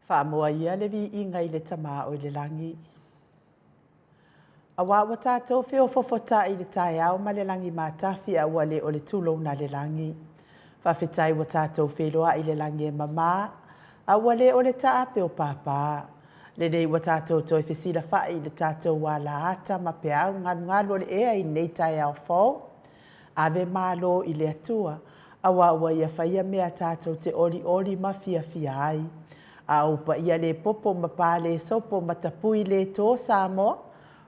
Faamoa ia le viiga i le Tama o i le lagi. Aua ua tatou feofofotaʻi i le taeao ma le lagi matafi a ua le o le tulouna a le lagi. Faafetai ua tatou feiloai i le lagi e mama a ua le o le taape o pāpā. Lenei ua tatou toe fesilafaʻi i le tatou alaata ma peau galugalu o le ea i lenei taeao fou. Ave malo i le Atua, aua ua Ia faia mea tatou te olioli ma fiafia ai. A ou paia le popo ma pa le sopo ma tapui le to Samoa, o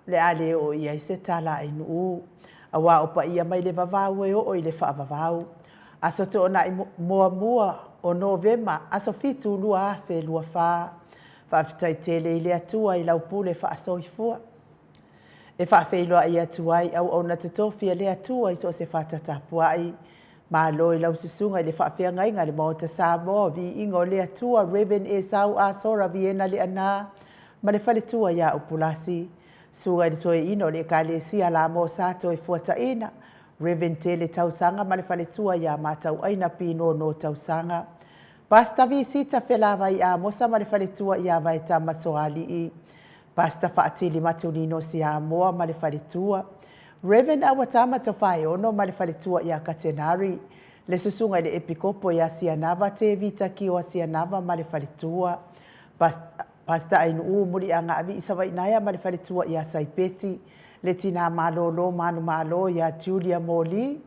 le a le oo i ai se tala a Ainuu. Aua o paia mai le vavau e oo i le faavavau. Aso Toonai muamua o Novema, aso 7, 2024. Faafetai tele i le Atua i lau pule faasoifua. E faafeiloai atu ai auauna totofi a le Atua i so o se fata tapuai. Malo i lau susuga i le faafeagaiga a le Maota Samoa o Viiga o le Atua, Rev. Esau Asora Viena Leaana ma le faletua ia Upulasi. Susuga i le Toeaina o le Ekalesia Lamo Sa Toefuataina, Rev. Tele Tausaga ma le faletua ia Matauaina Pinono Tausaga. Pastor Visita Felavai Amosa ma le faletua ia Vaetama Soalii. Pastor Faatili Matulino Siamoa ma le faletua, Rev. Awatama Tofaeono ma le faletua ia Katenari, le Susuga i le Epikopo ia Sianava Tevita Kioa Sianava ma le faletua, Pastor Ainuu Muliagaavi Savainaea ma le faletua ia Saipeti, le Tina Malolo Manumalo ia Julia Moli,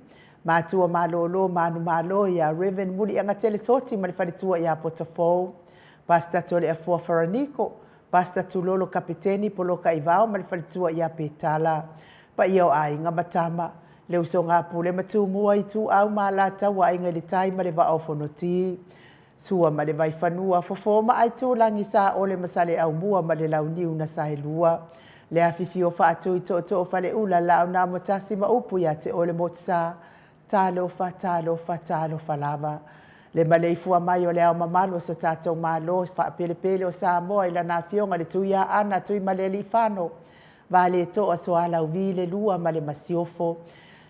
Matua Malolo Manumalo ia Rev. Muliagatele Soti ma le faletua ia Potofou, Pastor Toleafoa Faraniko, Pastor Tulolo Kapeteni Polokaivao ma le faletua ia Petala, paia o aiga ma tama, le usoga a Pule ma Tumua, Ituau ma Alataua, Aiga i le Tai ma le Vaa o Fonoti, Sua ma le Vaifanua, Fofo ma Aitulagi, Saole ma Saleaaumua ma le Launiu na Saelua, le afifio Faatui Tootoo Faleula, Laaunamotasi ma upu ia te oe le Motusa, Talofa, talofa, talofa lava. Le maleifua mai o le Ao Mamalu o so tatou Malo faapelepele o Samoa i lana Afioga i le Tuiaana Tuimalealiifano Vaaletoa Sualauvi le Lua ma le Masiofo,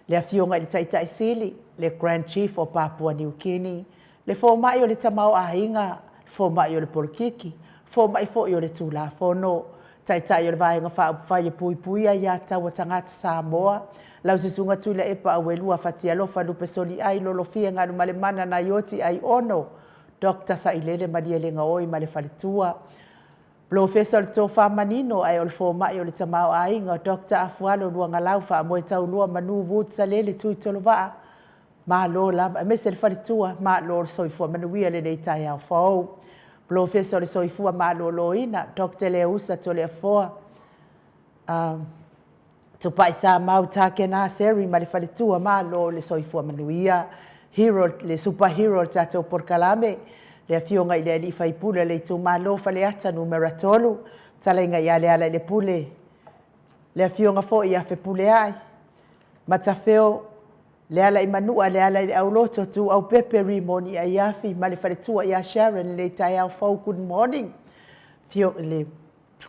le Afioga i le Taitai Sili, le Grand Chief o Papua New Guinea, le fomai o le tamaoaiga, le fomai o le polokiki, le fomai foi o le Tulafono, Taitai o le Vaega Faaupufai e Puipuia Ia Taua Tagata Samoa, lau Susuga Tuilaepa Auelua Fatialofa Lupesoliai Lolofia Galumalemana Naioti Aiono, Doctor Sailele Malielegaoi ma le Faletua, Polofesa o le Tofa Manino ae o le Fomai o le Tamaoaiga, Doctor Afualo Luagalau Faamoetaulua Manu Wood Salele Tuitolovaa, Malo lava, aemaise le faletua, malo le soifua manuia lenei taeao fou. Polofesa o le Soifua Maloloina, Doctor Leausa Toleafoa, Tupai Samau Takena Seri ma le faletua, malo le soifua manuia. Hero, le super hero o le tatou polokalame, le afioga i le alii faipule o le itumalo Faleata Numera 3, fetalaiga ia Lealailepule, le afioga foi ia Fepuleai, Matafeo Lealaimanua, Lealaileauloto, Tuaupepe, Rimoni Aiafi ma le faletua ia Sharon lenei taeao fou. Good morning. Afio, le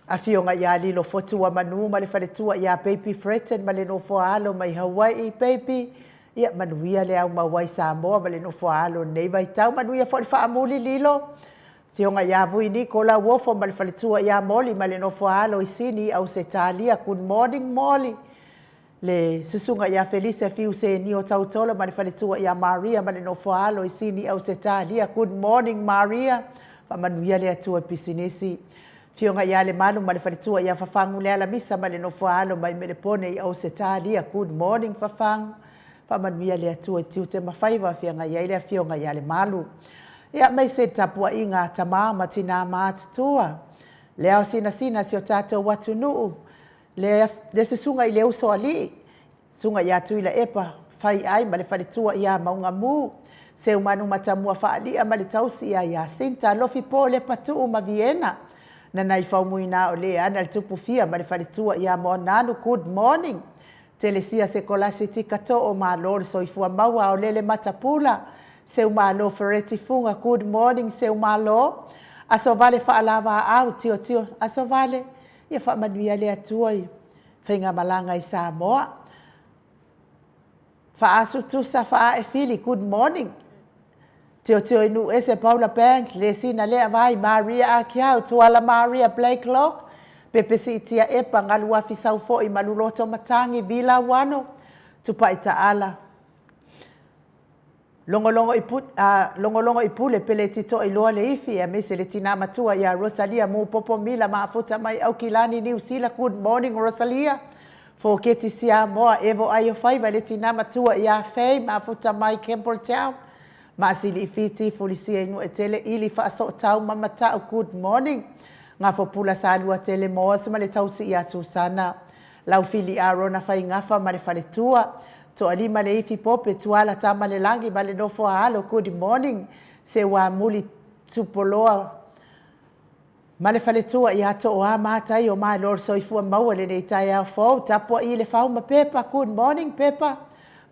afioga ia Lilo Fotuamanu ma le faletua ia Baby Fretton ma le nofoa alo mai Hawaii. Baby, ia manuia le au mau ai Samoa ma le nofoa alo i lenei vaitau. Manuia foi le faamuli Lilo. Afioga ia Vui Niko Lauofo ma le faletua ia Moli ma le nofoa alo i Sini, Ausetalia. Good morning Moli. Le Susuga ia Felise Fiu Senio Tautolo ma le faletua ia Maria ma le nofoa-alo i Sini Ausetalia. Good morning Maria. Faamanuia le Atua i pisinisi. Afioga ia Lemalu ma le faletua ia Fafagu Lealamisa ma le nofoa-alo mai Melepone i Ausetalia. Good morning Fafagu. Faamanuia le Atua i tiute ma faiva feagai ai le afioga ia Lemalu. Ia aemaise le tapuaiga a tama ma tina matutua. Le ao sinasina si o tatou atunuu. Le, le susuga i le uso alii, susuga ia Tuilaepa Faiai ma le faletua ia Maugamu, Seumanu Matamua Faalia ma le tausi ia Iasinta, Lofi Po Lepatuu ma Viena, Nanai Faumuina o Leana le Tupufia ma le faletua ia Moananu, good morning. Telesia Sekolasi Tikatoo, malo le soifua maua, Aolele Matapula, Seumalo Fereti Fuga, good morning Seumalo. Aso Vale Faalavaau, Tiotio, Aso Vale, Ia faamanuia le Atua i faigamalaga i Samoa. Faasu tusa faae fili, good morning. Tiotio i Nuuese Paula Bank, Lesina Leavai, Maria Akiau, Tuala Maria Blakelock, Pepe Siitia Epa, Galuafi Saufoi, Maluloto Matangi, Vila Wano, Tupai Taala, Logologo i Logologo i Pule, Pele Tito Iloa le Ifi, aemaise le tina matua ia Rosalia Mupopo Mila Maafuta mai Aukilani, Niu Sila. Good morning Rosalia. Foketi Siamoa, Evo Aio Faiva, le tina matua ia Faye Maafuta mai Campbelltown. Maasili i Fiti, Fulisia i Nuuetele, Ili Faasootau ma Mata'u. Good morning. Gafopula Saluatele Moas ma le tausi ia Susana. Laufili Arona Faigafa ma le faletua. Toalima le Ifi Pope, Tuala Tamalelagi ma le nofo a alo. Good morning. Seuamuli Tupoloa ma le faletua ia Tooa Matai o Malo le soifua maua lenei taeao fou. Tapuai le Fau ma Pepa. Good morning Pepa.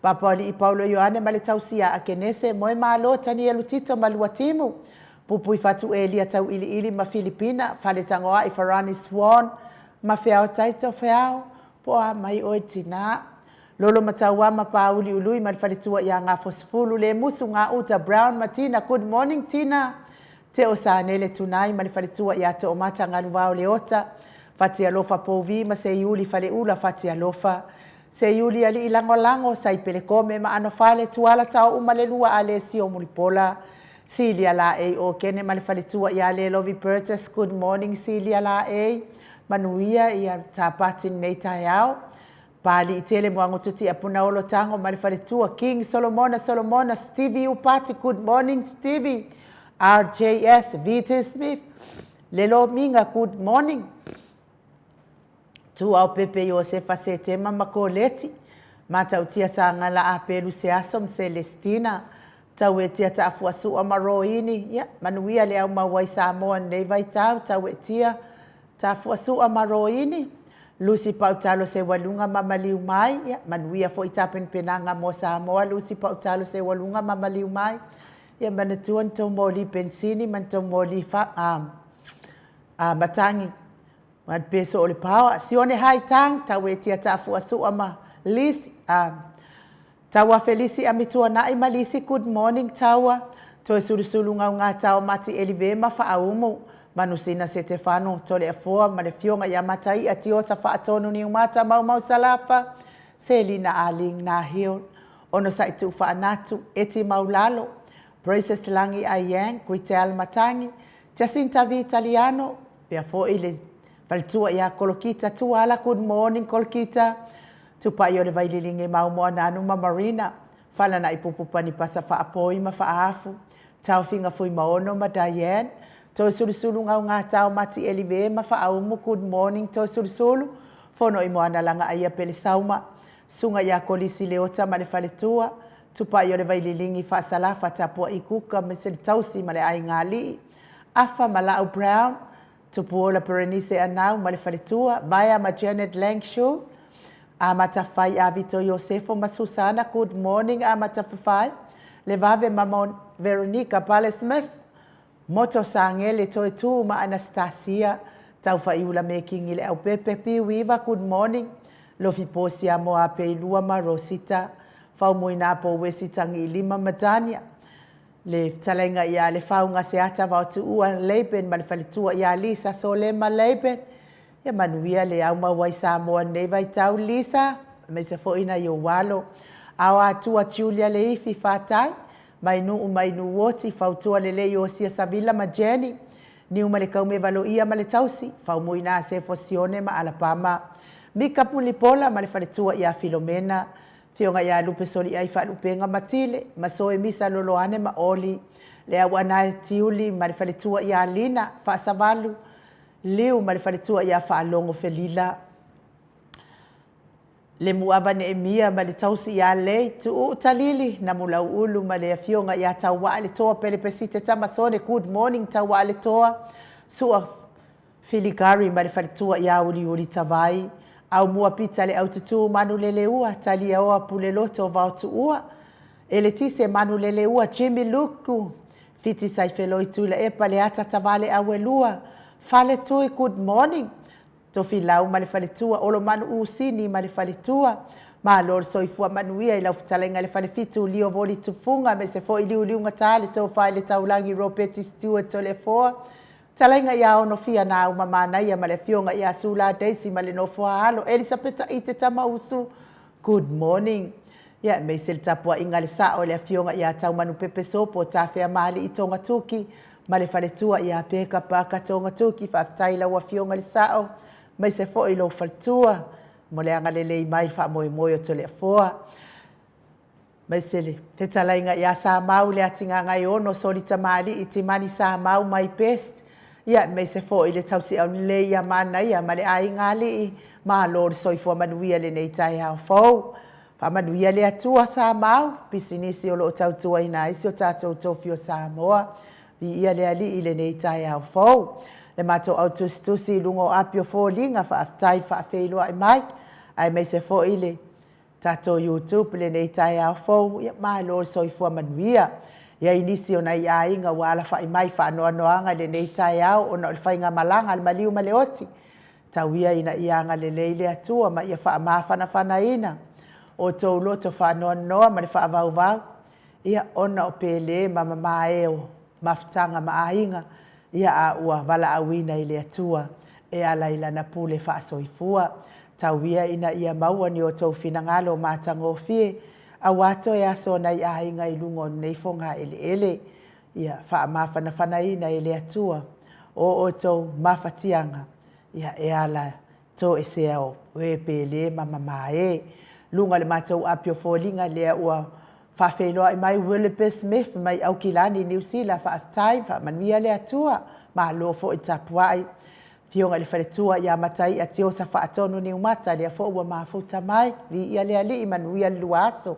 Papalii Paulo Ioane ma le tausi ia Akenese. Moe Malo Tanielu Tito ma Luatimu. Pupui Fatu Elia Tauiliili ma Filipina. Faletagoai Farani Swan ma Feao Taito Feao. Po o a mai oe tinā. Lolo Mataua ma Pāuli Ului ma le faletua ia Gafosefulu Lemusu Gauta Brown ma Tina. Good morning Tina. Teo Sanele Tunai ma le faletua ia Toomata Galuvao Leota. Fatialofa Pouvi ma Seiuli Faleula Fatialofa. Seiuli Alii Lagolago, Saipele Kome ma Anofale, Tuala Taouma le Lua Alesio Mulipola, Silia Laei Okene ma le faletua ia Lelovi Burgess. Good morning Silia Laei, manuia ia tapati lenei taeao. Paliitele Muagututia Punaolo Tago ma le faletua King Solomona Solomona Stevie Upati. Good morning Stevie. RJS VT Smith Lelo Minga. Good morning. Tuao Pepe Iosefa Setema ma Koleti, Matautia Sagala Apelu Seaso ma Celestina, Tauetia Taafuasua ma Roini, ia, manuia le au maua i Samoa i lenei vaitau, Tauetia Taafuasua ma Roini, Lucy Pautalo Seualuga ma Maliu Mai, ia, manuia foi tapenapenaga mo Samoa, Lucy Pautalo Seualuga ma Maliu Mai, ia, manatua ni tou moli penisini ma ni tou moli fa, a, matagi. Ma le peso o le paoa. Sione Hai Tang, Tauetia Taafuasua ma Lisi, a Taua Felisi Amituanai ma Lisi. Good morning Taua. Toe Sulusulu Gaugata o Mati Elive ma Faaumu. Manusina Setefano Toleafoa ma le Afioga ia Mataia Tiosa Faatonu Niumata Maumau Salafa Selina Aling Nahil Onosai Tuufaanatu Eti Maulalo Princess Lagi Aiyang Gritel Matangi Jacinta Vitaliano, pea foi le faletua ia Kolokita Tuala. Good morning Kolokita. Tupai o le Vaililingi Maumoa Nanu ma Marina. Falana'i Pupupani Pasa Faapoi ma Faaafu. Taofiga Fuimaono ma Diane. Toesulusulu Gaugata o Mati Elive ma Faaumu. Good morning Toesulusulu. Fono i Moana Lagaia Pelesauma. Suga ia Kolisi Leota ma le faletua. Tupai o le Vaililingi Faasalafa Tapua'i Kuka ma se tausi ma le aiga alii. Afa ma La'au Brown. Tupuola Berenice Anau ma le faletua. Vaea ma Janet Langshu. Amatafai Avito Iosefo ma Susana. Good morning Amatafafai. Levave ma Veronica Pale Smith. Moto Sagele Toetū ma Anastasia. Taufaiula Mekingi le Aupepe Piuiva. Good morning. Lofi Posia Moapeilua ma Rosita. Faumuina po Wesi Tagiilima ma Dania. Le fetalaiga ia Lefauga Seata Vaotuua Laban ma le faletua ia Lisa Solema Laban. Ia manuia le au maua i Samoa i lenei vaitau Lisa, aemaise foi nai ou alo. Ao Atua Julia Leifi Fatai, mai Nuu mai Nuuoti, fautua lelei Osia Savila ma Jenny, Niu ma le Kaumeva Loia ma le tausi, Faumuina Asefo Sione ma Alapama, Mika Mulipola ma le faletua ia Filomena, Afioga ia Lupe Soliai Faalupega ma Tile, Masoe Misa Loloane ma Oli, le Auanae Tiuli ma le faletua ia Lina Faasavalu, Liu ma le faletua ia Faalogo Felila, le Muava Neemia ma le tausi ia Lei, Tuuu Talili, Namulauulu ma le afioga ia Tauaa le Toa Pelepesite Tamasone. Good morning Tauaa le Toa. Sua Filigari ma le faletua ia Uliuli Tavai, Aumua Pita le Aututū Manuleleua, Taliaoa Puleloto Vaotuua, Eletise Manuleleua, Jimmy Luku, Fiti Saifeloi Tuilaepa Leata Tavale Auelua, Faletui. Good morning. Tofilau ma le faletua, Olomanu Usini ma le faletua, Malo le soifua manuia i lau fetalaiga i le Falefitu Lio Voli Tufuga aemaise foi Liuliugata le Tofa i le Taulagi Ropeti Stewart Toleafoa, Fetalaiga ia Onofia Nauma Manaia ma le Afioga ia Sula Daisy ma le nofo a alo Elisapeta Ite Tamausu. Good morning. Ia aemaise le tapuaiga a le Sao i le Afioga ia Taumanupepe Sopo Tafeamaalii Togatuki ma le faletua ia Peka Parker Togatuki. Faafetai i lau Afioga i le Sao aemaise foi lou faletua mo le agalelei mai i le faamoemoe o Toleafoa. Aemaise le fetalaiga ia Samau Leatigagaiono Solitamalii Timani Samau my best. Ia aemaise foi le tausiau lelei ia Manaia ma le aiga alii. Malo le soifua manuia i lenei taeao fou. Faamanuia le Atua Samau, pisinisi o lo o tautuaina ai si o tatou tofi o Samoa. Viia le Alii i lenei taeao fou. Le matou au tusitusi i luga o api o foliga, faafetai faafeiloai mai, aemaise foi le tatou YouTube i lenei taeao fou. Ia malo le soifua manuia. E i ai nisi o nai aiga ua alafai mai i faanoanoaga i lenei taeao ona o le faigamalaga a le maliu ma le oti. Tau ia ina ia agalelei le Atua ma ia faamafanafanaina outou loto faanoanoa ma le faavauvau, ia ona o pele ma mamae o mafutaga ma aiga, ia a ua valaauina i le Atua e ala i Lana pule faasoifua. Tau ia ina ia maua ni outou finagalo matagofie aua toe aso o nai aiga i luga o lenei fogaeleele. Ia faamafanafanaina e le Atua o outou mafatiaga, ia e ala toesea o e pele ma mamae. Luga o le matou api o foliga lea ua faafeiloai mai Willoughby Smith mai Aukilani, Niu Sila, faafetai, faamanuia le Atua, malo foi tapuai. Afioga i le faletua ia Mataia Tiosa Faatonu Niumata, lea foi ua mafuta mai, viia le Alii, manuia le lua aso.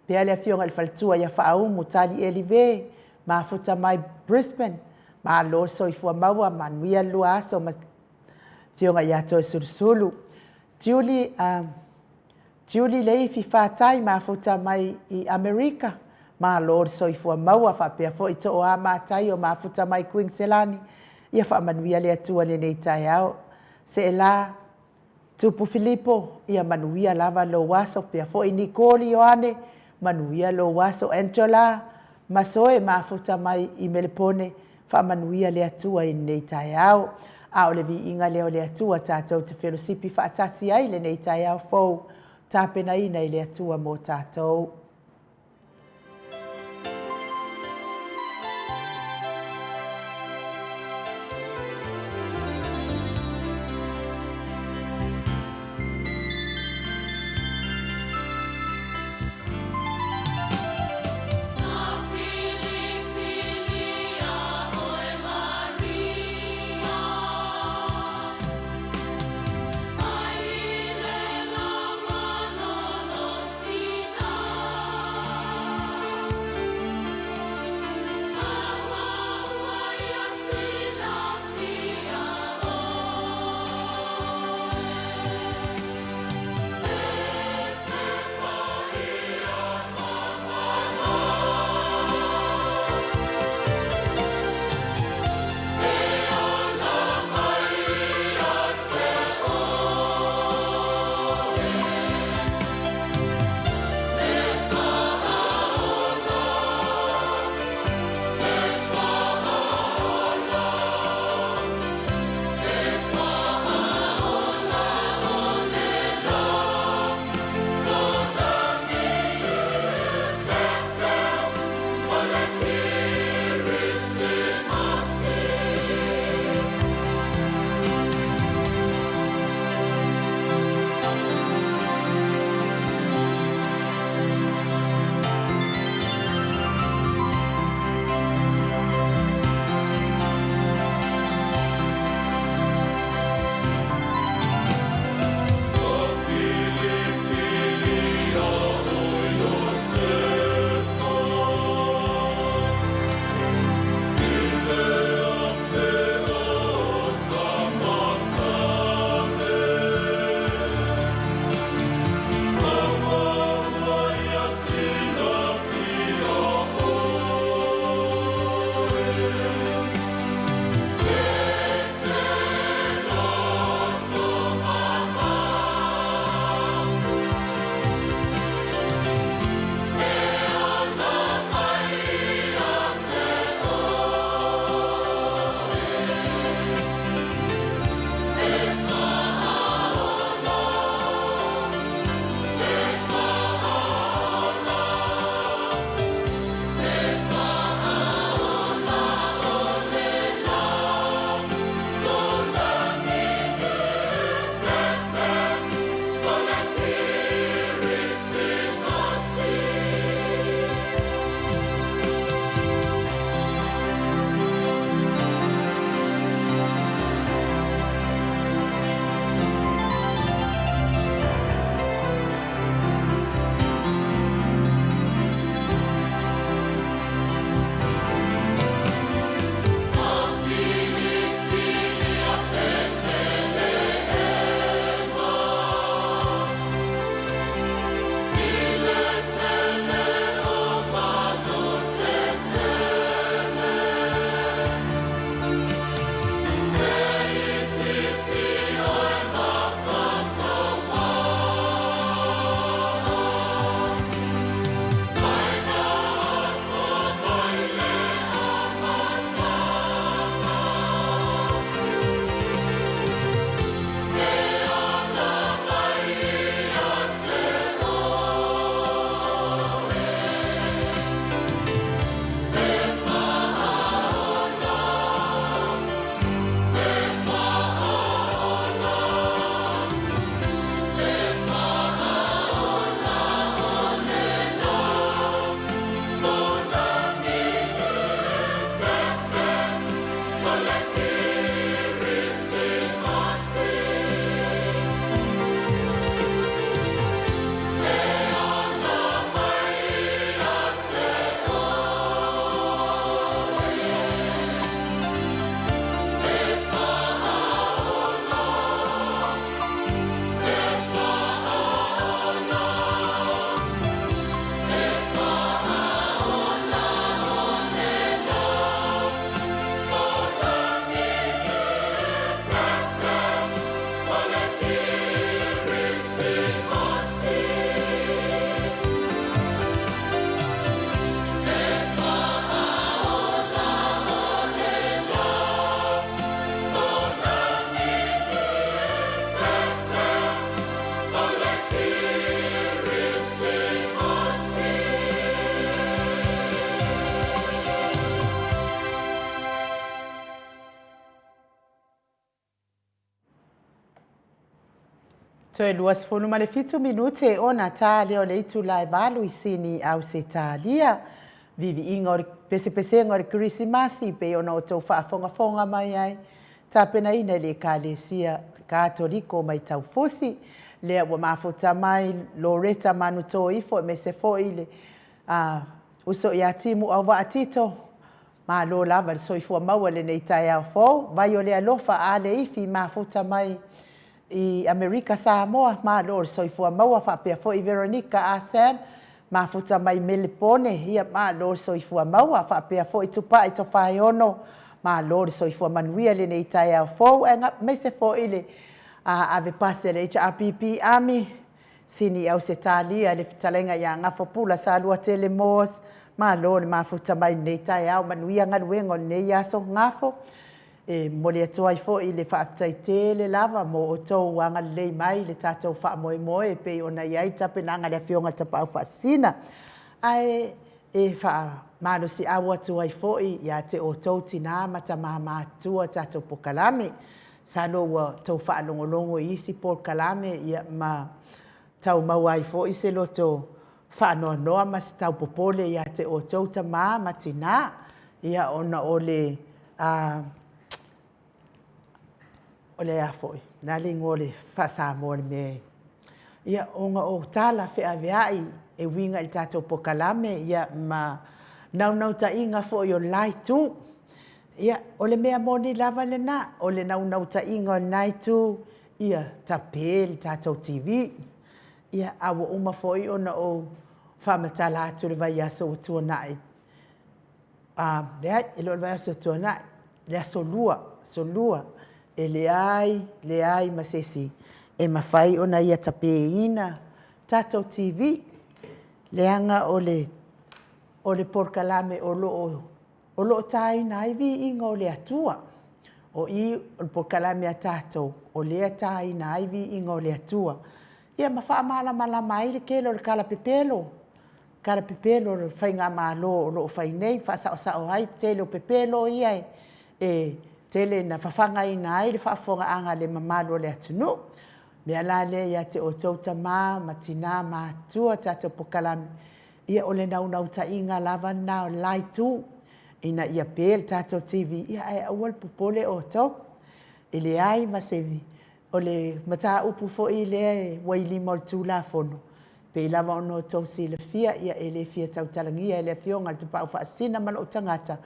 Pea le afioga i le faletua ia Faaumu Tali Elive, mafuta mai Brisbane, malo le soifua maua, manuia le lua aso ma Afioga ia Toesulusulu. Julie, Julie Leifi Fatai, mafuta mai i Amerika, malo le soifua maua, faapea foi Tooa Mataio, mafuta mai Kuiniselani, ia faamanuia le Atua i lenei taeao. Seela Tupu Filipo, ia manuia lava lou aso, pea foi Nicole Ioane, manuia lou aso. Angela Masoe, mafuta mai i Melepone, faamanuia le Atua i lenei taeao. A o le viiga lea o le Atua tatou te felosipi faatasi ai i lenei taeao fou, tapenaina i le Atua mo tatou. Toe 27 minute ona ta lea o le itula e 8 i Sini, Ausetalia. Viviiga o le pesepesega o le Kerisimasi pei ona outou faafogafoga mai ai, tapenaina e le Ekalesia Katoliko mai Taufusi. Lea ua mafuta mai Loreta Manutoifo aemaise foi le uso ia Timu Auvaa Tito. Malo lava le soifua maua i lenei taeao fou. Vai o le alofa a le ifi mafuta mai i Amerika Samoa, malo le soifua maua faapea foi Veronica Ah Sam, mafuta mai Melepone, ia malo le soifua maua faapea foi Tupai Tofaeono, malo le soifua manuia i lenei taeao fou, aemaise foi le ave pasi a le HRPP Army, Sini i Ausetalia le fetalaiga ia Gafopula Saluatele Moss, malo le mafuta mai i lenei taeao, manuia galuega o lenei aso Gafo. E momoli atu ai foi le faafetai tele lava mo outou agalelei mai i le tatou faamoemoe e pei ona i ai le tapenaga a le Afioga i le Tapaau Faasisina. Ae e faamalosiau atu ai foi ia te outou tina ma tama matutua tatou polokalame. Masalo ua outou faalogologo i isi polokalame ma tau maua ai foi se loto faanoanoa ma se tau popole ia te outou tama ma tina, ia ona o le o le a foi, o le a le igoa o le faa-Samoa o le mea e, ia, ona o tala feaveai e uiga i le tatou polokalame, ia, ma naunautaiga foi o le la itu. Ia, o le mea moni lava lena, o le naunautaiga o lena itu, ia tape le tatou TV. Ia, a ua uma foi ona ou faamatala atu i le vaiaso ua tuanai, leai, e le o le vaiaso ua tuanai, le aso Lua, aso Lua, e leai, leai ma se isi e mafai ona ia tapeina tatou TV, leaga o le o le polokalame o lo o o lo o taina ai viiga o le Atua. O i o le polokalame a tatou o lea e taina ai viiga o le Atua. Ia ma faamalamalama ai le tele o le talapepelo, talapepelo o le faigamalo o lo o fai nei, faasaosao ai le tele o pepelo ia e tele ina fafagaina ai le faafofogaaga a le mamalu o le atunuu. O le mea la lea ia te outou tama ma tina matutua tatou polokalame, ia o le naunautaiga lava lena o le la itu, ina ia pe le tatou TV, ia ae aua le popole outou. E leai ma se O le mataupu foi lea ua i lima o le Tulafono, pei lava ona outou silafia, ia e le fia tautalagia e le Afioga i le Tapaau Faasisina ma lou tagata,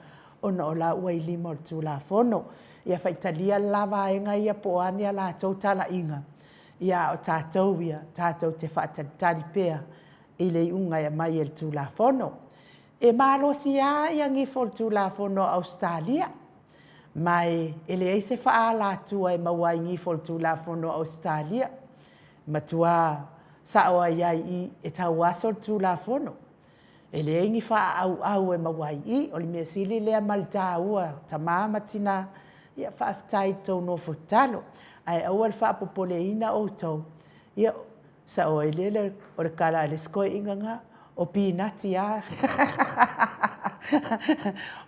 ona o la ua i lima o le Tulafono. Ia faitalia le la vaega ia po o a ni a latou talaiga, ia a o tatou ia, tatou te faatalitali pea i le iuga e aumai e le Tulafono. E malosi lava gifo o le Tulafono a Ausetalia, ma e leai se faaalatua e maua ai i gifo o le Tulafono a Ausetalia. E matua sao ai lava i i, e tauaso le Tulafono. E leai ni faaauau e maua ai i i. O le mea sili lea ma le taua, tama ma tina, ia faafetai i le tou nofo tatalo. Ae aua le faapopoleina outou, ia Sao ai lea o le tala a le isi toeaina na, o pinati lava.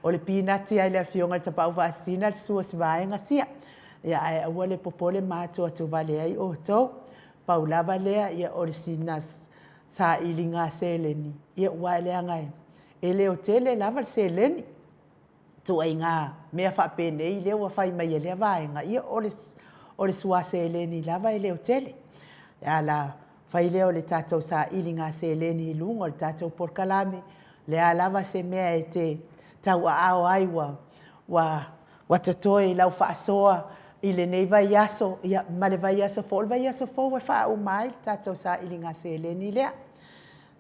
O le pinati lava i le Afioga i le Tapaau Faasisina le sua o si vaega sia. Ia ae aua le popole ma atuatu vale ai outou. Pau lava lea ia o le sina sailiga seleni, ia aua leaga e leotele lava le seleni. Ituaiga mea faapenei lea ua fai mai e lea vaega, ia o le sua seleni lava e leotele. O le ala fai lea o le tatou sailiga seleni i luga o le tatou polokalame, o le a lava se mea e te tauaao ai ua totoe i lau faasoa i lenei vaiaso, ia ma le vaiaso fou. O le vaiaso fou e faauma ai le tatou sailiga seleni lea.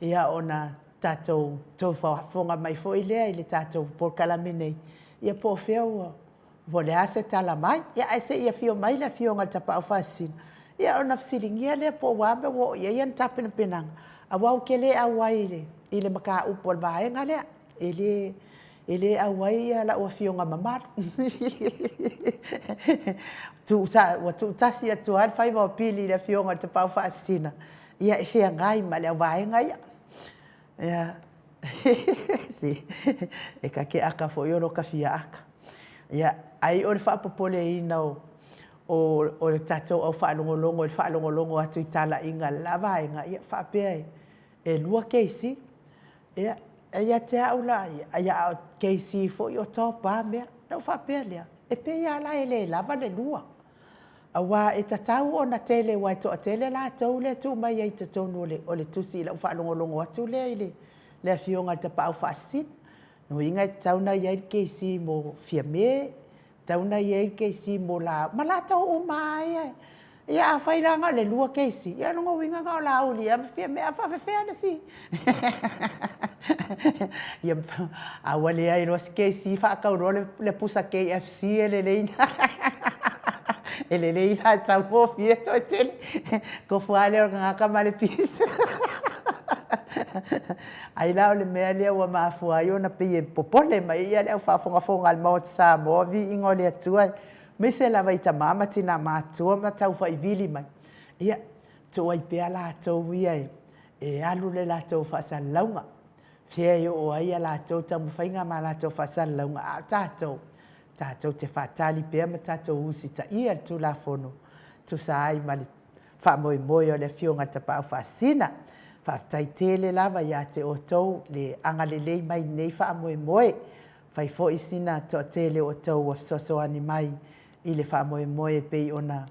Ia ona tatou tou faafofoga mai foi lea i le tatou polokalame nei, ia po o fea ua, po o le a se tala mai. Ia ae se i afio mai le Afioga i le Tapaau Faasisina, ia ona fesiligia lea po o a mea ua oo i ai ana tapenapenaga, aua ou te le auai i le mataupu a le vaega lea. E le, e le auai lau afioga mamalu. Ua tuutasi atu lava le faiva o Pili i le Afioga i le Tapaau Faasisina, ia e feagai ma le auvaega ia. Ia, se, e ta te ata foi o lo ta fia ata. Ia, ai o le faapopoleina o, o, o le tatou au faalogologo i le faalogologo atu i talaiga a le la vaega, ia, faapea e, e lua KC. Ia, ia te au la ia, ia a o KC foi o top a mea. Na ou faapea lea, e pei lava la e le lava le lua. Aua e tatau ona tele aua e toatele latou lea e tuu mai ai i totonu o le, o le tusi i lau faalogologo atu lea i le, le afioga i le Tapaau Faasisina. Lona uiga e tatau ona i ai le KC mo Fiame, tatau ona i ai le KC mo la, ma latou uma lava ia. Ia afai la na o le 2 KC, ia o lona uiga na o Laauli ea ma Fiame, a faapefea le isi? Ia, a ua leai loa se KC faatau loa le pusa KFC e lelei na. E lelei la e taugofie toe tele. Tofu lava lea o le tagata ma le pisa. Ai la o le mea lea ua mafua ai ona pei e popole mai ai le au faafogafoga a le Maota Samoa, viiga o le Atua, aemaise lava i tama ma tina matutua ma taufaivili mai, ia, tuu ai pea latou ia e alu le latou faasalalauga, fea e oo ai a latou taumafaiga ma a latou faasalalauga, a o tatou, tatou te faatali pea ma tatou usitaia le Tulafono e tusa ai ma le faamoemoe o le Afioga i le Tapaau Faasisina. Faafetai tele lava ia te outou le agalelei mai i lenei faamoemoe. Fai foi sina toatele o outou ua fesoasoani mai i le faamoemoe e pei ona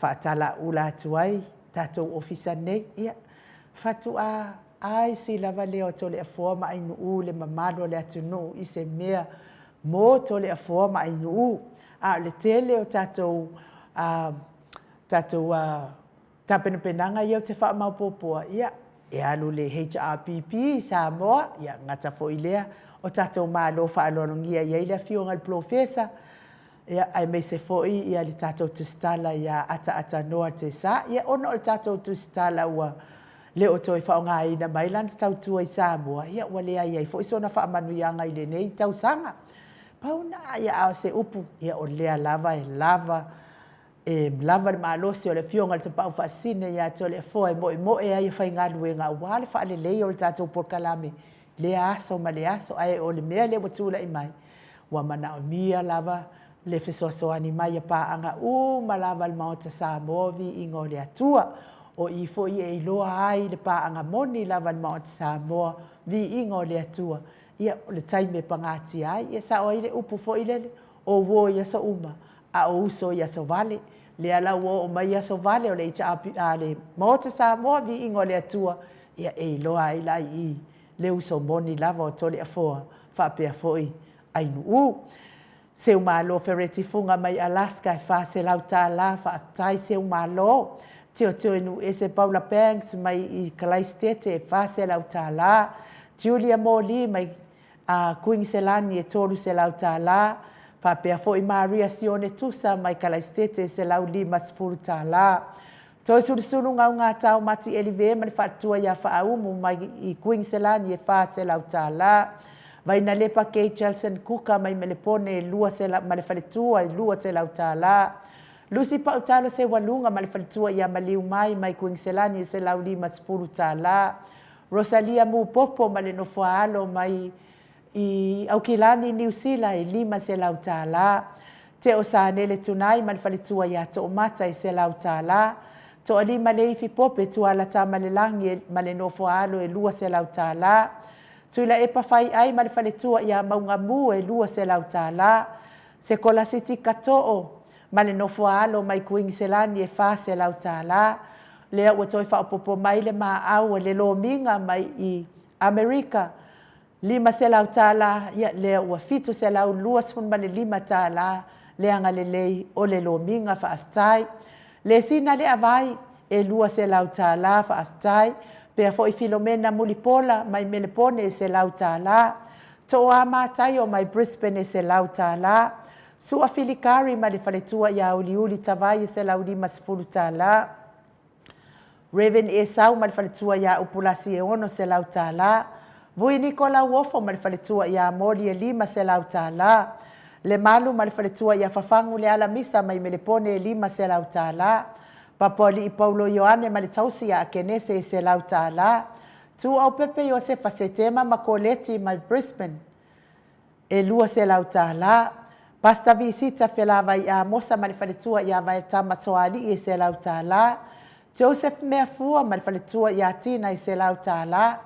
faatalaula atu ai tatou ofisa nei. Ia, faatoa aisi lava lea o Toleafoa ma Ainuu le mamalu o le atunuu i se mea mo Toleafoa ma Ainuu. A o le tele o tatou tatou tapenapenaga ia ou te faamaopoopoa, ia, e alu i le HRPP i Samoa, ia, gata foi lea o tatou malo faaaloalogia i ai le Afioga i le Polofesa, ia, aemaise foi ia le tatou tusitala ia Ataatanoa Tesa, ia, ona o le tatou tusitala ua le o toe faaaogaina mai lana tautua i Samoa, ia, ua leai ai foi sona faamanuiaga i lenei tausaga. Pau na, ia, a o se upu, ia, o lea lava e lava E lava le malosi o le Afioga i le Tapaau Faasisina ia Toleafoa e moemoe ai e faigaluega aua le faaleleia o le tatou polokalame i lea aso ma le aso. Ae o le mea lea ua tulai mai, ua manaomia lava le fesoasoani mai a paaga uma lava a le Maota Samoa, viiga o le Atua. O i foi e iloa ai le paaga moni lava a le Maota Samoa, viiga o le Atua. Ia, o le taimi e pagatia ai, e sao ai le upu foi lele, o uo i aso uma, a o uso i aso vale. Lea la ua oo mai aso vale o le HRP, a le Maota Samoa, viiga o le Atua, ia e iloa ai la i i le uso moni lava o Toleafoa faapea foi Ainuu. Seumalo Fereti Fuga mai Alaska e $400, faafetai Seumalo. Teoteoinuuese Paula Banks mai i Kalaisitete e $400. Julia Moli mai a Kuiniselani e $300, faapea foi Maria Sione Tusa mai Kalaisitete e $150. Toisulusulu Gaugatao Mati Elive ma le faaletua ia Faaumu mai i Kuiniselani e $400. Vainalepa Kay Jelson Kuka mai Melepone e 200 ma le faletua e $200. Lucy Pautalo Seualuga ma le faletua ia Maliumai mai Kuiniselani e $150. Rosalia Mupopo ma le nofoaalo mai i Aukilani, Niu Sila e $500. Teo Sanele Tunai ma le faletua ia Toomata e $100. Toalima Leifi Pope Tuala Tamalelagi ma le nofoaalo e $200. Tuilaepa Faiai ma le faletua ia Maugamu e $200. Sekolasiti Katoo ma le nofoaalo mai Kuiniselani e $400. Lea ua toe faaopoopo mai le maau a le lomiga mai i Amerika, $500, ia lea ua $725 le agalelei o le lomiga, faafetai. Lesina Leavai, e $200, faafetai. Pea foi Filomena Mulipola mai Melepone e $100. Tooa Mataio mai Brisbane e $100. Sua Filikari ma le faletua ia Uliuli Tavai e $150. Rev. Esau ma le faletua ia Upulasi e $600. Vui Niko Lauofo ma le faletua ia Moli e $500. Lemalu ma le faletua ia Fafagu Lealamisa mai Melepone e $500. Papoalii Paulo Ioane ma le tausi ia Akenese e $100. Tuuaupepe Iosefa Setema ma Koleti mai Brisbane e $200. Pastor Visita Felavai Amosa ma le faletua ia Vaetama Soalii e $100. Joseph Meafua ma le faletua ia Tina e $100.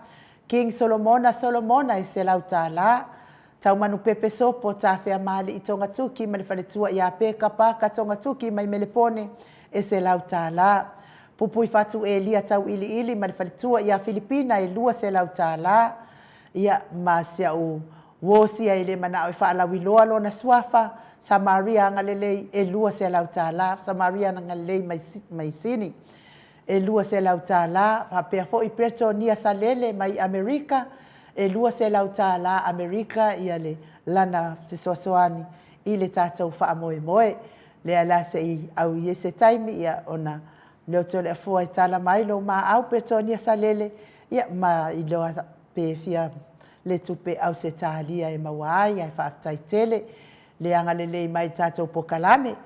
King Solomona Solomona e $100. Taumanupepe Sopo Tafeamalii Togatuki ma le faletua ia Peka Paka Togatuki mai Melepone e $100. Pupuifatu Elia Tauiliili ma le faletua ia Filipina e $200. Ia, ma si au uo sia e le manao e faalauiloa lona suafa, Samaria Agalelei e $200, Samaria Agalelei mai, mai Sini e $200, faapea foi Bretonia Salele mai Amerika e $200 Amerika ia le lana fesoasoani i le tatou faamoemoe. Lea la se i au i se taimi ia ona Leoto le afua e tala mai lou maau Bretonia Salele ia ma iloa pe fia le tupe Ausetalia e maua ai, ae faafetai tele le agalelei mai i le tatou pokalame.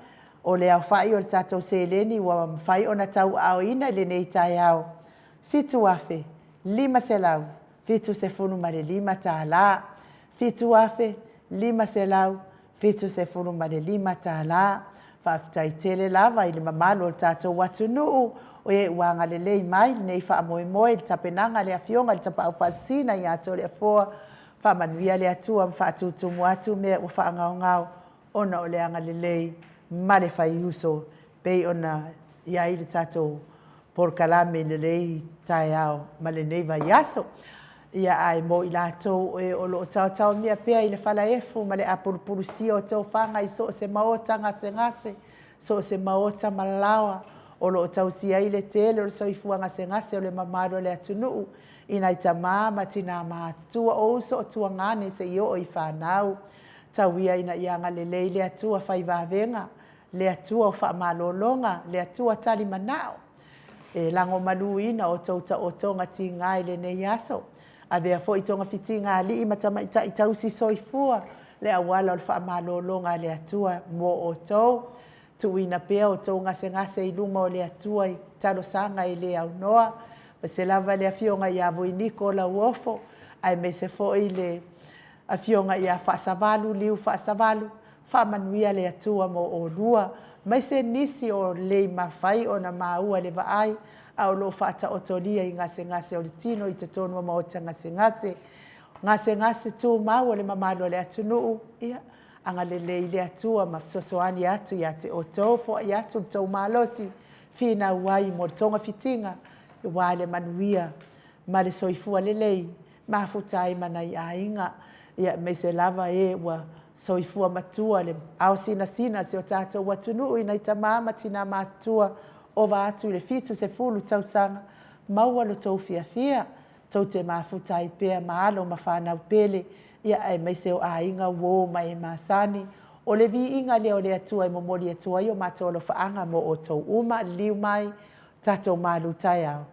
O le aofai o le tatou seleni ua mafai ona tauaaoina i lenei taeao, $7,575. $7,575. Faafetai tele lava i le mamalu o le tatou atunuu o e ua agalelei mai i lenei faamoemoe i le tapenaga a le Afioga i le Tapaau Faasisina ia Toleafoa. Faamanuia le Atua ma faatutumu atu mea ua faagaogao ona o le agalelei ma le faiuso pei ona i ai le tatou polokalame i lenei taeao ma lenei vaiaso. Ia, ae mo i latou e o lo o taotaomia pea i le falaefu ma le apulupulusia o tofaga i so o se maota gasegase, so o se maota ma laoa o lo o tausia ai le tele o le soifua gasegase o le mamalu o le atunuu i nai tamā ma tinā matutua, o uso o tuagane seia oo i fanau. Tau ia ina ia agalelei le Atua fai vavega, le Atua o faamalologa, le Atua tali manao, e lagomaluina outou taotoga tiga i lenei aso. Avea foi togafitiga a alii ma tamaitai tausi soifua le auala o le faamalologa a le Atua mo outou. Tuuina pea outou gasegase i luma o le Atua i talosaga e le aunoa, aemaise lava le afioga ia Voiniko Lauofo, aemaise foi le afioga ia Faasavalu Liu Faasavalu. Faamanuia le Atua mo oulua, aemaise nisi o le mafai ona maua i le vaai, a o lo o faataotolia i gasegase o le tino i totonu o maota gasegase. Gasegase tumau o le mamalu o le atunuu, ia, agalelei le Atua ma fesoasoani atu ia te outou, foai atu le tou malosi, finau ai mo le togafitiga, aua le manuia ma le soifua lelei, mafuta ai ma nai aiga, ia aemaise lava e ua soifua matua le ao sinasina o si o tatou atunuu i nai tama ma tina matutua ova atu i le 70 tausaga, maua lo outou fiafia, tou te mafuta ai pea ma alo ma fanau pele, ia aemaise o aiga, uo ma e masani. O le viiga lea o le Atua e momoli atu ai o matou alofaaga mo outou uma. Liliu mai, tatou malu taeao.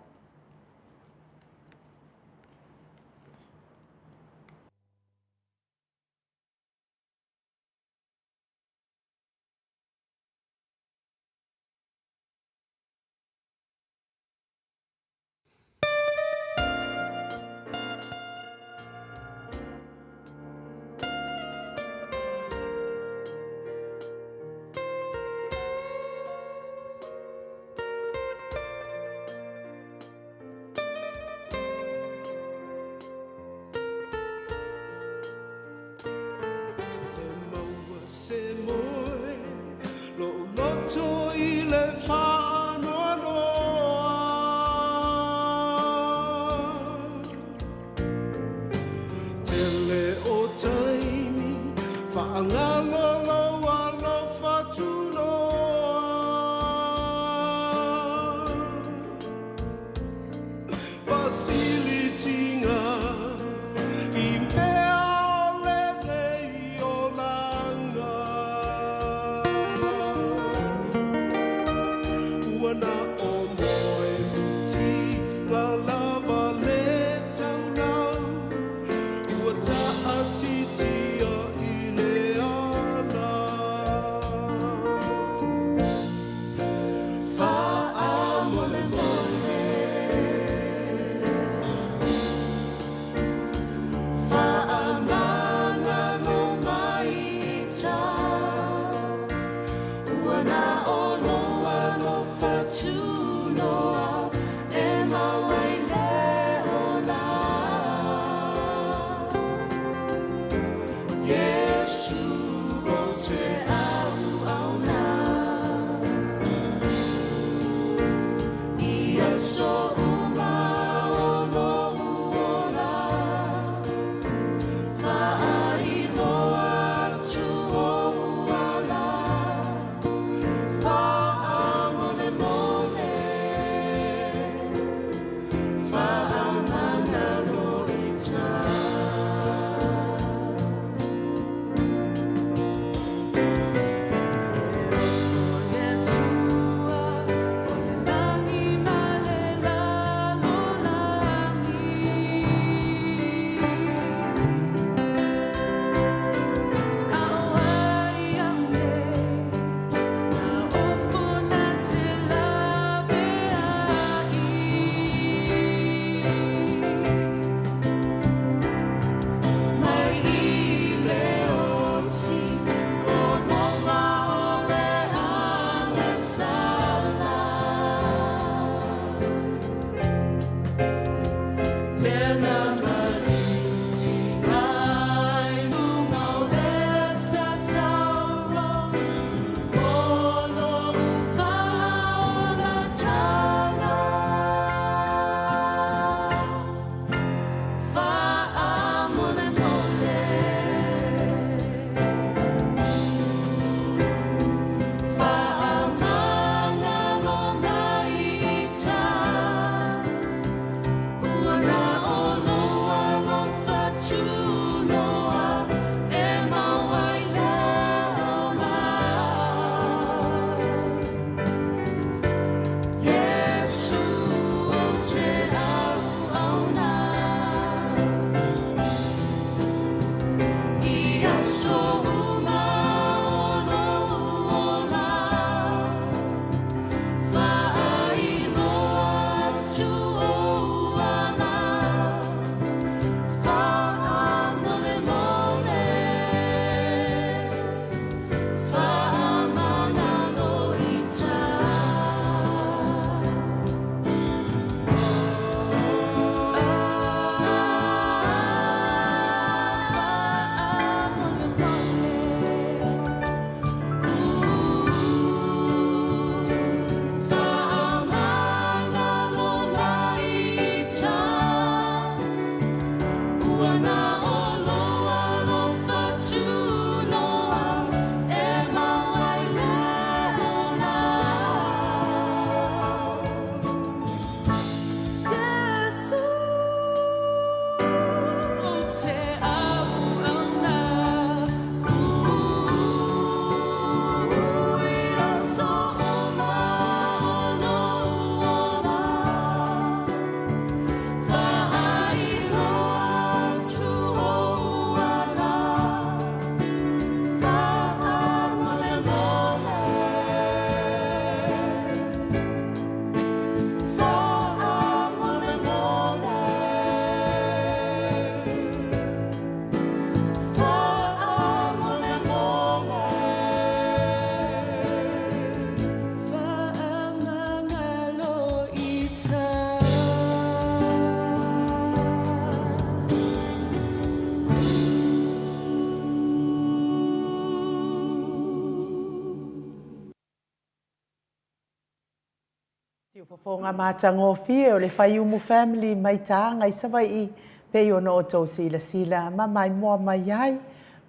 Siufofoga matagofie o le Faiumu Family mai Taga i Savaii pei ona outou silasila ma maimoa mai ai.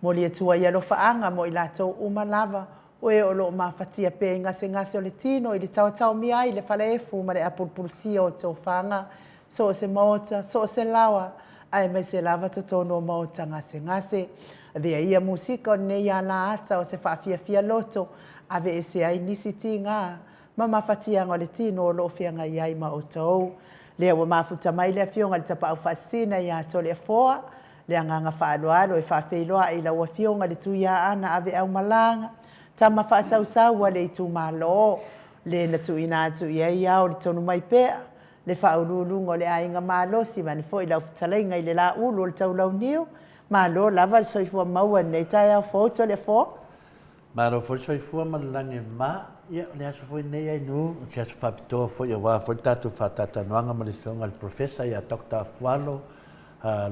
Momoli atu ai alofaaga mo i latou uma lava o e o lo o mafatia pea i gasegase o le tino i le taotaomia ai le falaefu ma le apulupulusia o tofaga, so o se maota, so o se laoa, aemaise lava totonu o maota gasegase. Avea ia musika o lenei alaata o se faafiafia loto, aveese ai nisi tiga ma mafatiaga o le tino o lo o feagai ai ma outou. Lea ua mafuta mai le Afioga i le Tapaau Faasisina ia Toleafoa, le agaga faaaloalo e faafeiloai i lau Afioga i le Tuiaana Aveaumalaga, tama faasausau a le itumalo, le na tuuina atu i ai ao le tonu mai pea, le faauluuluga o le aiga malosi, vaeane foi lau fetalaiga i le Laulu o le Taulauniu. Malo lava le soifua maua i lenei taeao fou Toleafoa. Malo foi le soifua ma le lagi e mama. Ia, o le aso foi lenei Ainuu, o se aso faapitoa foi aua foi le tatou faatalatalanoaga ma le Afioga i le Professor ia Doctor Afualo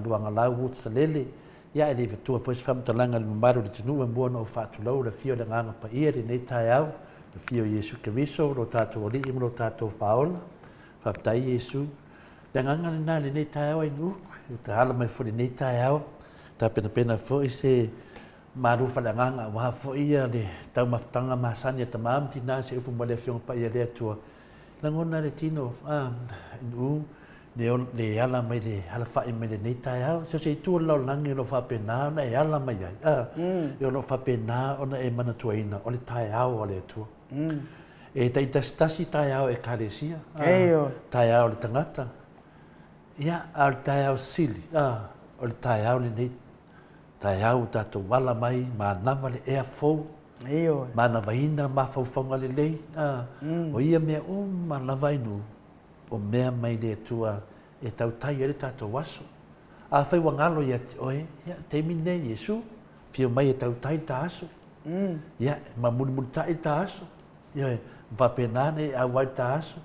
Luagalau Woods Salele. Ia, ae le i avatua foi se faamatalaga i le mamalu o le atunuu e mua ona ou faatulou le afio o le Agaga Paia i lenei taeao, le afio o Iesu Keriso, lo tatou Alii ma lo tatou Faaola. Faafetai Iesu. Le agaga lena i lenei taeao Ainuu, e taala mai foi i lenei taeao, tapenapena foi se Malu faaleagaga aua foi ia le taumafataga masani a tama ma tina se upu ma le Afioga Paia a le Atua. Lagona le tino a Nu'u le le ala mai le alafai mai lenei taeao. So se itu o le lalolagi o lo o faapena ona e ala mai ai, a, mm. o lo o faapena ona e manatuaina o le taeao a le Atua. Mm. E taitasitasi taeao ekalesia, taeao o le tagata, ia, a o le taeao sili, a, o le taeao lenei Taeao ua tatou ala mai, manava le ea fou, Ioe. manavaina mafaufauga lelei, a, o ia mea uma lava inu, o mea mai le Atua e tautai ai le tatou aso. Afai ua galo ia te oe, ia, taimi lenei, Iesu, afio mai e tautai le ta aso. Ia, ma mulimulitai le ta aso. Ioe, ma faapena ona e auai le ta aso.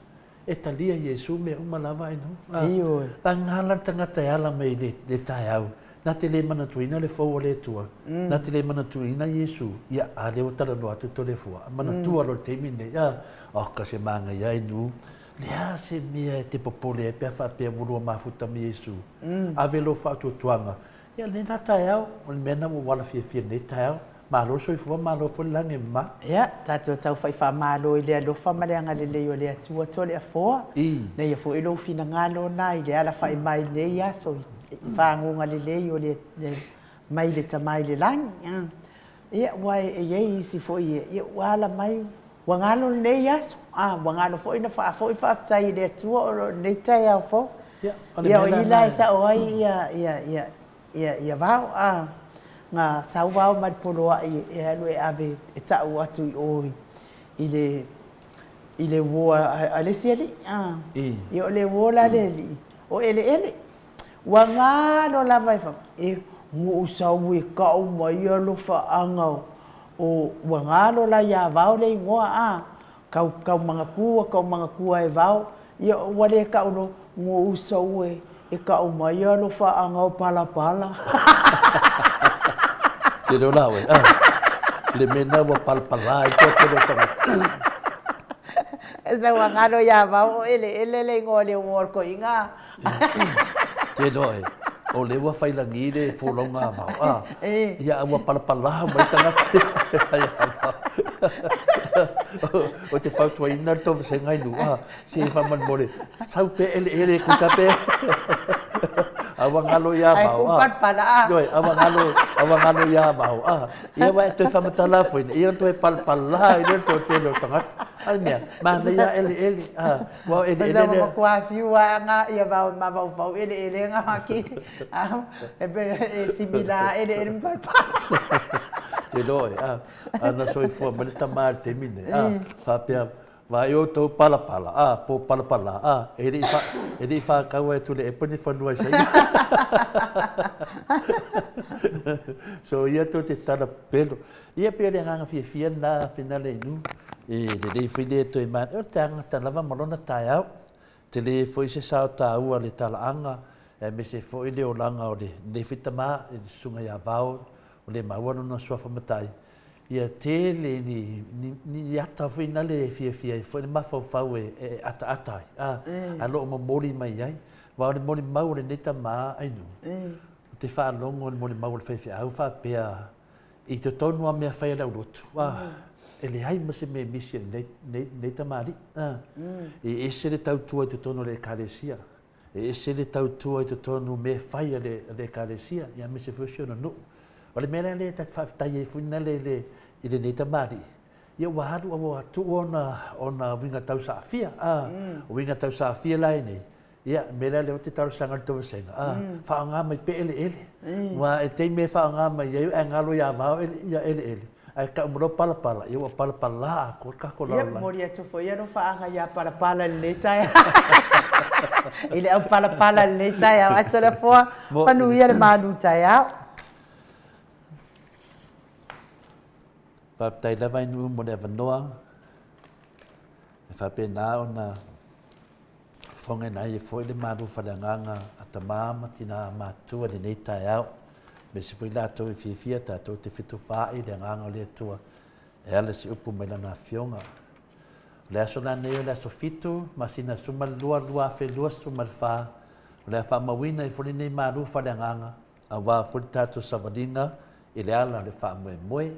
E talia Iesu mea uma lava ai no. Ioe. Paga la le tagata e ala mai i le taeao, na te le manatuaina le fou o le Atua, na te le manatuaina Iesu, ia, a lea ua talanoa atu Toleafoa, manatua loa i le taimi lenei, a, oka se manaia ai nu, le a se mea e te popole ai pe a faapea ua lua mafuta ma Iesu, ave lou faatuatuaga, Ia, lena taeao, o le mea lena ua ou ala fiafia i lenei taeao. Malo le soifua, malo foi le lagi e mama. Ia, tatou tau fai faamalo i le alofa ma le agalelei o le Atua Toleafoa. Na ia foi lou finagalo na i le alafai mai i lenei aso i faguga lelei o le mai le Tama i le lagi. Ia, aua e i ai isi foi ia ua ala mai ua galo lenei aso, a, ua galo foi ona faafoi faafetai i le Atua o lenei taeao fou. Ia, o i la e sao ai ia, ia, ia, ia, ia Vao, a, na sau Vao mai le poloai e alu e ave e ta'u atu i o i le, i le uo a le isi alii, a. Ia, o le uo la le alii, o eleele. Ua galo lava e fai, e, ua ou sau e kau mai alofaaga o, ua galo la iā Vao le igoa, a, kau, kau manatua, kau manatua e Vao, ia ua le kau loa, ua ou sau e, e kau mai alofaaga o Palapala. Tele o la oe, a, le mea lena ua palapala ai koe tele o tagata. Sa ua galo iā Vao o eleele le igoa o le uo o le toeaina. Te iloa e, o lea ua failagi le folauga a Vao, a, ia a ua palapala mai tagata ia Vao. Ou te fautuaina le tou vasega i nuu, a, se faamolemole, sau pea eleele e kuta pea. A ua galo ia Vao, a. Ioe, a ua galo, a ua galo ia Vao, a. Ia ua e toe faamatala foi, ia ona toe palapala ai lea le toatele o tagata. A le mea, manaia eleele, a. Ua o eleele lea. Ua matua fiu lava nga ia vao mafaufau eleele nga ki e simila eleele ma palapala. Te iloa oe, a, ana soifua mai le tama i le taimi nei, a, faapea, vaai outou palapala, a, po palapala, a, e le i wha, e le i whākaua e Tuilaepa ni whanua i Saina. So ia tou te tala pelo. Ia pei o le agaga fiafia lena Finale Inu, e lelei foi le toe manaia, o le tagata lava ma lona taeao. Tele foi se sao taua le talaaga aemaise foi le olaga o lenei foi tama i le susuga ia Vao, o le maua lona suafa matai. Ia tele ni, ni, ni ata foi na le fiafia ai foi le mafaufau e, e ataata ai, a, a loo momoli mai ai. Aua o le molimau o lenei tama Ainu, ou te faalogo i le molimau a le faifeau faapea, I totonu a mea fai a le aulotu, a, e leai ma se mea e misi e lenei, lenei, lenei tamalii. A, E ese le tautua i totonu o le Ekalesia, e ese le tautua i totonu o mea fai a le, a le Ekalesia, ia aemaise foi o si ona nuu. O le mea la lea ta te faafetai ai foi na le, le, i lenei tamalii, ia ua alu a ua tuu ona, ona uiga tausaafia, a, o uiga tausaafia la i nei, Ia, mea la lea ou te talosaga i le tou vasega, a, faaaoga mai pea eleele. Aua e taimi e faaaoga mai ai ae galo ia vao ia eleele, ae tau mai loa palapala, ia ua palapala atoa le tatou lalolagi. Ia, momoli atu foi alofaaga ia Palapala i lenei taeao. I le au palapala i lenei taeao. Ae Toleafoa, manuia le malu taeao. Faafetai lava i nuu mo le avanoa e faapena ona fofogaina ai foi le malu faleagaga a tama ma tina matutua i lenei taeao. Aemaise foi latou e fiafia tatou te fetufaai i le agaga o le Atua e ala i se upu mai Lana Afioga. O le aso lanei o le aso 7, masina 12, 2024, o le a faamauina ai foi lenei malu faaleagaga aua foi le tatou savaliga i le ala o le faamoemoe.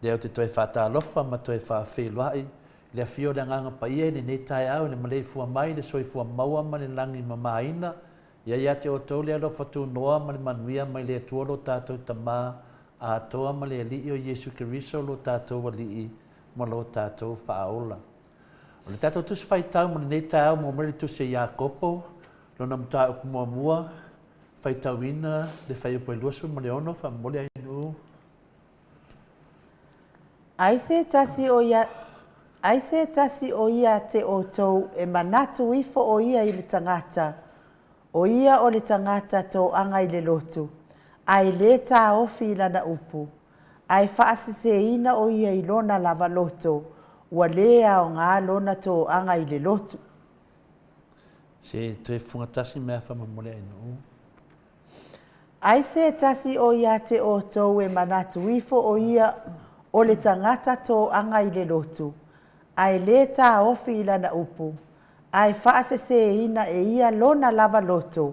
Lea ou te toe faatalofa ma toe faafeiloai i le afio o le Agaga Paia i lenei taeao i le maleifua mai i le soifua maua ma le lagi mamaina. Ia ia te outou le alofa tunoa ma le manuia mai le Atua lo tatou Tama atoa ma le Alii o Iesu Keriso lo tatou Alii ma lo tatou Faaola. O le tatou Tusi Faitau mo lenei taeao mo mai le Tusi a Iakopo, lona mataupu muamua, faitauina le fuaiupu e 26, faamomoli ai nuu. Ai se tasi o ia Ai se tasi o ia te outou e manatu ifo o ia i le tagata, o ia o le tagata toaga i le lotu, ae le taofi i lana upu, ae faaseseina o ia i lona lava loto, ua lē aoga lona toaga i le lotu. Se toe fugatasi mea faamolemole ai nuu. Ai se tasi o ia te outou e manatu ifo o ia o le tagata toaga i le lotu, ae lē taofi i lana upu, ae faaseseina e ia lona lava loto,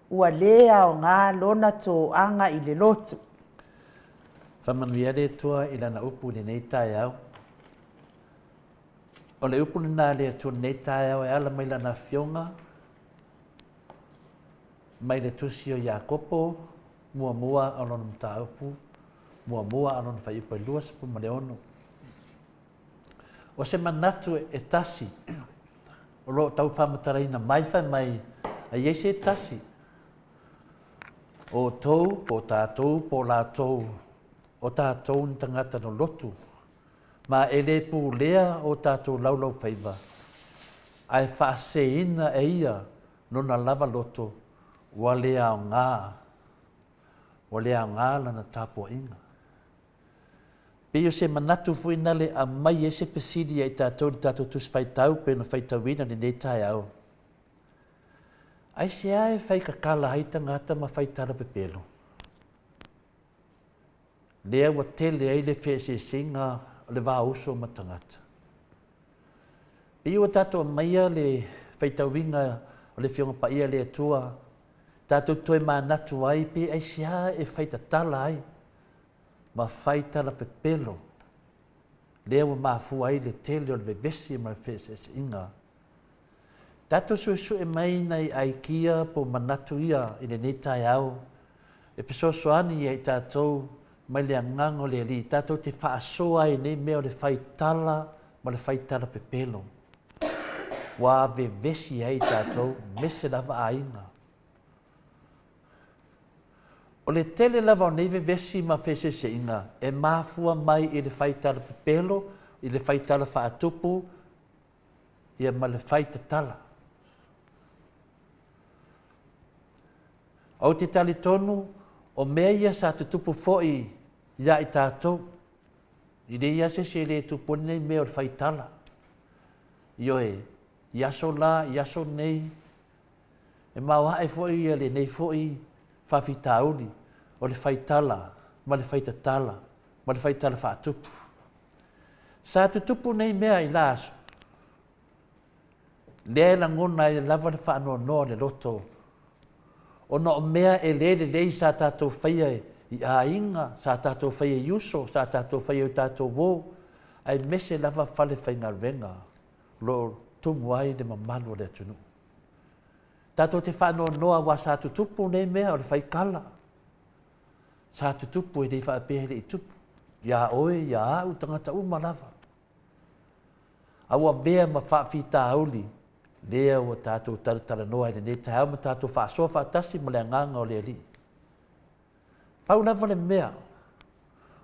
ua lē aoga lona toaga i le lotu. Faamanuia le Atua i Lana upu i lenei taeao. O le upu lena a le Atua i lenei taeao e ala mai Lana Afioga mai le Tusi o Iakopo, muamua o lona mataupu, muamua a lona fuaiupu e 26. O se manatu e tasi o lo o tau faamatalaina mai fai mai a i ai se tasi o outou po o tatou po o latou o tatou ni tagata lolotu ma e le pulea o tatou laulaufaiva ae faaseseina e ia lona lava loto ua le aoga ua le aoga lana tapuaiga. Pei o se manatu foi nale aumai ai se fesili ia i tatou i le tatou Tusi Faitau pei ona faitauina i lenei taeao. Aisea e fai kakala ai tagata ma fai tala pepelo? Lea ua tele ai le feeseeseaiga o le va uso ma tagata. Pei ua tatou aumaia le faitauina o le Afioga Paia a le Atua, tatou toe manatu ai pe aisea e fai tatala ai ma fai tala pepelo, lea ua mafua ai le tele o le vevesi ma le feeseeseaiga. Tatou suesue mai nai aikia po o manatu ia i lenei taeao e fesoasoani ia i tatou mai le agaga o le Alii, tatou te faasoa ai i nei mea o le fai tala ma le fai tala pepelo, ua vevesi ai tatou mese lava aiga. O le tele lava o nei vevesi ma feeseeseaiga e mafua mai i le fai tala pepelo, i le fai tala faatupu, ia ma le fai tatala. Ou te talitonu o mea ia sa tutupu foi ia i tatou. I leai lava se isi e le tupu ai lenei mea o le fai tala. Ioe, i aso la, i aso nei, e maoae foi ia lenei foi faafitauli o le fai tala ma le fai tatala ma le fai tala faatupu. Sa tutupu nei mea i la aso, lea e lagona ai lava le faanoanoa o le loto, ona o mea e le lelei sa tatou faia i aiga, sa tatou faia i uso, sa tatou faia i o tatou uo, aemaise lava fale faigaluega o lo o tumu ai le mamalu o le atunuu. Tatou te faanoanoa aua sa tutupu nei mea o le faikala, Sa tutupu e le i faapea e le i tupu, iā oe, iā au, tagata uma lava. A ua mea ma faafitauli lea ua tatou talatalanoa i lenei taeao ma tatou faasoa faatasi ma le agaga o le Alii. Pau lava le mea,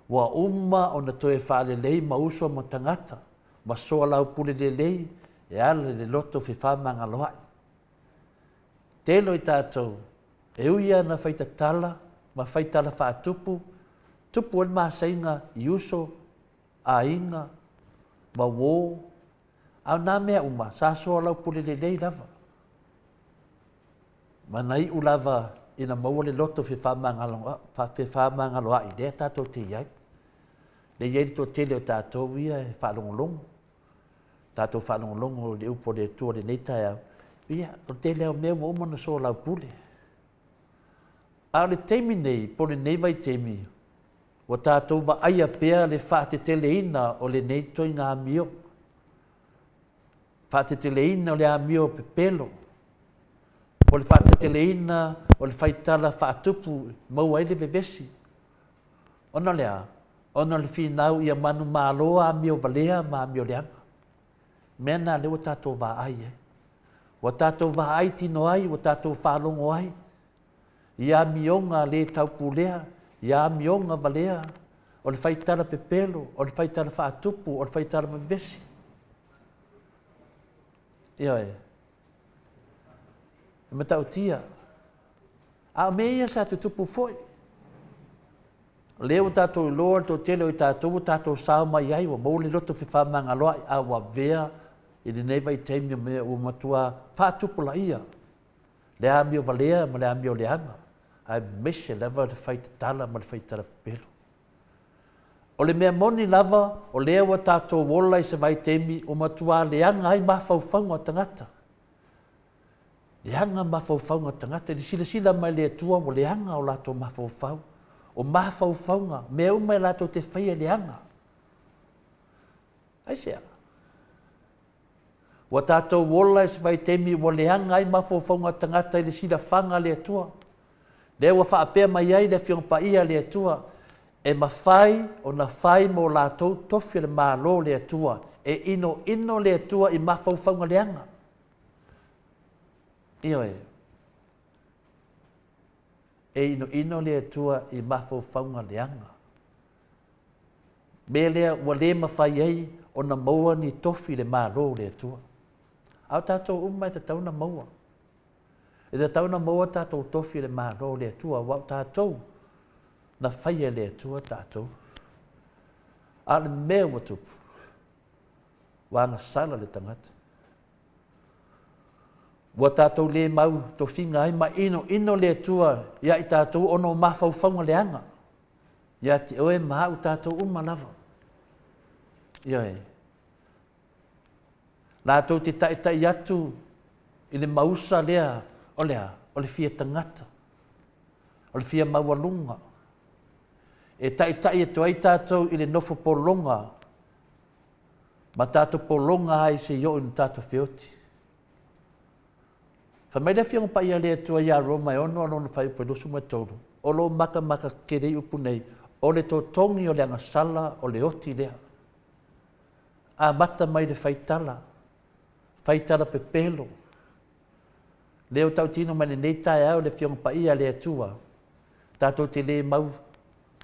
ua uma ona toe faalelei ma uso ma tagata ma soalaupule lelei e ala i le loto fefaamagaloa'i. Tele o i tatou e ui lava ina fai tatala ma fai tala faatupu, tupu ai le masaiga i uso. aiga, ma uō, a o nā mea uma, sa soalaupule lelei lava. Ma na iu lava ina maua le loto fefaamagaloa'i lea tatou te i ai. Lea e i ai le toatele o tatou ia e faalogologo, tatou faalogologo i le upu a le Atua i lenei taeao, ia, o le tele lava o mea ua uma ona soalaupule. A o le taimi nei, po o lenei vaitaimi, ua tatou vaaia pea le faateteleina o lenei ituaiga amio, faateteleina o le amio pepelo, po o le faateteleina o le faitala faatupu e maua ai le vevesi. Ona o le a? Ona o le finau ia manumalo amio valea ma amio leaga. Mea na lea ua tatou vaai ai. Ua tatou vaai tino ai, ua tatou faalogo ai i amioga le taupulea, i amioga valea, o le faitala pepelo, o le faitala faatupu, o le faitala vevesi. Ioe. E matautia. A o mea ia sa tutupu foi. O lea ua tatou iloa le toatele o i tatou ua tatou sao mai ai, ua maua le loto fefaamagaloa'i, a ua avea i lenei vaitaimi o mea ua matua faatupulaia le amio valea ma le amio leaga, aemaise lava le faitatala ma le faitala pepelo. O le mea moni lava, o lea ua tatou ola i se vaitaimi ua matua leaga ai mafaufauga o tagata. Leaga mafaufauga o tagata, i le silasila mai le Atua ua leaga o latou mafaufau. O mafaufauga, mea uma e latou te faia e leaga. Aisea? Ua tatou ola i se vaitaimi ua leaga ai mafaufauga o tagata i le silafaga a le Atua. Lea ua faapea mai ai le Afioga Paia a le Atua, e mafai ona fai mo latou tofi o le Malo o le Atua, e inoino le Atua i mafaufauga leaga. Ioe. E inoino le Atua i mafaufauga leaga. Mea lea ua le mafai ai ona maua ni tofi i le Malo o le Atua. A o tatou uma e tatau ona maua. E tatau ona maua tatou tofi i le Malo o le Atua, aua o tatou na faia e le Atua tatou. A o le mea ua tupu, ua agasala le tagata. Ua tatou le mau tofiga ai ma inoino le Atua ia i tatou ona o mafaufauga leaga ia te oe ma au tatou uma lava. Ioe. Latou te taitai atu i le mausa lea o le a? O le fia tagata, o le fia maualuga. E taitai atu ai tatou i le nofo pologa ma tatou pologa ai se i oo ina tatou feoti. Fai mai le Afioga Paia a le Atua ia Roma e 6 a lona fuaiupu e 23, o lo o matamata tetele i upu nei, o le totogi o le agasala o le oti lea. Amata mai le faitala, faitala pepelo, lea ua tautino mai lenei taeao le Afioga Paia a le Atua, tatou te le mau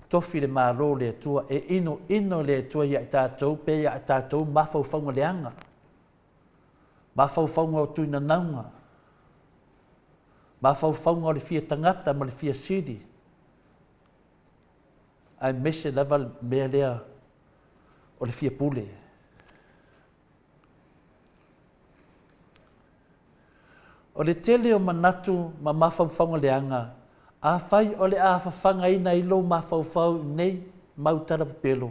tofi le Malo o le Atua, e inoino le Atua ia i tatou pe ia tatou mafaufauga leaga, mafaufauga o tuinanauga, mafaufauga o le fia tagata ma le fia sili, aemaise lava le mea lea o le fia pule. O le tele o manatu ma mafaufauga leaga, afai o le a fafagaina ai lou mafaufau i nei mau tala pepelo,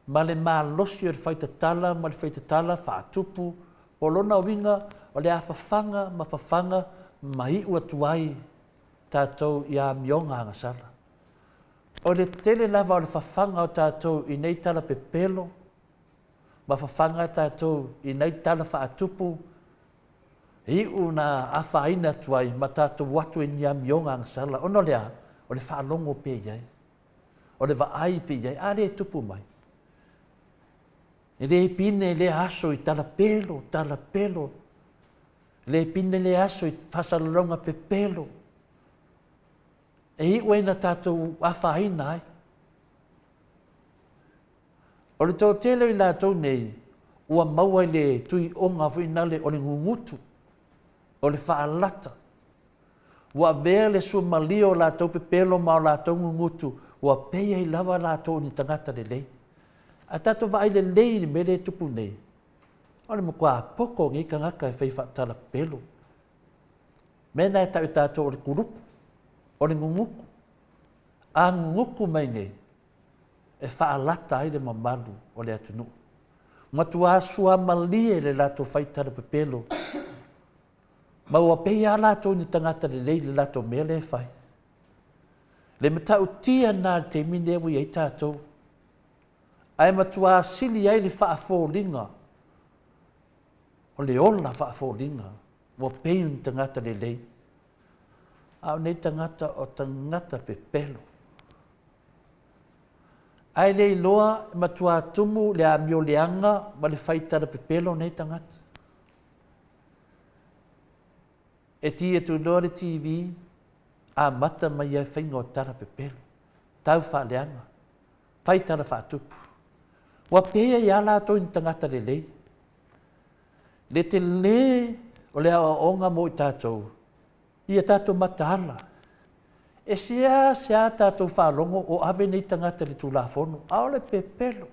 ma le malosi o le faitatala ma le faitatala faatupu, po o lona uiga o le a fafaga ma fafaga ma iu atu ai tatou i amioga agasala. O le tele lava o le fafaga o tatou i nei tala pepelo, ma fafaga tatou i nei tala faatupu, e iu na afaina atu ai ma tatou o atu i ni amioga agasala, ona o le a? O le faalogo pea i ai, o le vaai pea i ai, a lea e tupu mai. E le pine lea aso i tala pelo, tala pelo, e le pine lea aso i faasalalauga pepelo, e iu ai na tatou afaina ai. O le toatele o i latou nei ua maua i le tuioga foi nale o le gugutu, o le faalata. Ua avea le suamalie o latou pepelo ma o latou gugutu, ua pei ai lava latou o ni tagata lelei. A tatou vaai lelei i le mea lea e tupu nei, o le matua poto o nei tagata e fai faatala pepelo. Mea na e tau e tatou o le kuluku, o le nunuku. A nunuku mai nei, e faalata ai le mamalu o le atunuu. Matua suamalie le latou fai tala pepelo, ma ua pei lava latou ni tagata lelei i le latou mea lea e fai. Le matautia lena i le taimi lea ua i ai tatou, ae matua sili ai le faafoliga o le ola faafoliga ua pei o ni tagata lelei, a o nei tagata o tagata pepelo. Ae le iloa e matua tumu le amio leaga ma le fai tala pepelo o nei tagata. E ti atu loa le TV, amata mai ai faiga o tala pepelo, tau faaleaga, fai tala faatupu. Ua pei ai lava latou i ni tagata lelei. Le tele o le aoaoga mo i tatou, ia tatou mataala. E seasea tatou faalogo o ave nei tagata i le Tulafono, ʻaʻole pepelo.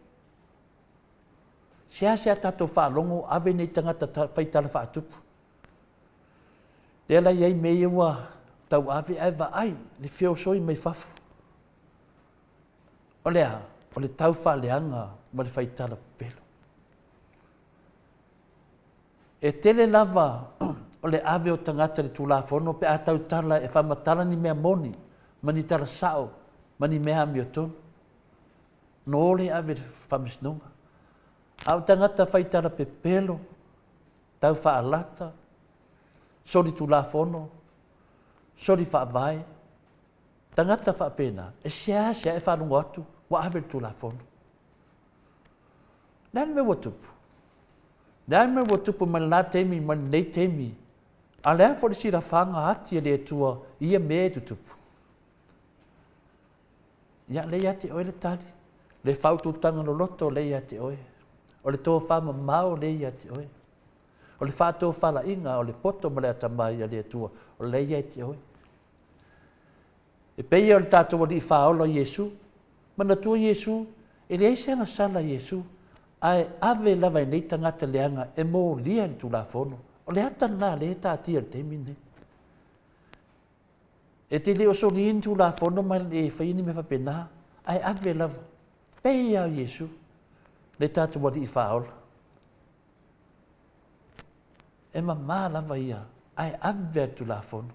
Seasea tatou faalogo o ave nei tagata fai tala faatupu. Lea la e i ai mea ia ua tauave ae vaai le feosoi mai fafo. O le a? O le taufaaleaga ma le faitala pepelo. E tele lava o le ave o tagata i le Tulafono pe a tautala e faamatala ni mea moni ma ni tala sao ma ni mea amiotonu. No le ave i le Faamasinoga. A o tagata faitala pepelo, tau faalata, soli Tulafono, soli faavae, tagata faapena, e seasea e faalogo atu ua ave i le Tulafono. O le a le mea ua tupu? O le a le mea ua tupu mai lena taimi mai lenei taimi? A o le a foi le silafaga ati a le Atua i ia mea e tutupu? Ia, lea ia te oe le tali, le faautautaga loloto lea ia te oe, o le tofa mamao lea ia te oe, o le faatofalaiga o le poto ma le atamai a le Atua, o lea ia te oe. E pei o le tatou Alii Faaola Iesu, manatua Iesu, e leai se agasala Iesu, ae ave lava e nei tagata leaga e molia le Tulafono. O le ata lena lea e taatia i le taimi lenei. E te le o solia ni Tulafono ma e faia ni mea faapena, ae ave lava. Pei lava o Iesu, le tatou Alii Faaola. E mama lava ia, ae ave a le Tulafono.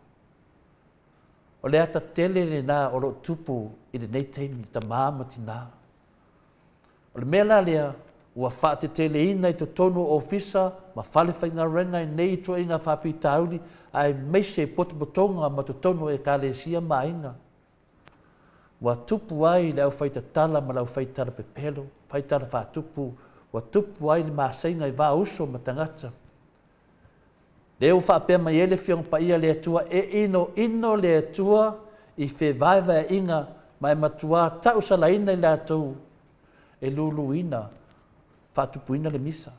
O le ata tele lena o lo o tupu i lenei taimi, tama ma tina. O le mea la lea, ua faateteleina i totonu o ofisa ma fale faigaluega i nei ituaiga faafitauli aemaise i potopotoga ma totonu o ekalesia ma aiga. Ua tupu ai le aufaitatala ma le aufaitala pepelo, faitala faatupu, ua tupu ai le maseiga i va o uso ma tagata. Lea ua faapea mai ai le Afioga Paia a le Atua, E inoino le Atua i fevaevaeaiga ma e matuā tausalaina i latou e luluina, faatupuina le misa.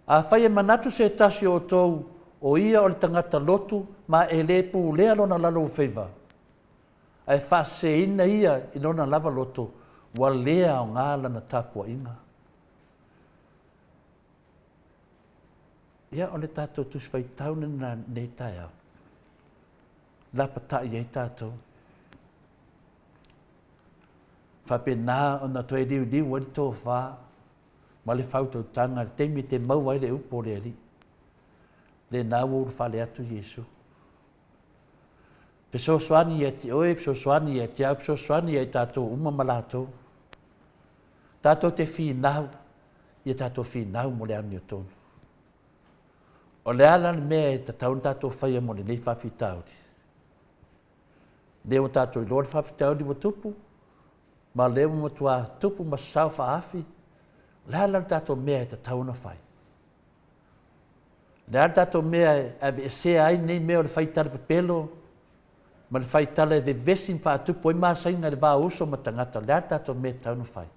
Afai e manatu se tasi o outou o ia o le tagata lotu ma e le pulea lona laloufaiva, ae faaseseina ia i lona lava loto, ua le aoga lana tapuaiga. Ia, o le tatou Tusi Faitau lena i lenei taeao, lapatai ai tatou. Faapena ona toe liuliu ai le tofa ma le faautautaga i le taimi e te maua ai le upu o le Alii. Lena ua ulufale atu Iesu. Fesoasoani ia te oe, fesoasoani ia te au, fesoasoani ia i tatou uma ma latou. Tatou te finau, ia tatou finau mo le amiotonu. O le a la le mea e tatau ona tatou faia mo lenei faafitauli? Lea ua tatou iloa le faafitauli ua tupu, ma lea ua matua tupu ma sasao faaafi, o le a la le tatou mea e tatau ona fai? O le a le tatou mea e aveesea ai lenei mea o le faitala pepelo ma le faitala e vevesi ma faatupu ai masaiga i le va o uso ma tagata, o le a le tatou mea e tatau ona fai?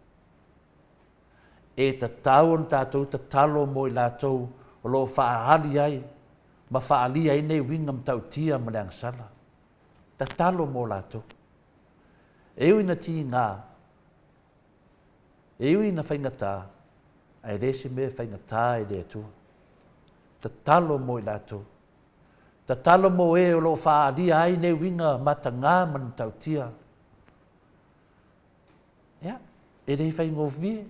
E tatau ona tatou tatalo mo i latou o lo o faaali ai ma faaalia ai nei uiga matautia ma le agasala. Tatalo mo latou. E ui ina tiga, E ui ina faigata, ae le se mea e faigata i le Atua. Tatalo mo i latou. Tatalo mo e o lo o faaalia ai nei uiga matagā ma le matautia. Ia, e le faigofie,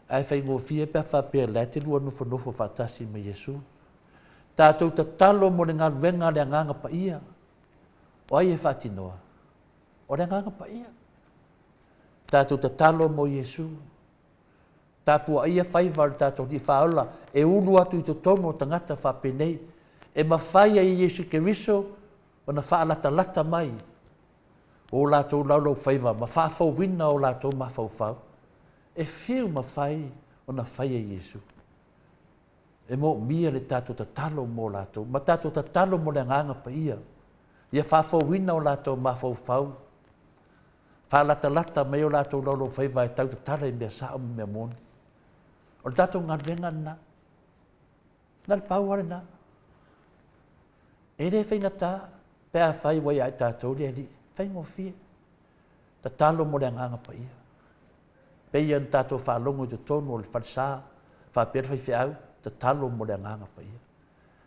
ae faigofie pe a faapea o la e te lua nofonofo faatasi ma Iesu. Tatou tatalo mo le galuega a le Agaga Paia. O ai e faatinoa? O le Agaga Paia. Tatou tatalo mo Iesu. Tapuaia faiva o le tatou Alii Faaola e ulu atu i totonu o tagata faapenei, e mafai ai e Iesu Keriso ona faalatalata mai o latou laulaufaiva ma faafouina o latou mafaufau, e fiu mafai ona fai e Iesu. E moomia le tatou tatalo mo latou, ma tatou tatalo mo le Agaga Paia, ia faafouina o latou mafaufau, faalatalata mai o latou laulaufaiva e tau tatala i mea sao ma mea moni. O le tatou galuega lena. Na le pau lava lena. E le faigata pe afai ua ia i tatou le Alii, faigofie. Tatalo mo le Agaga Paia. Pei ona tatou faalogo i totonu o le falesa, faapea le faifeau, tatalo mo le Agaga Paia.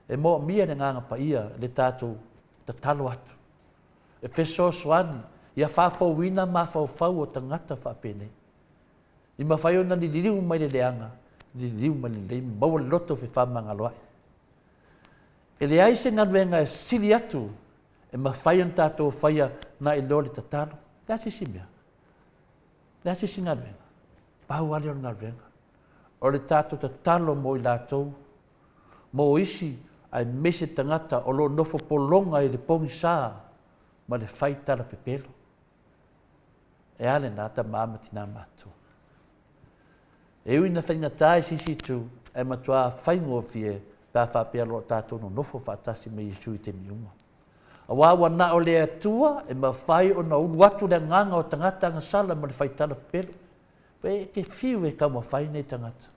E moomia le Agaga Paia le tatou tatalo atu. E fesoasoani ia faafouina mafaufau o tagata faapenei. I mafai ona liliu mai le leaga, liliu mai le lelei, maua le loto fefaamagaloa'i. E leai se galuega e sili atu e mafai ona tatou faia nai lo le tatalo. O le a se isi mea? O le a se isi galuega? Pau lava lea o le galuega. O le tatou tatalo mo i latou, mo isi aemaise tagata o lo o nofo pologa i le pogisa ma le fai tala pepelo. E a lena tama ma tinā matutua? E ui ina faigata i se isi itu, ae matuā faigofie pe a faapea loa o tatou nonofo faatasi ma Iesu i taimi uma. Aua ua na o le Atua e mafai ona ulu atu le agaga o tagata agasala ma le faitala pepelo. E te fiu e taumafai nei tagata.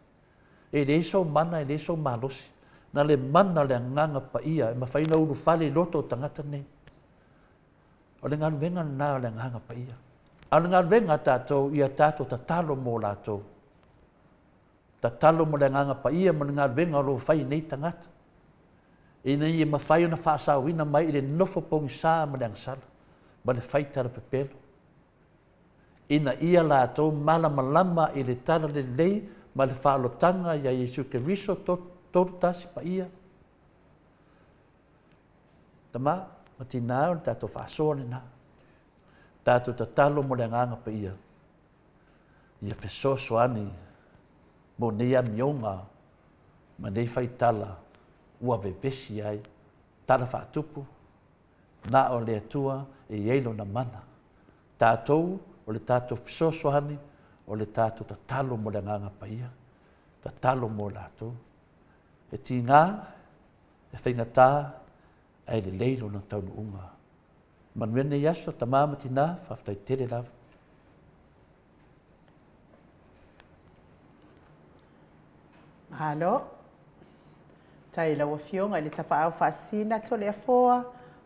E leai sou mana, e leai sou malosi. Na le mana o le Agaga Paia e mafai ona ulufale i loto o tagata nei. O le galuega lena o le Agaga Paia. A o le galuega a tatou, ia tatou tatalo mo latou. Tatalo mo le Agaga Paia ma le galuega o lo o fai e nei tagata, ina ia mafai ona faasaoina mai i le nofo pogisa ma le agasala, ma le fai tala pepelo, ina ia latou malamalama i le tala lelei ma le faaolotaga iā Iesu Keriso, 3:1 Paia. Tama ma tinā, o le tatou faasoa lena. Tatou tatalo mo le Agaga Paia, ia fesoasoani mo nei amioga ma nei faitala ua vevesi ai tala faatupu, na o le Atua e i ai Lona mana. Tatou, o le tatou fesoasoani, o le tatou tatalo mo le Agaga Paia, tatalo mo latou. E tiga, e faigata, ae lelei lona taunuuga. Manuia lenei aso, tama ma tina, faafetai tele lava. Malo. Tai lau Afioga i le Tapaau Faasisina Toleafoa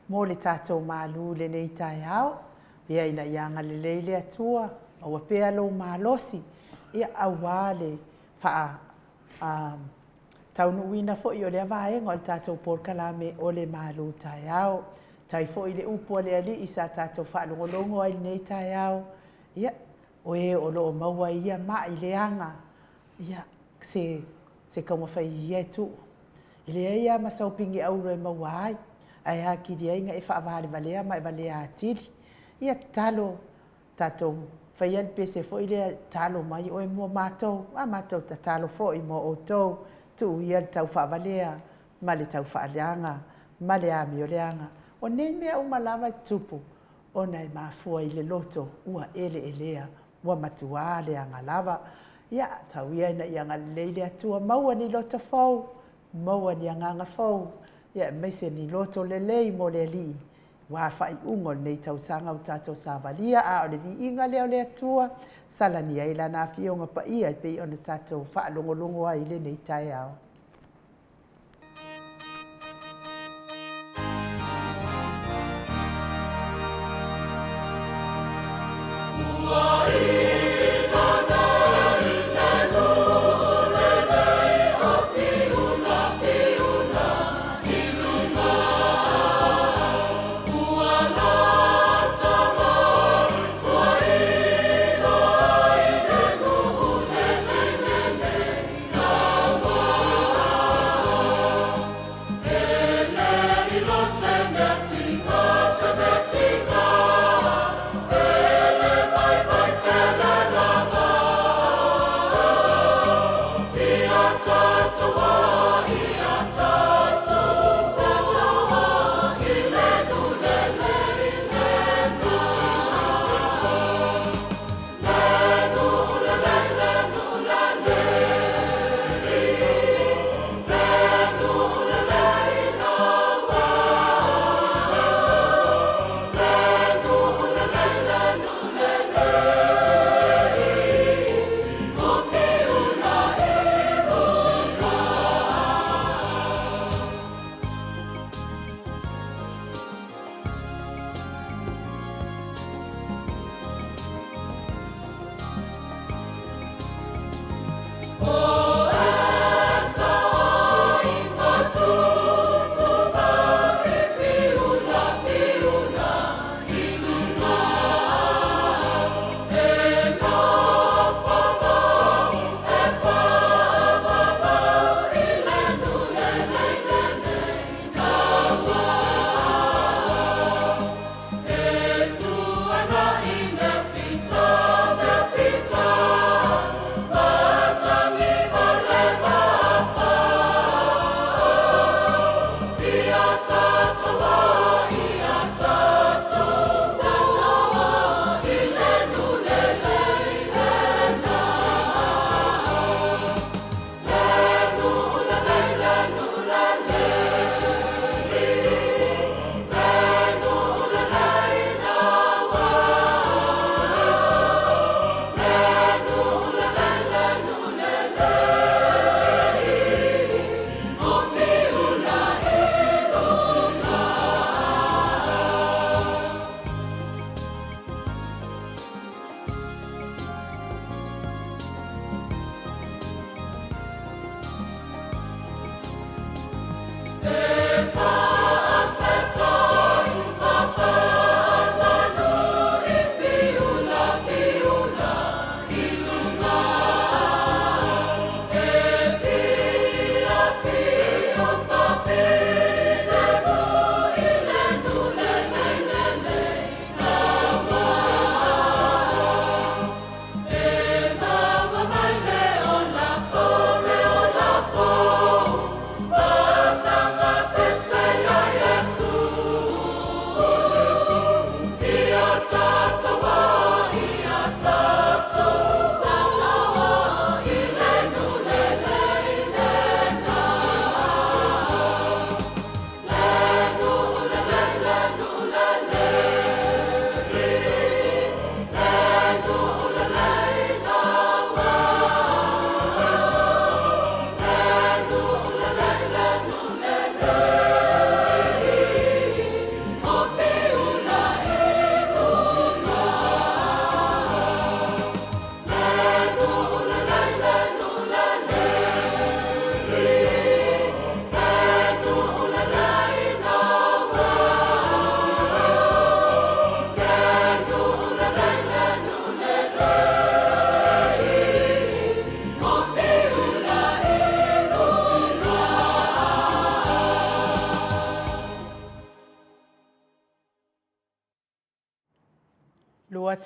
mo le tatou malu i lenei taeao. Ia ina ia agalelei le Atua, maua pea lou malosi, ia aua le faa taunuuina foi o lea vaega o le tatou polokalame o le malu taeao. Tai foi le upu a le Alii sa tatou faalogologo ai i lenei taeao, ia, o e o lo o maua i ia ma'i leaga, ia, se, se taumafai ia e tuu. E leai lava ma sau piniauro e maua ai, ae atili ai ona e faavalevalea ma e valea atili. Ia tatalo Tatou faia le pese foi lea, talo mai oe mo matou, a matou tatalo foi mo outou, tuu ia le tau faavalea ma le tau faaleaga ma le amio leaga. O nei mea uma lava e tutupu ona e mafua i le loto ua eleelea, ua matuā leaga lava. Ia, tau ia ina ia agalelei le Atua, maua ni loto fou, maua ni agaga fou, ia aemaise ni loto lelei mo le Alii Aua faaiuga o lenei tausaga ua tatou savalia, a o le viiga lea o le Atua, salani ai Lana Afioga Paia e pei ona tatou faalogologo ai i lenei taeao. Ua i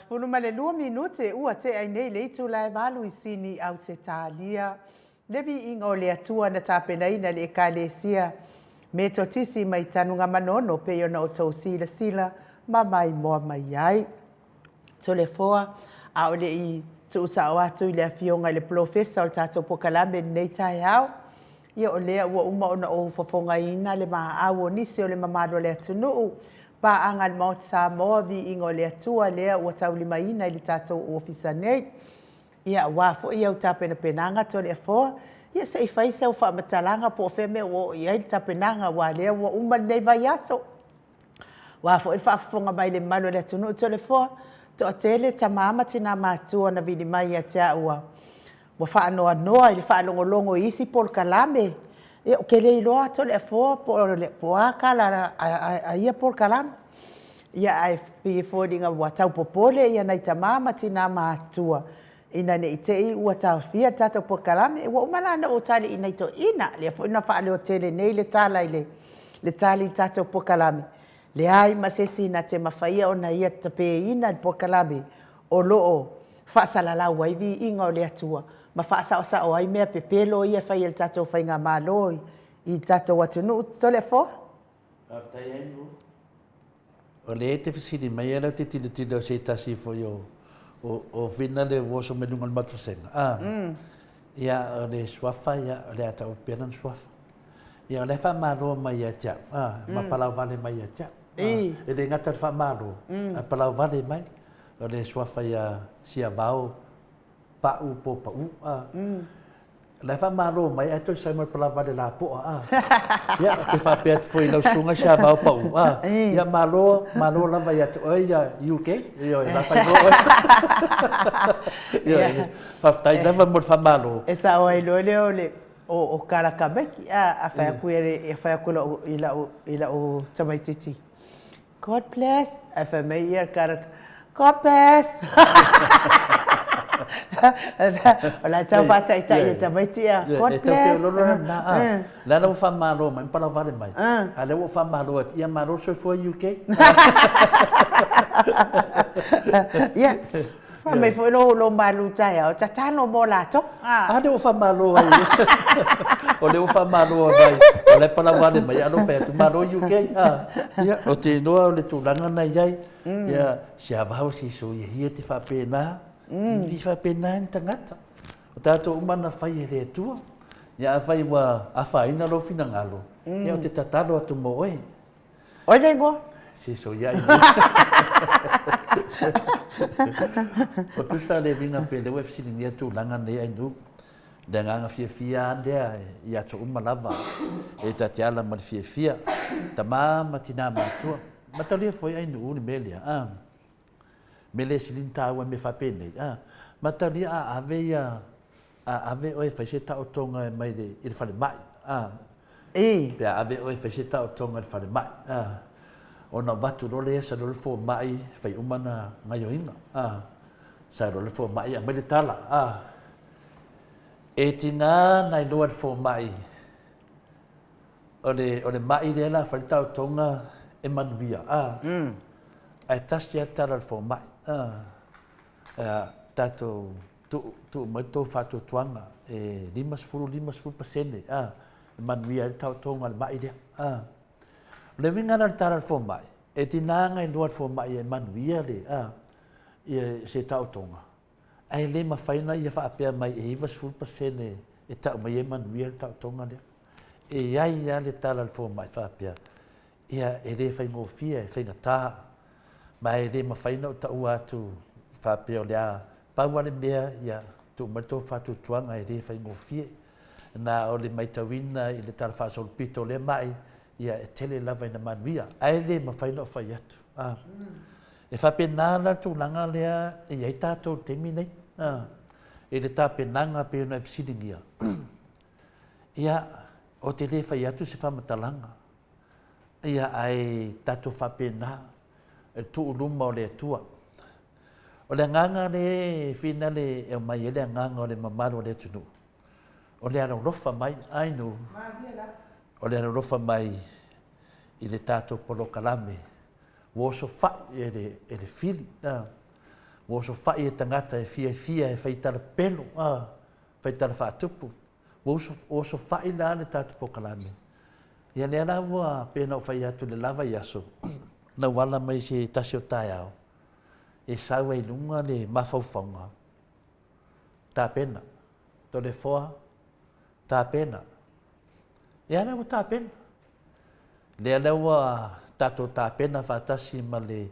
22 minute ua tea ai nei le itula e valu i Sini, Ausetalia. Le viiga o le Atua na tapenaina le Ekalesia Metotisi mai Tanugamanono pei ona outou silasila ma maimoa mai ai. Toleafoa, a o le i tuusao atu i le Afioga i le Polofesa o le tatou polokalame i lenei taeao, ia o lea ua uma ona ou fofogaina le maau o nisi o le mamalu o le atunuu, paaga a le Maota Samoa, viiga o le Atua lea ua taulimaina i le tatou ofisa nei. Ia aua foi au tapenapenaga Toleafoa, ia se i fai sau faamatalaga po o fea mea ua oo i ai le tapenaga aua lea ua uma lenei vaiaso. Aua foi le faafofoga mai le mamalu o le atunuu Toleafoa, toatele tama ma tina matutua na vili mai ia te au ua ua faanoanoa i le faalogologo i isi polokalame. Ia ou te le iloa Toleafoa po o a tala a ia polokalame. Ia ae pei e foliga ua tau popole ia nai tama ma tina matutua ina ne i te i ua taofia le tatou polokalame. Ua uma la ona ou tali i nai toeaiina, lea foi na faaleotele nei le tala i le le tali i le tatou polokalame, leai ma se isi na te mafaia ona ia tapeina le polokalame o lo o faasalalau ai viiga o le Atua. ma faasaosao ai mea pepelo ia e fai e le tatou faigamalo i le tatou atunuu. Toleafoa? Faafetai Andrew. O lea e te fesili mai o lea ou te tilotilo i se tasi foi o o Vina le ua oso mai luga o le matou vasega. A. Ia o le suafa ia o le a tau pea lona suafa. Ia o la e faamalo mai ia te au, a, ma palauvale mai ia te au. E le gata i le faamalo, ae palauvale mai. O le suafa ia Siavao Pa'u po Pa'u a. La e faamalo mai ae toe sau ma le palavale lapoa a. Ia, ou te faapea atu foi i lau susuga Siavao Pa'u a. Ia, malo, malo lava ia te oe ia UK. Ioe, la faailoa oe. Ioe, faafetai lava mo le faamalo. E sao ai loa lea o le o Kalakameki a, a fai atu ia, fai atu i lau i lau tamaitiiti, God bless. Ae fai mai ia le Karaka, God bless. O la e tau faataitai e tamaiti ia, God bless. E tau feololo la lena, a. O lea la ua faamalo mai ma palauvale mai, a o lea ua ou faamalo atu, ia malo le soifua UK. Ia, Fai mai foi lou, lou malu taeao, tatalo mo latou. A lea ua faamalo ai. O lea ua faamalo ai. O la e palau mai, a o fai atu, malo UK. A, ia, o te iloa o le tulaga na i ai. Ia, si avao si so ia hia te faapena. I faapena ni tagata. O tatou uma na fai e le Atua. Ia, afai ua afaina lou finagalo, ia, ou te tatalo atu mo oe. Oi le igoa? Si so ia i. O tusa le vinga pe le ua fesiligia tulaga nei ai nu. Le agaga fiafia a lea i aso uma lava e ta te ala ma le fiafia. Tama ma tina matua. Matalia foi ai nuu le mea lea. A. Mea le sili ona taua i mea faapenei. A. Matalia a ave ia a ave oe e fai se taotoga e mai i le falemai, a. Pe a ave oe e fai se taotoga i le falemai, a. Ona avatu loa lea sau loa le fomai fai uma ana gaioiga, a. Sau loa le fomai aumai le tala, a. E tiga ona iloa e le fomai o le, o le mai lea o le a fai le taotoga e manuia, a. Ae tasi lava le tala a le fomai, a. Tatou tuu mai le tou faatuatuaga e 50, 50 pasene a, e manuia ai le taotoga o le mai lea. A. O le uiga la o le tala a le fomai, e tiga ona iloa e le fomai e manuia le, a, ia se taotoga, ae le mafai ona ia faapea mai e 90 pasene e tau mai e manuia le taotoga lea. E i ai lava le tala a le fomai faapea, Ia, e le faigofie, e faigata, ma e le mafai ona ou taua atu faapea o le a pau lava le mea, ia, tuu mai le tou faatuatuaga e le faigofie. Na o le matauina i le Tala Faasolopito o lea mai, ia, e tele lava ina manuia, ae le mafai ona ou fai atu. A. E faapena la le tulaga lea e i ai tatou i le taimi nei, a, i le tapenaga pei ona e fesiligia. Ia, ou te le fai atu se faamatalaga, Ia, ae tatou faapena, e tuu luma o le Atua. O le agaga lea e finale e aumai ai le agaga o le mamalu o le atunuu, o le alolofa mai, ai nu, o le alolofa mai i le tatou polokalame, ua osofai e le, e le fili, a, ua osofai e tagata e fiafia e fai tala pepelo, a, fai tala faatupu, Ua osofai la le tatou polokalame. Ia lea la ua pei ona ou fai atu i le la vaiaso, na ou ala mai i se tasi o taeao, e sau ai i luga le mafaufauga, tapena, Toleafoa, tapena. Ia lea ua tapena. Lea la ua tatou tapena faatasi ma le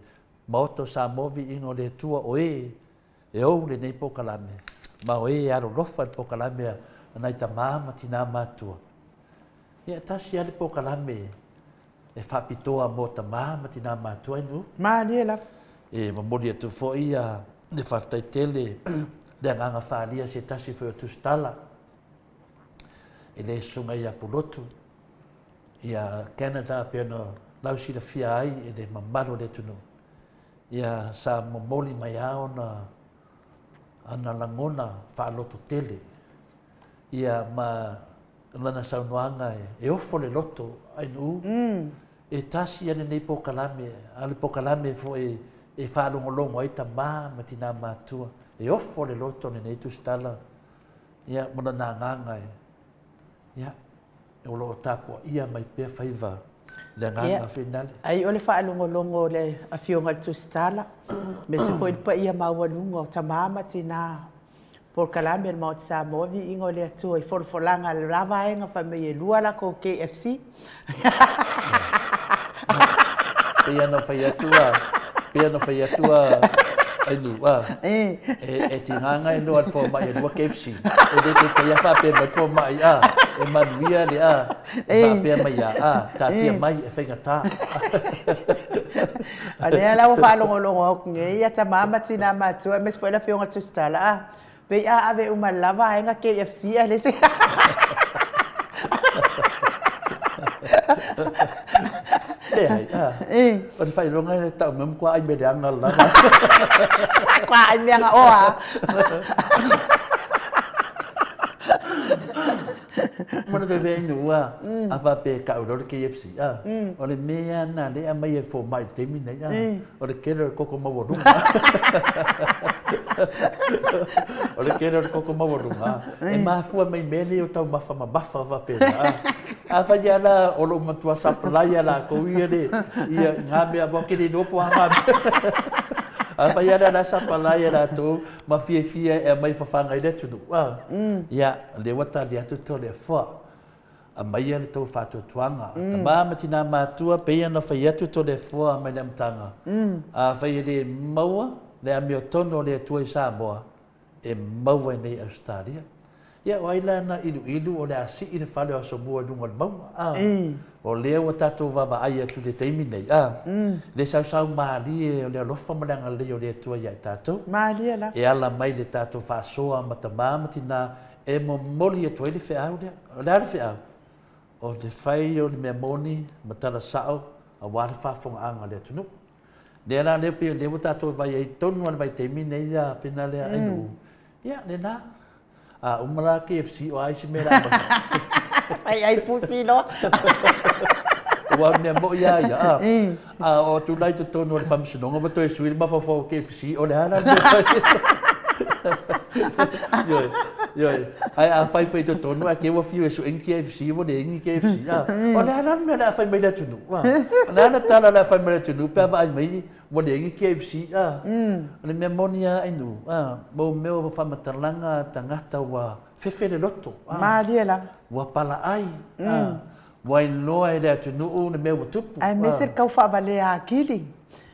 Maota o Samoa Viiga o le Atua o e e ou lenei polokalame, ma o e e alolofa i le polokalame a nai tama ma tinā matutua. Ia, e tasi lava le polokalame e faapitoa mo tama ma tinā matutua i nuu. Malie lava. E momoli atu foi ia le faafetai tele le agaga faaalia se tasi foi o tusitala i le Susuga ia Pulotu ia Canada pei ona lausilafia ai e le mamalu o le atunuu. Ia sa momoli mai lava ona ana lagona faalototele, ia ma lana saunoaga e ofo le loto ai nuu, e tasi ia lenei polokalame, a o le polokalame foi e faalogologo ai tama ma tina matutua, e ofo le loto lenei tusitala. Ia, ma lona agaga e, ia, o lo o tapuaia mai pea faiva i le agaga finale. Ai o le faalogologo o le Afioga i le Tusitala, aemaise foi le paia maualuga o tama ma tina, polokalame a le Maota Samoa, viiga o le Atua i folafolaga a le la vaega fai mai e lua lakou KFC. Pei ona fai atu a, pei ona fai atu a, Ainu, a, e, e tiga na iloa le fomai e lua KFC. E le taitai a faapea mai le fomai, a, e manuia le a, e faapea mai a, a, taatia mai e faigata. O lea la ua faalogologo atu nei ia tama ma tina matutua aemaise foi le Afioga i le Tusitala, a, Pei a ave uma lava vaega KFC ae leai se Leai, a. O le faailoga e tau mai matua ai mea leaga lava. Matua ai mea gaoa. Mo le veve inu a, a faapea e tau loa le KFC, a. O le mea lena lea e aumai e le fomai i le taimi lenei, a. O le tele o le koko maualuga. O le tele o le koko maualuga, e mafua mai mea nei o taumafa mamafa faapena. Afai lava la o lo o matua supply a latou ia le ia ngā mea aua ou te le iloa po o a ngā mea. Afai lava la o la e supply e latou ma fiafia e aumai e fafaga ai le atunuu, ia, lea ua tali atu Toleafoa. Aumaia le tou faatuatuaga. Tama ma tina matua, pei ona fai atu Toleafoa mai le amataga, afai e le maua le amiotonu o le Atua i Samoa, e maua i nei Ausetalia. Ia, o ai la na iluilu o le a sii le fale o Asomua i luga o le mauga, a? O lea ua tatou vaavaai atu i le taimi nei, a? Le sausau malie o le alofa ma le agalelei o le Atua ia i tatou. Malie lava. E ala mai i le tatou faasoa ma tama ma tina e momoli atu ai le feau lea. O le a le feau? O le fai o le mea moni ma tala sao aua le faafofogaaga a le atunuu. Lea la lea pei o lea ua tatou vaai ai tonu lava i le vaitaimi nei a Pina lea Ainuu. Ia, lena. A uma la KFC o a isi mea la aumai? Fai ai pusi loa. Aua o le mea moi lava ia, a. A oo atu la i totonu o le faamasinoga ua toe sui le mafaufau o KFC, o le a la le mea fai? Ioe, ioe. Ae a fai foi i totonu ae te i ua fiu e sue ni KFC ua leai ni KFC, a. O le a la le mea o le a fai mai le atunuu, a? O le a le tala o le a fai mai le atunuu pe a vaai mai ua leai ni KFC, a? O le mea moni lava Ainuu, a, mo mea o faamatalaga a tagata ua fefe le loto, a. Malie lava. Ua palaai, a. Ua iloa e le atunuu le mea ua tupu. Aemaise le tau faavalea atili.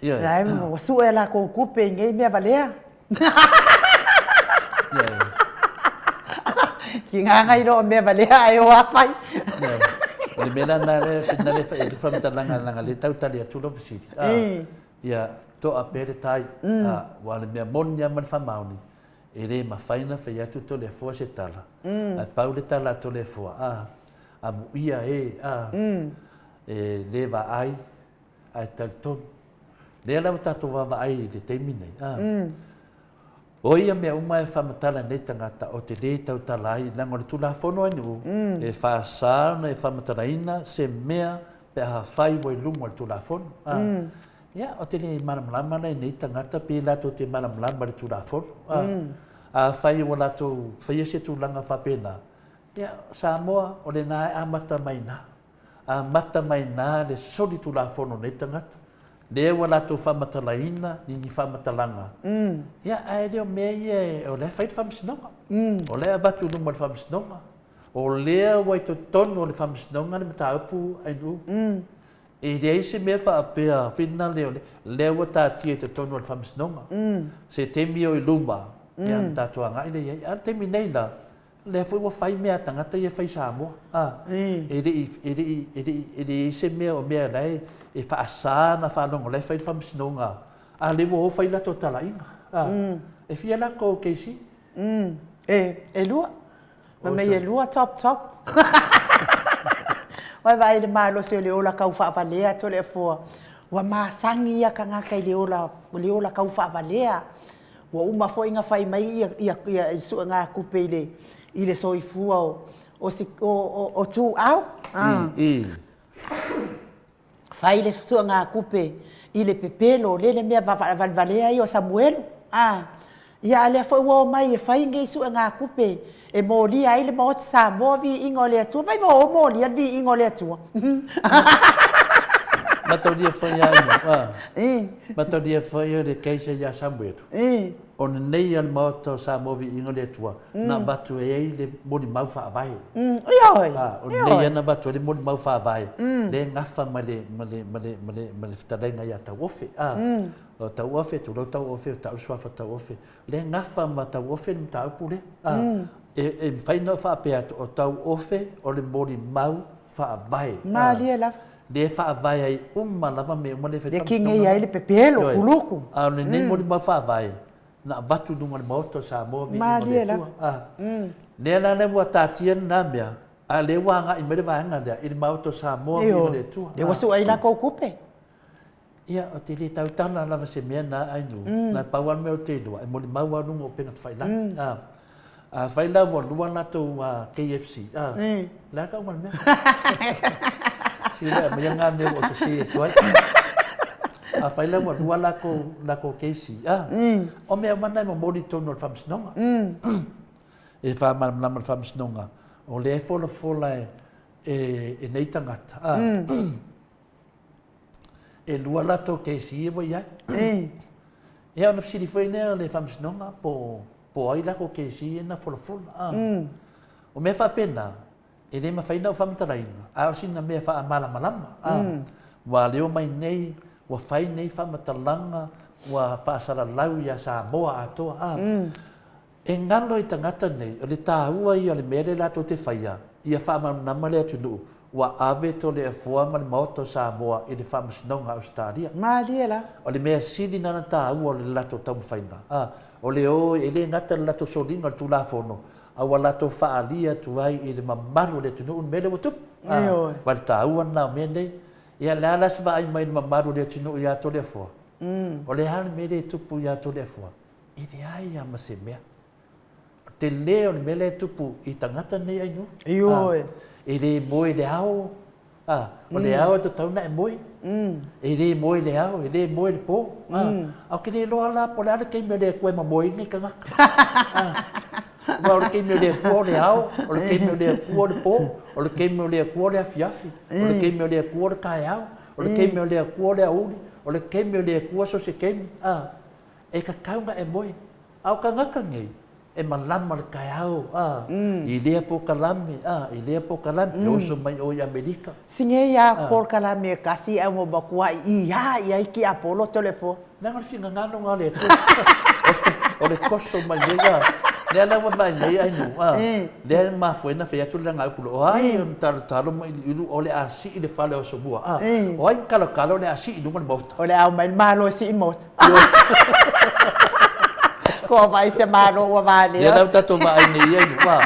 Ioe. Ua sue a latou tupe i nei mea valea. Ioe. Tiga na iloa o mea valea ae o a fai. Ioe. O le mea la lena lea e fai ai le faamatalaga leaga o lea e tau tali atu lau fesili. Ia toa pea le tai. Aua o le mea moni lava ma le faamaoni, e le mafai ona fai atu Toleafoa se tala, ae pau le tala a Toleafoa, a, amuia e, a, e le vaai ae talitonu. Lea la ua tatou vaavaai i le taimi nei, a, o ia mea uma e faamatala e nei tagata ou te le tautala ai, leaga o le Tulafono a nuu, e faasa ona e faamatalaina se mea pe a fai ua i luma o le Tulafono, a. Ia, ou te le malamalama la i nei tagata pe latou te malamalama i le Tulafono. A, afai ua latou faia se tulaga faapena, ia, Samoa, o lena e amata mai ina. Amata mai ina le soli Tulafono o nei tagata. Lea ua latou faamatalaina ni ni faamatalaga. Ia, ae le o mea ia o la e fai le Faamasinoga. O la e avatu i luma o le Faamasinoga. O lea ua i totonu o le Faamasinoga le mataupu Ainuu. E leai se mea faapea finale o le, lea ua taatia i totonu o le Faamasinoga. Se taimi o i luma, ia ona tatou agai lea i ai. A o le taimi nei la, lea foi ua fai mea a tagata ia e fai i Samoa. A, e le i, e le i, e le i, e leai se mea o mea la e, e faasa ona faalogo la e fai le Faamasinoga, a o lea ua o fai latou talaiga. A, e fia latou kesi? E, e lua. Fai mai e lua top top. Ua vaai i le malosi o le ola tau faavalea Toleafoa. Ua masani ia tagata i le ola, le ola tau faavalea. Ua uma foi ona fai mai ia, ia, ia suegatupe i le, i le soifua o, o, o, o Tuuau. Fai le suegatupe i le pepelo, le le mea faavalevalea ia o Samuelu. A. Ia, a lea foi ua omai e fai nei suegatupe e molia ai le Maota Samoa viiga o le Atua. Vai ua o molia le viiga o le Atua. Mataulia foi a ina, mataulia foi o le case ia Samuelu. O lenei a le Maota o Samoa viiga o le Atua, na avatu e ai le molimau faavae. Ioe. O lenei na avatu ai le molimau faavae, le gafa ma le ma le ma le ma le ma le fetalaiga ia Tauofe. O Tauofe, tulou Tauofe, o tau suafa Tauofe. Le gafa ma Tauofe le mataupu lea. E mafai ona faapea atu, o Tauofe o le molimau faavae. Malie lava. Lea e faavae ai uma lava mea uma lea e fai. Lea kigei ai le pepelo, kuluku. A o lenei molimau faavae, na avatu i luga o le Maota o Samoa, viiga o le Atua. Lea la lea ua taatia lena mea, a o lea ua agai mai le vaega lea i le Maota o Samoa, viiga o le Atua. Lea ua sue ai latou tupe. Ia, ou te le tautala lava se mea na ai nuu, na pau lava le mea ou te iloa, e molimau lava luga o upega tafailagi. Afai la ua lua latou KFC, a, le a tauga o le mea? Sila e aumaia na mea ua ou sese atu ai. Afai la ua lua latou, latou KFC, a, o mea uma na e momoli i totonu o le faamasinoga. E faamalamalama le faamasinoga, o lea e folafola e nei tagata, a, E lua latou kesi ia ua i ai. Ia ona fesili foi lea o le Faamasinoga po o ai latou kesi ia na folafola. O mea faapena, e le mafai ona ou faamatalaina, a o sina mea faamalamalama. Ua leo mai nei, ua fai nei faamatalaga, ua faasalalau ia Samoa atoa. E galo i tagata nei, o le taua ia o le mea lea latou te faia, ia faamalamalama le atunuu, ua ave Toleafoa ma le Maota o Samoa i le Faamasinoga a Ausetalia. Malie la. O le mea sili na ona taua o le latou taumafaiga, a, o le o, e le gata i le latou soliga o le Tulafono, a ua latou faaalia atu ai i le mamalu o le atunuu le mea lea ua tupu. A, Ioe. ma le taua lena o mea nei. Ia, o le a la se vaai mai i le mamalu o le atunuu ia Toleafoa? O le a le mea lea e tupu ia Toleafoa? E leai lava ma se mea. O le tele o le mea lea e tupu i tagata nei Ainu. Ioe. E le moe i le ao, a, o le ao e tatau ona e moe. E le moe i le ao, e le moe i le po. A, a ou te le iloa la po o le a le taimi o le Atua e mamoe ai nei tagata. Aua o le taimi o le Atua o le ao, o le taimi o le Atua o le po, o le taimi o le Atua o le afiafi, o le taimi o le Atua o le taeao, o le taimi o le Atua o le aoauli, o le taimi o le Atua so o se taimi. A, E tatau ona e moe. A o tagata nei, e malama le taeao, a, i lea polokalame, a, i lea polokalame, e oso mai ʻoe i Amerika. Singei a polokalame e kasi ae ua matua i a i ai tiapolo toleafoa. Leaga o le finagalo na o le Atua. O le toso mai nei, a, lea la ua vaai nei ai nuu, a, lea e mafua ai ona fai atu le lagaupu loa, o ai o na talotalo ma iliili o le a sii le fale o Asomua, a, o ai na talotalo o le a sii i luga le maota. O le a omai le Malo e sii le maota. Kua vaai se Malo ua valea. Lea la ua tatou vaai nei i ai, ua,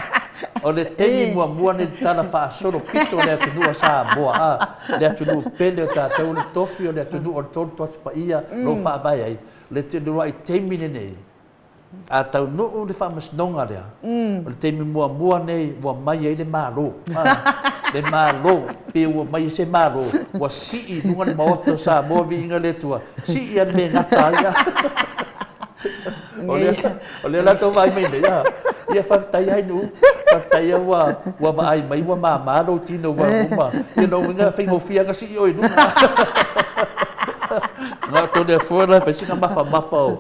o le taimi muamua lenei i le tala faasolo pito o le atunuu o Samoa, a, le atunuu pele o tatou, le tofi o le atunuu o le Tolu Toasi Paia, o lo o faavae ai, le uluai taimi lenei, A taunuu le faamasinoga lea, o le taimi muamua lenei ua mai ai le Malo, le Malo, pe ua mai ai se Malo, ua sii i luga le Maota o Samoa, viiga le Atua, sii lava le mea e gata ai. O lea, o lea la tou vaai mai nei, ia faafetai lava i nuu, faafetai lava ua vaai mai ua mama lou tino ua uma, ia lona uiga e faigofie lava ona sii oe i luga. Na o Toleafoa la e fai sina mafamafa o,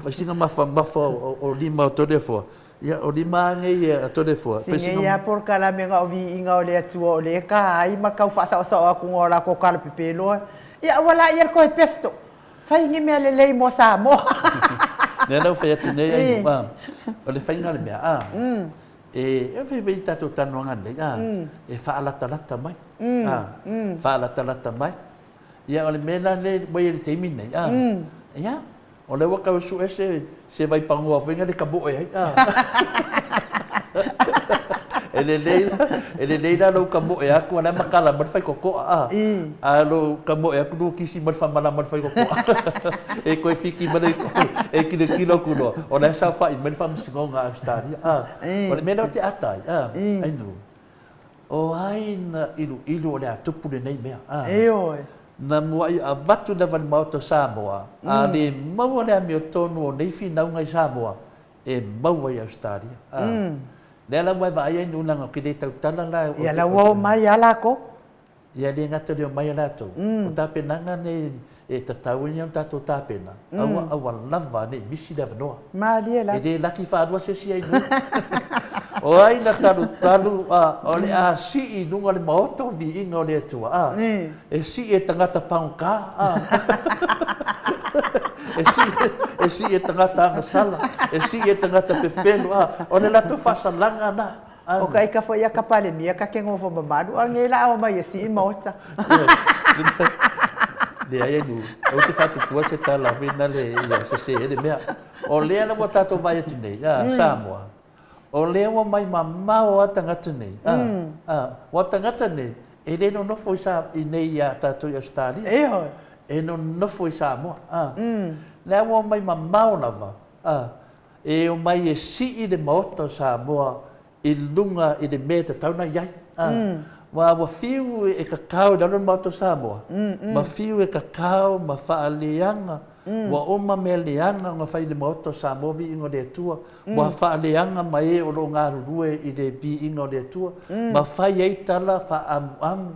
fai sina mafamafa o lima o Toleafoa. Ia, o lima lava nei a Toleafoa. Fai sina. Singei lava polokalame na o viiga o le Atua o lea e ka ai ma tau faasaosao atu o latou tala pepe loa. Ia aua laia le toe pesto. Fai ni mea lelei mo Samoa. Lea la ua fai atu nei ai, o le faiga o le mea, a, e fai fai tatou talanoaga nei, a, e faalatalata mai, a, faalatalata mai. Ia, o le mea la lea ua i ai i le taimi lenei, a, ia, o lea ua tau sue se, se vaipanoa foi lea e kamoe ai, a. E lelei, e lelei la lou kamoe atu a o la e matala mai le faitotoa, a. A lou kamoe atu lua kisi mai le faamalama i le faitotoa. E toe fiki mai le e tilotilo atu loa, o la e saofai mai le Faamasinoga a Ausetalia, a. O le mea lea ou te ata ai, a, Ainuu, o ai na iluilu o le a tupu lenei mea, a. Ioe. Na muai avatu lava i le Maota o Samoa, a le maua le amiotonu o nei finauga i Samoa, e maua i Ausetalia. A. Lea la ua e vaai ai leaga ou te le tautala la. Ia la ua omai lava latou. Ia e le gata i le omai a latou, o tapenaga nei e tatau ai ona tatou tapena, aua aua lava ne i misi le avanoa. Malie lava. E le laki faalua se isi ai nuu. O ai na talutalu o le a sii i luga o le maota o viiga o le Atua, a? E sii e tagata pagota, a? E sii, e sii e tagata agasala, e sii e tagata pepelo, a? O le latou faasalaga na. O ka ika foi a ka Palemia ka ke gofo mamalu a ngei la o mai e sii maota. Leai ai nu, ou te faatupua se tala foi nale ia sese ai le mea. O lea la ua tatou vaai atu nei, a, Samoa, o lea ua mai mamao lava tagata nei, a, a, ua tagata nei, e le nonofo i Sa, i nei iā tatou i Ausetalia. Ioe. E nonofo i Samoa, a. Lea ua omai mamao lava, a, e omai e sii le Maota o Samoa i luga i le mea e tatau ona i ai. Aua ua fiu e kakao i lalo le Maota o Samoa, ma fiu e kakao ma faaleaga, ua uma mea leaga ona fai i le Maota o Samoa viiga o le Atua, ua faaleaga ma e o lo o galulue i le viiga o le Atua, ma fai ai tala faaamuamu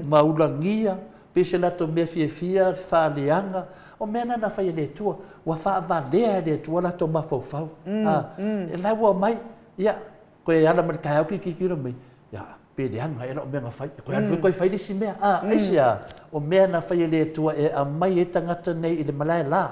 ma ulagia Pei se latou mea fiafia, faaleaga, o mea na na fai e le Atua. Ua faavalea e le Atua latou mafaufau. A, e la ua omai, ia, koe ala mai le taeao kitikitilo mai, ia, pe leaga ea lau mea na fai, koe alu foi koe fai le isi mea. A, aisea? O mea na fai e le Atua e aumai ai tagata nei i le malae la,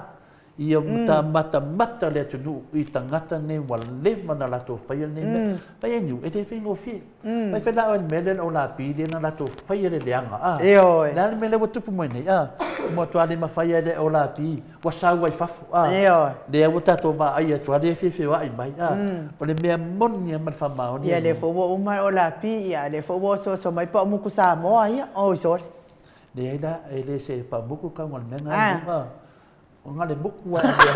ia matamata le atunuu i tagata nei ua leva ona latou faia lenei mea. Pai ai niu, e le faigofie. Pai fai la oe i le mea lea o lapi lea na latou faia le leaga, a. Ioe. Le a le mea lea ua tupu mai nei, a. Ua matua le mafai lava e le o lapi, ua sau ai fafo, a. Ioe. Lea ua tatou vaai atu lava lea e fia feoai mai, a. O le mea moni lava ma le faamaoni. Ia lea foi ua uma o lapi, ia lea foi ua osooso mai paumuku Samoa ia, oi sole. Leai la, e le se paumuku kau ma le mea na, a. O nga le muku a lea.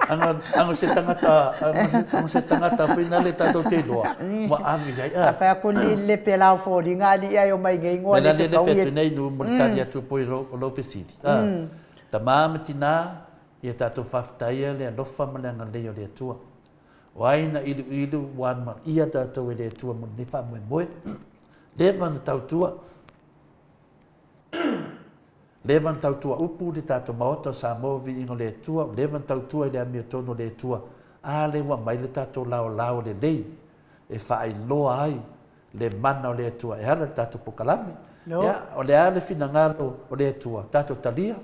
Anga anga se tangata anga se tangata foi na le tatou te iloa ua ave i ai. A fai aku li le pe lau foliga alii ai o mai ngei ngoa le fetau i. Nei nu mo le tali atu poi lo lo fesili. Tama ma tina ia tatou faafetaia le alofa ma le agalelei o le Atua. O ai na iluilu ua alumaia tatou e le Atua mo lenei faamoemoe. Leva na tautua. Leva na tautua upu le tatou Maota o Samoa Viiga o le Atua, ua leva na tautua i le amiotonu o le Atua, a lea ua aumai le tatou laolao lelei e faailoa ai le mana o le Atua e ala i le tatou polokalame. Ia, o le a le finagalo o le Atua, tatou talia.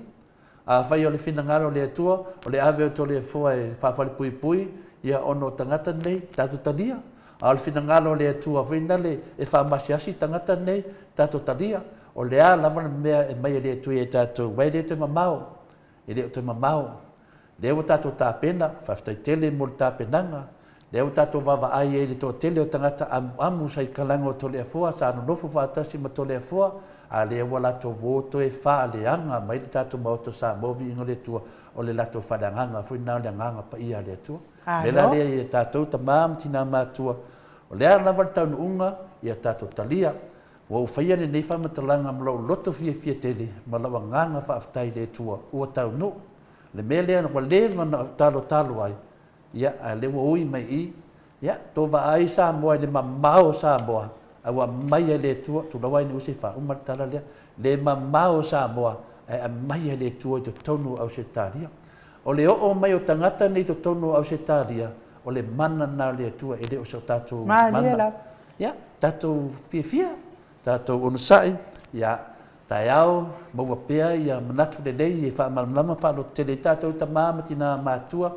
Afai o le finagalo o le Atua, o le ave o Toleafoa e faafalepuipui ia ona o tagata nei, tatou talia. A o le finagalo o le Atua foi nale e faamasiasi tagata nei, tatou talia. O le a lava le mea e mai e le Atua ia tatou, aua e le toe mamao, e le o toe mamao. Lea ua tatou tapena, faafetai tele mo le tapenaga, lea ua tatou vaavaai ai i le toatele o tagata amuamu sa i kalaga o Toleafoa, sa nonofo faatasi ma Toleafoa, a lea ua latou o toe faaleaga mai le tatou Maota o Samoa, viiga o le Atua, o le latou faaleagaga foi lena o le Agaga Paia a le Atua. O le mea la lea ia tatou tama ma tina matua, o le a lava le taunuuga, ia tatou talia. Ua ou faia lenei faamatalaga ma lou loto fiafia tele ma lau agaga faafetai i le Atua ua taunuu le mea lea ua leva ona ou talotalo ai, ia, a lea ua ui mai i i, ia, tou vaai Samoa i le mamao o Samoa, a ua aumai e le Atua, tulou ai Niusa i faauma le tala lea, le mamao o Samoa, ae aumai e le Atua i totonu o Ausetalia. O le oo mai o tagata nei i totonu o Ausetalia, o le mana lena o le Atua, e le o so tatou mana. Ia, tatou fiafia, tatou onosai, ia, taeao, maua pea ia manatu lelei e faamalamalama faalototele ai tatou tama ma tina matua,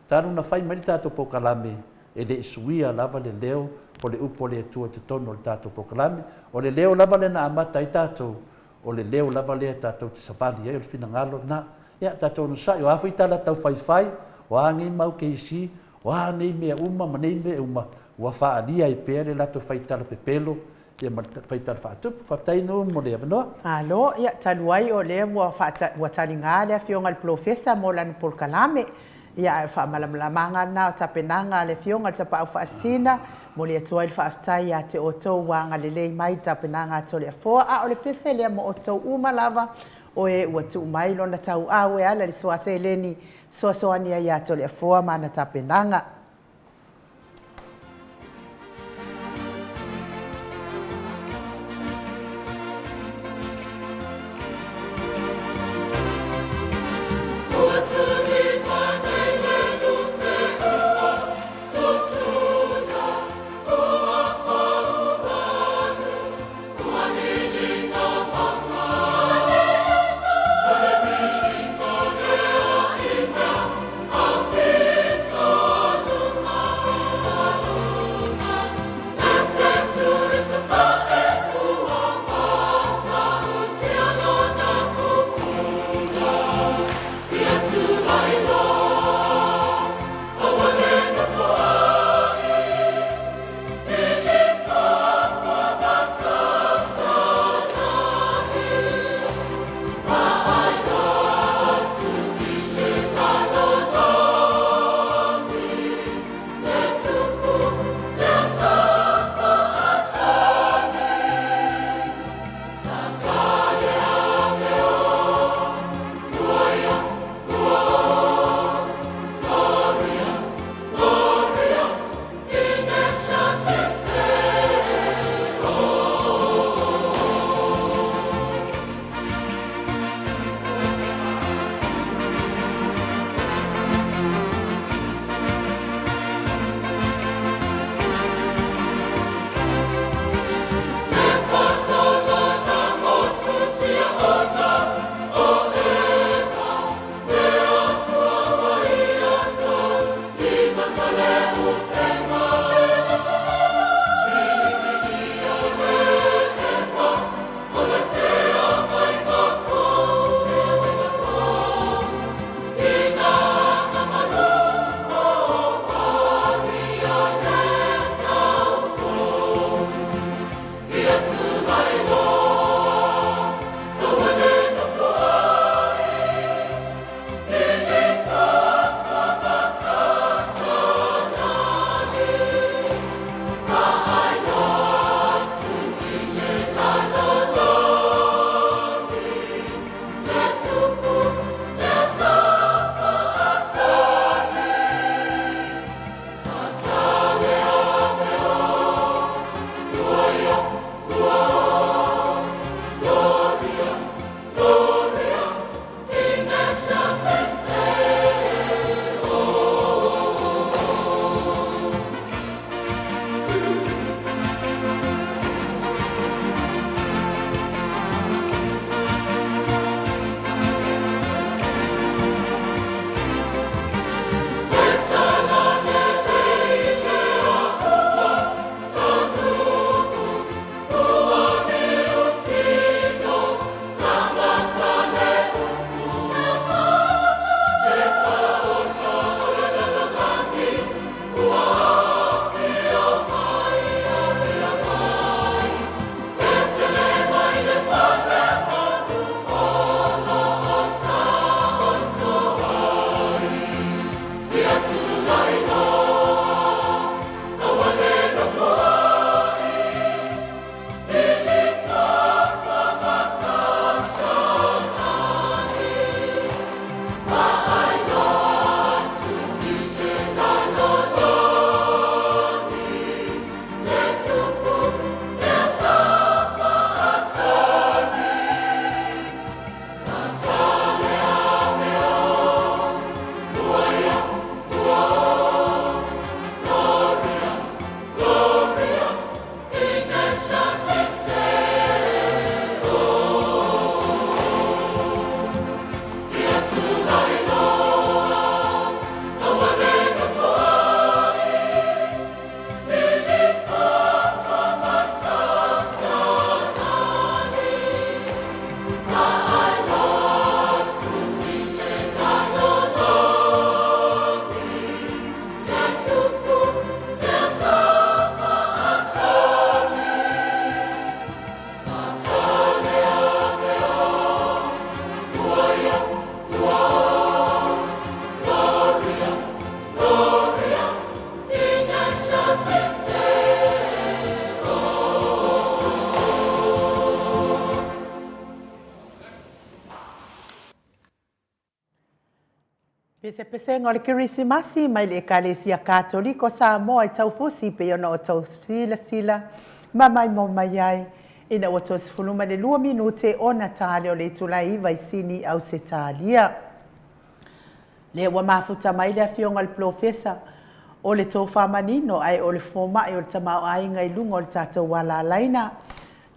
talu na fai mai le tatou polokalame, e le i suia lava le leo o le upu a le Atua i totonu o le tatou polokalame. O le leo lava lea na amata ai tatou, o le leo lava lea tatou te savali ai, o le finagalo lena. Ia, tatou onosai, o a foi tala taufaifai, o a nei mau keisi, O a nei mea uma ma nei mea uma, ua faaalia ai pea le latou faitala pepelo ia ma le faitala faatupu. Faafetai nuu mo le avanoa. Malo, ia, talu ai o lea ua faata, ua taliga le Afioga i le Polofesa mo lana polokalame. Ia, ae o le faamalamalamaga lena o tapenaga a le Afioga i le Tapaau Faasisina. Momoli atu ai le faafetai ia te outou ua agalelei mai i le tapenaga a Toleafoa. A o le pese lea mo outou uma lava o e ua tuu mai lona tauau e ala i le soa seleni e fesoasoani ai ia Toleafoa ma ana tapenaga. Pesepesega o le Kerisimasi mai le Ekalesia Katoliko Samoa i Taufusi pei ona outou silasila ma maimoa mai ai ina ua 32 minute ona ta lea o le itula e 9 i Sini, Ausetalia. Lea ua mafuta mai le afioga i le Polofesa o le tofa manino ae o le fomai o le tamaoaiga i luga o le tatou alalaina.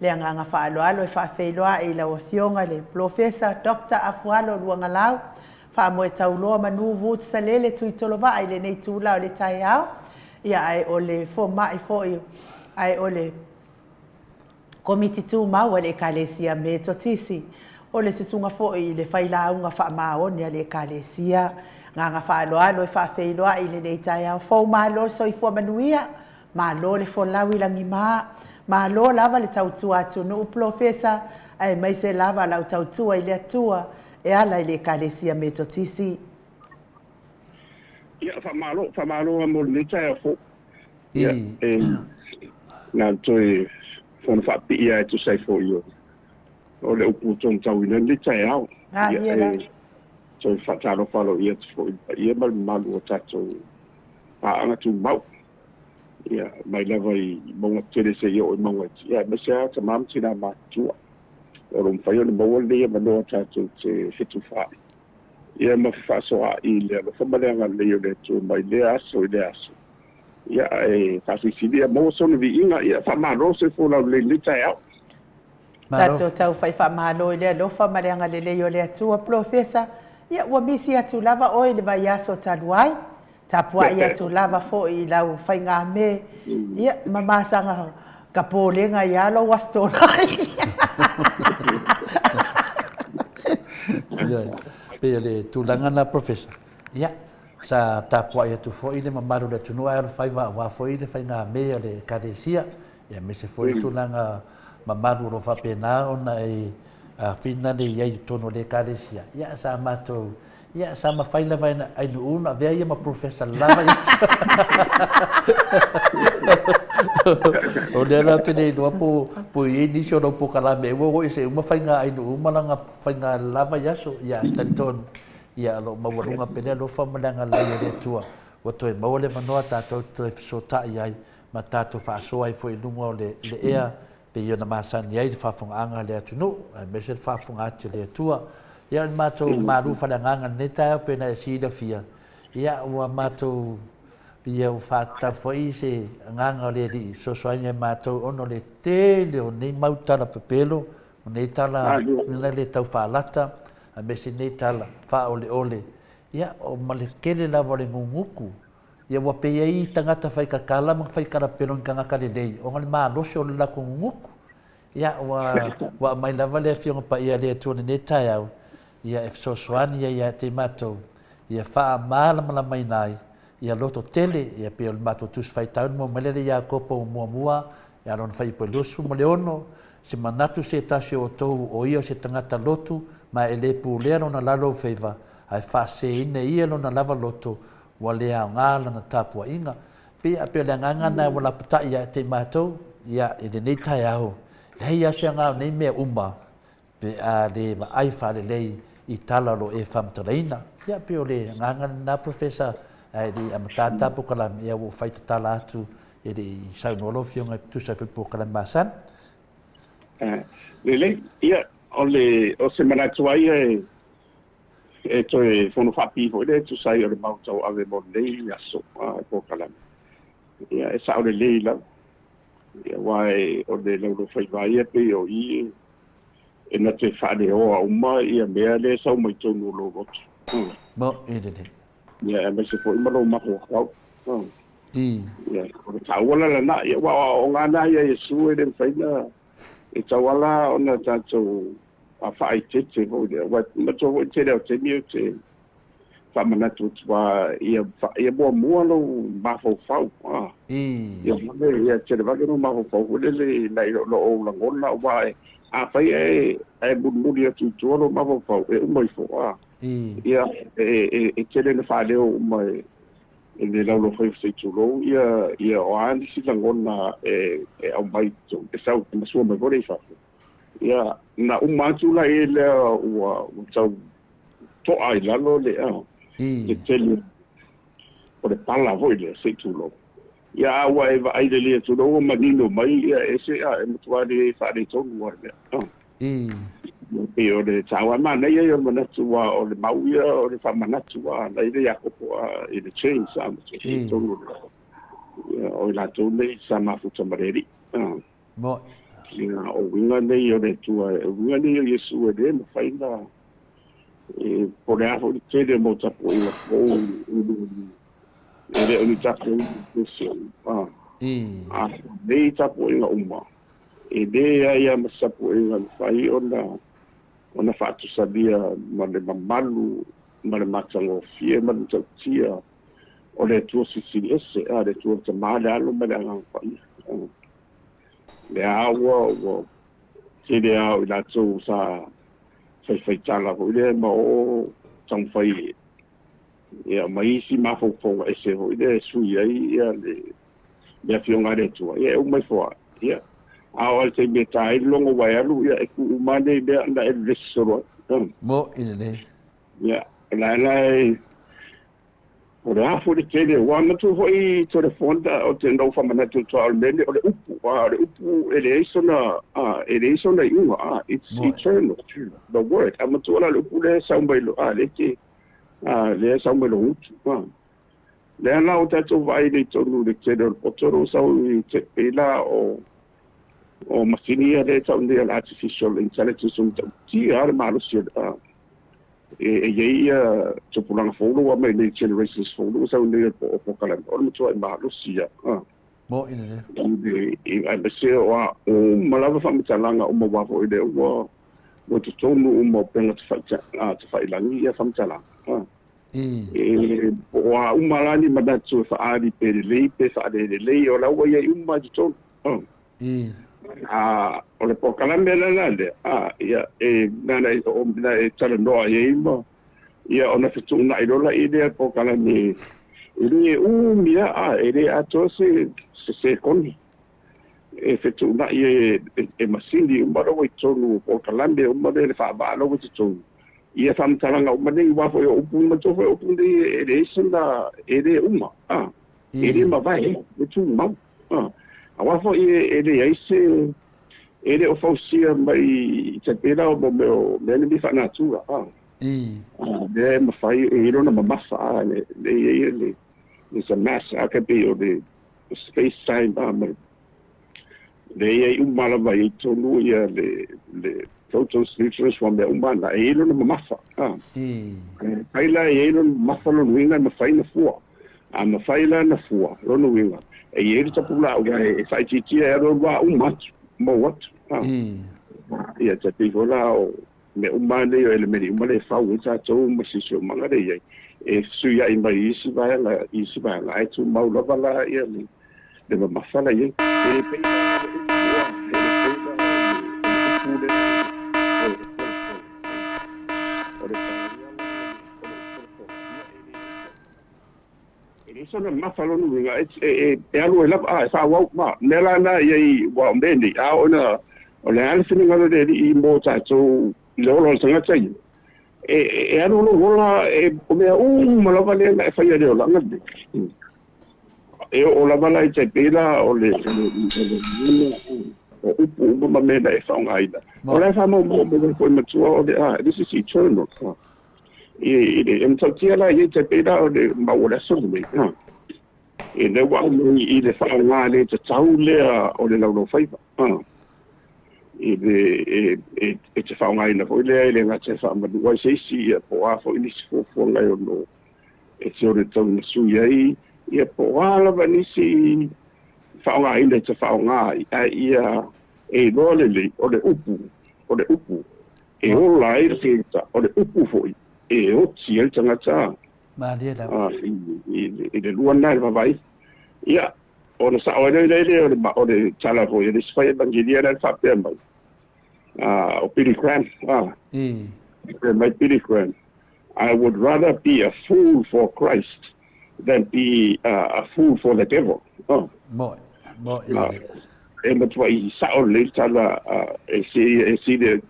Le agaga faaaloalo e faafeiloai i lau afioga i le Polofesa Dr. Afualo Luagalau, faamoe tauloa manu Woods Salele Tuitolovaa i lenei itula o le taeao, ia ae o le fomai foi ae o le Komiti Tumau a le Ekalesia Metotisi, o le susuga foi i le failauga faamaoni a le Ekalesia. Agaga faaaloalo e faafeiloai i lenei taeao fou, malo le soifua manuia, malo le folau i lagima, malo lava le tautua atunuu Polofesa, aemaise lava lau tautua i le Atua e ala i le Ekalesia Metotisi. Ia, faamalo, faamalo lava mo lenei taeao fou. Ia, e na o le toe fono faapipii lava e tusa ai foi o, o le upu ua togitauina i lenei taeao. Ia, e toe faatalofa aloaia atu foi i le paia ma le mamalu o tatou paaga tumau. Ia, mai lava i mauga tetele seia oo i mauga iti, ia, aemaise lava tama ma tina matutua o lo o mafai ona maua lenei avanoa tatou te fetufaai. Ia ma fefaasoaai i le alofa ma le agalelei o le Atua mai lea aso i lea aso. Ia, ae faasilisili ia maua sona viiga. Ia, faamalo soifua laulelei i lenei taeao. Tatou tau fai faamalo i le alofa ma le agalelei o le Atua. Polofesa, ia ua misi atu lava oe i le vaiaso talu ai. Tapuai atu lava foi i lau faigame, ia, ma masaga ka polega ia lou Aso Toonai. Ia, pei o le tulaga lena Professor. Ia, sa tapuai atu foi le mamalu o le atunuu ae alofaiva aua foi le faigame a le Ekalesia, ia aemaise foi le tulaga mamalu o lo o faapena ona e finale i ai i totonu o le Ekalesia. Ia, sa matou Ia, sa mafai lava e Ainuu ona avea ia ma Professor lava ia. O lea la ou te le iloa po, po i ai nisi o lau polokalame ua o ese uma faiga Ainuu ma lana faiga lava i aso. Ia, ae talitonu, ia, o lo o maualuga pea le alofa ma le agalelei o le Atua ua toe maua le avanoa tatou te toe fesootai ai ma tatou faasoa ai foi i luga o le, le ea pei ona masani ai le faafofogaaga a le atunuu, aemaise le faafofoga atu a le Atua. Ia, o le matou malu faaleagaga i lenei taeao pei ona e silafia, ia, ua matou, ia, ua faatatau foi se agaga o le Alii e fesoasoani ia matou ona o le tele o nei mau tala pepelo, o nei tala le tau faalata, aemaise nei tala faaoleole, ia, o ma le tele lava o le guguku. Ia ua pei ai tagata fai kakala ma fai kalapelo ni tagata lelei, ona le malosi o le latou guguku. Ia, ua, ua aumai lava le Afioga Paia a le Atua i lenei taeao, ia e fesoasoani ai ia te matou, ia faamalamalamaina ai, ia loto tele, ia pei o le matou Tusi Faitau na maua mai lea i Iakopo muamua, ia lona fuaiupu e 26, Se manatu se tasi o outou o ia o se tagata lotu, ma e le pulea lona lalo o faiva, ae faaseseina e ia lona lava loto, Ua le aoga lana tapuaiga. Pei a pei o le agaga lena ua lapatai ia te i matou, ia, i lenei taeao, leai lava se aoga o nei mea uma pe a le vaai faalelei i tala o lo o e faamatalaina. Ia, pei o le agaga lena Professor, ae le i amata le ta polokalame, ia ua ou fai tatala atu e le i saunoa lau Afioga e tusa ai foi le polokalame masani. Lelei, ia, o le, o se manatu lava ia e, E toe fono faapipii foi lea e tusa ai o le mau tauave mo lenei aso a polokalame. Ia, e sao lelei lava. Ia, aua e, o le laulofaiva ia pei o i e na te faaleoa uma ia mea lea e sau mai totonu o lou loto. Mo e lelei. Ia, aemaise foi ma lou mafaufau. Ia, o le taua la lena. Ia, aua o aoaoga lava na ia a Iesu e le mafai ona e tauala ona tatou faaeteete foi lea. Aua e manatua foi le tele o taimi ou te faamanatu atu lava ia, ia muamua lou mafaufau. Ia vave, ia tele vave lou mafaufau foi lele nai lo ou lagona, aua afai ae mulimuli atu i tua lou mafaufau, e uma ifo. Ia, e tele ina faaleo uma e e le laulofaiva se i tulou ia, ia o a nisi lagona e, e aumai e sau e masua mai foi lea i fafo. Ia, na uma atu la i lea ua, ua tau to'a i lalo le, Le tele o le pala foi lea, se i tulou. Ia, a ua e vaai lelei atu loa ua manino mai, ia, e ese, a, e matua le faaletonu lava le mea. E pei o le taua e manaia ia o le manatu, aua o le mau ia o le faamanatu, a, na i le Iakopo, a, i le James, a, ma se tonu ia, o i latou nei sa mafuta ma le Alii. Ia, o uiga nei o le Atua, o uiga nei o Iesu e le mafai ona e po o le a foi le tele o mau tapuaiga fou e le o ni tatou Kristiani. A nei tapuaiga uma, e leai lava ma se tapuaiga e mafai ona faatusalia ma le mamalu ma le matagofie ma le matautia o le Atua Silisili Ese, a le Atua le Tama, le Alo ma le Agaga Paia. Lea ua tele lava o i latou sa faifaitala foi lea ma oo taumafai e aumai isi mafaufauga ese foi lea e sui ai ia le Afioga a le Atua, ia e uma ifo lava. Ia, a oo lava i le taimi e ta ai le logo ua e alu, ia e tuu uma lava nei mea ona e lelesi solo ai. Mo'i lelei. Ia, o la e la e O le a foi le tele, ua manatua foi telefoni o te na ou faamanatu atu o le mea lenei o le upu, a o le upu e leai sona, a e leai sona iuga, a it's eternal, the word. A matua la le upu lea e sau mai lo, a le te, a lea e sau mai lou gutu, a. Lea la ua tatou vaai nei tonu i le tele o le poto lea ua sau i te pei la o o masini ia lea e tau nei o le artificial intelligence o matautia lava le malosi o le, a e i ai ia tupulaga fou ua aumai nei, generations fou ua sau nei o polokalame, o le matuai malosi lava. Mo'i lelei. Aemaise o a uma lava faamatalaga uma aua foi lea ua totonu uma o upega tafailagi ia faamatalaga. E po o a uma la ni manatu e faaali pe lelei pe faalelelei, o la ua i ai uma i totonu. A o le polokalame la la lea, a, ia, e nana e, o, na e talanoa i ai ma, ia, ona fetuunai loa laʻi lea polokalame e le umi lava, a, e le atoa se, se sekone e fetuunai e, e, e masini uma la ua i totonu o polokalame uma lea le faavaa la ua i totonu ia faamatalaga uma nei, aua foi o upu, manatua foi o upu nei e leai sona, e le uma, a, e le mavae, e tumau. Aua foi e leai se, e le o fausia mai i te pēlā o mea o mea nei faanatura, a. Lea e mafai, e i ai lona mamafa, a, le i ai le, there's a mass, a, ka pei o le space time, a, ma le i ai uma lava i tonu ia le photons, neutrons, ma mea uma na, e i ai lona mamafa, a. E fai la e i ai lona mamafa lona uiga e mafai ona fua. A mafai la ona fua, lona uiga, e i ai le tapulaa ua e faaitiitia e alu alu lava uma atu, mou atu. Ia, tai pei foi la o mea uma lava nei, o elemene uma lea e fau ai tatou ma siosiomaga lea e i ai, e fesuiai mai i isi vaega i isi vaega, ae tumau lava la ia le mamafa la i ai. E le pei la le upu a, e le pei la le upu lea o le folafolaga. O le talia la o le folafolaga, ia e leai se E leai sona mamafa lona uiga e alu ai lava, a e faaauau ma mea la na i ai, ua o mea nei, a oo ina o le a le finagalo o le Alii mo tatou i le ola o le tagata ia, e alu lou ola, e o mea uma lava lea na e faia i le olaga lenei. E oo lava la i tai pei la o le o upu uma ma mea na e faaaogaina. O la e faamaumau mai foi matua o le a, this is eternal. I le matautia la i ai tai pei la o le mau o le aso lenei, e lea ua aumai i le faaaoga le tatau lea o le laulaufaiva, i le e te faaaogaina foi lea e le gata e faamanu ai se isi, ia po o a foi nisi fuafuaga e ono e te ono tau ina sui ai, ia po o a lava nisi faaaogaina e te faaaoga ai, ae ia e iloa lelei o le upu, o le upu E ola ai le tagata, o le upu foi e oti ai le tagata. Malie lava. I le lua lena i le vaavaai. Ia, ona sao ai lea lea o le tala foi a le isi fai evangelia lea na faapea mai, o Billy Graham, faapea mai Billy Graham, I would rather be a fool for Christ than be a fool for the devil. Moe, moe lelei. E matuai sao lelei le tala e si le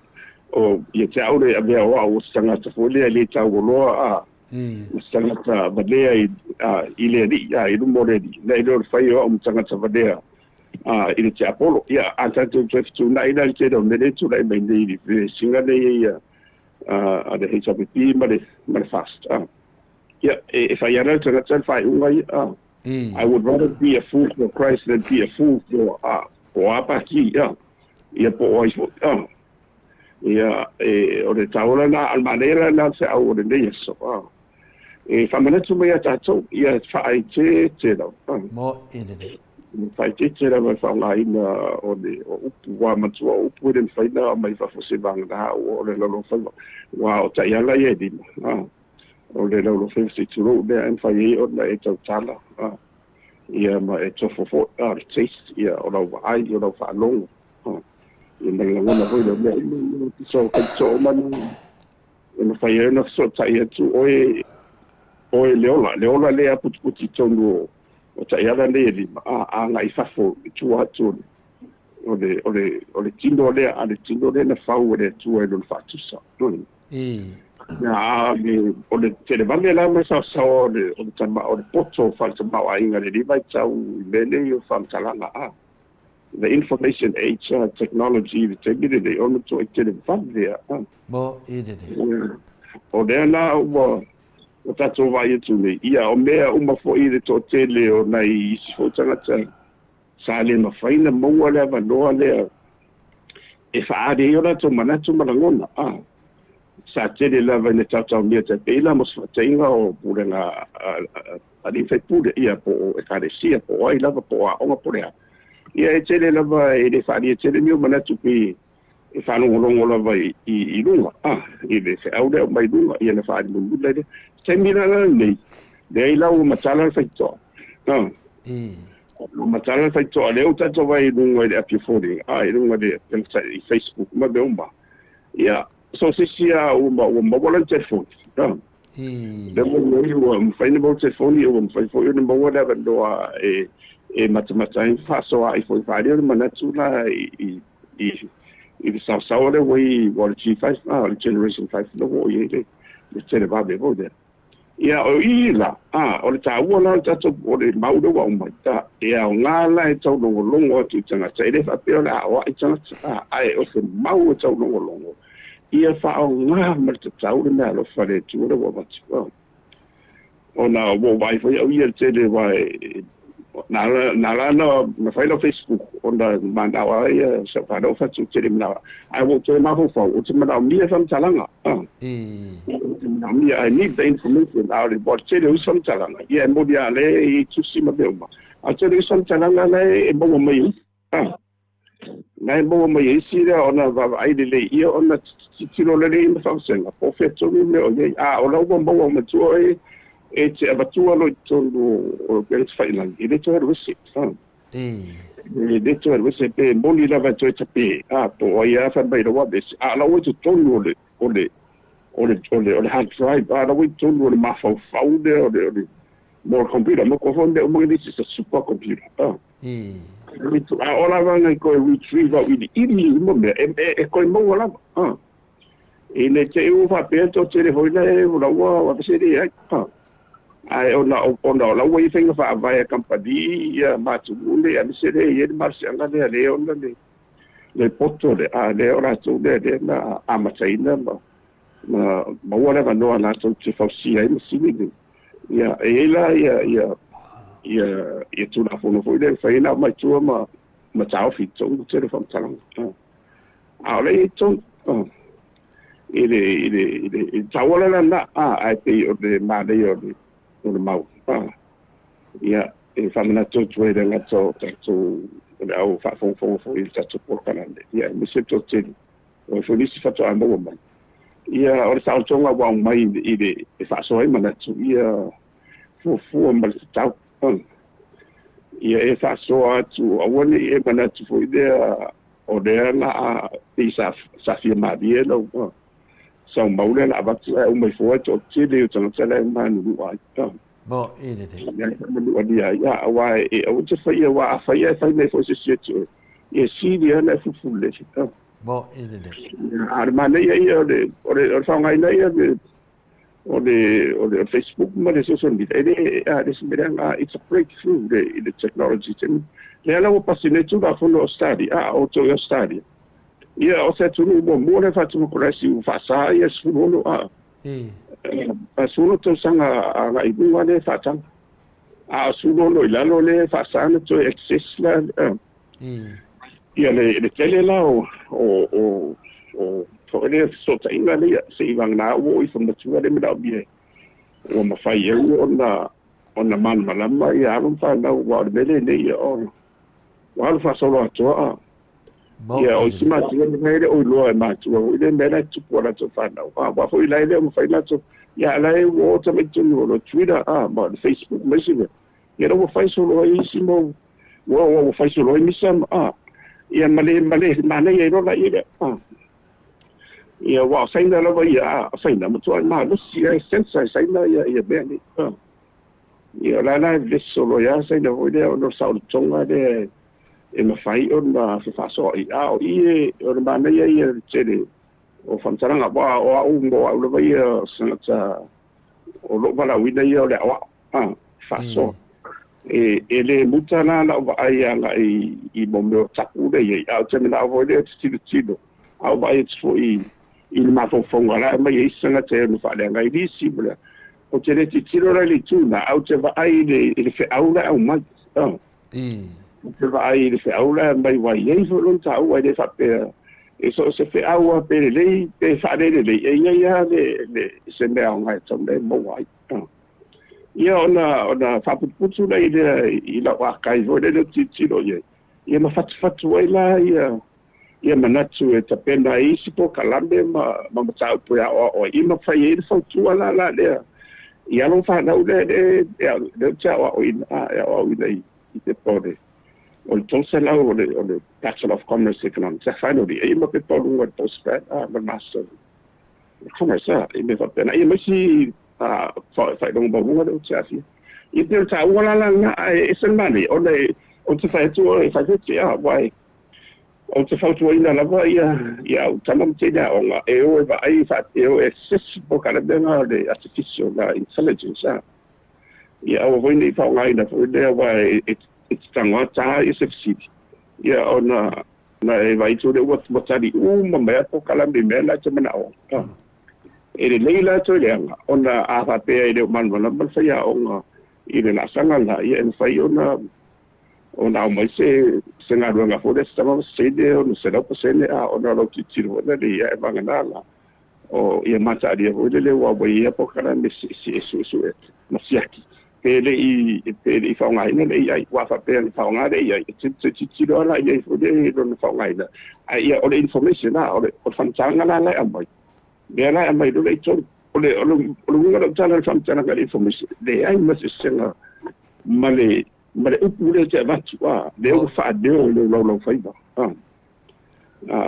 o ia te au le avea o au o se tagata foi lea e le taualoa a. Ma se tagata valea i, i le Alii, i luma o le Alii, nai lo le faia o au ma tagata valea i le tiapolo. Ia, a tatou toe fetuunai la i le tele o mea lea e tulai mai nei i le vesiga lea ia a le HRPP ma le, ma le FAST. Ia, e fai lava la le tagata le faaiuga ia. I would rather be a fool for Christ than be a fool for, po o a pati, ia, po o ai foi. Ia, e, o le taua lena, a o le manaia la lena o le feau o lenei aso. E faamanatu mai ia tatou, ia faaeteete lava. Mo'i lelei. Faaeteete lava i le faaaogaina o le o upu, aua matua o upu e le mafai ona aumai i fafo seiavagana ua o le laulofaiva, aua o taiala ia e lima. O le laulofaiva se i tulou lea e mafai ai ona e tautala, ia ma e tofo foi, o le taste, ia o lau vaai, o lau faalogo. Ia ma le lagona foi lea o mea uma ia, so kaitoo ma e mafai ai ona fesootai atu oe oe le ola, le ola lea putiputi i totonu o o taiala nei e lima, a agai i fafo i tua atu o le o le o le o le tino lea, a le tino lea na fau e le Atua i lona faatusa. A le o le televave la ma le saosaoa o le o le tama o le poto faale-tamaoaiga i lenei vaitau i mea nei o faamatalaga a. The information age technology i le taimi lenei, o le matuai televave lava. Mo'i lelei. O lea la ua ua tatou vaai atu nei, ia o mea uma foi i le toatele o nai isi foi tagata sa le mafai ona maua le avanoa lea e faaali ai o latou manatu ma lagona. Sa tele lava ina taotaomia tai pei la mo se faataitaiga o pulega alii faipule, ia po o ekalesia, po o ai lava, po o aoga, po o le a. Ia e tele lava e le faaalia tele ni ou manatu pei e faalogologo lava i, i, i luga, i le feau lea mai luga, ia na faaali mulimuli ai lea. Taimi la la lenei, leai la ua matala le faitotoa. Ua matala le faitotoa lea ua tatou vaai i luga i le api o foliga, i luga i le i Facebook ma mea uma. Ia, so o se isi lava ua maua lana telefoni. Lea ua i ai ua mafai ona maua telefoni, ua mafai foi ona maua le avanoa e matamata ai ma fefaasoaai foi, faaalia le manatu la i i le saosaoa lea ua i ua o le G5, o le Generation 5 lea ua oo i ai le televave foi lea. Ia, o i la, o le taua la o le tatou, o le mau lea ua aumai, e aoga la e taulogologo atu i tagata, e le faapea o le a aoai tagata, ae o se mau e taulogologo, ia faaaoga ma le tatau le meaalofa a le Atua lea ua avatu. Ona ua ou vaai foi au ia i le tele aua na ala ona fai lau Facebook ona manao lava ia sau fanau fatu tele manao ae ua ou toe mafaufau ou te manaomia faamatalaga ou te manaomia I need the information a o le tele o isi faamatalaga ia e moni lava lea e i ai tusi ma mea uma a o le tele o isi faamatalaga la e maua mai e Na e maua mai e isi lea ona vaavaai lelei ia ona tilotilo lelei ma faavasega po o fea tonu le mea o i ai. A o la ua maua matua e e te avatua loa i totonu o upega tafailagi, e le toe alu ese. E le toe alu ese pe moni lava e toe tape, a po o ai lava fai mai la ua aveese, a o la ua i totonu o le o le o le o le o le hard drive, a o la ua i totonu o le mafaufau lea o le o le mo le computer, mo ko foi mea uma nei it's a super computer. A oo lava ina toe retrieve auiliili uma mea, e toe maua lava. E le te i ua faapea toatele foi la e la ua aveese ai. Ae ona o la ua i ai faiga faavae a kamupani ia ma atunuu nei, aemaise lea e i ai le malosiaga lea lea e ona le poto lea, a lea o latou lea lea na amataina ma maua le avanoa latou te fausia ai masini nei. Ia, e i ai la ia, ia, ia, ia Tulafono foi lea e mafai ai ona aumai tua ma, ma taofi i totonu le tele o faamatalaga. A o lea e i ai i totonu, i le, i le, i le, i le taua la lena, ae pei o le manaia o le, o le mau. Ia, e faamanatu atu ai le gata o tatou, o le au faafogafoga foi i le tatou polokalame, ia, aemaise le toatele, o ai foi nisi faatoa maua mai. Ia, o le saotoga ua aumai i le e faasoa ai manatu, ia fuafua ma le tatau. Ia e faasoa atu, aua ne i e manatu foi lea o lea na a pei sa sa fia malie lau sau mau lea na avatu ae uma ifo ai toatele o tagata la e manunua ai. Mo'i lelei. Ia manua ai, aua e aua te faia, aua a faia e fai mai foi se isi atu e sili lava ona e fulefulu. Mo'i lelei. A o le manaia ia o le o le o le faaaogaina ia le O le o le Facebook ma le social media e le a le se mea leaga, it's a breakthrough le i le technology taimi. Lea la ua pasi nei Tulafono o Australia, a o toe Australia. Ia o se atunuu muamua lea faatemokarasi ua faasa ia 16 a. A 16 tausaga agai i luga lea e faataga. A o 16 i lalo lea e faasa ona toe access la ia le tele la o o o o foi lea fesootaiga lea seivagana ua oo ifo matua le manaomia ua mafai ai ona malamalama ia alo ma fanau, aua o le mea lenei ia o ua alu faasolo atoa a. Ia, o isi matua le e le o iloa e matua foi le mea la e tupu a latou fanau. A, aua foi la e le o mafai latou. Ia, la e ua ota mai totonu o le Twitter, a, ma le Facebook ma isi mea. Ia, la ua fai solo ai isi mau, ua fai solo ai misa, a. Ia, ma le, ma le manaia ai loa laia lea, a. Ia, aua o Saina lava ia, a, o Saina, matuai malosi lava e censor e Saina ia mea nei, a. Ia, o la la e vevesi solo ai lava Saina foi lea ona o le saolotoga lea e mafai ona fefaasoa'i, a o i e o le manaia ia o le tele o faamatalaga, aua o au mo au lava ia o se tagata o lou valaauina ia o le aoao a faasoa. E le muta la lau vaai agai i mo mea o tapu lea e i ai, a ou te manao foi lea ou te tilotilo a ou vaai atu foi i le mafaufauga la e aumai ai isi tagata e ono faaleaga ai nisi ma le. Ou te le tilotilo la i le itu lena, ae ou te vaai i le feau la e aumai. Ou te vaai i le feau la e aumai, ua i ai foi lona taua, e le faapea e so o se feau lava pe lelei pe faalelelei, e i ai lava le se mea aoga e tatau ona e maua ai. Ia ona faaputuputu lea lea i lau akai foi lele ou te tilotilo i ai, ia ma fatufatu ai la ia manatu e tapena ai isi polokalame ma mataupu e aoao ai, ia ma fai ai le fautua la la lea i alo ma fanau lea lea ou te aoaoina, e aoaoina i pepa o le o le 300 o le Bachelor of Commerce Economics a final year, ia ma pepa o luga o le postgrad ma le Master of Commerce i mea faapena, ia ma isi faailoga maualuga lea ou te aafia. Ia pei o le taua la la lena, ae ese le manaia ona ou te fai atu e fai fai aua ou te fautuaina lava ia au tama ma teine aoga e o e vaai e o e access polokalame o le artificial intelligence a. Ia aua foi ne i faaaogaina foi lea aua e te tago lava ta ia se fesili ia ona na e vaai atu lea ua tali uma mai lava polokalame i mea la e te manao ai. E lelei la toe leaga ona a faapea e le o malamalama le faiaoga i le laasaga la, ia e mafai ona aumai se galuega foi lea se tama ma se teine ona 100% a ona o lau tilotilo foi lea ia e vagana la o ia mataalia foi lele ua ua ia polokalame e suesue ma siaki pe le i faaaogaina le AI, aua faapea na faaaoga le AI e te tilotilo lava la i ai foi lea i lona faaaogaina, ae ia o le information la o le faamatalaga la la e aumai mea la e aumai loa i totonu o le uiga o lau tala i le faamatalaga i le information, leai ma se eseesega ma le upu lea e te avatu a lea ua faaleo i lou laulaufaiva a.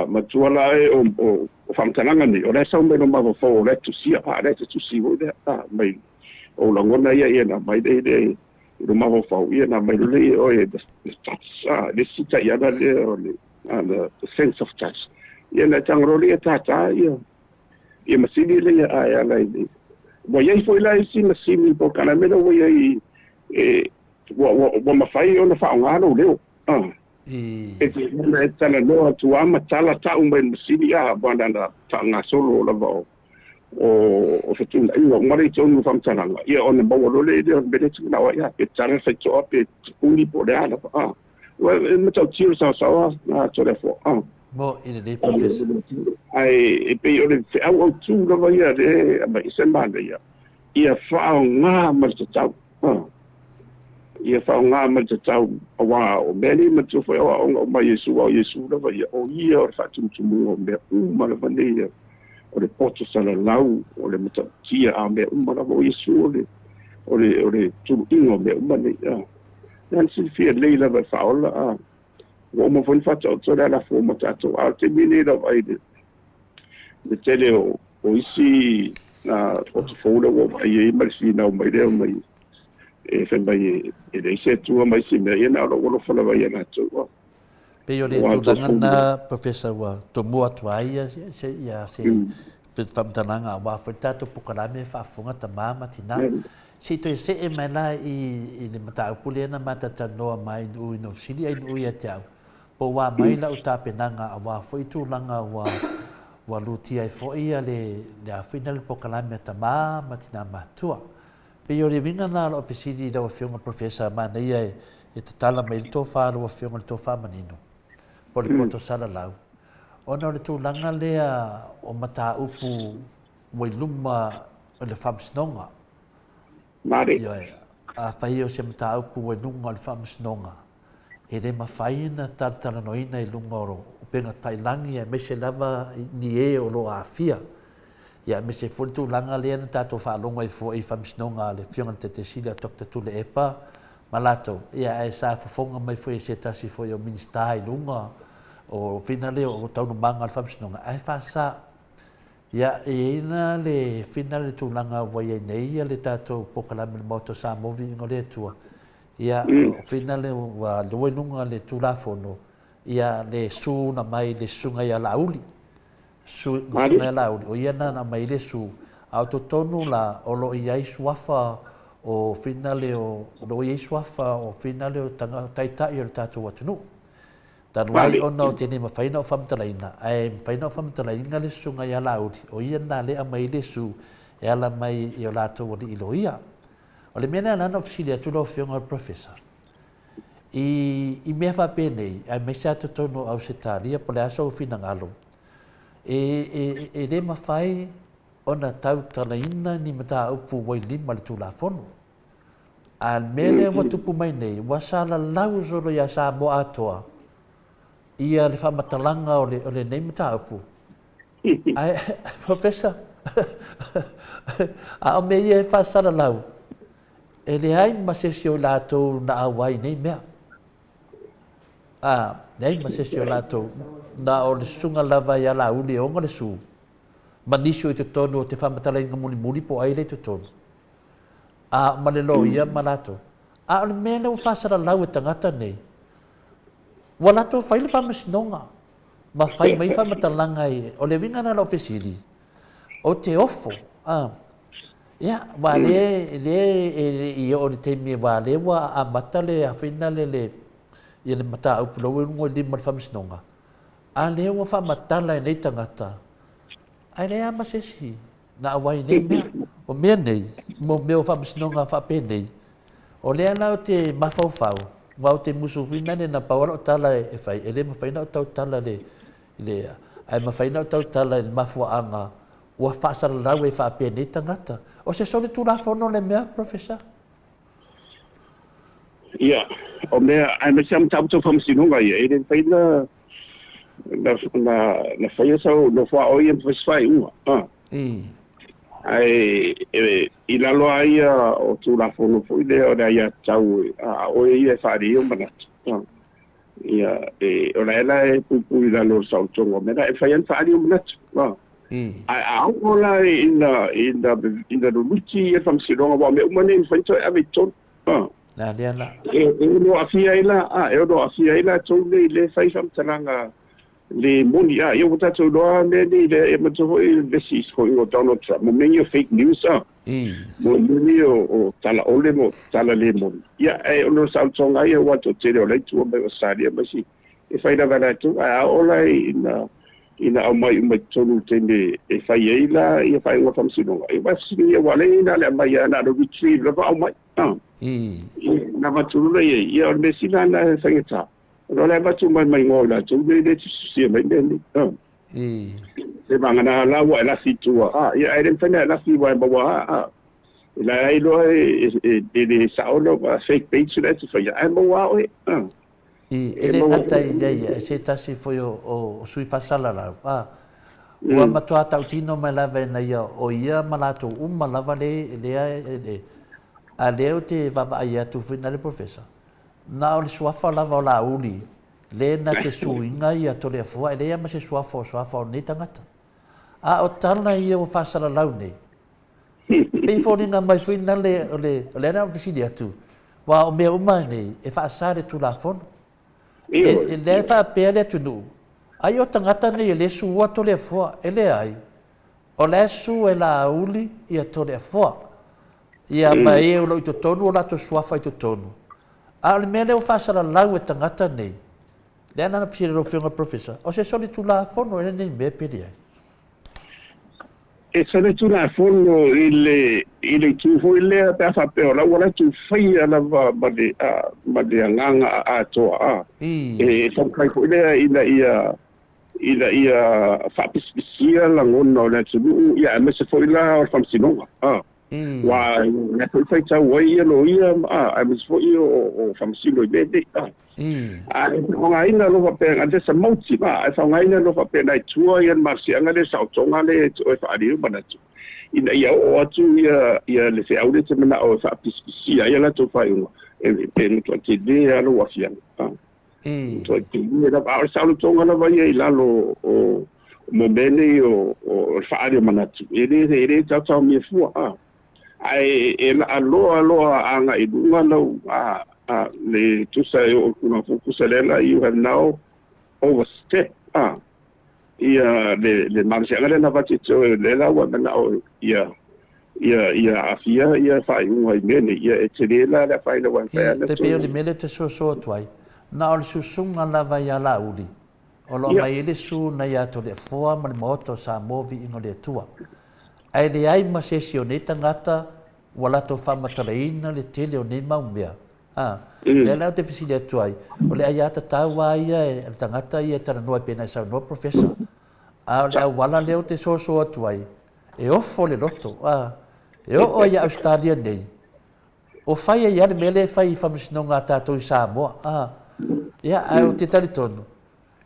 Matua la e o faamatalaga nei o la e sau mai lou mafaufau o la e tusia a la e te tusi foi lea a mai o lagona ia ia na mai lea i lou mafaufau ia na mai loa lea i oe the touch a le isi taiala lea o le the sense of touch ia na tago loa lea tātā ia masini lea a e ala i le ua i ai foi la isi masini polokalame la ua i ai e ua mafai ona faaaoga lou leo e te e talanoa atu lava ma tala tau mai le masini a ua na faagasolo lava o fetuunaiga uma lea i totonu o faamatalaga ia ona maua loa lea o le mea lea e te manao ai a pe tala le faitoa pe tapuni po o le a lava a e matautia le saosaoa a Toleafoa a. Mo i lenei Professor. Ae e pei o le feau autu lava ia lea e aumai ese manaia ia faaaoga ma le tatau. Ia faaaoga ma le tatau aua o mea nei manatua foi aoaoga uma a Iesu, aua o Iesu lava ia, o ia o le faatumutumuga o mea uma lava nei, o le poto salalau, o le matautia, a o mea uma lava, o Iesu o le, o le, o le tuluiga o mea uma nei. Lea na silafia lelei lava e Faaola, a ua uma foi ona faataoto le alafua mo tatou, a o le taimi lenei lava i le tele o isi poto fou lea ua vaai ai ma le finau mai lea mai e fai mai e leai se Atua ma isi mea, ia na o lou alofa lava ia latou. Pei o le tulaga lena, Professor, ua tomua atu ai ia se faamatalaga aua foi le tatou polokalame faafofoga tama ma tina. Se i toe see mai la i le mataupu lea na ma talatalanoa mai i ina ua fesili ai ia te au, po ua mai lau tapenaga aua foi tulaga ua lutia ai foi le a foi le polokalame a tama ma tina matutua. Pei o le uiga lena o lau fesili i lau Afioga Professor, manaia e tatala mai le tofa a lau Afioga i le tofa manino po o le poto salalau, ona o le tulaga lea o mataupu ua i luma o le Faamasinoga. Ioe, afai o se mataupu ua i luga o le Faamasinoga, e le mafai ona talatalanoaina i luga o upega tafailagi aemaise lava ni e o lo o aafia. Ia aemaise foi le tulaga lea na tatou faalogo ai foi i Faamasinoga a le Afioga i le Taitaisili a Doctor Tuilaepa ma latou, ia ae sa fofoga mai foi e se tasi foi o Minisita i luga o fina lea o taualumaga o le Faamasinoga, ae faasa. Ia, e i ai la le fina le tulaga ua i ai nei le tatou polokalame o le Maota o Samoa Viiga o le Atua, ia, o fina le ua lua i luga le Tulafono, ia le su na mai le susuga ia Laauli. Su, susuga ia Laauli, o ia na aumai le su, a o totonu la o lo o i ai suafa o fina le o lo o i ai suafa o fina le o taitai o le tatou atunuu. Talu ai ona o te le mafai ona ou faamatalaina, ae mafai ona ou faamatalaina le susuga ia Laauli, o ia lena lea e aumai ai le su e ala mai i o latou alii loia. O le mea lea na ou fesili atu lau Afioga i le Professor, i mea faapenei, aemaise lava totonu o Ausetalia po o le a sou finagalo, e le mafai ona tautalaina ni mataupu ua i lima o le Tulafono. A o le mea lea ua tupu mai nei, ua salalau solo iā Samoa atoa ia le faamatalaga o lenei mataupu. Ae, Professor, a o mea ia e faasalalau, e leai ma se isi o i latou na auai i nei mea. A, leai ma se isi o latou, na o le susuga lava ia Laauli e ona le su, ma nisi o i totonu o te faamatalaina mulimuli po o ai lea i totonu. A, ma le loia ma latou. A o le mea lea ua faasalalau e tagata nei, ua latou fai le faamasinoga ma fai mai faamatalaga i, o le uiga lena o lau fesili, ou te ofo, a, ia, aua lea, lea e le i oo i le taimi aua lea ua amata le afina le, le, ia le mataupu la ua i luga i lima o le faamasinoga, a lea ua faamatala e nei tagata, ae leai lava ma se isi na auai i nei mea. O mea nei, mo mea o faamasinoga faapenei, o lea la ou te mafaufau, aua ou te musu foi nane na pau lava lau tala e fai, e le mafai ona ou tautala i le, ae mafai ona ou tautala i le mafuaaga ua faasalalau ai faapenei tagata. O se solitulafono le mea, Professor? Ia, o mea, aemaise lava mataupu tau faamasinoga ia, e le mafai na na faia sau nofo a oe ia ma fai se faaiuga. Ah. Ae i lalo lava ia o Tulafono foi lea o le aiatatau a oe ia e faaali ai ou manatu. Ah. Ia, e, o la e la e puipui i lalo o le saolotoga o mea la, e mafai lava ona faaali ou manatu. Ah. Ae a oo la ina luluti ia le faamasinoga, aua o mea uma nei e mafai ona toe ave i totonu. Ah. La lea la. E ono aafia ai la, a, e ono aafia ai latou nei lea e fai faamatalaga le moni, a, ia ua tatou iloa mea nei lea, e manatua foi le isi sikoiga o Donald Trump, mo mea nei o fake news, a, mo mea nei o tala ʻole ma tala le moni. Ia, ae ona o le saolotoga ia aua le toatele o la e i tua mai o Ausetalia ma isi e fai lava e latou, ae a oo la ina ina aumai uma i totonu i le taimi e fai ai la ia faaiuga faamasinoga, ia ua fesiligia aua o lea e i ai na o le aumai lava na o le retrieve lava aumai. Na avatu loa i ai, ia o le mea sili lava lena e faigata, ona o la e avatu mai ma igoa o i latou nei lea e tusitusia mai mea nei. Se vagana la ua e lafi i tua, a, ia ae le mafai ona e lafi aua e maua lava, a. E la e iloa e le sao lau fake page la e te faia, ae maua lava oe. E le gata i ia, e se tasi foi o sui faasalalau, a, ua matua tautino mai lava ina ia o ia ma latou uma lava le, lea e, a lea ou te vaavaai atu foi na le Professor, na o le suafa lava o Laauli le na te suiga ia Toleafoa, e leai lava ma se suafa o suafa o lenei tagata. A o tala ia ua faasalalau nei, Pei e foliga mai foi na le, o le, o lea na ou fesili atu, aua o mea uma nei e faasa le Tulafono. E, e lea e faapea le atunuu, ai o tagata nei e le sua Toleafoa, e leai. O la e su e Laauli ia Toleafoa, ia ma e o lo o i totonu o latou suafa i totonu. A o le mea lea ua faasalalau e tagata nei, lea na ona fesili i lau Afioga Professor, o se solitulafono ea lenei mea pe leai? E solitulafono i le i le itu foi lea pe a faapea o la ua latou faia lava ma le ma le agaga atoa a. E taumafai foi lea ina ia ina ia faapisipisia lagona o le atunuu, ia aemaise foi la o le faamasinoga. Aua o lea foi e faitau ai ia loia, aemaise foi o faamasino i mea nei. Ae faaaogaina loa faapea, there's a motive, ae faaaogaina loa faapea i tua ia le malosiaga lea, le saotoga lea e faaali ai manatu, ina ia oo atu ia le feau lea e te manao e faapisipisia ai a latou faaiuga, e matuai tele lava lou aafiaga. Matuai tele lava. A o le saolotoga lava ia i lalo o mea nei o le faaali o manatu, e le taotaomia fua. Ae e laaloa loa agai i luga lau le tusa e oo i Tulafono tusa lea la, you have now overstep ia le malosiaga lea na avatu i te oe, lea la ua manao ia ia aafia ia faaiuga i mea nei, ia e tele la le afaina ua mafai ona. E pei o le mea lea e te soso atu ai, na o le susuga lava ia Laauli, o lo o aumai ai le su nai a Toleafoa ma le Maota o Samoa Viiga o le Atua. Ae leai ma se isi o nei tagata ua latou faamatalaina le tele o nei mau mea. A, lea la ou te fesili atu ai, o le aiatatau lava ia a le tagata ia e talanoa ai pei ona e saunoa Professor, a o le auala lea ou te soso atu ai, e ofo le loto, a, e oo ai ia Ausetalia nei, o fai ai lava le mea lea e fai i faamasinoga a tatou i Samoa, a, ia, ae ou te talitonu,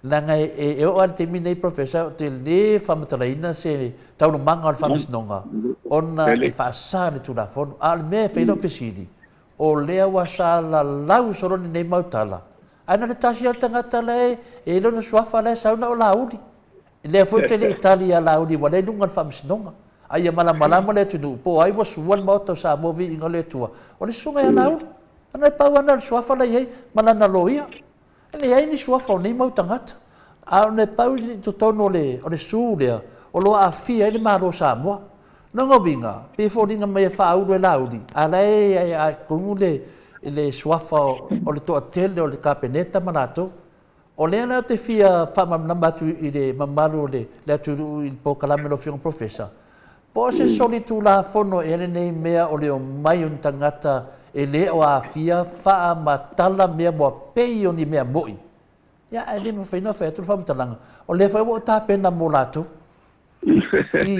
leaga e oo lava i le taimi nei Professor, ou te le faamatalaina se taualumaga o le faamasinoga, ona e faasa le Tulafono. A o le mea e fai ai lau fesili, O lea ua salalau solo lenei mau tala, ae na o le tasi lava le tagata la e i ai lona suafa la e sau na o Laauli. Lea foi ou te le i tali ia Laauli ua lea i luga o le faamasinoga. A ia malamalama le atunuu po o ai ua sua le Maota o Samoa viiga o le Atua, o le susuga ia Laauli. Ona e pau lava lena o le suafa la e i ai ma lana loia. E leai ni suafa o nei mau tagata, a ona e pau i totonu o le, o le su lea o lo o aafia ai le Malo o Samoa. Lona uiga, pei e foliga mai e faaulu e Laauli, a o la e atonu le, le suafa o le toatele o le Kapeneta ma latou. O lea la ou te fia faamalamalama atu i le mamalu o le, le atunuu i le polokalame a lau Afioga Professor, Po o se solitulafono ea lenei mea o le omai o ni tagata e le o aafia faamatala mea moa pei o ni mea moʻi? Ia, ae le mafai ona fai atu le faamatalaga, o lea foi ua ou tapena mo latou. Ii.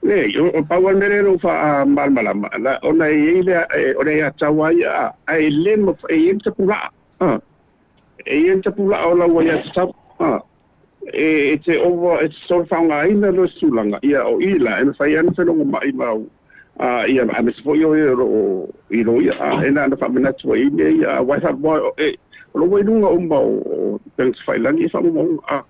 Leai, o pau lava le mea lea na ou faamalamalama, ona e i ai le, o le aiatatau lava ia, ae le mafai, e i ai le tapulaa, e i ai le tapulaa o lau aiatatau. E te ova, e te soona faaaogaina loa se tulaga, ia o i la e mafai lava ona felogomai ma au, ia aemaise foi o e o lo o i loia, e na ona faamanatu ai i mea ia, aua e faapea, e, o lo o ua i luga uma o upega tafailagi e faamaumauga,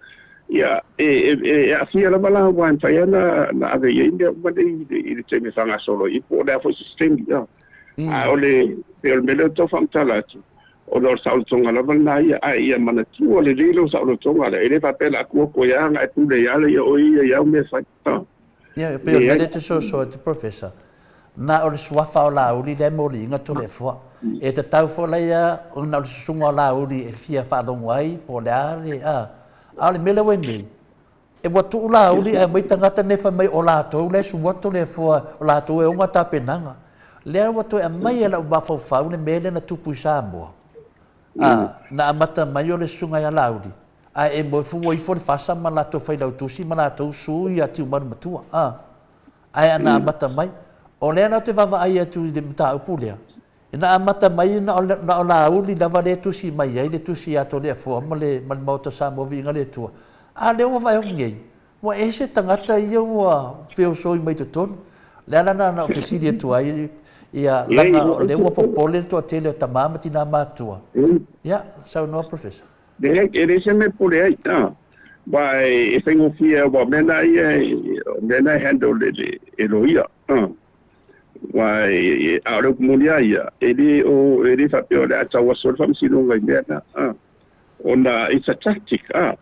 ia, e, e, e aafia lava la aua e mafai lava ona ave i ai mea uma nei i le taimi e faagasolo ai, po o le a foi se taimi, a o le, pei o le mea lea ou te tau faamatala atu, Ona o le saolotoga lava lena ia, ae ia manatua lelei lou saolotoga lea, e le faapea o le a tu atu ai lava ona e pule ia le ia oe ia i au mea e fai. Ia, e pei o le mea lea e te soso atu Professor, na o le suafa o Laauli lea e moliina Toleafoa. E tatau foi la ia ona o le susuga o Laauli e fia faalogo ai po o le a le, a, a o le mea lea ua i nei, E ua tuu Laauli ae aumai tagata nei fai mai o latou la e sua Toleafoa, o latou e ona tapenaga. Lea ua toe aumai e lau mafaufau le mea lea na tupu i Samoa. A, na amata mai o le susuga ia Laauli, ae e moe fua ifo le fasa ma latou failautusi ma latou su ia Tiumalu Matua. A, ae na amata mai. O lea la ou te vaavaai atu i le mataupu lea, Ina amata mai na o Laauli lava lea e tusi mai ai le tusi ia Toleafoa ma le ma le Maota o Samoa Viiga le Atua. A lea ua vaai atu nei, ua ese tagata ia ua feosoi mai totonu. O le ala lena na ou fesili atu ai, ia, leaga o lea ua popole le toatele o tama ma tina matutua. Ia, saunoa Professor. Leai, e leai se mea e popole ai, aua e faigofie, aua o mea na ia, o mea na e handle e loia. Aua a o le upu moni lava ia, e le o, e le faapea o le a tau aso le faamasinoga i mea na, a. Ona it's a tactic, a.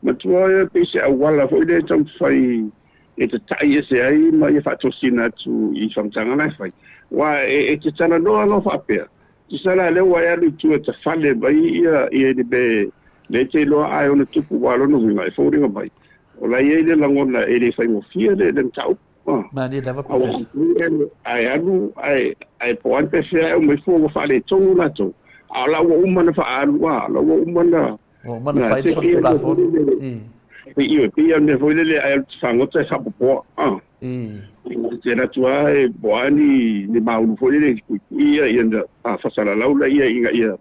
Matua e pei se auala foi lea e taumafai e tata'i ese ai ma ia faatosina atu i faamatalaga la e fai. Aua e te talanoa loa faapea, tusa la lea ua e alu i tua e tafale mai ia ia le mea lea e te iloa ae ono tupu, aua o lona uiga e foliga mai o la e i ai le lagona e le faigofie le mataupu. Malie lava Professor. Ae alu ae ae po o a ni pefea e aumai fua ua faaletonu latou, a o la ua uma ona faaalu, a o la ua uma ona Ua uma ona fai le solitulafono. Ioe, pei lava o le mea foi lele a e alu e te fagota e faapopoa. E te alu atu lava e po o a ni ni maulu foi lele e tuitui ia ia ona faasalalau laia ina ia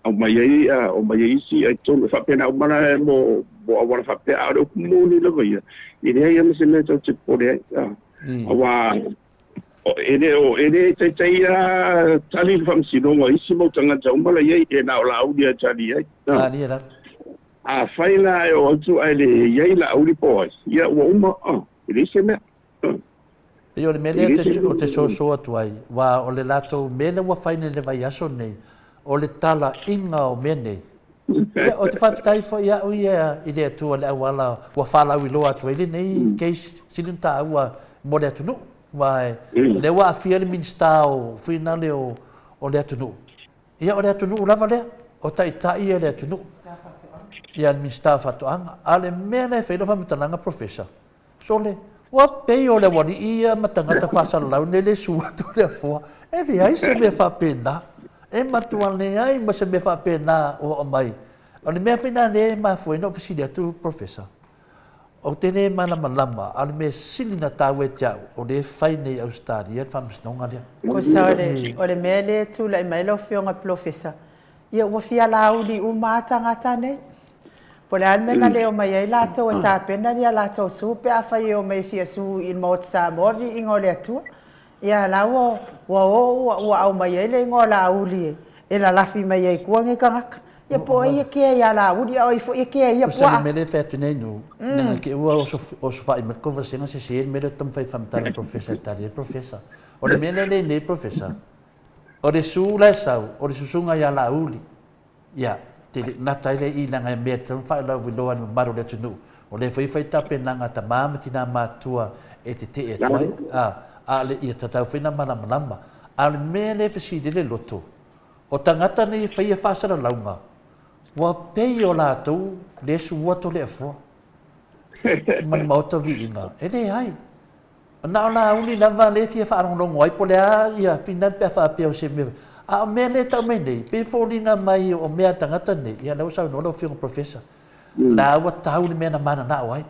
aumai ai aumai ai isi i totonu. E faapena uma la mo mo auala faapea, a o le upu moni lava ia, e leai lava ma se mea tatou te popole ai. Aua E le o, e le taitai lava tali le faamasinoga i isi mau tagata uma la i ai, e na o Laauli lava e tali ai. Malie lava. Afai la e oo atu ae le i ai Laauli po o ai, ia ua uma, e leai se mea. Pei o le mea lea ou te soso atu ai, aua o le latou mea lea ua fai nei i le vaiaso nei, o le talaiga o mea nei. Ia, ou te faafetai foi au ia i le Atua i le auala ua faalauiloa atu ai lenei case sili ona taua mo le atunuu. Aua o lea ua aafia le Minisita o finale o, o le atunuu. Ia, o le atunuu lava lea, o taitai ia le atunuu. Ia, le Minisita o Faatoaga. A o le mea la e fai ai lau faamatalaga Professor, Sole, ua pei o le aualii ia ma tagata faasalalau nei le su atu le afoa. E leai se mea faapena. E matua leai ma se mea faapena ua aumai. O le mea foi lena lea e mafua ai ona ou fesili atu Professor, ou te le malamalama, a o le mea sili ona taua ia te au, o lea e fai nei i Ausetalia le faamasinoga lea. Tusa o le mea lea e tulai mai lau Afioga Polofesa, Ia ua fia lauli uma a tagata nei. Po o le a le mea na le omai ai latou e tapena ni a latou su pe afai e omai e fia su i le Maota Samoa viiga o le Atua. Ia la ua ua o ua ua aumai ai le igoa o Laauli e lalafi mai ai i tua nei tagata. Ia po o ai e kea ia Laauli a o ai foi e kea ia puaa. Usa le mea lea e fai atu nei Nu, leaga ke ua osofai mai le conversation sese le mea lea ou te taumafai e faamatala i le Professor e tali ai le Professor. O le mea lea e i ai nei Professor, O le su la e sau, o le susuga ia Laauli. Ia, te le gata ai lea i i leaga e mea e tatau ona faailoa i le mamalu o le atunuu. O lea foi e fai tapenaga a tama ma tina matutua e tetee atu ai, a, a o le, ia tatau foi ona malamalama. A o le mea lea e fesili ai le loto, o tagata nei e faia faasalalauga, ua pei o latou le sua Toleafoa ma le Maota Viiga. E leai. Na o Laauli lava lea e fia faalogologo ai po o le a ia finale pe a faapea o se mea. A o mea lea e tau mai nei, pei e foliga mai o mea a tagata nei, ia lea ua saunoa lau Afioga Professor, la ua tau le mea na mananao ai.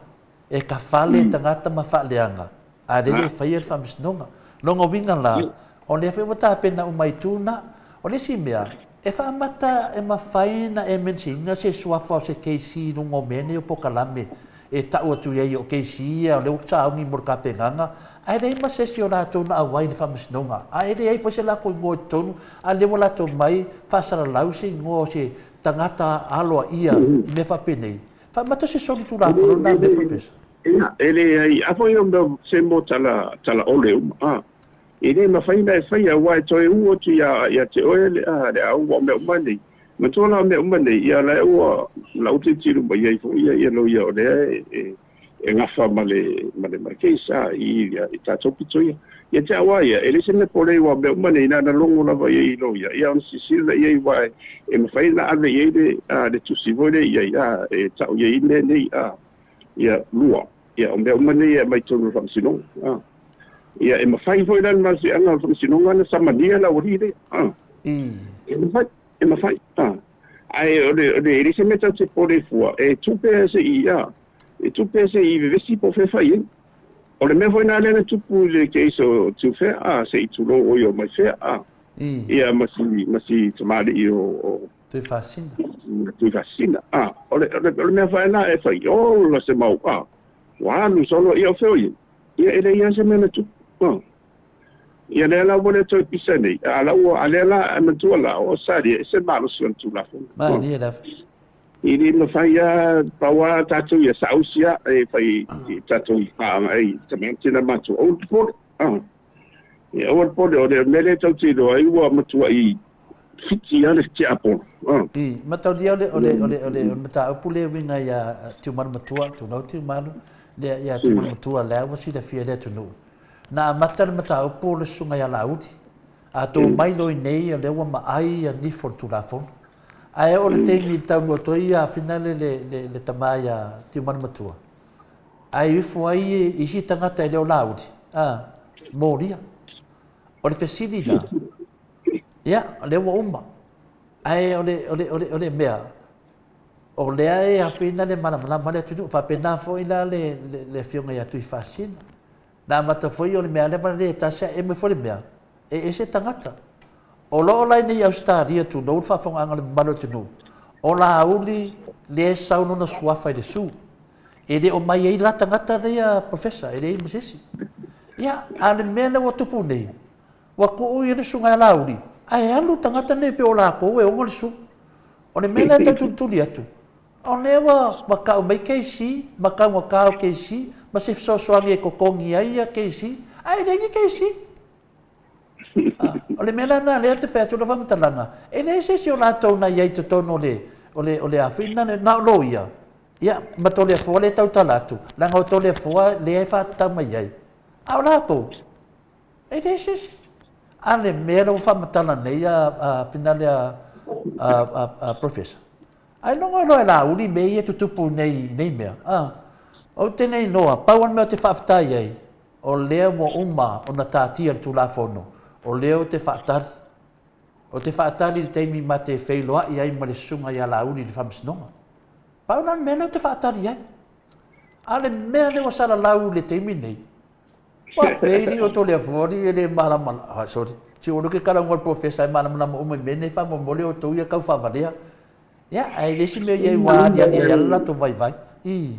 E kafale tagata ma faaleaga, a o lea e le faia le faamasinoga. Lona uiga la, o lea foi ua tapena uma i itu na. O le isi mea, e faamata e mafai ona e mention ina se suafa o se KC i luga o mea nei o polokalame e tau atu i ai o KC ia o lea ua sauni mo le tapenaga, ae leai ma se isi o latou na auai i le faamasinoga, a e leai foi se latou igoa i totonu, a lea ua latou mai faasalalau se igoa o se tagata aloaia i mea faapenei. Faamata se solitulafono lena mea, Professor. Ia, e leai, a foi o mea se mo tala, tala ole uma, a. E le mafai ona e faia, aua e toe u atu ia, ia te oe le, a, le au, ua o mea uma nei. Matua la o mea uma nei, ia la ua lau tilotilo mai ai foi ia, ia loia o lea e, e, e gafa ma le, ma le, ma le case, a, i, ia, i tatou pito ia. Ia te au lava ia, e leai se mea polei aua o mea uma nei, na ona logo lava ia i loia, ia ona silasila lea i ai aua e, e mafai ona ave i ai le, a, le tusi foi lea i ai, a, e tau i ai mea nei, a, ia, lua. Ia, o mea uma nei e aumai i totonu o le Faamasinoga. A. Ia, e mafai foi la le malosiaga o le Faamasinoga ona samania le aualii lea. A. E mafai, e mafai. A. Ae o le, o le, e leai se mea tatou te popole fua, e tu pea se i, a, e tu pea se i vevesi po o fea e fai ai. O le mea foi lena lea na tupu i le case o Tiufea, a, se i tulou o ia o Maifea, a. Ia, ma si, ma si tamalii o, o, Tuifasina. Tuifasina. A, o le, o le, o le mea faena e fai, ola se mau, a, ua alu solo, ia o fea o i ai? Ia e leai lava se mea na tupu. A. Ia lea la ua le toe pisa nei, a la ua, a lea la, a matua la, o Salia, e se malosi o le Tulafono. Malie lava. E le mafai lava, pau lava tatou ia saausi lava, e fai i tatou i paaga ai, tamaiti na matou, aua le popole. A. Ia aua le popole, o le mea lea tatou te iloa ai ua matuai fiti lava le tiapolo. I mataulia o le, o le, o le, o le, o le mataupu lea e uiga ia Tiumalu Matua, tulou Tiumalu, lea ia Tumanumatua lea ua silafia e le atunuu. Na amata le mataupu o le Susuga ia Laauli, a tou mai loa i inei o lea ua maai ia nifo o le Tulafono. Ae oo le taimi i taunuu atu ai ia finale le, le, le tama ia Tiumanumatua, ae ifo ai isi tagata e le o Laauli, a, molia. O le fesili la, ia, o lea ua uma. Ae o le, o le, o le, o le mea, o lea e afina le malamalama le atunuu. Faapena foi la le, le, le afioga ia Tuifaasina. Na amata foi o le mea lea ma le tasi ae eme foi le mea, e ese tagata. O lo o la i Ausetalia tulou le faafogaaga a le mamalu o le atunuu, o Laauli lea e sau lona suafa i le Su. E le o mai ai la tagata lea Professor, e leai ma se isi. Ia, a o le mea lea ua tupu nei, ua tuu ia le susuga ia Laauli, ae alu tagata nei pei o latou e ona le Su. O le mea lea e tau tulituli atu, o lea ua ua tau mai KC ma taugata o KC ma se fesoasoani e totogi ai ia KC, ae leai ni KC. O le mea la lena lea ou te fai atu lau faamatalaga, e leai se isi o latou na i ai i totonu o le, o le, o le afi, na o loia, ia, ma Toleafoa lea e tautala atu, leaga o Toleafoa lea e faatatau mai ai, a o latou, e leai se isi. A le mea lea ua faamatala nei a, a finale a, a, a, a Professor, ailoga loa e Laauli mea ia e tutupu nei, nei mea, a. Ou te le iloa, pau lava le mea ou te faafetai ai, O lea ua uma ona taatia le Tulafono, o lea ou te faatali. Ou te faatali i le taimi ma te feiloai ai ma le Susuga ia Laauli i le Faamasinoga. Pau la le mea lea ou te faatali ai. A o le mea lea ua salalau i le taimi lenei, ua pei li o Toleafoa alii e le malamalama, ah, sorry, si olo ke kalauga o le Professor e malamalama uma i mea nei faamolemole outou ia tau faavalea. Ia, ae le isi mea i ai ua aliali ai lava le latou vaivai. I.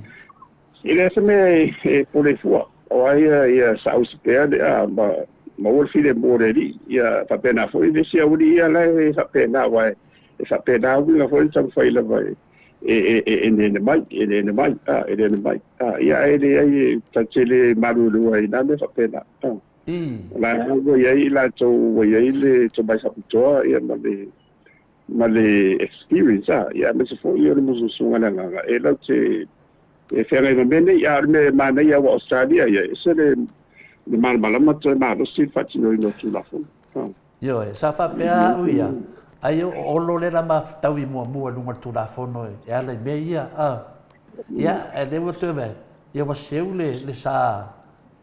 E leai se mea e pole fua, o ai ia saausi pea le a ma maua le filemu o le Alii. Ia faapena foi le isi aualii ia la e faapena, aua e faapena uiga foi le taumafai lava e e nene mai, e nene mai, a, e nene mai. A, ia ae leai e ta te le malulu ai i nā mea faapena. A. O la ua i ai i latou ua i ai le tomai faapitoa ia ma le ma le experience a, ia aemaise foi o le musumusuga a le agaga e lau te e feagai ma mea nei. A o le mea e manaia aua o Australia ia, e ese le le malamalama toe malosi le faatinoina o Tulafono. Ioe, sa faapea au ia, ai o Olo lea la mafutaui muamua i luga o le Tulafono e ala i mea ia, a. Ia, ae lea ua toe vaai, ia ua seu le, le sa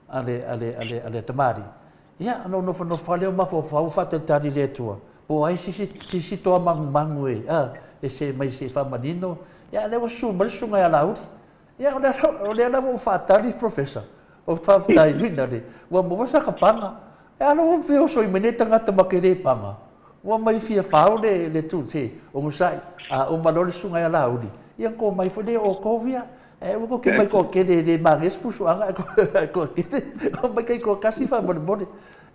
a le, a le, a le, a le tamalii. Ia, ona ou nofonofo lava lea o mafaufau o faatalitali i le Atua, po o ai se isi, se isi toa manumanu e, a, e see mai se i faamanino. Ia, a o lea ua susu mai le susuga ia Laauli. Ia, o lea, o lea la ua ou faatali, Professor. Ou te faafetai finale, ua maua saka paga. E ala ua feoso mai nei tagata ma ke le paga. Ua mai fia fao le, le tu, se, onosai, a uma loa le susuga ia Laauli, ia na mai foi lea o outou ia. E ua koke mai toatele e le manaia se fusuaga ae toatele omai taitoatasi faamolemole.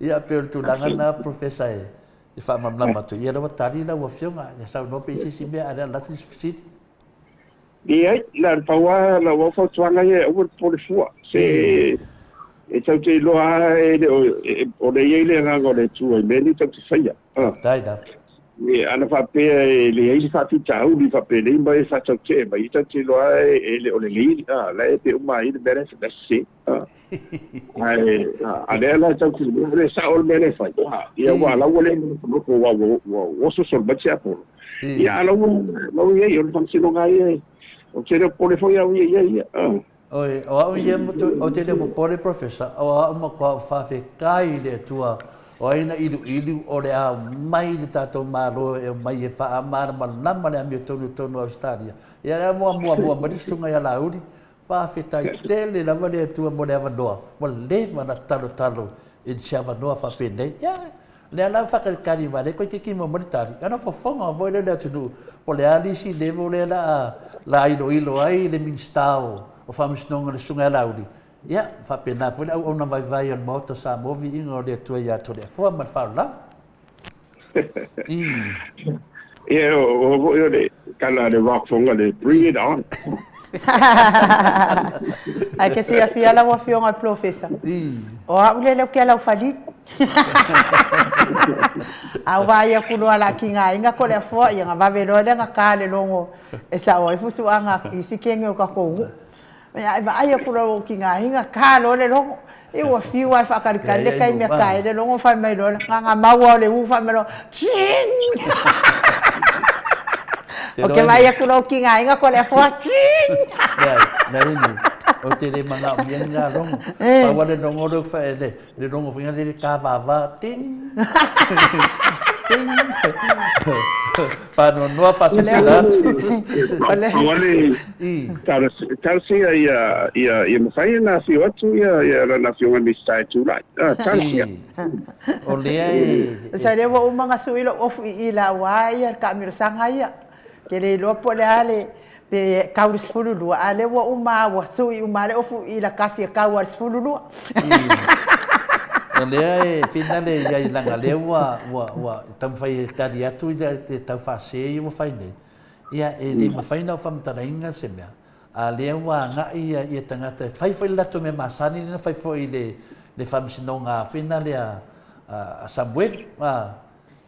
Ia pei o le tulaga lena Professor e faamalamalama atu. Ia lea ua tali lau afioga, ia saunoa pe i se isi mea ae lea alu atu isi fesili. Leai, na o le pau lava lau au fautuaga ia, aua le popole fua. Se e tatou te iloa lava e le o, o lea e i ai le agaga o le Atua i mea nei tatou te faia. Faafetai lava. Ana faapea e leai se faafitauli faapenei ma e faatautee mai, tatou te iloa lava e le o lelei, a, la e pe uma ai le mea la e sese. Ae, a lea la tatou te iloa o le sao le mea lea e fai, ia aua o la ua le nofonofo aua ua oso solo mai se Apolo. Ia, a la ua i ai, o le faamasinoga lava ia, ou te le o popole foi au ia i ai ia. Oi, o au ia ou te le popole Professor, o au matua ou faafetai i le Atua o ai na iluilu o le a omai le tatou Malo e omai e faamalamalama le amiotonu i totonu o Ausetalia. Ia lea ua muamua mai le susuga ia Laauli, faafetai tele lava le Atua mo le avanoa, ua leva ona talotalo i se avanoa faapenei. Ia, Lea la ua faatalitali mai lea toeitiiti maua mai le tali, ona fofoga foi lea o le atunuu po o le a le isi level lea la a iloilo ai le Minisita o Faamasinoga le Susuga ia Laauli. Ia, faapena foi le auauna vaivai a le Maota o Samoa, viiga o le Atua ia Toleafoa ma le faaaloalo. Ii. Ia, o foi o le tala a le Rock Foga, le bring it on. Ae ke silafia lau Afioga i le Polofesa, o au lea leo ke laufali. A u vaai atu loa la kigaina ko le afoa, ia na vave loa lea na ta le logo e sao ai fusuaga isi kene o tatou nuu. Ia, e vaai aku loa okiga ta loa le logo. Ia ua fiu lava e faatalitali le taimi e ta ai le logo, fai mai loa, na maua o le u fai mai loa, Tring! Ou te vaai atu loa okiga Toleafoa, Tring! Leai, leai, ou te le manaomia ni na logo. Pau lava le logo lea ou te fai, le logo foi lea le kavava, ting! Ting! Faanoanoa faasilasila atu. Pau lava le Talosia ia ia ia mafai ona afio atu ia ia lana afioga i le Minisita e tulai. Ah, talosia. O lea e Sa lea ua uma ona sui lou ofu i i la aua ia le taamilosaga ia. Ke le iloa po o le a le pe tau i le 12, a lea ua uma ua sui uma le ofu i la tasi e tau lava i le 12. O lea e finale i ai leaga lea ua ua ua taumafai e tali atu i le tau faasē ia ua fai nei. Ia, e le mafai ona ou faamatalaina se mea, a lea ua agai ia, ia tagata e fai foi le latou mea masani lea na fai foi i le, le faamasinoga fina lea a, a Samuelu. A,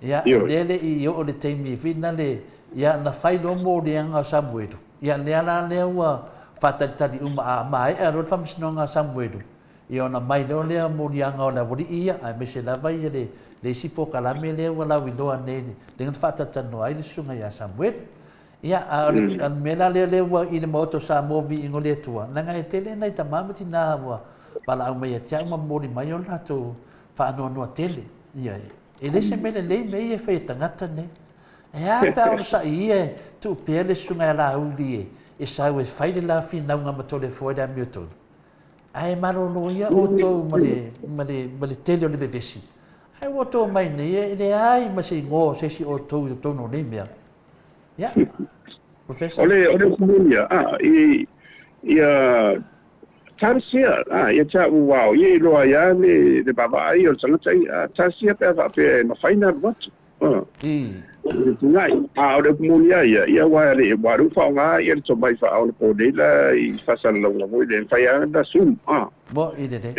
ia, o lea le i oo le taimi fina le, ia, na fai loa moliaga o Samuelu, ia, lea la lea ua faatalitali uma, a maea loa le faamasinoga a Samuelu, ia ona mai loa lea moliaga o le aualii ia, aemaise lava ia le, le isi polokalame lea ua lauiloa nei, lea na faatalatalanoa ai le susuga ia Samuelu. Ia, a o le, a le mea la lea lea ua i le Maota o Samoa viiga o le Atua, leaga e tele nai tama ma tinā ua valaau mai ia te au ma momoli mai o le latou faanoanoa tele. Ia, e le se mea lelei mea ia e fai e tagata nei. E a pe a onosai ia e tuu pea le susuga ia Laauli e, e sau e fai le la finauga ma Toleafoa i le amiotonu. Ae malolo ia outou ma le, ma le, ma le tele o le vevesi. Ae ua outou omai nei e leai ma se igoa o se isi o outou i totonu o nei mea. Ia, Professor. O le, o le upu moni ia, a, i, ia, talosia, a, ia te au ua o ia iloa ai lava le, le vaavaai o le tagata ia, a, talosia pe a faapea e mafai ona alu atu. Tunai, a o le upu moni lava ia, ia aua le aua o lea ua faaaoga ia le tomai faaonaponei la i faasalalauga foi lea, e mafai lava ona zoom, a. Mo'i lelei.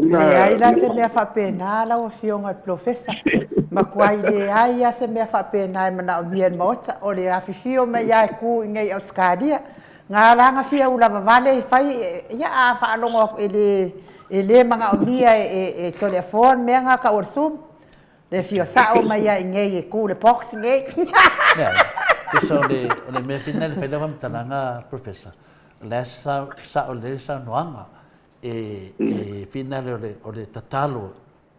Leai la se mea faapena lau Afioga i le Polofesa. Matuai leai lava se mea faapena e manaomia e le Maota. O le afifio mai lava e tu i inei i Ausetalia, na ala ona fia ulavavale e fai, ia a faalogo atu e le, e le manaomia e Toleafoa le mea lena tau o le zoom. Le fia sao mai ia inei e ku le box nei. Leai, tusa o le, o le mea fina le fai lau faamatalaga Professor, o le a sao lelei le saunoaga e, e finale o le, o le tatalo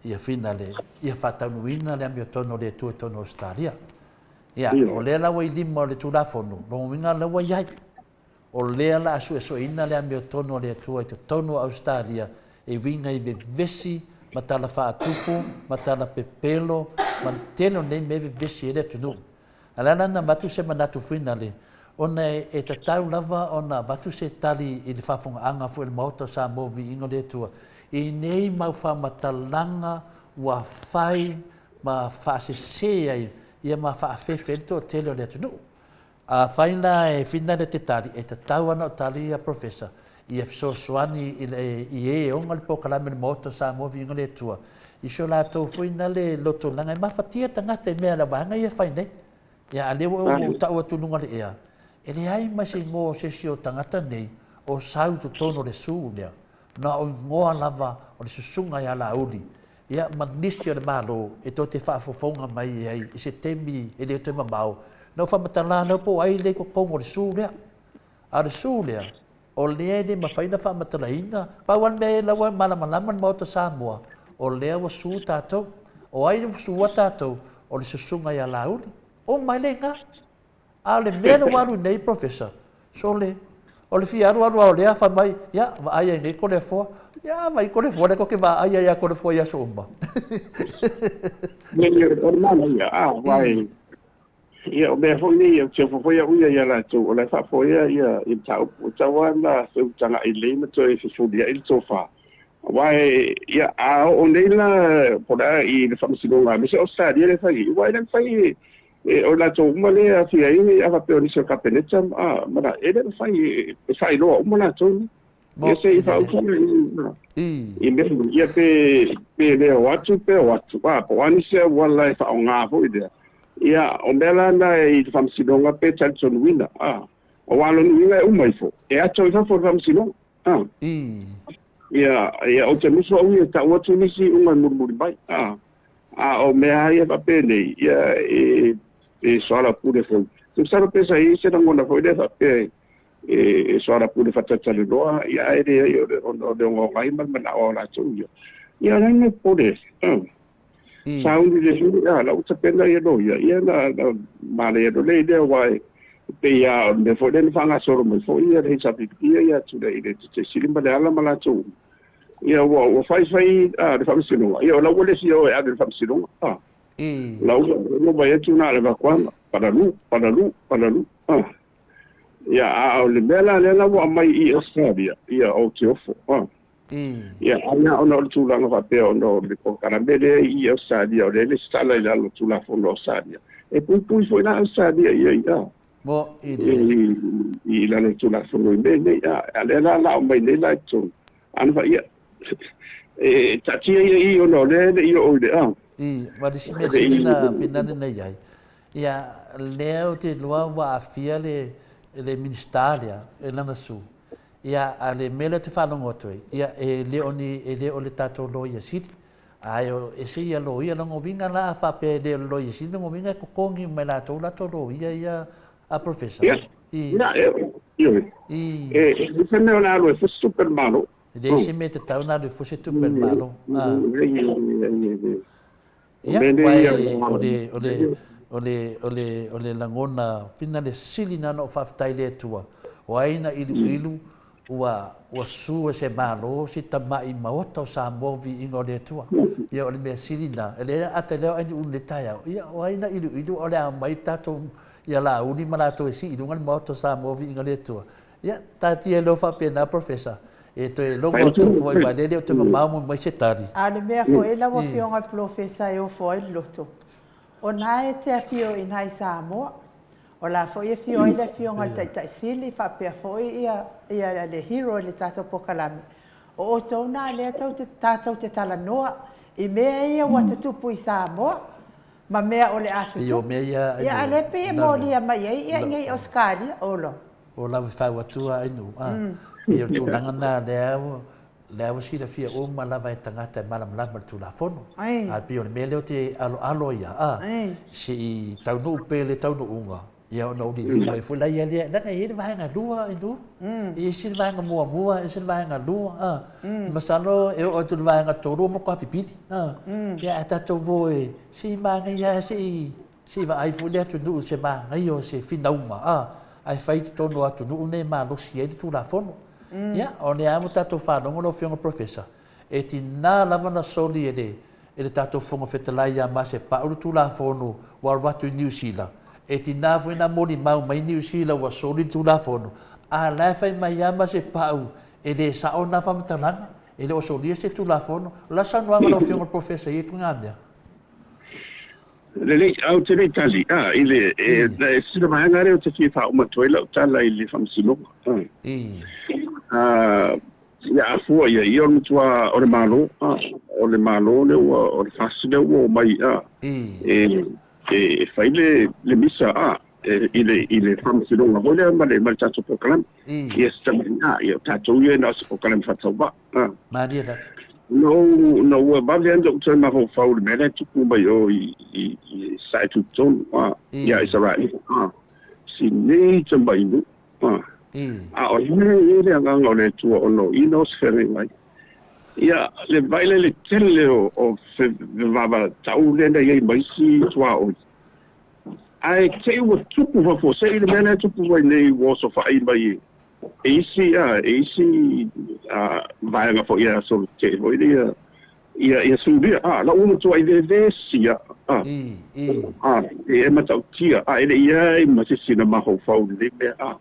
ia finale, ia faataunuuina le amiotonu o le Atua i totonu o Ausetalia. Ia, o lea la ua i lima o le Tulafono, lona uiga lea ua i ai. O lea la a suesueina le amiotonu a le Atua i totonu o Ausetalia e uiga i vevesi ma tala faatupu ma tala pepelo ma le tele o nei mea e vevesi ai le atunuu. A le a la na avatu se manatu fuinale, ona e tatau lava ona avatu se tali i le faafogaaga foi a le Maota o Samoa Viiga o le Atua i nei mau faamatalaga ua fai ma faasese ai ia ma faafefe ai le toatele o le atunuu. Afai la e finale te tali, e tatau ana o tali ia Professor ia fesoasoani i le i e e ona le polokalame le Maota o Samoa Viiga le Atua i so latou foi na le loto leaga e mafatia tagata i mea la vaega ia e fai nei. Ia a lea ua ou tau atu i luga o le ea, e leai ma se igoa o se isi o tagata nei o sau i totonu o le su lea, na o igoa lava o le susuga ia Laauli ia ma nisi o le Malo e tou te faafofoga mai ai i se taimi e le toe mamao, na ou faamatala lau po o ai lea i totonu o le su lea. A o le su lea, o lea e le mafai ona faamatalaina, pau lava le mea la ua malamalama le Maota Samoa, o lea ua su tatou. O ai ua sua tatou? O le susuga ia Laauli. Uma ai lena. A o le mea lea ua alu nei Professor, sole, o le fia alu alu lava o lea fai mai, ia, vaai ai nei Toleafoa. Ia, vaai Toleafoa lea tou te vaai ai ia Toleafoa i aso uma. O le manaia, a, aua ia, o mea foi nei, ou te ofo foi au ia ia latou, o la e faafoea ia mataupu, e tatau lava ona feutaga'i lelei ma toe fefulia'i le tofa. Aua e, ia, a oo nei la, po o le a i le faamasinoga, aemaise Ausetalia lea e fai ai, aua e le mafai e, o latou uma lea e aafia ai, a faapea o nisi o le Kapeneta, a, ma la, e le mafai e faailoa uma latou nei. Ia se i faauta i mea ia pe, pe le o atu pe o atu, a, po o a nisi auala e faaaoga foi lea. Ia, o mea la na i le faamasinoga pe talitonuina, a, aua o lona uiga e uma ifo, e ato i fafo o le faamasinoga. A. Ia, ia, ou te musu au ia e tau atu nisi iuga e mulimuli mai. A. A o mea lava ia faapenei, ia, e, e soalaupule foi. Masalo pe sa i ai se lagona foi lea faapea e, e soalaupule faatalatalanoa, ia, ae leai, o le, ona o le ogaoga ai ma le manao o latou ia. Ia, o le a le mea popole ai? A. Sauni le sui, a, la ua tapena ia loia, ia na, na manaia loa le idea, aua e pei lava o le mea foi lea na faagasolo mai foi ia le HRPP ia atu i le Tetesili ma Leala ma latou uma. Ia ua, ua faifai a, le faamasinoga, ia o la ua le fia o e ave i le faamasinoga, a. La ua, ua vaai atu na o le vakuaga, palalu, palalu, palalu, a. Ia, a o le mea la lea la ua aumai i Australia, ia ou te ofo, a. Ia, ai lava ona o le tulaga faapea ona o le polokalame lea i Ausetalia, o lea e lesitala i lalo o Tulafono a Ausetalia. E puipui foi la Ausetalia ia i a, i lalo o le Tulafono i mea nei. A, a lea la la aumai nei la i totonu, ana fai, ia, e taatia ia i ona o lea e le i oo i le a. I, ma le isi mea sili na finale nei ai, ia, lea ou te iloa ua aafia le, le Minisita lea, e lana sui, Ia, a o le mea lea ou te faalogo atu ai, ia, e le o ni, e le o le tatou Loia Sili, ae o ese ia loia. Lona uiga la a faapea e le o le Loia Sili, lona uiga e totogi uma e latou latou loia ia a Professor. Ia, I, ia, e, ioe. I. E, e leai se mea o le a alu ai foi se tupe a le Malo. E leai se mea e tatau ona alu ai foi se tupe a le Malo. A. O Ia, mea aua nei ia, e, o le, o le, o le, o le, o le lagona fina le sili na ona ou faafetai i le Atua, o ai na iluilu ua, ua su e se Malo si tamai Maota o Samoa o viiga o le Atua. Ia, o le mea sili na, e le ata lea o ai ni ulu i le taeao, ia, o ai na iluilu o le a omai tatou ia Laauli ma latou e sii i luga le Maota o Samoa o viiga o le Atua. Ia, taatia loa faapena, Professor, e toe logo atu foi, aua o lea e le o toe mamao mo mai se tali. A o le mea foi lau Afioga i le Polofesa e ofo ai le loto, o na e te afio i ina i Samoa, o la foi e afio ai le Afioga i le Taitai Sili faapea foi ia ia le hero i le tatou polokalame, o outou na lea tou te tatou te talanoa i mea ia ua tutupu i Samoa ma mea o le a tutupu. Ia, a o lea pei e molia mai ai ia i nei i Ausetalia, olo. O lau e fau atu a inu, a. Pei o le tulaga lena lea ua, lea ua silafia uma lava e tagata e malamalama i le Tulafono. A pei o le mea lea ou te aloalo ai a, se i taunuu pea i le taunuuga, ia ona ou liliu mai foi laia lea, leaga e i ai le vaega lua inu, e ese le vaega muamua, ese le vaega lua, a. Masalo e oo atu i le vaega tolu ua matua pipili, a. Ia ae tatou o e, se i manaia lava se i Se i vaai foi le atunuu i se manaia o se finauga, a, ae fai i totonu o atunuu nei e malosi ai le Tulafono. Ia, o lea lava ua tatou faalogo lau Afioga Professor, e tiga lava ona soli e le, e le tatou Fofoga Fetalai ia Masepau le Tulafono ua alu atu i Niu Sila, e tiga foi ona molimau mai Niu Sila ua soli le Tulafono, a o la e fai mai lava Masepau e le sao na faamatalaga, e le o solia se Tulafono. O le a le saunoaga a lau Afioga i le Professor i ia ituaiga mea? Lelei, a ou te le i tali, a, i le, e, e sina vaega lea ou te fia faauma atu ai lau tala i le faamasinoga. A, a, ia afua ia, ia o le matua, o le Malo, a, o le Malo lea ua, o le FAST lea ua omai, a, e, e, e fai le, le misa, a, e, i le, i le faamasinoga foi lea ma le, ma le tatou polokalame. Ia se tamai, a, ia o tatou ia na o se polokalame faatauvaa. A. Malie lava. Na ou, na ua vave lava ona ou toe mafaufau i le mea la e tupu mai o i, i, i Sae Tutotonu, a, ia Isaraelu, a, si nei tamai nuu, a, a o le mea e i ai le agaga o le Atua ona o i na o se feagaiga ai. Ia, le vaai la i le tele o, o fevavatau lea na i ai ma isi tuaoi, ae te i ua tupu faafuasei le mea lea e tupu mai nei ua osofai mai e isi a e isi a vaega foi a solotetee foi lea ia ia Suria a la ua matuai vevesi a a a e matautia a e le i ai ma se isi na mafaufau i lenei mea a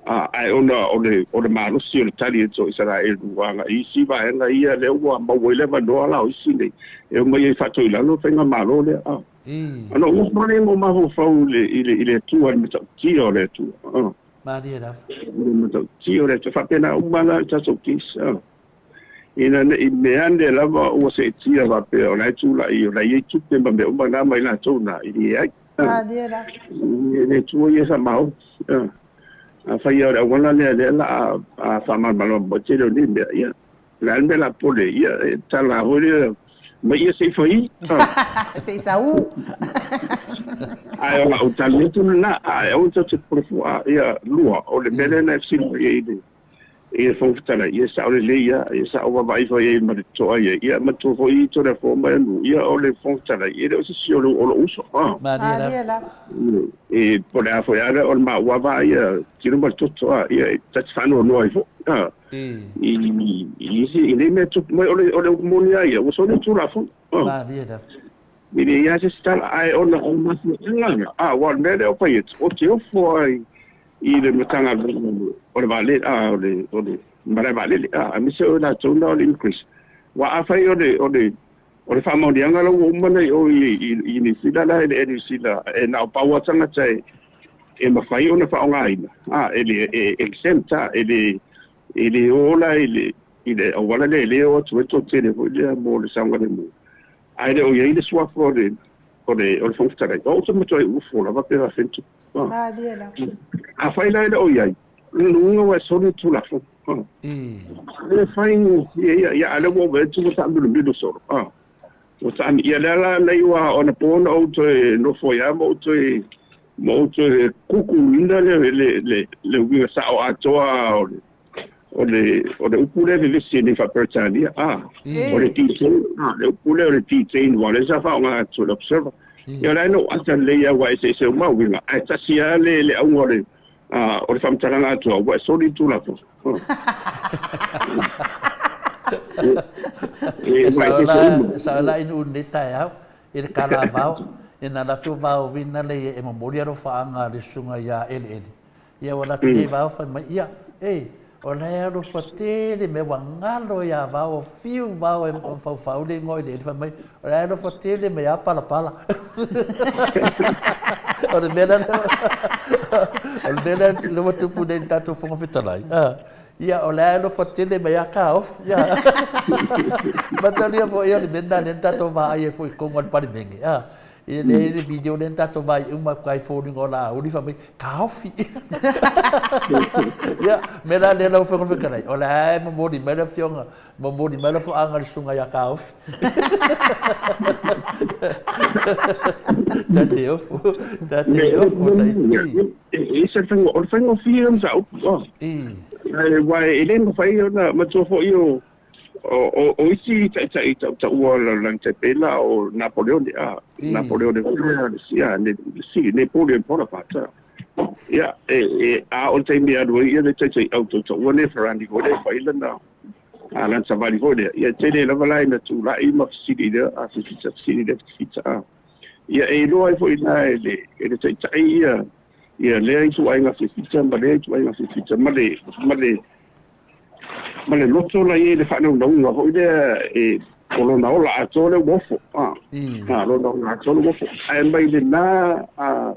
a ae ona o le o le malosi o le tali atu o Isaraelu agai i isi vaega ia lea ua maua ai le avanoa la o isi nei e omai ai faatoilalo le faigamalo lea a ona ou nofo lea ma ou mafaufau i le i le i le Atua i le matautia o le Atua a. Malie lava. Le matautia o le Atua. Faapena uma la le tatou case. A. Ina ne i mea ane lava ua seetia faapea o la e tulai, o la e i ai tupe ma mea uma na ma i latou na, e leai. Malie lava. E le Atua ia e faamaoni. A. Afai ia o le auala lea lea la a faamalamalama mai tele o nei mea, ia, o le a le mea la pole, ia, e tala foi lea, mai ia se i fai. Se i sau. Ae o lau tali atu lena, ae aua tou te popole fua, ia, lua, o le mea lea na e fesili mai ai i le i le Fofoga Fetalai, ia sao lelei lava, ia sa ou vaavaai foi i ai ma le totoa i ai, ia matua foi i Toleafoa ma Enu, ia o le Fofoga Fetalai, e le o se isi o lou uso. Malie lava. E, po o le a foi lava, o le maua lava ia tino ma le toto, ia e ta te faanoanoa ai foi, i, i isi, i nei mea tupu mai, o le, o le upu moni lava ia, ua soli le Tulafono. Malie lava. E leai lava se isi tala, ae ona o le mafuaaga, aua o le mea lea o fai atu, ou te ofo ai i le Matagaluega o le Vaalele, a, o le, o le Malae Vaalele, a, aemaise o i latou na o le Immigration. Aua afai o le, o le, o le faamaoniaga la ua uma ona i o i, i, i Niu Sila la i le Air New Sila, e na o pau lava tagata e, e mafai ona faaaogaina, a, e le, e exempt, a, e le, e le o la i le, i le auala lea e le o atu ai le toatele foi lea mo le saogalemu. Ae le o i ai le suafa o le, o le, o le Fofoga Fetalai. O au ou te matuai ufo lava pe faafefea ona tupu. Malie lava. Afai la e le o i ai, lona uiga ua e soli le Tulafono. E faigofie ia, ia a lea ua ou vaai atu ua taamilomilo solo. Ua taami, ia lea la nei ua ona po na ou toe nofo ai lava ma ou toe ma ou toe kukuina le le le le uiga sao atoa o le o le o le upu lea e vevesi ai nei faa-Peretania, a, o le detain, a, le upu lea o le detain, aua o lea sa faaaoga atu e le Observer. Ia o la e na ou ata lelei lava aua e eseese uma uiga, ae tasi lava le le auga o le a, o le faamatalaga atoa, ua e soli le Tulafono. E sao la, e sao la inu nei taeao i le kalavao, ina latou vaovina le e momoli alofaaga a le susuga ia Eleele. Ia ua latu nei vao fai mai, ia, e, o la e alofa tele mai ua galo ia vao, fiu vao e faufau le igoa o eleele fai mai, o la e alofa tele mai ia Palapala. O le mea lea, o le mea lea lea ua tupu nei i le tatou Fofoga Fetalai, ia, o la e alofa tele mai ia Kaofi, ia. Mataulia foi o le mea lena lea na tatou vaai ai foi i totonu o le Palemene, E le le video lea na tatou vaai uma kai foliga o Laauli fai mai, taofi. Ia, mea la lea lau Afioga i le Fofoga Fetalai, o la e momoli mai le Afioga, momoli mai le foaga a le Susuga ia Taofi. Ta te ofo, ta te ofo Tahiti. E se faiga, o le faigofie o le mataupu. Aua e le mafai ona matua foi o O isi taitai tautaua o le lalolagi tai pei la o Napoleone, a, Napoleone foi lea, le sia, le si, Napoleon Bonaparte. Ia, e, e, a o le taimi e alu ai ia le taitai au tautaua lea Ferrandi foi lea e fai lana, a, lana savali foi lea. Ia, e tele lava la ina tulai ma fesili lea, a fifita, fesili lea, fifita, a. Ia, e iloa ai foi la e le, e le taitai ia, ia lea ituaiga fifita ma lea ituaiga fifita ma le, ma le, ma le loto la i ai le faanaunauga foi lea e o lona ola atoa lea ua ofo. A, a, lona ola atoa lea ua ofo. Ae mai lena a,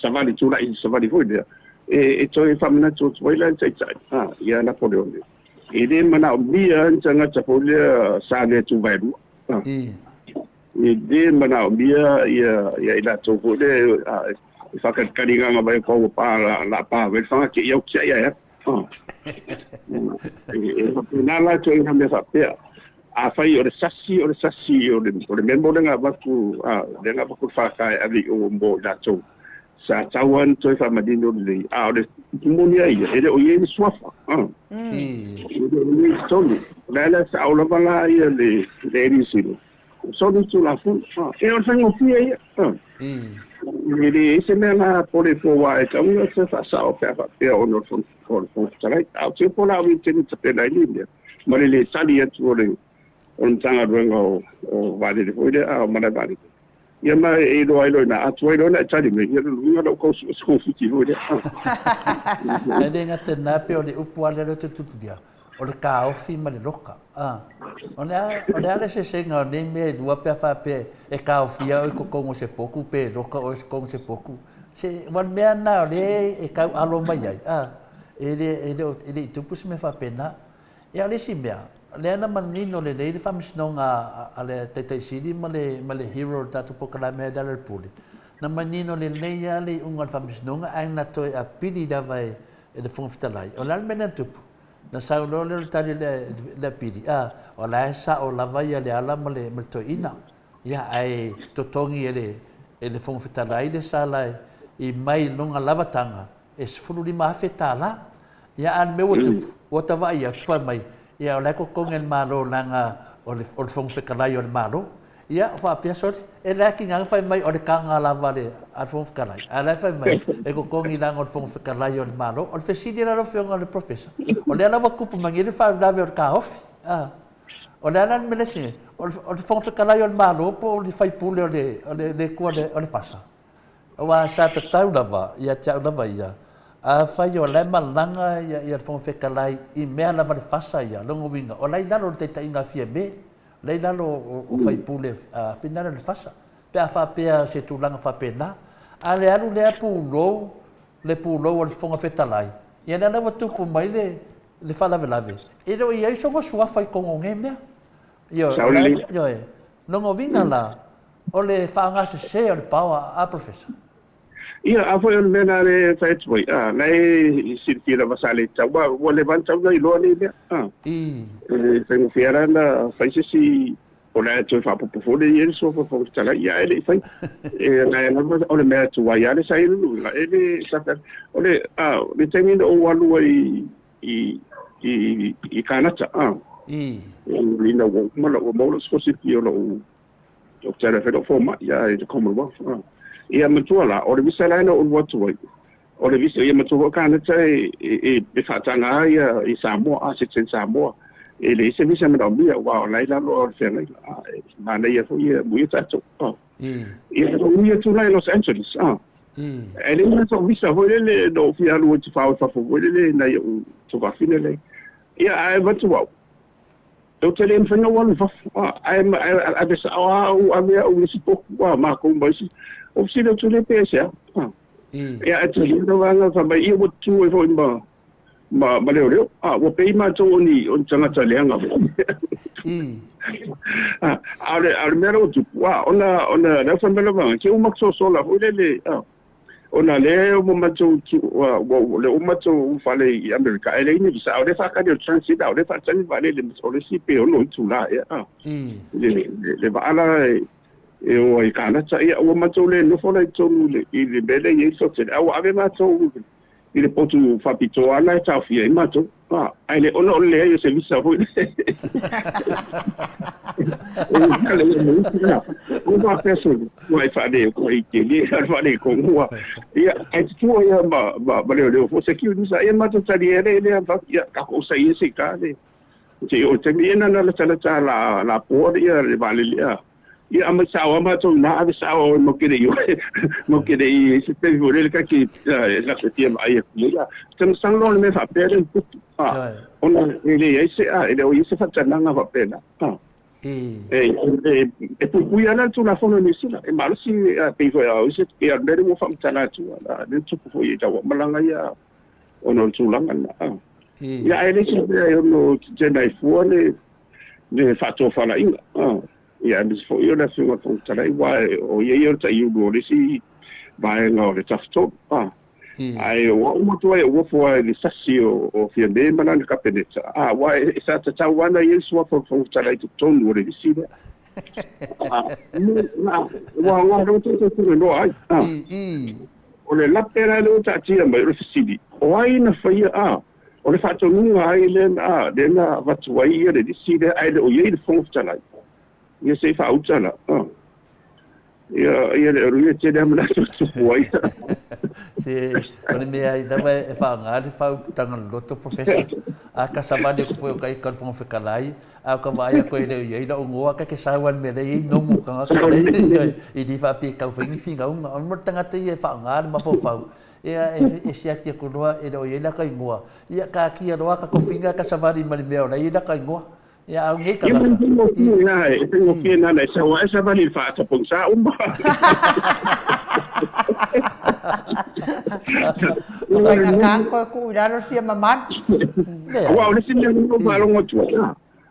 savali, tulai savali foi lea, e, e toe faamanatu atu ai la le taitai, a, ia Napoleone. E le manaomia ni tagata foi lea sa le tuvaelua. A, e le manaomia ia, ia i latou foi lea, a, e faakalikali gaga mai ko ua pa la, la pa ve whanga ke iau kia ia e. E faapena la ituaiga mea faapea. Afai o le sasi, o le sasi, o le, o le memo lea na avatu, a, lea na avatu le FK e ave i o mo i latou, sa tatau lava ona toe faamanino lelei, a o le upu moni lava ia, e le o i ai ni suafa, a. E le o i ai i totonu. O le a la, sao lava la ia le, le Niu Sila, Soli Tulafono. E o le faigofie ia. E leai se mea la pole fua aua e tatau ona toe faasao pe a faapea ona o le Fofoga Fetalai. A o te po la au i te tapena ai nei mea ma le le tali atu o le o le Matagaluega o o Vaalele foi lea, a o Malae Vaalele. Ia ma e iloa ai loa i ina, a tuai loa ona e tali mai, ia lona uiga o lea ua tau sue se kofiti foi lea. E le gata i lena, pei o le upu lava lea ou te tutulia, o le taofi ma le loka. A, o le a, o le a le eseesega o nei mea e lua pe a faapea e taofia oe i totonu o se potu pe loka oe i totonu o se potu. Se, ua le mea lena o lea e tau alo mai ai, a, e le, e le o, e le i tupu se mea faapena. Ia, o le isi mea, lea na manino lelei le faamasinoga a, a le Taitai Sili ma le, ma le hero o le tatou polokalame a Lealailepule, na manino lelei lava le iuga o le faamasinoga ae na toe apili lava e e le Fofoga Fetalai. O le a le mea lea na tupu? Na sau loa lea o le tali a le apili, a, o la e sao lava ia Leala ma le toeaina. Ia, ae totogi e le e le Fofoga Fetalai le sala i mai lona lavataga e $15,000. Ia, a o le mea ua tupu, ua ta vaai atu fai mai, ia o la e totogi e le Malo leaga o le o le Fofoga Fetalai o le Malo. Ia, faapea sole, e leai tiga fai mai o le taga lava a le Fofoga Fetalai, a o la e fai mai e totogi leaga o le Fofoga Fetalai o le Malo. O le fesili la lau Afioga i le Professor, o lea la ua tupu mai nei le faalavelave o le taofi, a. O le a la le mea le isi? O le Fofoga Fetalai o le Malo po o le faipule o le, o le, le Atua o le fasa? Aua sa tatau lava ia te au lava ia, afai o la e malaga ia, ia le Fofoga Fetalai i mea lava le fasa ia, lona uiga, o la i lalo o le taitaiga a Fiame, o la i lalo o, o faipule a finagalo le fasa, pe a faapea o se tulaga faapena. A le alu lea pulou, le pulou o le Fofoga Fetalai, ia lea la ua tupu mai le, le faalavelave, e le o i ai sona suafa i totonu o nei mea. Ioe, o la, ioe. Lona uiga la, o le faagasese o le power a Professor. Ia, a foi o le mea lena e fai atu ai, a, la e silafia lava sa le tatau, aua ua leva ona tatau ona iloa nei mea, a. E faigofie lava la ona fai se isi, o le a toe faaopoopo foi lea i ai le suafa o le Fofoga Fetalai, ia ae le i faia. E la e lava o le mea tuai lava le sa i ai le luga, e le sa o le, a, o le taimi na ou alu ai i, i, i Kānata, a. Ina ua uma ua maua lou sikolasipi o lou Dr. e fai lou fomai ia i le Commonwealth. Ia matua la, o le visa la na ou alu atu ai, o le visa, ia matua foi Kānata e, e, e faataga ai ia i Samoa, a citizen Samoa. E leai se visa manaomia, aua o la i lalo o le feagaiga. A, e manaia foi ia muia tatou. Ia, na ou ui atu la i Los Angeles, a. E leai ma sou visa foi lele na ou fia alu ai tafao i fafo foi lele nai ou tuafafine lea. Ia, ae avatu au, Ou te le mafai ona ou alu i fafo, ae ave sao lava au, ave au i isi potu a matou ma isi. Ou fesili atu lea pe aisea. Ia, ae tali le vaega fai mai, ia ua tutu ai foi ma ma ma leoleo. A, ua pei matou o ni o ni tagata leaga foi. A, a o le a o le mea la ua tupu, a, ona ona lea fai mai le vaega, se ua matou sosola foi lele, a. Ona lea ua matou ua lea ua matou ulufale i Amerika ae leai ni visa, a o lea e faatali o le transit, a o lea e faatali le vaalele, o le isi pe 6 itula ea a le le vaa la e o ai i Kanata. Ia ua matou le nofo la i totonu i le mea lea e i ai le hotel, a ua ave matou i le potu faapitoa lava la e taofia ai matou. A, ae le ona o le leai o se visa foi lea. Ua faapea sole, ua e faale, ua e tele, a faaletonu ua. Ia, ae tutua ia ma, ma, ma leoleo foi security visa. Ia matou tali ai lea, lea, ia, tatou sai e se i ta le, se i oo i le taimi. Ia na ona latalata la, la poa ia le vaalele, a. Ia aumai sao lava matou i ina, ave sao matou te le i matou te le i se taimi foi lele ta te ta te fia vaai atu i ai. Tamasala loa le mea faapea lea na tupu, ona e leai se e le o i ai se faatanaga faapena. E puipui lava la le Tulafono i Niu Sila, e malosi pei foi o isi pei o le mea lea ua faamatala atu, lea na tupu foi i lau malaga ia ona o le tulaga lena. Ia ae le se mea e ono tetena ai fua le le faatofalaiga. Ia aemaise foi o le Afioga i le Fofoga Fetalai, aua o ia ia o le taiulu o le isi vaega o le Tafatolu. Ae o au matua e ou ofo lava i le sasi o Fiame ma lana Kapeneta, aua sa tatau lava ona i ai le suafa o le Fofoga Fetalai i totonu o le lisi lea. Ua aoga lea ua tatou talanoa ai. O le lape la lea ua taatia mai, o le fesili, o ai na faia? O le faatonuga ai lea na, lea na avatu ai ia le lisi lea ae le o i ai le Fofoga Fetalai. Ia se i faauta la. Ah. Ia, ia le alu ia tele lava manatu e tupu ai. Se, o le mea ai lava e faaaoga le faautaga loloto, Professor. A ka savali aku foi o ka ika o le Fofoga Fetalai, a o ka vaai aku e le o i ai lou igoa, ka ke sau lava le mea lea e i ai nomu o tagata lea, i le faapea e tau fai ni finauga. O le tagata ia e faaaoga le mafaufau, Ia, e siaki aku loa e le o i ai laka igoa. Ia, taatia loa ka tofiga ka savali ma le mea o la e i ai laka igoa. Ia, a o nei tagata. Ia, e faigofie lava, e faigofie nana e sau lava e savali i le faatapogisa uma. O faigata ona toe tuu i lalo sia mamalu. Aua o le isi mea na ou faalogo atu ai,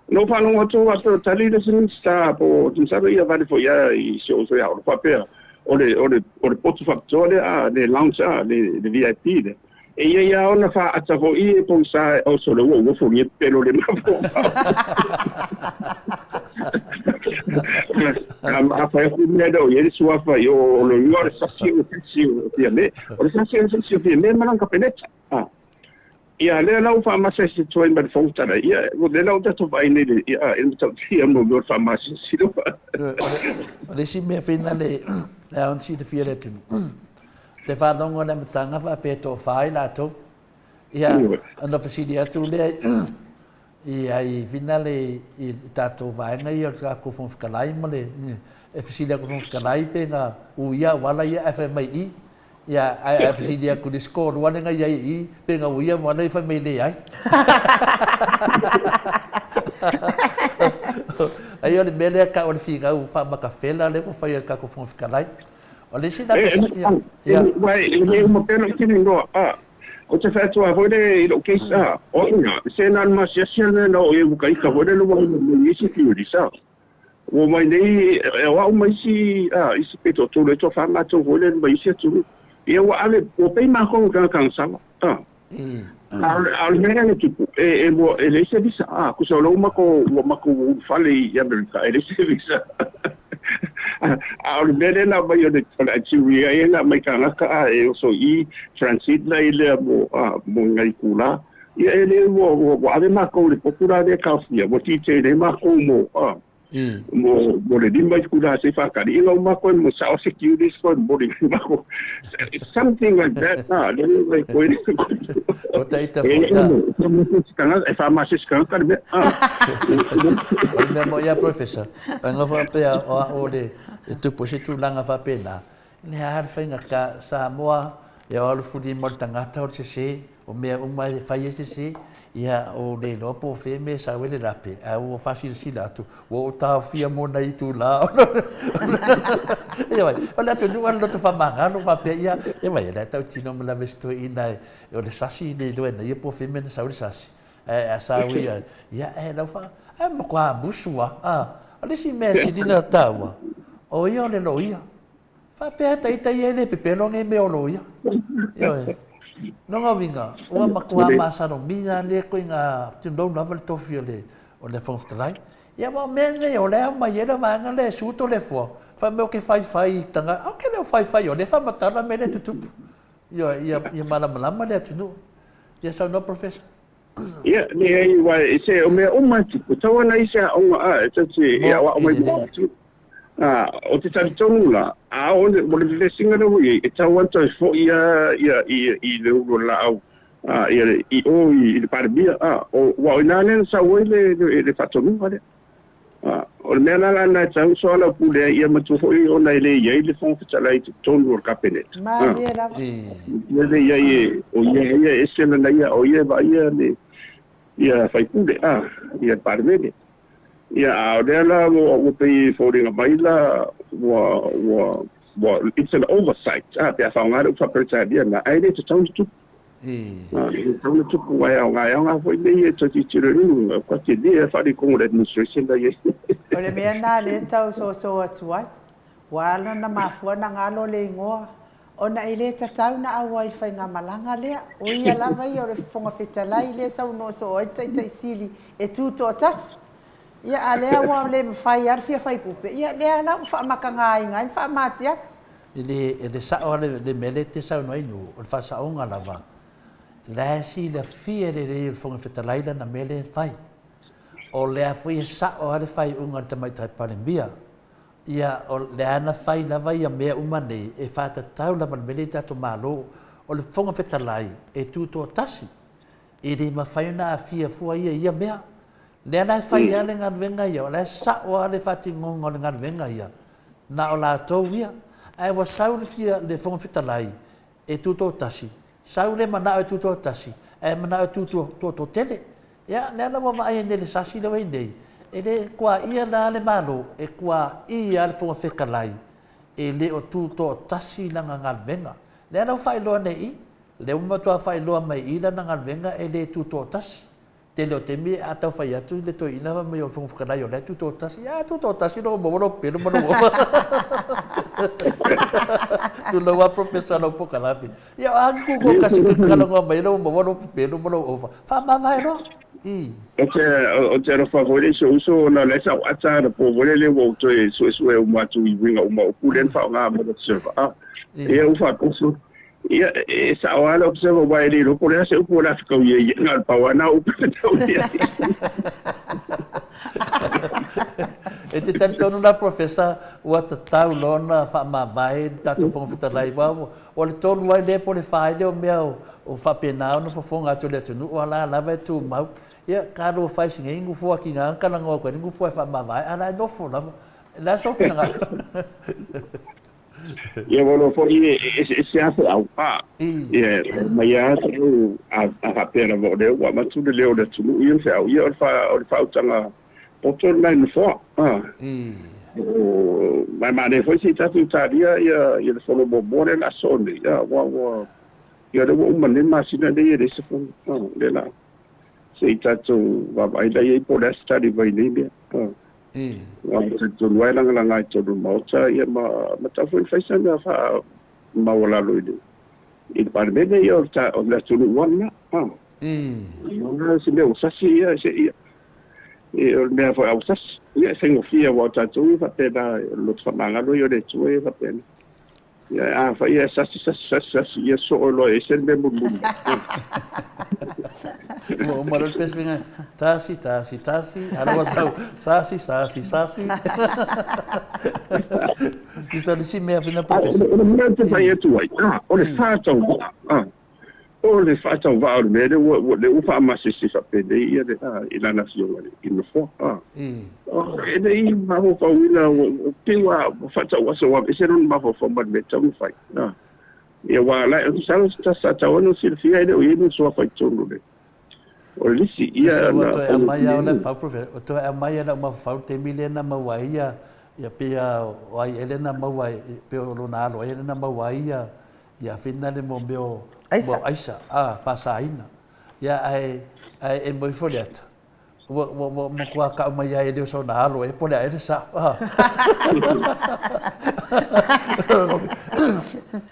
na ou faalogo atu faapea o tali le isi Minisita po o masalo ia vale foi lava i si ou uso ia Olo faapea o le o le o le potu faapitoa lea a le lounge a le le VIP lea. E ia ia ona faaata foi e pogisa o sole ua ua fogia pepelo le mafaufau. A fai atu mea lea o i ai le suafa i o le igoa o le sasi o le sasi o Fiame. O le sasi o le sasi o Fiame ma lana Kapeneta. Ia lea la ua faamasiasi atu ai ma le Fofoga Fetalai, ia o lea la ua tatou vaai nei i le matautia mo mea o le faamasiasi. O le isi mea foi lea e ao ona silafia e le atunuu, te faalogo i le amataga faapea e toafa i latou. Ia, ona fesili atu lea i ai finale i tatou vaega ia o le tatou Fofoga Fetalai ma le e fesili atu i le Fofoga Fetalai pe na uia auala ia ae fai mai i. Ia, ae fesili atu i le isi toalua lea na i ai i i pe na uia auala ia fai mai leai. Ai o le mea lea tau o le finau faamatafela lea ua fai e le tatou Fofoga Fetalai. O le isi la ia. Uai, e le uma pea lou tino iloa, a. Ou te fai atu lava foi lea i lou case, a, o au ina, se na o le masiasi lava na oo i ai ua ita foi lea ua mai isi theories, a. Ua omai nei, e o au ma isi, a, isi pe toatolu ai toafa matou foi lea mai isi atunuu. Ia ua ave, ua pei matou i tagata agasala, a. A o le mea lea na tupu, e, e, e leai se visa, a, tusa o lea ua matou, ua matou ulufale i Amerika, e leai se visa. A o le mea lea na aumai o le, o le itinerary ia na aumai tagata, a, e oso i i, transit la i lea mo, a, mo nai itula. Ia e le, ua, ua, ua ave matou i le potu la lea e taofia, ua detain ai matou mo, a, mo mo le lima itula se i faatali ina uma koe mo sao securities koe momoli mai makou something like that a le le koe o ta ita foi a e faamasisi tagata le mea o le mea moʻi a professor o faapea o a'u o le e tupu se tulaga faapena le a le faigata Samoa e o alu fulima o le tagata o le sese O mea uma e fai e sese, ia o le iloa po o fea mea e sau ai le lape, ae ua faasilasila atu, ua ou taofia mo nai itula. Ioe, o le atunuu lava le loto faamagalo faapea, ia, e vai, o le a tautino ma lave se toeaina o le sasi le iloa e na ia po o fea mea na sau ai le sasi. Ae a sau ia, ia, e lau fa, ae matua musu lava. A, o le isi mea e sili ona taua, o ia o le loia. Faapea ta ita ia e le pepelo nei mea o loia. Ioe. Lona uiga, ua matua masalomia lea ituaiga tulou lava le tofi o le o le Fofoga Fetalai. Ia aua o mea nei o lea e aumai ai le vaega lea e su Toleafoa, fai mai ou te faifai i tagata, ou te le o faifai o lea e faamatala mea lea e tutupu. Ioe, ia ia malamalama le atunuu. Ia saunoa Professor. Ia, leai, aua se o mea uma e tupu, tau ana i se aoga a, e tou te e aoao mai mo atu. A, o te talitonu la, a o le, o le vevesiga lea ua i ai, e tau ana toe foi a ia i, i le ulu o le laau, a, ia, i o i, i le Palemia, a, o, aua o i ina lea na sau ai le, le, le faatonuga lea. A, o le mea la lana e tatau ona soalaupule ai, ia matua foi ona e le i ai le Fofoga Fetalai i totonu o le Kapeneta. Malie lava. Ia le i ai e, o ia ia e ese lana ia, o ia e vaaia le, ia faipule, a, ia le Palemene. Ia, a o lea la ua, ua pei e foliga mai la, ua, ua, ua, it's an oversight, a, pe a faaaoga le upu faa-Peretania lena, ae le tatau ona tupu. E tatau ona tupu aua e aoga, e aoga foi mea ia e toe tilotilo i luga, ua tele lava faaletonu o le administration la e i ai. O le mea lena lea e tau soso atu ai, ua ala ona mafua ona galo le igoa, ona e le tatau ona auai i le faigamalaga lea. O ia lava ia o le Fofoga Fetalai lea e saunoa soo ai le Taitai Sili e tu toatasi. Ia a lea ua le mafai lava le fia fai tupe, ia lea la ua faamatagaina ai ma faamatiasi. E le sao lava le mea lea e te saunoa ai Nuu, o le faasaoga lava, la e silafia lelei e le Fofoga Fetalai lana mea lea e fai. O lea foi e sao lava le faaiuga a le Tamaitai Palemia. Ia, o lea na fai lava ia mea uma nei e faatatau lava i le mea lea i le tatou Malo. O le Fofoga Fetalai e tutoatasi, e le mafai ona aafia fua ia i ia mea. Lea la e fai lava le galuega ia, o la e sao lava le faatinoga o le galuega ia, na o latou ia. Ae ua sau le fia, le Fofoga Fetalai e tutoatasi, sau le manao e tutoatasi, ae manao e tu toatele. Ia, lea la ua vaai ai nei i le sasi lea ua i ai nei, e le tuaia la le Malo, e tuaia lava le Fofoga Fetalai e le o tutoatasi lana galuega. Lea la ua faailoa nei i i, lea ua matua faailoa mai i i lana galuega e le tutoatasi. Tele o taimi a tau fai atu le toeaina fai mai o le Fofoga Fetalai o la e tutoatasi. A tutoatasi lou maua lou pelu ma lou ova. Tulou a Professor lau pokalafi. Ia o a ki tutoatasi ke talanoa mai lou maua lou pepelu ma lou ova. Faamavae loa. I. Ou te, ou te alofa foi i si ou uso ona o lea sa ou ata anapo foi lele ua ou toe suesue uma atu i uiga uma o upu lea na faaaoga mo le observer. A, ia ua faatoso. Ia, e sao lava le observer aua e le iloa po o le a se upu o le a fetaui ai, na o le pau lava lena o upu e fetaui ai. E te talitonu la Professor ua tatau loa ona faamavae le tatou Fofoga Fetalai aua o le tolu ai lea po o le fa ai lea o mea o faapena ona fofoga atu e le atunuu a la lava e tumau. Ia talofa e si nei nofoa tiga ona talanoa atu ai le nofoa e faamavae a la e nofo lava. O le a sou finagalo? Ia ua iloa foi e eseese lava feau. Ia e aumai lava feau a faapea lava o lea ua avatu le leo o le atunuu ia ma feau. Ia o le faautaga poto lena i le nofoa. Ma e manaia foi se i tatou talia ia le fono muamua lea o le a sosoo nei, aua ua, ia o lea ua uma nei le masina nei e leai se fono. O lea o le a se i tatou vaavaai la i ai po o le a se tali mai nei mea. Aua e talitonu lava e lagalaga i totonu o le Maota ia ma ma tatau foi ona fai sana faamaualalo i le i le Palemene ia o le o le atunuu lava lena. O se mea ua sasi ia se ia o le mea foi a ua sasi ia e faigofie aua o tatou ia faapena o le loto faamagalo ia o le Atua ia faapena. Ia, afai e sasi, sasi, sasi, sasi, ia soo loa e ese le mea mulimuli. Ua uma loa le pesega, tasi, tasi, tasi, a ua sau, sasi, sasi, sasi. Tusa o le isi mea fina Professor. O le mea ou te fai atu ai, o le faatauvaa, o le faatauvaa o le mea lea ua, lea ua faamasese faapenei ia le, i lana afioga i le Nofoa. E le i mafaufauina, pei ua faatau aso ua aveese lona mafaufau ma le mea e tatau ona fai. Ia aua la, masalo sa tatau ona silafia e le o i ai lona suafa i totonu o le lisi. Ia, ua toe aumai lava lau fau, ua toe aumai lava lau mafaufau i le taimi lea na maua ai ia, ia pei o ai ea lea na maua ai, pei o lona alo ea lea na maua ai ia, ia fina le mo mea o aisa, a, faasaina. Ia, ae, ae e moe ifo le ata. Ua, ua, ua matua kau mai ai e le o sona alo e po le a e le sao.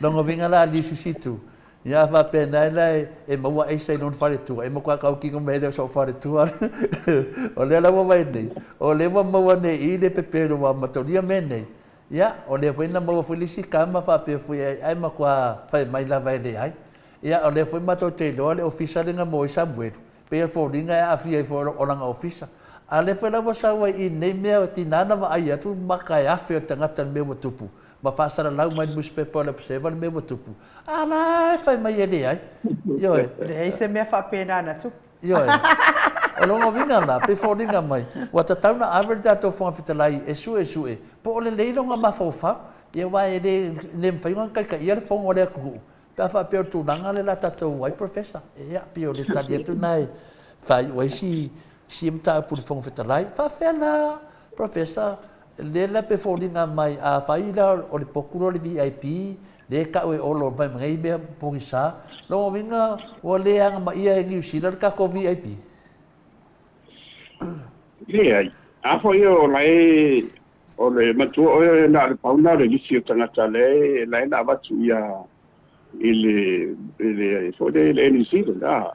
Lona uiga la li sisitu, ia a faapena e la e maua aisa i lona faletua, e matua tautino mai e le o sou faletua. O lea la ua vaai nei, o lea ua maua nei i le pepelo ua amatolia mea nei. Ia, o lea foi na maua foi le isi tama faapea foi ae matua fai mai lava e leai. Ia, o lea foi matou te iloa le ofisa lea na maua ai Samuelu, pei e foliga e aafia ai foi o lana ofisa. A o lea foi la ua sau ai i nei mea, tiga na vaai atu maka e afe o le tagata i le mea ua tupu, ma faasalalau mai i le nusipepa o le Observer le mea ua tupu, a la e fai mai e leai. Ioe. Leai se mea faapena na tupu. Ioe. O lona uiga la, pei foliga mai, ua tatau ona ave le tatou Fofoga Fetalai e suesue po o lelei lona mafaufau, ia aua e le, le mafai ona taitaia le fono a le atunuu pe a faapea o le tulaga lea la tatou ai Professor. Ia, pei o le tali atu lena e faaiu ai si, si mataupu i le Fofoga Fetalai. Faafefea la Professor, lea la pe foliga mai afai la o le potu lea o le VIP, lea e tau e Olo fai mai nei mea pogisa, lona uiga ua le agamaia e Niu Sila le tatou VIP? Leai. A foi o la e o le matua oe na o le pau na o le lisi o tagata lea la e na avatu ia i le i le foi lea i le Air New Zealand a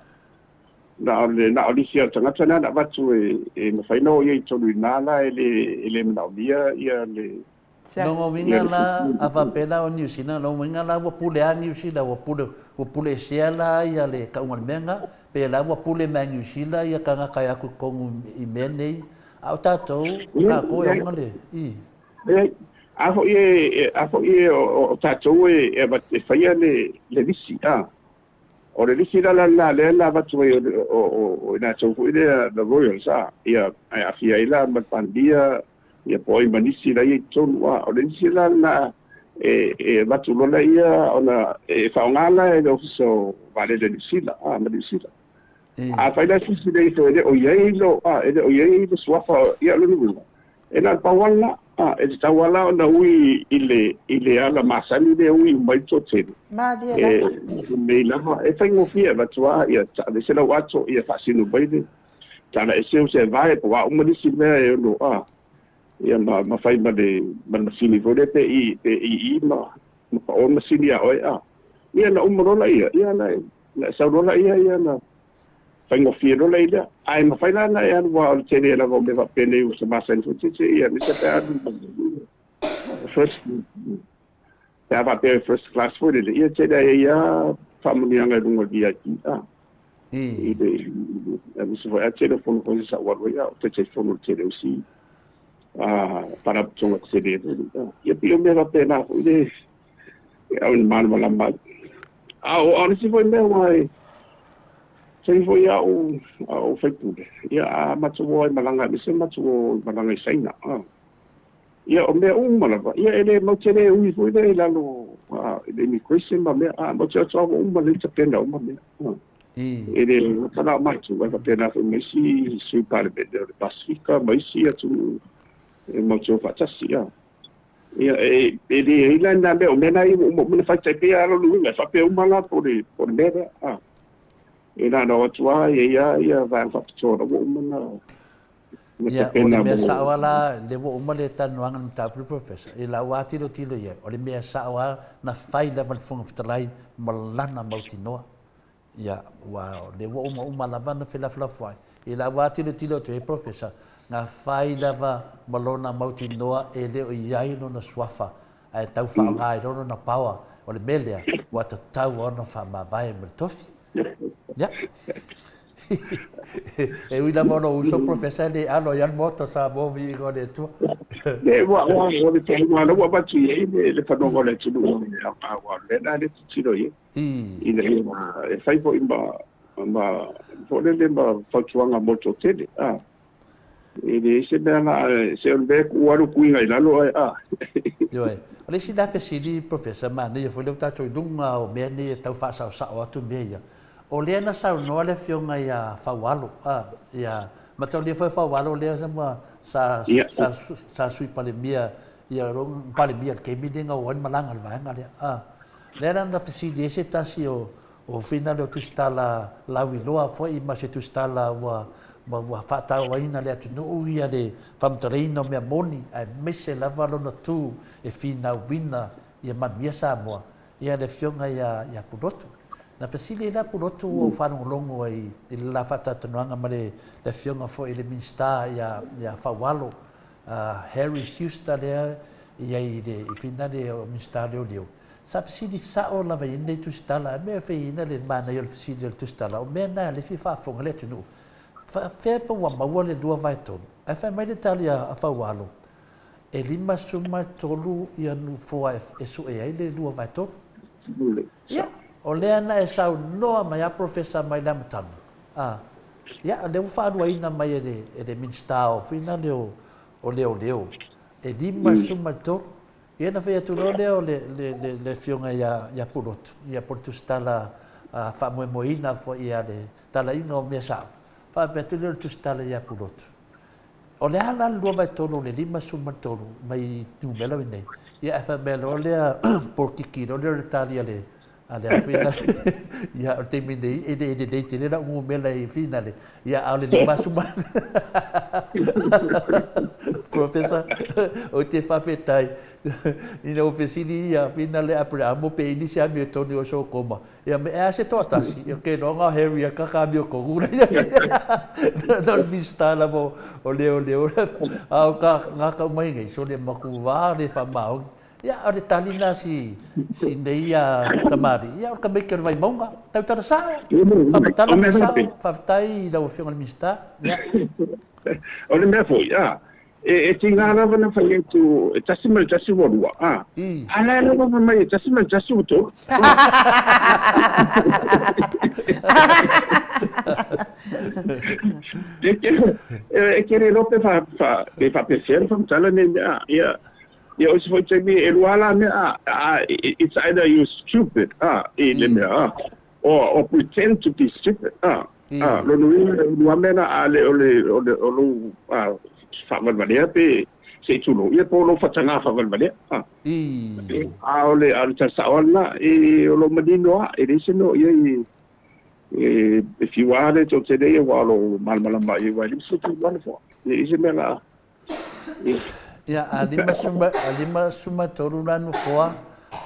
na o le na o lisi o tagata na na avatu e e mafai na o ia i totonu i na la e le e le manaomia ia le Lona uiga la, a faapea la o Niu Sila, lona uiga la ua pule lava Niu Sila, ua pule, ua pule esea la ia le tauga o le mea lena, pe la ua pule mai Niu Sila ia tagata e atu i totonu i mea nei, a o tatou, o tatou e ona le, i. Leai, a foi e, a foi e o tatou e, e faia le, le lisi, a. O le lisi la la la lea na avatu ai o, o, o i latou foi lea, the Royals, a, ia, e aafia ai la ma le Palemia, ia po o ai ma nisi la ia i totonu, a. O le lisi la lena e, e avatu loa lea ona e faaaoga la e le Ofisa o Vaalele a Niu Sila, a, ma Niu Sila. Afai la se isi le ifo e le o i ai lo, a, e le o i ai le suafa, ia o lona uiga, e na o le pau lava lena, a, e tatau lava la ona ui i le, i le ala masani lea e ui uma ai le toatele. Malie lava. E, nei lava, e faigofie e avatu lava, ia, aveese lau ato, ia faasino mai le, tala ese o se vae po o a uma nisi mea e ono a ia ma ma fai ma le ma le masini foi lea pe i pe i i ma ma paʻo le masini iā oe a ia na uma loa laia ia na na e sau loa laia ia na faigofie loa lai lea ae mafai la ona e alu aua o le tele lava o mea faapenei ua se masani foi tietie ia aemaise pe a alu first pe a faapea first class foi lele ia tele ai ia faamanuiaga i luga o le VIP a i le aemaise foi a tele o fono foi sa ou alu ai a o Taitaifono o le tele o isi faalapotopotoga tetele foi ia pei o mea faapena foi le au ina malamalama ai. A o le isi foi mea aua e taimi foi a o a o faipule, ia a matou o ai malaga aemaise matou o i malaga i Saina, a. Ia o mea uma lava, ia e le matou te le ui foi lea i lalo i le immigration ma mea, a matou te o atu lava ua uma lelei tapena uma mea. E le gata la o matou, ae faapena foi ma isi sui Palemene o le Pasefika ma isi atunuu e matou te o faatasi, a. Ia, e e le i ai la ni mea, o mea na ia ua uma uma ona fai, tai pei lava lona uiga, e faapea uma la po o le, po o le mea lea. A, e na ona o atu lava e i ai lava ia vaega faapitoa la ua uma ona ona Ia, o le tapena mea mo. sao lava la, lea ua uma le talanoaga i le mataupu lea Professor, i lau lava tilotilo i ai, o le mea sao lava na fai lava e le Fofoga Fetalai ma lana mautinoa. Ia, ua, o lea ua uma uma lava ona felafolafoai. I lau lava tilotilo atu i ai Professor, na fai lava ma lona mautinoa e le o i ai lona suafa, ae tau faaaoga ai loa lona power. O le mea lea, ua tatau lava ona faamavae ma le tofi. Ia. E ui lava o lou uso Professor e le alo ai lava le Maota o Samoa viiga o le Atua. Le, ua, ua, o le taimi lava ua avatu i ai le, le fanoga o le atunuu i le aoga, aua o le mea lena lea e tilotilo i ai. Ina ia e fai foi ma ma foi lele ma fautuaga mo le toatele a. E leai se mea la se o le mea e tuu lava le tuiga i lalo ae a. Ioe. O le isi la fesili Professor, manaia foi lea ua tatou i luga o mea nei e tau faasaosao atu mea ia. O lea na saunoa le afioga ia Faualo, a, ia Mataulia foi Faualo lea sa sa sa Sui Palemia ia Palemia i le taimi lea na oo ai le malaga a le vaega lea. A. Lea la na fesili ai se tasi o o finale o tusitala lauiloa foi ma se tusitala ua ma ua faatauaina le atunuu ia le faamatalaina o mea moni aemaise lava lona tu e finauina ia manuia Samoa, ia le afioga ia ia Pulotu. Na fesili ai la Pulotu ua ou faalogologo ai i le la faatalatalanoaga ma le le afioga foi i le Minisita ia ia Faualo Harry Schuster lea i ai i le finale o Minisita o Leoleo. Sa fesili sao lava i ai lenei tusitala, a mea e fai le manaia o le fesili a le tusitala, o mea na lea e fia faafofoga le atunuu. Faapefea pe ua maua le 2/3? Ae fai mai le tali a Faualo, e 53 ia nofoa e sue ai le 2/3. Ia, o lea na e saunoa mai a Professor mai le amataga, a, ia, o lea ua faaluaina mai e le, e le Minisita o finale o, o Leoleo, e 53. Ia ona fai atu loa lea o le, le, le, le afioga ia, ia Pulotu, ia po o le tusitala faamoemoeina foi ia le talaiga o mea sao. Faapea atu lea o le tusitala ia Pulotu. O le a la le 2/3 o le 53 mai numera nei? Ia ae fai mai loa lea polokiki loa lea o le tali a le a le afina ia o le taimi nei e le lelei tele lau numera i finale ia a o le limasu ma Professor ou te faafetai ina ua fesili ia finale Aperamo pe i nisi amiotonu o Sokoma ia me e a se toatasi ia ke iloa na o Harry a kaka amiotonu la ia na o le Minista lava o Leoleo a o ka nga kau mai nei sole matua le faamaoni. Ia, o le tali lena si, si nei a tamalii, ia o le tamaiti o le Vaimauga. Tautala sao, faamatala mea sao, faafetai i lau Afioga i le Minisita. Ia. O le mea foi, a, e, e tiga lava na fai atu e tasi ma le tasi ua lua, a, a la e lava fai mai e tasi ma le tasi ua tolu. E ke, e ke le iloa pe fa, fa, pe faapefea le faamatala nei mea, ia, Ia o isi foi taimi e lua la mea a, a it's either you stupid a i le mea a or or pretend to be stupid a a lona uiga e lua mea na a le o le o le o lou a faavalevalea pe se i tulou ia po o lou faataga faavalevalea a a o le a o le tala sao lava lena e o lo o manino lava e leai se mea o i ai. E fiu lava le toatele ia aua o lo o malamalama i ai aua e 53 lava nofoa. E leai se mea o le a. Ia, a 53 la nofoa,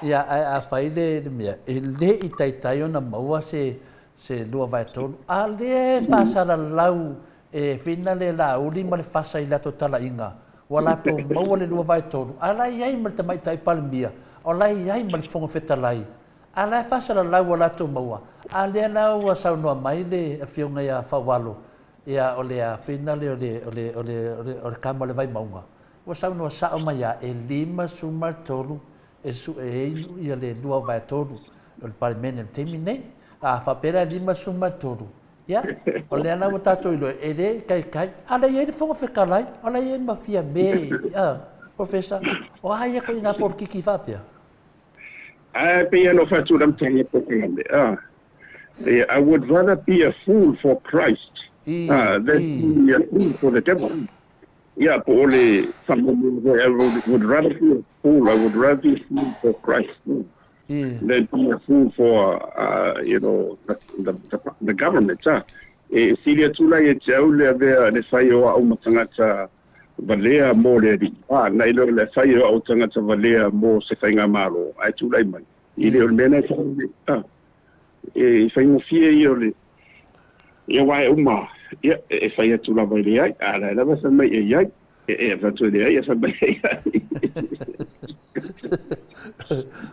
ia, ae a fai le mea, e le i taitai ona maua se 2/3, a lea e faasalalau e whina le Laauli ma le Fasa i latou talaiga, ua latou maua le 2/3, a la e i ai ma le Tamaitai Palemia, o la e i ai ma le Fofoga Fetalai, a la e faasalalau ua latou maua, a lea la ua saunoa mai le Afioga ia Faualo, ia o le a whina le o le, o le, o le, o le, o le kama o le Vaimauga, ua saunoa sao mai lava, e 53 e sue ai ia le 2/3 o le Palemene i le taimi lenei. A faapea la e 53, Ia, o lea la ua tatou iloa, e le i taitai, a o la e i ai le Fofoga Fetalai, o la e i ai ma Fiame, a, Professor, o a ia ituaiga polokiki faapea? Ae pei lava ona ou fai atu i le amataga o le polokalame, a, I would rather be a fool for Christ than be a fool for the devil. Ia, po o le faamoemoe foi, I would rather be a fool, I would rather be a fool for Christ than be a fool for, you know, the government. E sili atu la ia te au le avea le fai o au ma tagata valea mō le Alii, nai lo le fai o au tagata valea mō se faigamalo ae tulai mai. E le o le mea lena e fai, e faigofie ia o le Ia aua e uma, ia, e fai atu lava e leai, a o la e lava e fai mai e i ai. E fai atu e leai, ae fai mai e i ai.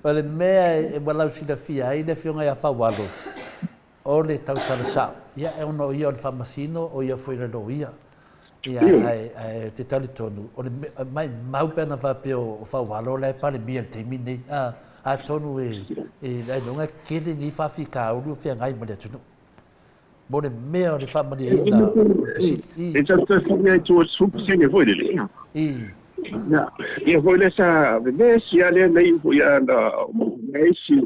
O le mea e ua lausilafia ai le Afioga ia Faualo, o le tautala sao. Ia, e ono o ia o le Faamasino, o ia foi o le Loia. Ia, ae, ae ou te talitonu, o le mea, maimau pe ana faapea o Faualo la e Palemia i le taimi lenei. A, atonu e, e, ailoga e tele nei faafitauli o feagai ma le atunuu. Mo le mea o le faamalieina o le fesili. I. E tau toe foi ai tua 10% foi lele. I. Ia, ia foi lea sa vevesi lava lea nei foi ana isi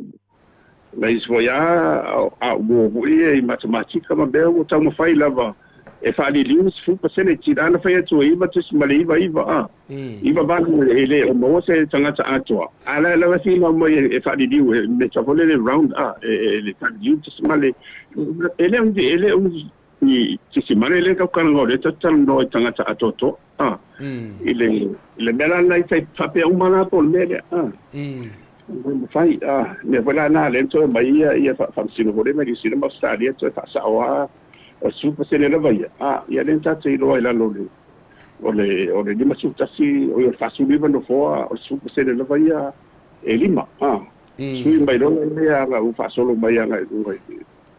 Na isi foi lava au foi ia i matematika ma mea ua taumafai lava e faaliliu le 10% tila na fai atu e 9.99 a. 98 e le o maua se tagata atoa. A la e lava finau mai e faaliliu e me foi lele round a e le faaliliu tesimale e le e le i tesimale le tau talanoa le tau talanoa i tagata atoatoa a. I le i le mea la lena i tai faapea uma la po o le mea lea a. Mafai, a, mea foi la na lea na toe aumai ia ia faamasino foi lea mai Niu Sila ma Ausetalia toe faasao lava o le 10% lava ia, a, ia lea na tatou iloa i lalo o le o le o le 51, oi o le 49 nofoa, o le 10% lava ia e lima, a. Sui mai loa lea aga ua faasolo mai agai i luga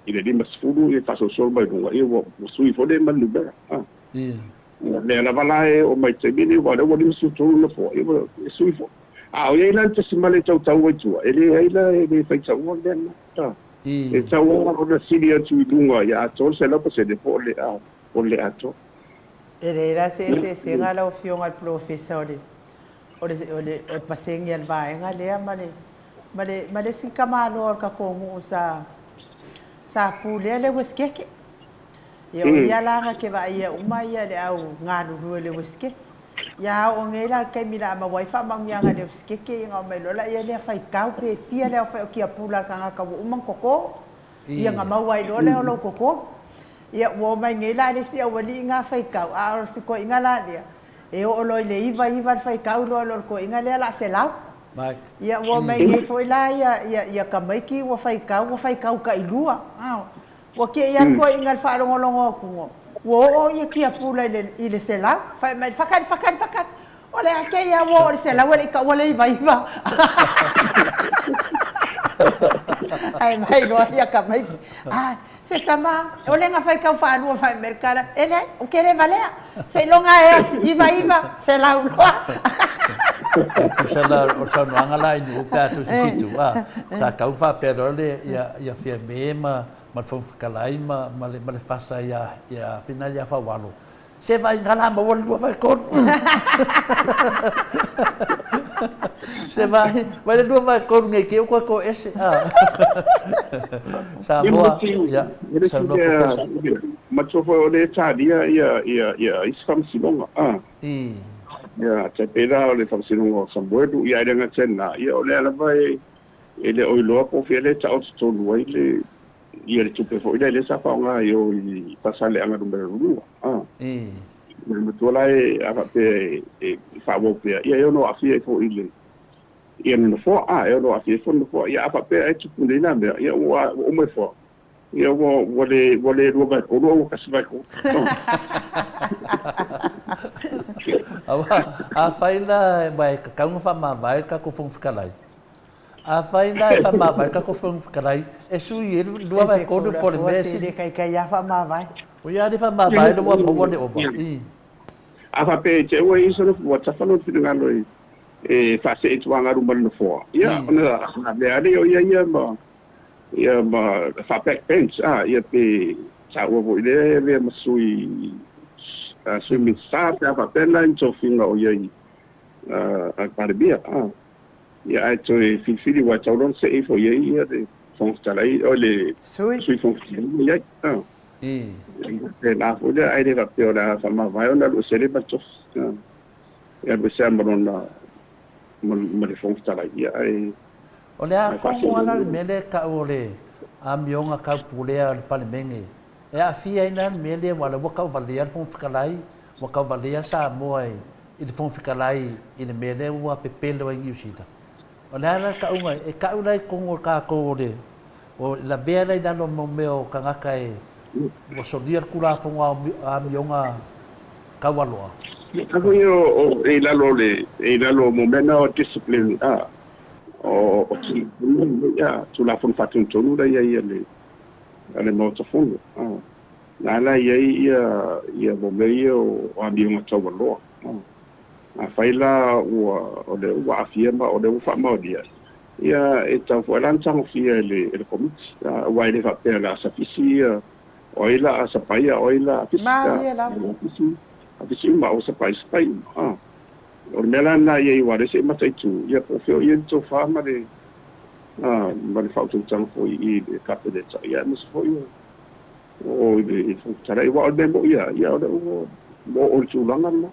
i le 50 ia faasolosolo mai luga, ia ua sui foi lea ma le numera, a. O lea lava la e oo mai i le taimi lenei, aua o lea ua 53 nofoa, ia ua sui foi. A o i ai la le tesimale e tautau ai tua, e leai la, e le faitaua le mea lena. E tatau lava ona sili atu i luga ia atoa le 100% po o le a, po o le le atoa. E leai la se eseesega lau Afioga i le Polofesa o le, o le, o le, o le pasene a le vaega lea ma le, ma le, ma le isi tamaloa o le tatou nuu sa, sa pulea le Uesetete. Ia o ia la na te vaaia uma ia le au galulue i le Uesetete. Ia oo nei la le taimi la a maua ai faamanuiaga i le Uesetete ia na omai loa laia lea faitau pe fia le aofai o tiapula a le tagata ua uma ona toto. Ia na maua ai loa lea o lou toto. Ia ua omai nei la le isi aualii na faitau a o si toeaina la lea e oo loa i le iva iva le faitau loa loa le toeaina lea la 100. Ia ua omai nei foi la ia ia ia tamaiti ua faitau ua faitau tailua. Ua kiai atu toeaiina i le faalogologo atu, ua oo ia tiapula i le 100. Fai mai, Fakali, fakali, fakali, o le a kēia ua oo i le 100 e le i taua le ivaiva. Ae mai loa ia tamaiti, Ah, se tama, o le na faitau faalua fai mai le tala, e leai, ou te le valea, seiloga e asi, iva iva, 100 loa. Tusa la, o le saunoaga la i Nu'u pe a tusi situ, a, sa tau faapea loa le, ia, ia Fiame ma, ma le Fofoga Fetalai ma, ma le, ma le Fasa ia, ia Fina ia Faualo, se vaaiga la maua le 2/3. Se vaai, vai le 2/3 nei te i ua toe toese, a. Samoa, ia, saunoa Professor. Matua foi o lea e talia ia, ia, ia isi faamasinoga, a. Ia, tai pei la o le Faamasinoga o Samuelu, ia, e le gata i lena, ia, o lea lava e, e le o iloa po o fea lea e taoto tonu ai le, Ia le tupe foi lea lea sa faaaoga i o i Faasaleleaga numera 2. Ma le matua la e a faapea e faaauau pea, ia e ono aafia ai foi i le ia le nofoa, a, e ono aafia ai foi le nofoa. Ia a faapea e tupu nei la mea, ia ua uma ifo, ia ua le 2/3 a ua 1/3. Aua afai la aua e tatau ona faamavae le tatou Fofoga Fetalai, Afai la e faamavae le tatou Fofoga Fetalai, e sui ai le 2/3 po o le mea sili. E kaikai lava faamavae. O ia le faamavae ua maua le ova. A faapea e te ua i se ua tafa lona finagalo e faasee tuagalu ma le nofoa, ia ona avea lea o ia ia ma ia ma faa-back bench, a, ia pe taua foi lea e avea ma sui sui Minisita pe a faapea la ni tofiga o i ai a le Palemia. A. Ia ae toe filifili aua e tatau loa ona see ifo i ai ia le Fofoga Fetalai, oi le Sui. Sui Fofoga Fetalai i ai. Pēlā foi lea, ae le faapea o le a faamavae ona alu ese ai lea ma le tofi. E alu ese lava ma lona, ma le Fofoga Fetalai, ia ae O le a tonu lava la le mea lea e tau o le amioga taupulea o le Palemene e aafia ai la le mea lea aua o lea ua tauvalea le Fofoga Fetalai, ua tauvalea Samoa i i le Fofoga Fetalai i le mea lea ua pepelo ai Niu Sila. O le a la le tauga, e tau la i totonu o tatou o le, o lavea la i lalo o mea o tagata e ua solia le Tulafono Amioga Taualoa. Ako ia o e i lalo o le, e i lalo o mea na o discipline, a, o, o a, Tulafono Faatonutonu la i ai a le, a le Maota Fono, a. Na ala i ai ia ia mea ia o amioga taualoa. Afai la ua o lea ua aafia ma o lea ua faamaonia, ia e tatau foi la ona tagofia e le e le Komiti, aua e le faapea o le a safisi ia, o ai la a sapai a o ai la a fisi. Malie lava. Afisi, afisi uma, aua sapai, sapai uma. O le mea la lena i ai aua o lea se i mataitu, ia po o fea o i ai le tofa ma le ma le faautautaga foi i le Kapeneta, ia aemaise foi o O i le Fofoga Fetalai, aua o le mea moni lava, ia o lea ua oo i le tulaga lena.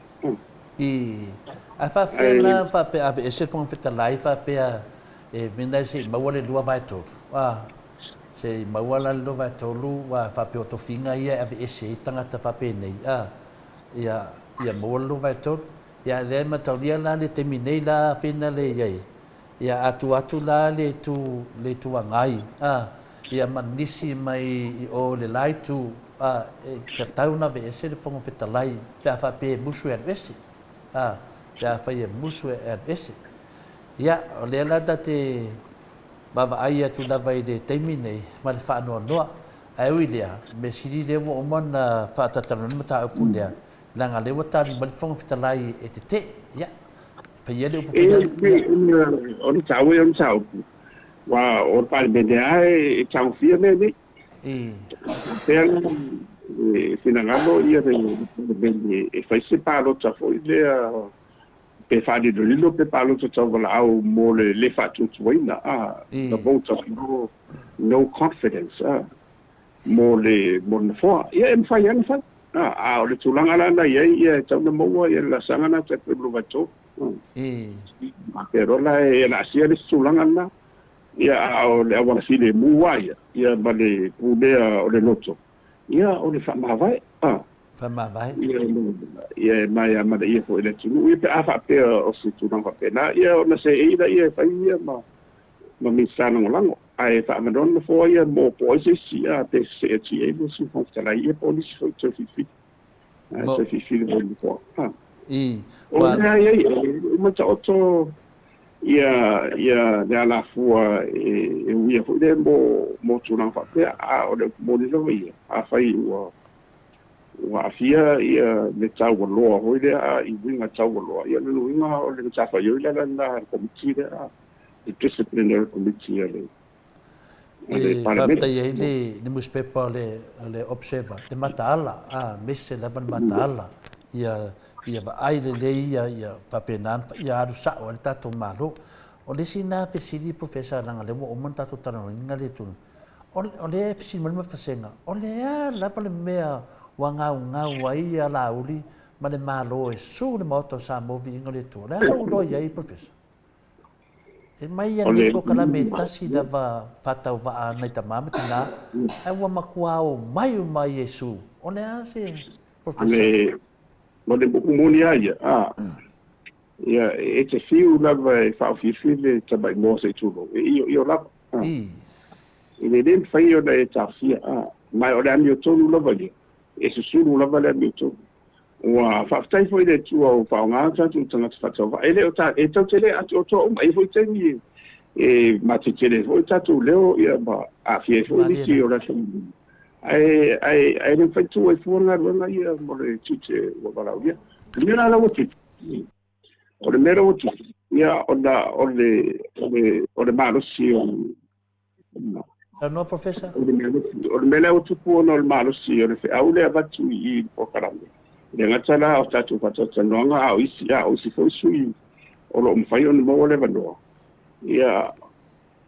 I. Ae faafefea la faapea aveese le Fofoga Fetalai faapea e mena se i maua le 2/3, a, se i maua la le 2/3 aua faapea o tofiga ia e aveese ai tagata faapenei, a, ia, ia maua le 2/3. Ia lea e mataulia la le taimi nei la fena le i ai, Ia a tuu atu la le Itu, le Itu Agai, a, ia ma nisi mai i o le la Itu, a, e tatau ona aveese le Fofoga Fetalai pe a faapea e musu e alu ese, a, pe afai e musu e alu ese. Ia, o lea la ta te vaavaai atu lava i le taimi nei ma le faanoanoa, ae ui i lea, mea sili lea ua uma ona faatalatalanoa le mataupu lea, leaga lea ua tali mai le Fofoga Fetalai e tetee. Ia, Faia le upu faiga. O le taua ia o le mataupu, aua o le Palemene lava e tagofia mea nei. Faapea la e finagalo le Palemene e fai se palota foi lea pe faalilolilo pe palota tauvalaau mo le le faatuatuaina, the vote of no confidence mo le Nofoa. Ia e mafai lava ona fai. A o le tulaga la na i ai, ia e tatau ona maua ia le laasaga lena tai pe 2/3. Faapea loa la e laasia le isi tulaga lena. Ia a o le auala filemu lava ia, ia ma le pulea o le loto, ia o le faamavae. Faamavae. Ia e amanaia foi e le atunuu ia pe a faapea o se tulaga faapena, ia ona seei laia e fai ia ma Minisita Lagolago. Ae faamanoa le nofoa ia mo po o ai se isi a pe see atu i ai le Sui Fofoga Fetalai ia po o nisi foi toe filifili. Ae toe filifili mo le nofoa. Ha. I. O le mea i ai, uma taoto ia, ia le alafua e, e uia foi lea mo, mo tulaga faapea, a o le upu moni lava ia, afai ua, ua aafia ia le taualoa foi lea a i uiga taualoa, ia o le uiga o le matafaioi la lena a le Komiti lea a. le Disciplinary Committee a le E faafetai ai le nusipepa o le Observer, le mataala, a, mese lava le mataala, ia, ia vaai lelei ia, ia faapena ona ia alu sao ai le tatou Malo. O le isi lena fesili Professor leaga o lea ua uma ona tatou talanoaina le tulaga, o lea e fesili mai le Vasega, o le a lava le mea ua gaugau ai ia Laauli ma le Malo e su le Maota o Samoa viiga o le Atua? O le a sou iloa i ai Professor? E mai ia nei polokalame e tasi lava faatauvaa a nai tama ma tinā, ae ua matua omai uma a Iesu. O le a se Professor? O le upu moni lava ia, a, ia, e te fiu lava e faaofiifi le tamai moa se i tulou, e ioio lava. A, e le mafai ona e taofia, a, ma o le amiotonu lava ia, e susulu lava le amiotonu. Ua faafetai foi i le Atua ua faaaoga tatou tagata faatauvaa. E le o ta, e tatou te le atoatoa uma. E i ai foi taimi e matetele ai foi tatou leo ia ma aafia ai foi nisi o le atunuu. Ae, ae, ae le mafai tuu ai fua galuega ia mo le tiute ua valaaulia. O le mea la la ua tupu, o le mea la ua tupu, ia ona o le, o le, o le malosi o Saunoa Professor. O le mea lea ua tupu ona o le malosi o le feau lea avatu i i le polokalame. E le gata la o tatou faatalatalanoaga a o isi, a o isi foi sui o lo o mafai ona maua le avanoa. Ia,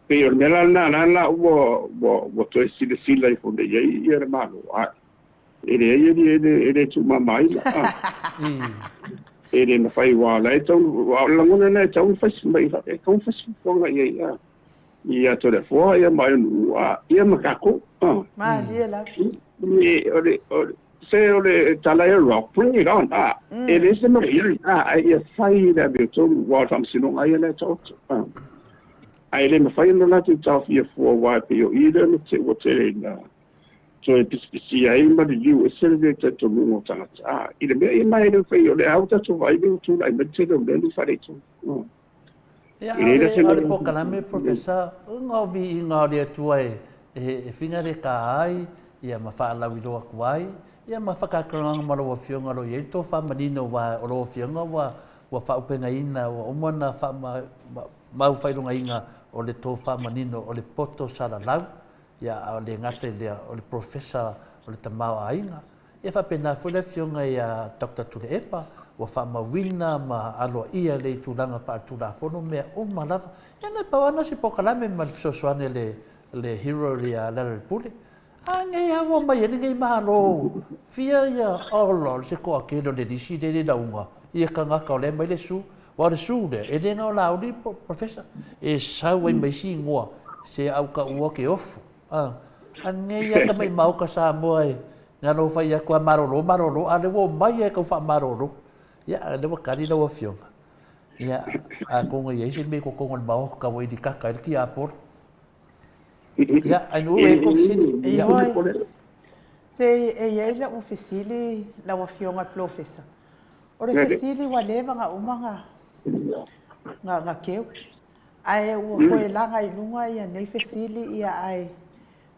pei o le mea la lena la la ua, ua, ua toe silasila ifo nei i ai ia le Malo. A, e leai e le, e le, e le tuumamaina. E le mafai aua o la e tau, aua o le lagona lena e tatau ona fai, e tatau ona fai se fuafuaga i ai. A. Ia Toleafoa, ia ma Aionu'u, a, ia ma tatou. A. Malie lava. E, o le, o le, se o le tala ia rock, bring it on, a. E leai se mea i ai, a, ae ia fai le amiotonu, aua o le faamasinoga ia lea e taoto, a. Ae le mafai ona latou taofia fua, aua e pei o i lea na te, ua tele ina toe pisipisia ai ma liliu ese le le talitonuga o tagata, a, i le mea ia ma e le mafai, o lea ua tatou vaai ua tulai mai le tele o mea nei faaletonu. Ia, a o le polokalame Professor, o ngā viiga o le Atua e fingaleka ai, ia ma faalauiloa atu ai, ia ma whakakalanga ma lau Afioga o lo o i ai le tofa manino aua o lau Afioga ua ua faaupegaiina, ua uma ona faamau faailogaina o le tofa manino o le poto salalau, ia a o le gata i lea o le Professor o le tamaoaiga. Ia faapena foi le afioga ia Doctor Tuilaepa, ua faamauina ma aloaia lea i tulaga faaletulafono mea uma lava. Ia na pau lava na o se polokalame ma le fesoasoani a le le hero ia Lealailepule. A nei lava ua omai ai lenei Malo fia ia ola o le se toatele o le lisi lea i le lauga ia tagata o lea e aumai le su. Aua o le su lea, e le na o Laauli Professor, e sau ai ma isi igoa se au taua ke ofu. A, a nei a tamai maoka Samoa e na lou fai atu a malolo, malolo, a lea ua omai a e tau faamalolo. Ia, a lea ua tali lau Afioga. Ia, atonu e i ai se mea i totonu o le maoka ua ilikaka ai le tiapolo. Ia, Ainuu, e i ai kou fesili? Ia. Ioe. Se e i ai lau fesili lau Afioga i le Polofesa. O le fesili ua leva ona uma ona keu. Ae ua toe laga i luga ia nei fesili ia ae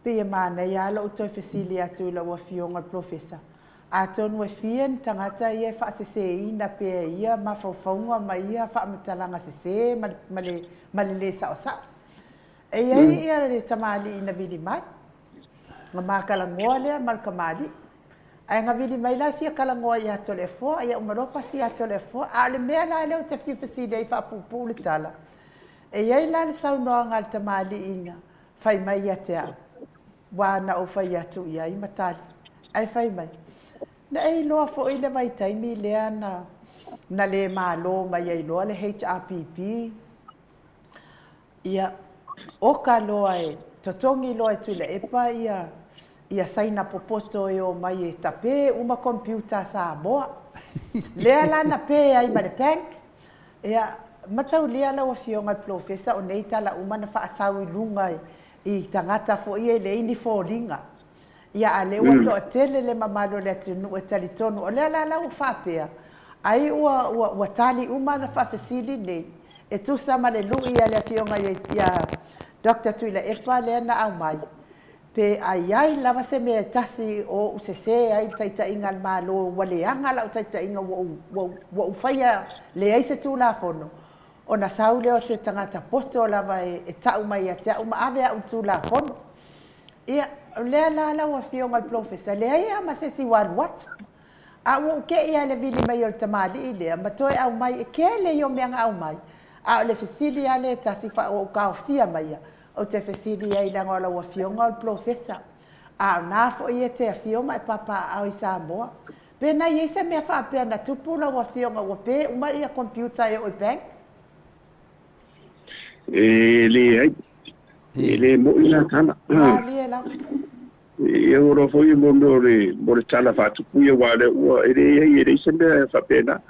pei e manaia lava lou toe fesili atu i lau Afioga i le Polofesa, atonu e fia ni tagata ia e faaseseina pea i ia mafaufauga ma ia faamatalaga sese ma le ma le le saosao. E i ai ia le tamalii na vili mai, na ma talanoa lea ma le tamalii. Ae na vili mai la e fia talanoa ia Toleafoa, ia uma loa pasi ia Toleafoa. A o le mea la lea ou te fia fesili ai faapuupuu le tala, e i ai la le saunoaga a le tamalii na fai mai ia te au, ua na ou fai atu i ai ma tali. Ae fai mai, Na e iloa foi le vaitaimi lea na na le malo mai ai loa le HRPP, Ia, oka loa e totogi loa e Tuilaepa ia ia Saina popoto e omai e tape uma computer a Samoa. Lea la na pe ai ma le bank. Ia, mataulia lau Afioga i le Polofesa o nei tala uma na faasau i luga i tagata foi ia e leai ni foliga. Ia, a lea ua toatele le mamalu o le atunuu e talitonu, o lea la la ua faapea, ai ua, ua, ua tali uma ana faafesili nei, e tusa ma le lui a le Afioga ia, ia Doctor Tuilaepa lea na aumai, pe a i ai lava se mea e tasi o ou sese ai i le taitaiga a le Malo, ua leaga lau taitaiga, ua ou, ua ou, ua ou faia leai se Tulafono, ona sau lea o se tagata poto lava e, e tau mai ia te au ma ave au i le Tulafono. Ia, o lea la lau Afioga i le Polofesa, leai lava ma se isi ua alu atu. A ua ou te i lava i le vili mai o le tamalii lea ma toe aumai, e tele ia o mea na aumai, a o le fesili lava lea e tasi ua ou taofia maia, ou te fesili ai leaga o lau Afioga o le Polofesa, a o na foi e te afio ma e papaaao i Samoa. Pe na i ai se mea faapea na tupu lau Afioga ua pe uma ia computer e oo i bank? E leai. E le mo'i la tala. Malie lava. Ia ua iloa foi mo mea o le, mo le tala faatupu ia aua o lea ua, e leai e leai se mea e faapena.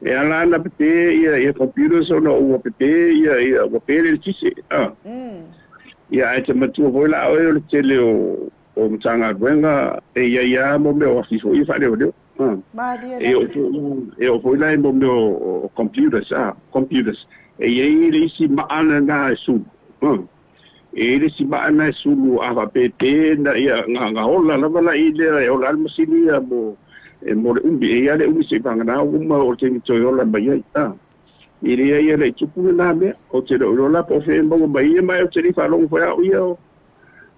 E ala ona pepe ia, ia computers ona ua pepe ia, ia ua pe le eletise. A. Ia ae te matua foi la oe o le tele o, o Matagaluega e i ai lava mo mea o afi foi ia faaleoleo. A. Malie E lava. oo foi la, e oo foi la i mo mea o, o computers, a, computers. E i ai le isi maa lena e sulu. A. E i ai le isi maa lena e sulu a faapea e pe na ia na, na ola lava la i lea e ola ai le masini ia mo, e mo le umi. E i ai lava le umi se'i vagana ua uma o le taimi toe ola mai ai. A. E leai e le i tupu lena mea. Ou te le o iloa la po o fea e maua mai ai ia ma ou te le i faalogo foi au ia o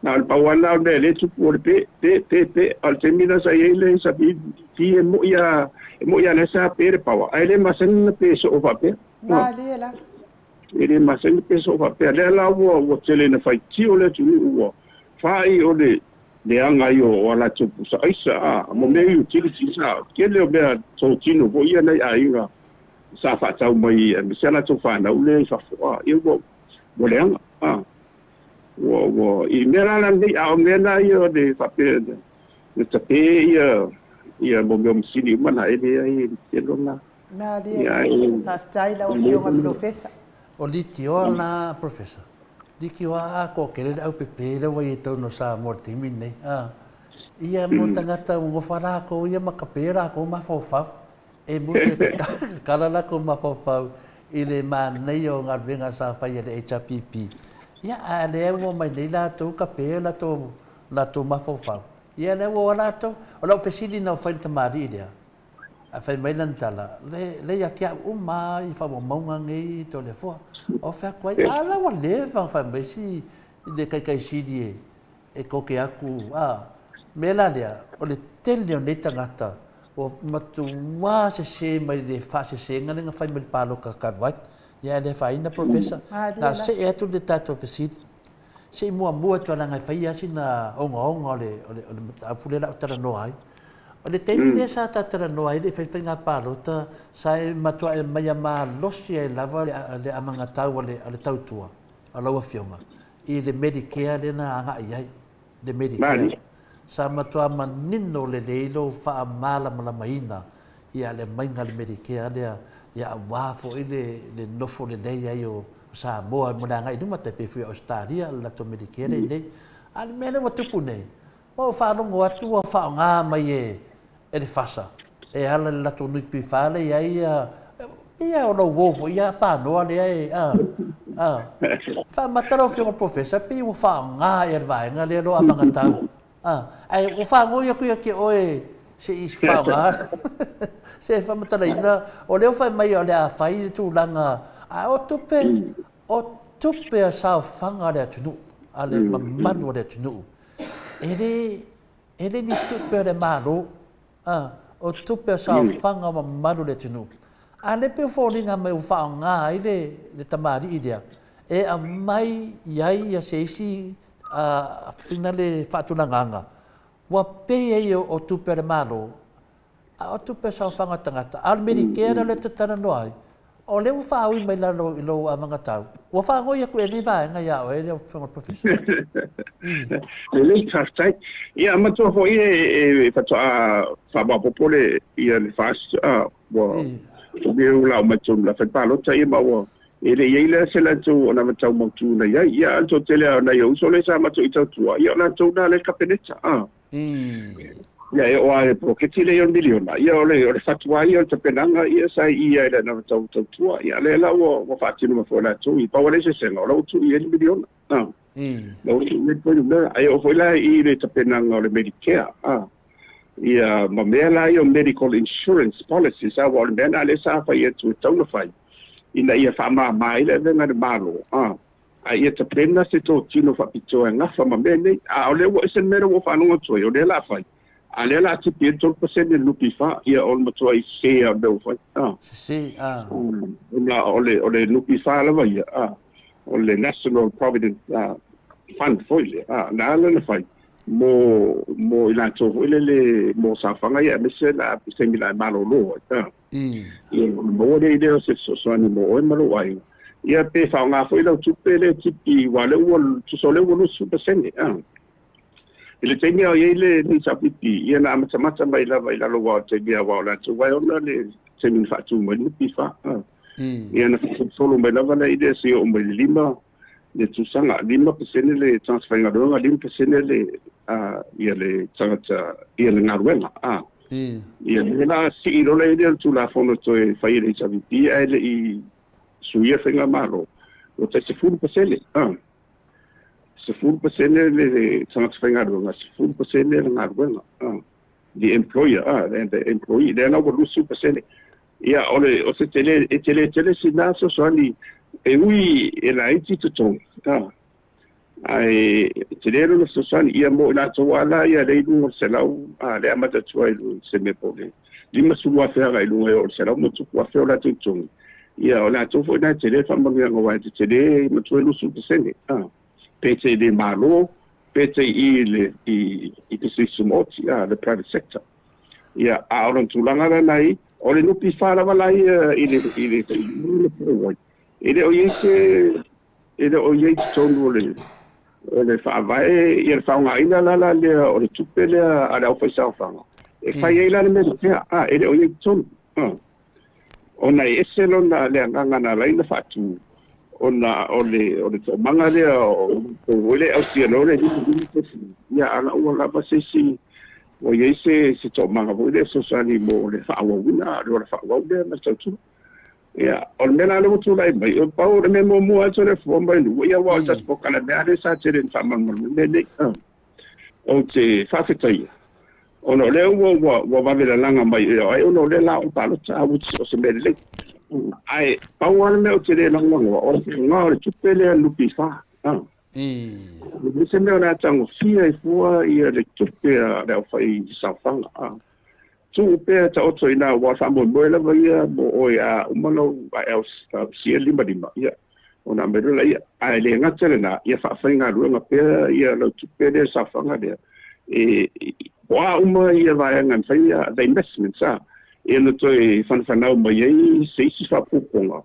na o le pau lava lena o le mea e le tupu o le pe, pe, pe, pe. A o le taimi lena sa i ai le SWP e mo'i a, e mo'i a lea sa pe le power, ae le masani ona pe soo faapea. Malie lava. E le masani ona pe soo faapea. Lea la ua, ua tele ina faitio le atunuu ua fai o le leaga ia o a latou pusa aisa, a, ma mea i utilities, a, tele o mea totino foi ia nai aiga sa faatau mai aemaise a latou fanau lea i fafo, a, ia ua, ua leaga, a, ua, ua, i mea la lenei, a o mea na ia o le faapea na tape ia, ia mo mea o masini uma na, e leai, e tele ona, Malie ia, lava. e, Faafetai lau e le Afioga Polofesa. O litioa la Professor. Litioa a ko kele le au pepe le ua i tonu o Samoa i le taimi lenei. A. Ia mo tagata ua gofa lakou ia ma kape lakou mafaufau. E musu e kakala lakou mafaufau i le manaia o galuega sa fai e le HRPP. Ia, a lea ua omai nei latou kape latou latou mafaufau. Ia lea ua o latou. O lau fesili na o fai i le tamalii lea, ae fai mai lana tala, le, le ia te au uma i faamaumauga nei Toleafoa. O fai atu ai, a la ua leva ona fai mai si le taitaisili e, e koke atu, a, mea la lea, o le tele o nei tagata ua matuā sese mai le faasesega lea na fai mai le palota talu ai. Ia ae le afaina Professor, na see atu le tatou fesili, se i muamua atu leaga e fai lava sina ogaoga o le, o le, o le mataupu lea o le a ou talanoa ai. O le taimi lea sa ta talanoa ai le i fai faiga palota, sa e matua e aumaia malosi ai lava le, le anagatau a le, a le tautua a lau Afioga i le Medicare lea na agai i ai, le Medicare. Sa matua manino lelei lou faamalamalamaina ia le aumaiga o le Medicare lea, ia aua foi le, le nofo lelei ai o Samoa mo le agai i luma, tai pei foi o Ausetalia le latou Medicare lea i inei. A o le mea lea ua tupu nei, ua ou faalogo atu ua faaaoga mai e, e le FASA e ala i le latou NPF lea e i ai ia, ia o lou uo foi ia Panoa lea e, a, a. Faamata lau Afioga i le Professor, pei ua faaaoga ea le vaega lea lou amagatau. A, ae ua faanoi atu ia te oe se i faaaoga, se faamatalaina, o lea ua fai mai o le a fai le tulaga, a o tupe, o tupe a saofaga a le atunuu, a le mamalu o le atunuu. E le, E le ni tupe a le Malo, a, o tupe a saofaga o mamalu o le atunuu. A lea pei ua foliga mai ua faaaoga ai le, le tamalii lea e aumai i ai ia se isi a, finale faatulagaga ua pei ai o, o tupe a le Malo, A o tupe saofaga tagata, a o le Medicare lea o lea e te talanoa ai, o lea ua faaui mai lalo i lou amagatau, ua faagoi atu e lenei vaega ia oe lau Afioga i le Professor. Lelei, faafetai. Ia, matua foi e faatoa faamaopoopo le, ia le FAST, ua ua lau mai totonu o le fale palota, ia ma ua e le i ai la se latou anavatau mautu na i ai. Ia, a o le toatele lava o nai ou uso lea sa matou i tautua, ia o latou na le Kapeneta, Ia, e oo lava i le poloketi lea o le miliona, ia o le, o le fatu lava ia o le tapenaga ia sa i i ai le anavatau tautua. Ia, lea la ua, ua faatino mai foi e latou i pau lava le eseesega, o la ua tuu i ai le miliona. La ua tuu i ai le fuainumera. Ae oo foi la i le tapenaga o le Medicare, ia, ma mea la ia o medical insurance policies, aua o le mea lena lea sa fai atu e tatau ona fai, ina ia faamama ai le avega i le Malo, A ia tapena se totino faapitoa e gafa ma mea nei. A o lea ua ese le mea lea ua ou faalogo atu ai, o lea o le a fai, a o lea o le a tipi ai le 3% le NPF, ia o le matuai sese lava o le mea ua fai. A. Sese, a. Ona o le, o le NPF lava ia, a, o le National Provident Fund foi lea, a, na ala ona fai mo, mo i latou foi lele mo saofaga ia aemaise la se taimi la e malolo ai, a. Ia, ona maua lea i lea o se fesoasoani mo oe ma lou aiga. Ia pe faaaoga foi lau tupe lea tipi aua o lea ua tusa o lea ua 20%. I le taimi a o i ai le HRPP, ia na amatamata mai lava i lalo aua o le taimi aua o latou ae ona le taimi na faatu mai le NPF. Ia na faasolosolo mai lava la i lea seia oo mai i le 5 le tausaga, 5% le tagata faigaluega, 5% le ia le tagata ia le galuega. Ia lea la sii loa la i lea o le Tulafono toe fai e le HRPP ae le i suia faigamalo, ua tai 10%. 10% le tagata faigaluega, 10% le galuega, the employer and the employee, lea la ua 20%. Ia, o le, o se tele, e tele tele sina fesoasoani e ui e laiti totogi, ae tele lona fesoasoani ia mo i latou lava la ia lea i luga o le 100, lea e amata atu ai i se mea po o le 50,000 agai i luga e oo i le 100 ma tupu afe o latou totogi. Ia, o latou foi na e tele faamanuiaga aua e tetele matua e 20%, pe te i le Malo, pe te i le i pisinisi tumaoti, le private sector. Ia, a o lona tulaga la na i, o le NPF lava la ia i le i le le e le o i ai se e le o i ai i totonu o le faavae ia le faaaogaina la la lea o le tupe lea a le aufaisaofaga e fai ai la le Medicare, e le o i ai i totonu, ona e ese lona le agaga na ala ai ona faatu ona o le toomaga lea o o le ausia loa le 55, ia ana ua lava se isi ua i ai se toomaga foi lea fesoasoani mo le faaauauina le ola faaauau lea ma le tautua. Ia, o le mea la lea ua tulai mai, o pau le mea muamua atu le fua mai nuu, ia ua o tatou polokalame lea sa tele ina faamalumalu mea nei. Ou te faafetaia ona o lea ua vave lalaga mai ai ona o lea la o palota a o se mea lelei. Ae pau lava le mea ou te le lagolagoa, o le faaaoga o le tupe lea NPF. E se mea o le a tagofia ai fua ia le tupe a le aufaisaofaga. Tuu pea taoto i ina aua o le faamoemoe lava ia mo oe a uma lau ausia 55, ia ona aumai loa laia. Ae le gata lena, ia faafaigaluega pea ia lau tupe lea saofaga lea. E o a uma ia vaega e mafai the investments ia na toe fanafanau mai ai se isi faaopoopoga.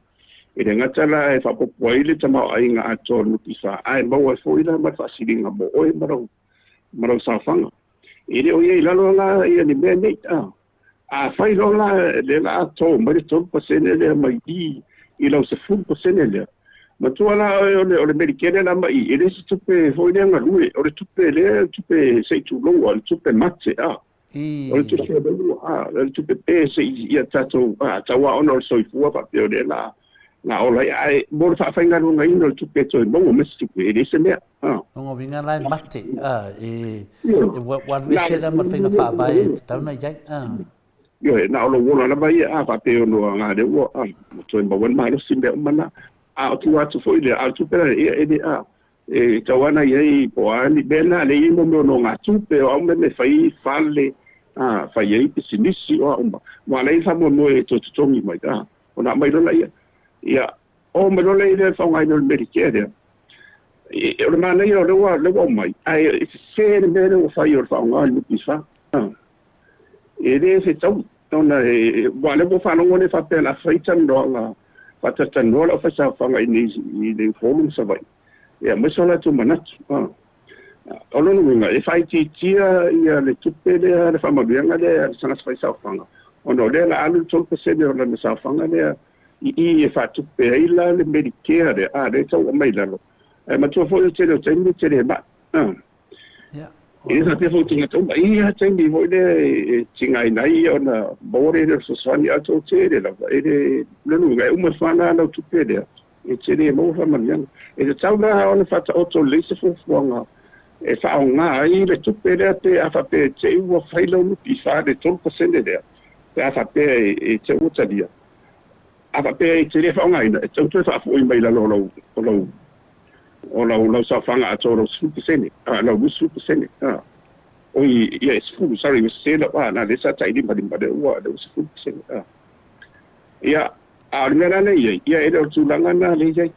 E le gata la e faaopoopo ai le tamaoaiga atoa o le NPF, ae maua ai foi la ma le faasiliga mo oe ma lau saofaga. E le o i ai i lalo la ia ni mea nei. A fai loa la lea la to mai le 3% lea mai i i lau 10% lea. Matua la o le Medicare la mai e le se tupe foi lea galue, o le tupe lea tupe se i tulou, o le tupe mate O le tupe lea o le tupe pe se i ia tatou tauā ona o le soifua faapea o lea la la ola ai ae mo le faafaigaluegaina o le tupe e toe maua ma se tupe e le se mea. O uiga la e mate, e ua alu ese la ma le faiga faavae e tatau ona i ai. Ioe, na o lou ola lava ia faapea ono aga lea ua toe maua le malosi mea uma na. A o tua atu foi lea, a o le tupe la ia e le e tau ana i ai po o a ni mea na lea e i ai mo mea o nogatupe o a uma mea e fai ai fale, fai ai pisinisi o a uma. Ua ala ai le faamoemoe e toe totogi mai, ona aumai loa laia. Ia, oo mai loa lea i le faaaogaina o le Medicare lea. O le manaia o lea ua aumai, ae e sese le mea lea ua fai o le faaaoga o le NPF. E le fetaui ona aua o lea ua faalogo lea faapea o le a fai talanoaga faatalatalanoa le aufaisaofaga i nei i le Upolu ma Savaii e aumai so latou manatu. O lona uiga e faaitiitia ia le tupe lea le faamanuiaga lea a le tagata faisaofaga ona o lea la alu le 3% o lana saofaga lea i i e faatupe ai la le Medicare lea lea e tau aumai i lalo. Ae matua foi o le tele o taimi e tele mai. E le faapea foi tagata uma. E i ai lava taimi foi lea e tigaina ai ona maua lea o le fesoasoani ae toatele lava. E le lona uiga e uma ifo la lau tupe lea e te le maua faamanuiaga. E tatau la ona faataoto lelei se fuafuaga e faaaoga ai le tupe lea pe a faapea e te i ua fai lau NPF le 3% lea pe a faapea e te ua talia. A faapea e te le faaaogaina, e tatau toe faafoi mai lalo o lau saofaga atoa lau 10%, lau 20%. Oi, ia e 10, sorry, ua sese lau, na lea sa tailimalima lea ua 10%. Ia, a o le mea la lea i ai, ia e le o le tulaga na lea i ai.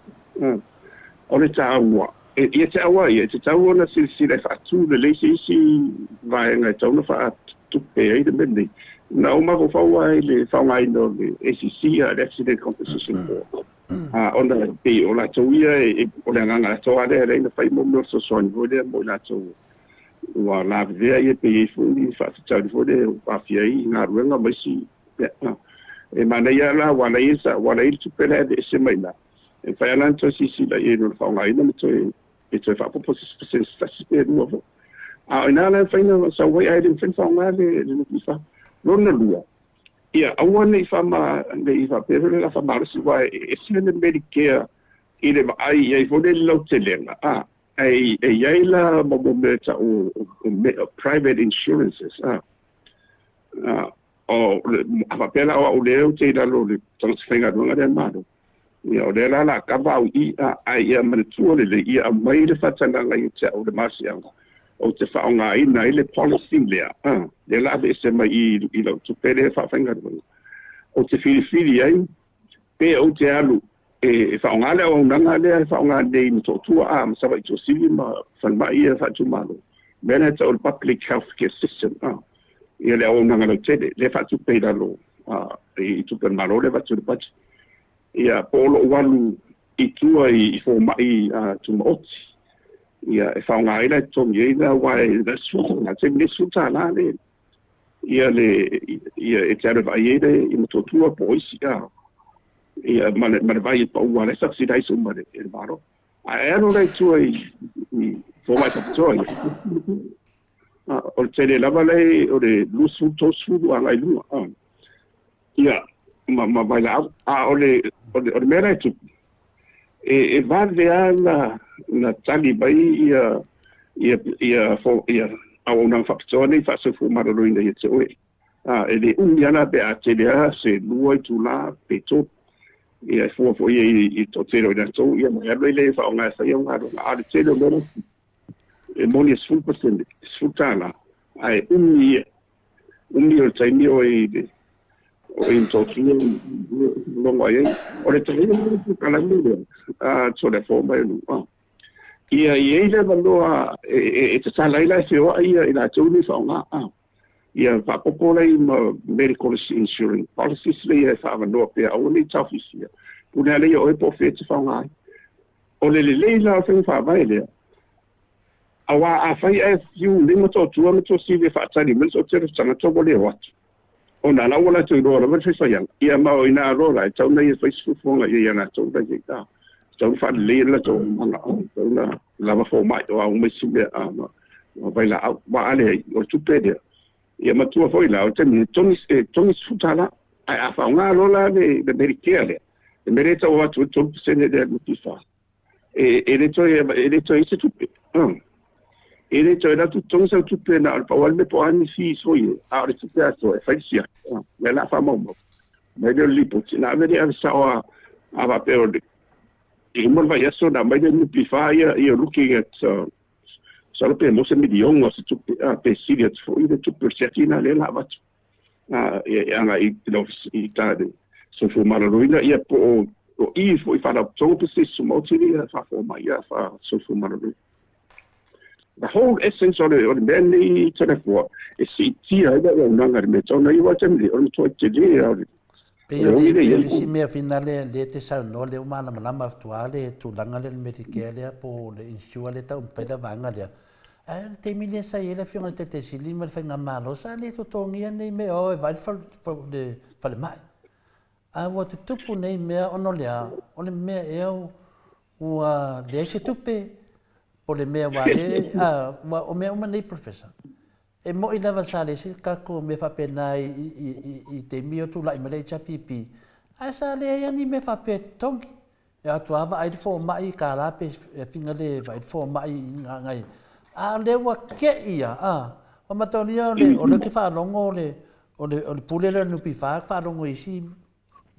O le taua, ia te au ia, e tatau ona silasila e faatu lelei se isi vaega e tatau ona faatupe ai le mea lenei. Na ou mafaufau ai i le faaaogaina o le ACC, le Accident Compensation Board. Ona e pei o latou ia o le agaga atoa lea e leai na fai mo mea o fesoasoani foi lea mo i latou ua lavevea ia pe i ai foi ni faafitauli foi lea ua aafia ai i galuega ma isi mea. E manaia la ua ala ai le tupe lea e aveese mai i ina, e mafai lava la ona toe silasila i ai i lona faaaogaina ma toe e toe faaopoopo se isi pasene se tasi pe lua foi. A o ina la e mafai ona sau ai ae le mafai ona faaaoga le NPF. Lona lua, ia aua ne i faama ne i faapea foi lea o le a faamalosi aua e ese le Medicare i le vaai i ai foi lea i le lautelega, a, ae e i ai la ma mea e tau o private insurances, a. A, o, a faapea la o au lea ou te i lalo o le tagata faigaluega lea a le Malo, Ia, o lea la o le a kava au i i, a, ae ia manatua lelei, ia aumai le faatagaga ia te au i le masiaga ou te faaaogaina ai le policy lea, a, lea o le a aveese mai i i i lau tupe lea faafaigaluega, ou te filifili ai pe ou te alu e faaaoga le auaunaga lea e faaaoga nei i Motootua, a, ma Savaii Tuasivi ma falemai ia faaitumalo, mea lea e tau o le public health care system, a, ia le auaunaga lautele lea e faatupe i lalo, a, i tupe a le Malo lea e avatu i le budget. Ia, po o lou alu i tua i fomai tumaoti, ia, e faaaoga ai la e totogi ai la, aua e na o le taimi nei e $10 le, ia le, ia e te alu e vaai ai le i Motootua po o isi, a, ia, ma le, ma le vai e pau aua o la e subsidize uma e le Malo. Ae alu la i tua i fomai faapitoa, ia, o le tele lava la o le 20, 30 agai i luga, a. Ia, ma, ma vailaau. A o le, o le, o le mea la e tupu, e, e vave lava na, na tali mai ia, ia, ia, fo, ia auaunaga faapitoa nei faasoifua maloloina ia te oe. A, e le umi lava la pe a tele lava se lua itula pe tolu. Ia, e fua foi i, i le toatele o i latou, ia, ma e alu ai lea e faaaoga e fai au galuega. A o le tele o mea la e tupu, e moni e 10%, $10, ae umi ia umi o le taimi o i le o i Motootua logo ai ai. O le taimi o le polokalame lea, a Toleafoa mai o a. Ia i ai le avanoa e, e, e tatala ai la e feoai ia i latou nei faaaoga a. Ia faaopoopo lai ma medical insurance policies lea e faaavanoa pea aua ne i taofifia. Pule lava lea ia oe po o fea e te faaaoga ai. O le lelei la o le faiga faavae lea, Aua afai ae fiu nei Motootua ma Tuasivi e faatali mai le toatele o tagata ua le o atu, ona la ua latou iloa lava le faifaiaga, ia ma o ina loa la e tatau ona ia fai se fuafuaga i ai ia latou la i ai, a, tatau ona faalelei le latou auaunaga, a, tatau ona lava fomai, o a uma isi mea, a, ma, ma vailaau. Aua a leai, o le tupe lea, ia matua foi la, o le taimi e togi, e togi $10, ae a faaaoga loa la le, le Medicare lea, le mea lea e tau avatu ai le 3% lea a le NPF, E, e le toe, e le toe i se tupe. E le toe alu atu totogi sau tupe na o le pau lava le mea po o a ni fees foi e, a o le tupe atoa e fai le siaki. Lea la a faamaumau. Mai lea o le lipoti, na ave lea ave sao a, a faapea o le, i uma le vaiaso na aumai lea NPF ia, ia looking at, masalo pe maua se miliona o se tupe, a, pe sili atu foi le tupe o le siaki lena lea la a avatu. E agai i le Ofisa i ta le Soifua Maloloina, ia po o o i foi Faalapotopotoga pe se isi tumaoti lea e faafofoga mai ia Soifua Maloloina. The whole essence o le o le mea nei Toleafoa e siitia ai le auaunaga i le mea tau na ia aua taimi nei o le matuai tele lava o le Pei o le, pei o le isi mea finale lea e te saunoa lea ua malamalama atu lava le tulaga lea o le Medicare lea po o le insure lea e taumafai le vaega lea. Ae o le taimi lea sa i ai le Afioga i le Taitai Sili ma le Faigamalo, sa le totogia nei mea o e vaai le falemai. Ae ua tutupu nei mea ona o le a? O le mea ea ua leai se tupe, po o le mea ua le, a, ua, o mea uma nei Professor, e moni lava sa leai se tatou mea faapena i taimi o tulai mai le HRPP, ae sa leai lava ni mea faapea e totogi. E o atu lava vaai le fomai i tala pe finga le vaai le fomai i ngai. A o lea ua kei ia, a. Ua mataolia o le, o lea ou te faalogo o le, o le, o le pule lea o le NPF, faalogo i isi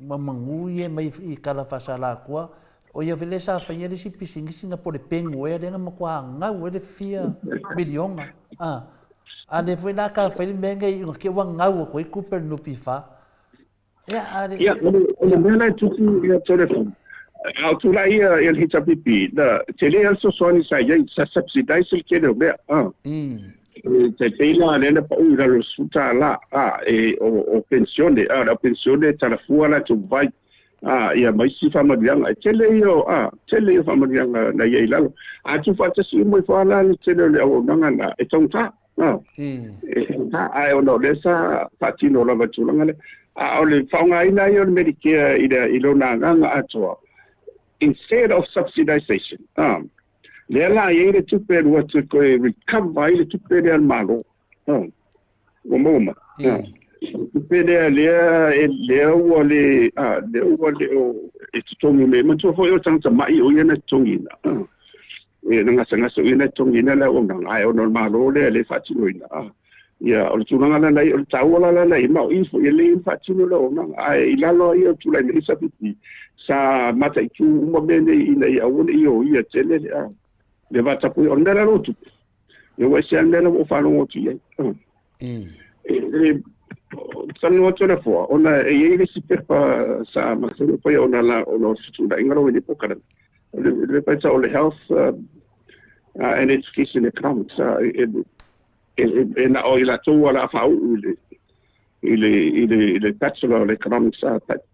manu ia e mai i tala faasalatua, o ia foi lea sa faia le isi pisinisi na po o le penu ea lea na matua gau ai le fia miliona. A, a lea foi la ta fai le mea lenei ina te i ua gau atu ai tupe a le NPF. Ia, o le mea la e tupu ia Toleafoa, a o tulai ia ia le HRPP, na tele lava le fesoasoani sa i ai, sa subsidize le tele o mea. E tai pei la lea na pau i lalo o le $10, a, e, o, o penisione, a, o le au penisione e talafua latou vai. A, ia ma isi faamanuiaga. E tele ia o, a, tele ia o faamanuiaga na i ai i lalo. A tuufaatasi uma ifo lava la le tele o le auaunaga na, e taugata. A, e taugata, ae ona o lea sa faatino lava i le tulaga lea. A o le faaaogaina ia o le Medicare i le, i lona agaga atoa, instead of subsidization, a, lea la e i ai le tupe e alu atu e toe recover ai le tupe lea a le Malo. A. Ua maua mai. Tupe lea lea e lea ua le a lea ua le o e totogi mai. Manatua foi o tagata ma'i o ia na totogiina. E na gasegase o ia na totogiina le auaunaga ae ona o le Malo lea le faatinoina. Ia o le tulaga la na i o le taua la la na i ma o i foi e le faatino le auaunaga ae i lalo ai o tulai mai HRPP sa mataitu uma mea nei ina ia aua ne i oia tele le a le vatapuia o le mea la ua tupu. Ia ua ese lava le mea la ua ou faalogo atu i ai. E talanoa atu le Afoa, ona e i ai le isi pepa sa masani ona faia ona la ona o le fetuunaiga lea ua i ai nei polokalame. O le pepa e tau o le Health and Education Economics, e na o i latou o le a faauu i le i le i le i le Bachelor of Economics,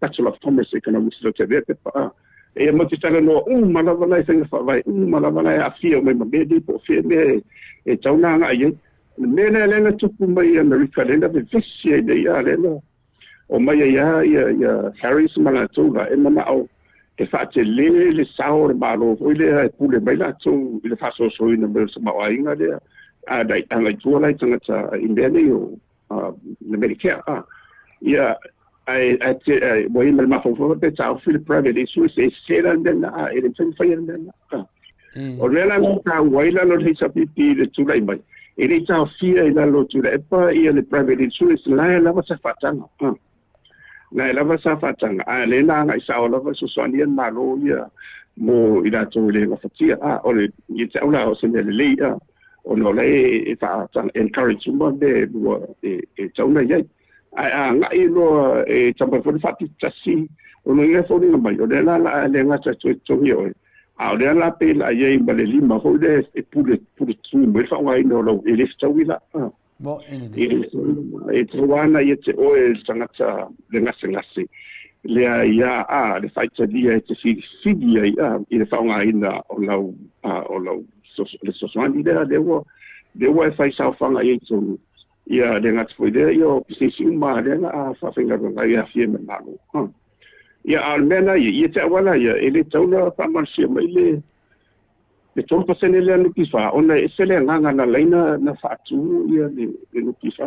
Bachelor of Commerce Economics i te pepa a. E mo te talanoa uma lava la i faiga faavae uma lava la e aafia uma ma mea nei po o fea mea e tau na agai ai. Le mea lea lea na tupu mai i Amerika lea na vevesi ai nei a lea na omai ai lava ia ia Harris ma latou la e manao e faatele le sao o le Malo foi lea e pule mai latou i le faasoasoaina mai o le tamaoaiga lea a agai tua la i tagata i mea nei o le Medicare. Ia, ae, ae, te, ae ua i ma le mafaufau pe taofi le private insurance e sese la le mea lena, e le mafai ona faia le mea lena. O le mea la na taua ai lalo o le HRPP i le tulai mai, e le i taofia i lalo o Tuilaepa ia le private insurance, la e lava sa faataga. La e lava sa faataga, a lea na agai sao lava fesoasoani ia le Malo ia mo i latou e le gafatia. A, o le, ia te au la o se mea lelei, a, ona o la e faataga, encourage uma mea e lua e tatau ona i ai. Ae a agai loa e taumafai foi le faapitotasi, ona ia foliga mai, o lea la o le a le gata e toe totogi oe, a o lea la pei o le a i ai ma le lima foi lea e pule, pule tu mai le faaaogaina o lau, e le fetaui la. E tatau lava ona ia te oe le tagata le gasegase lea ia a le faitalia e te filifili ai a i le faaaogaina o lau a o lau le fesoasoani lea lea ua lea ua e fai saofaga i ai tonu ia le gata foi lea ia o pisinisi uma lea na a faafaigaluega ai e aafia ma le Malo. Ia a o le mea la ia ia te au lava la ia e le tatau ona faamalosia mai le Le 3% lea NPF ona e ese le agaga na laina na faatu ia le NPF.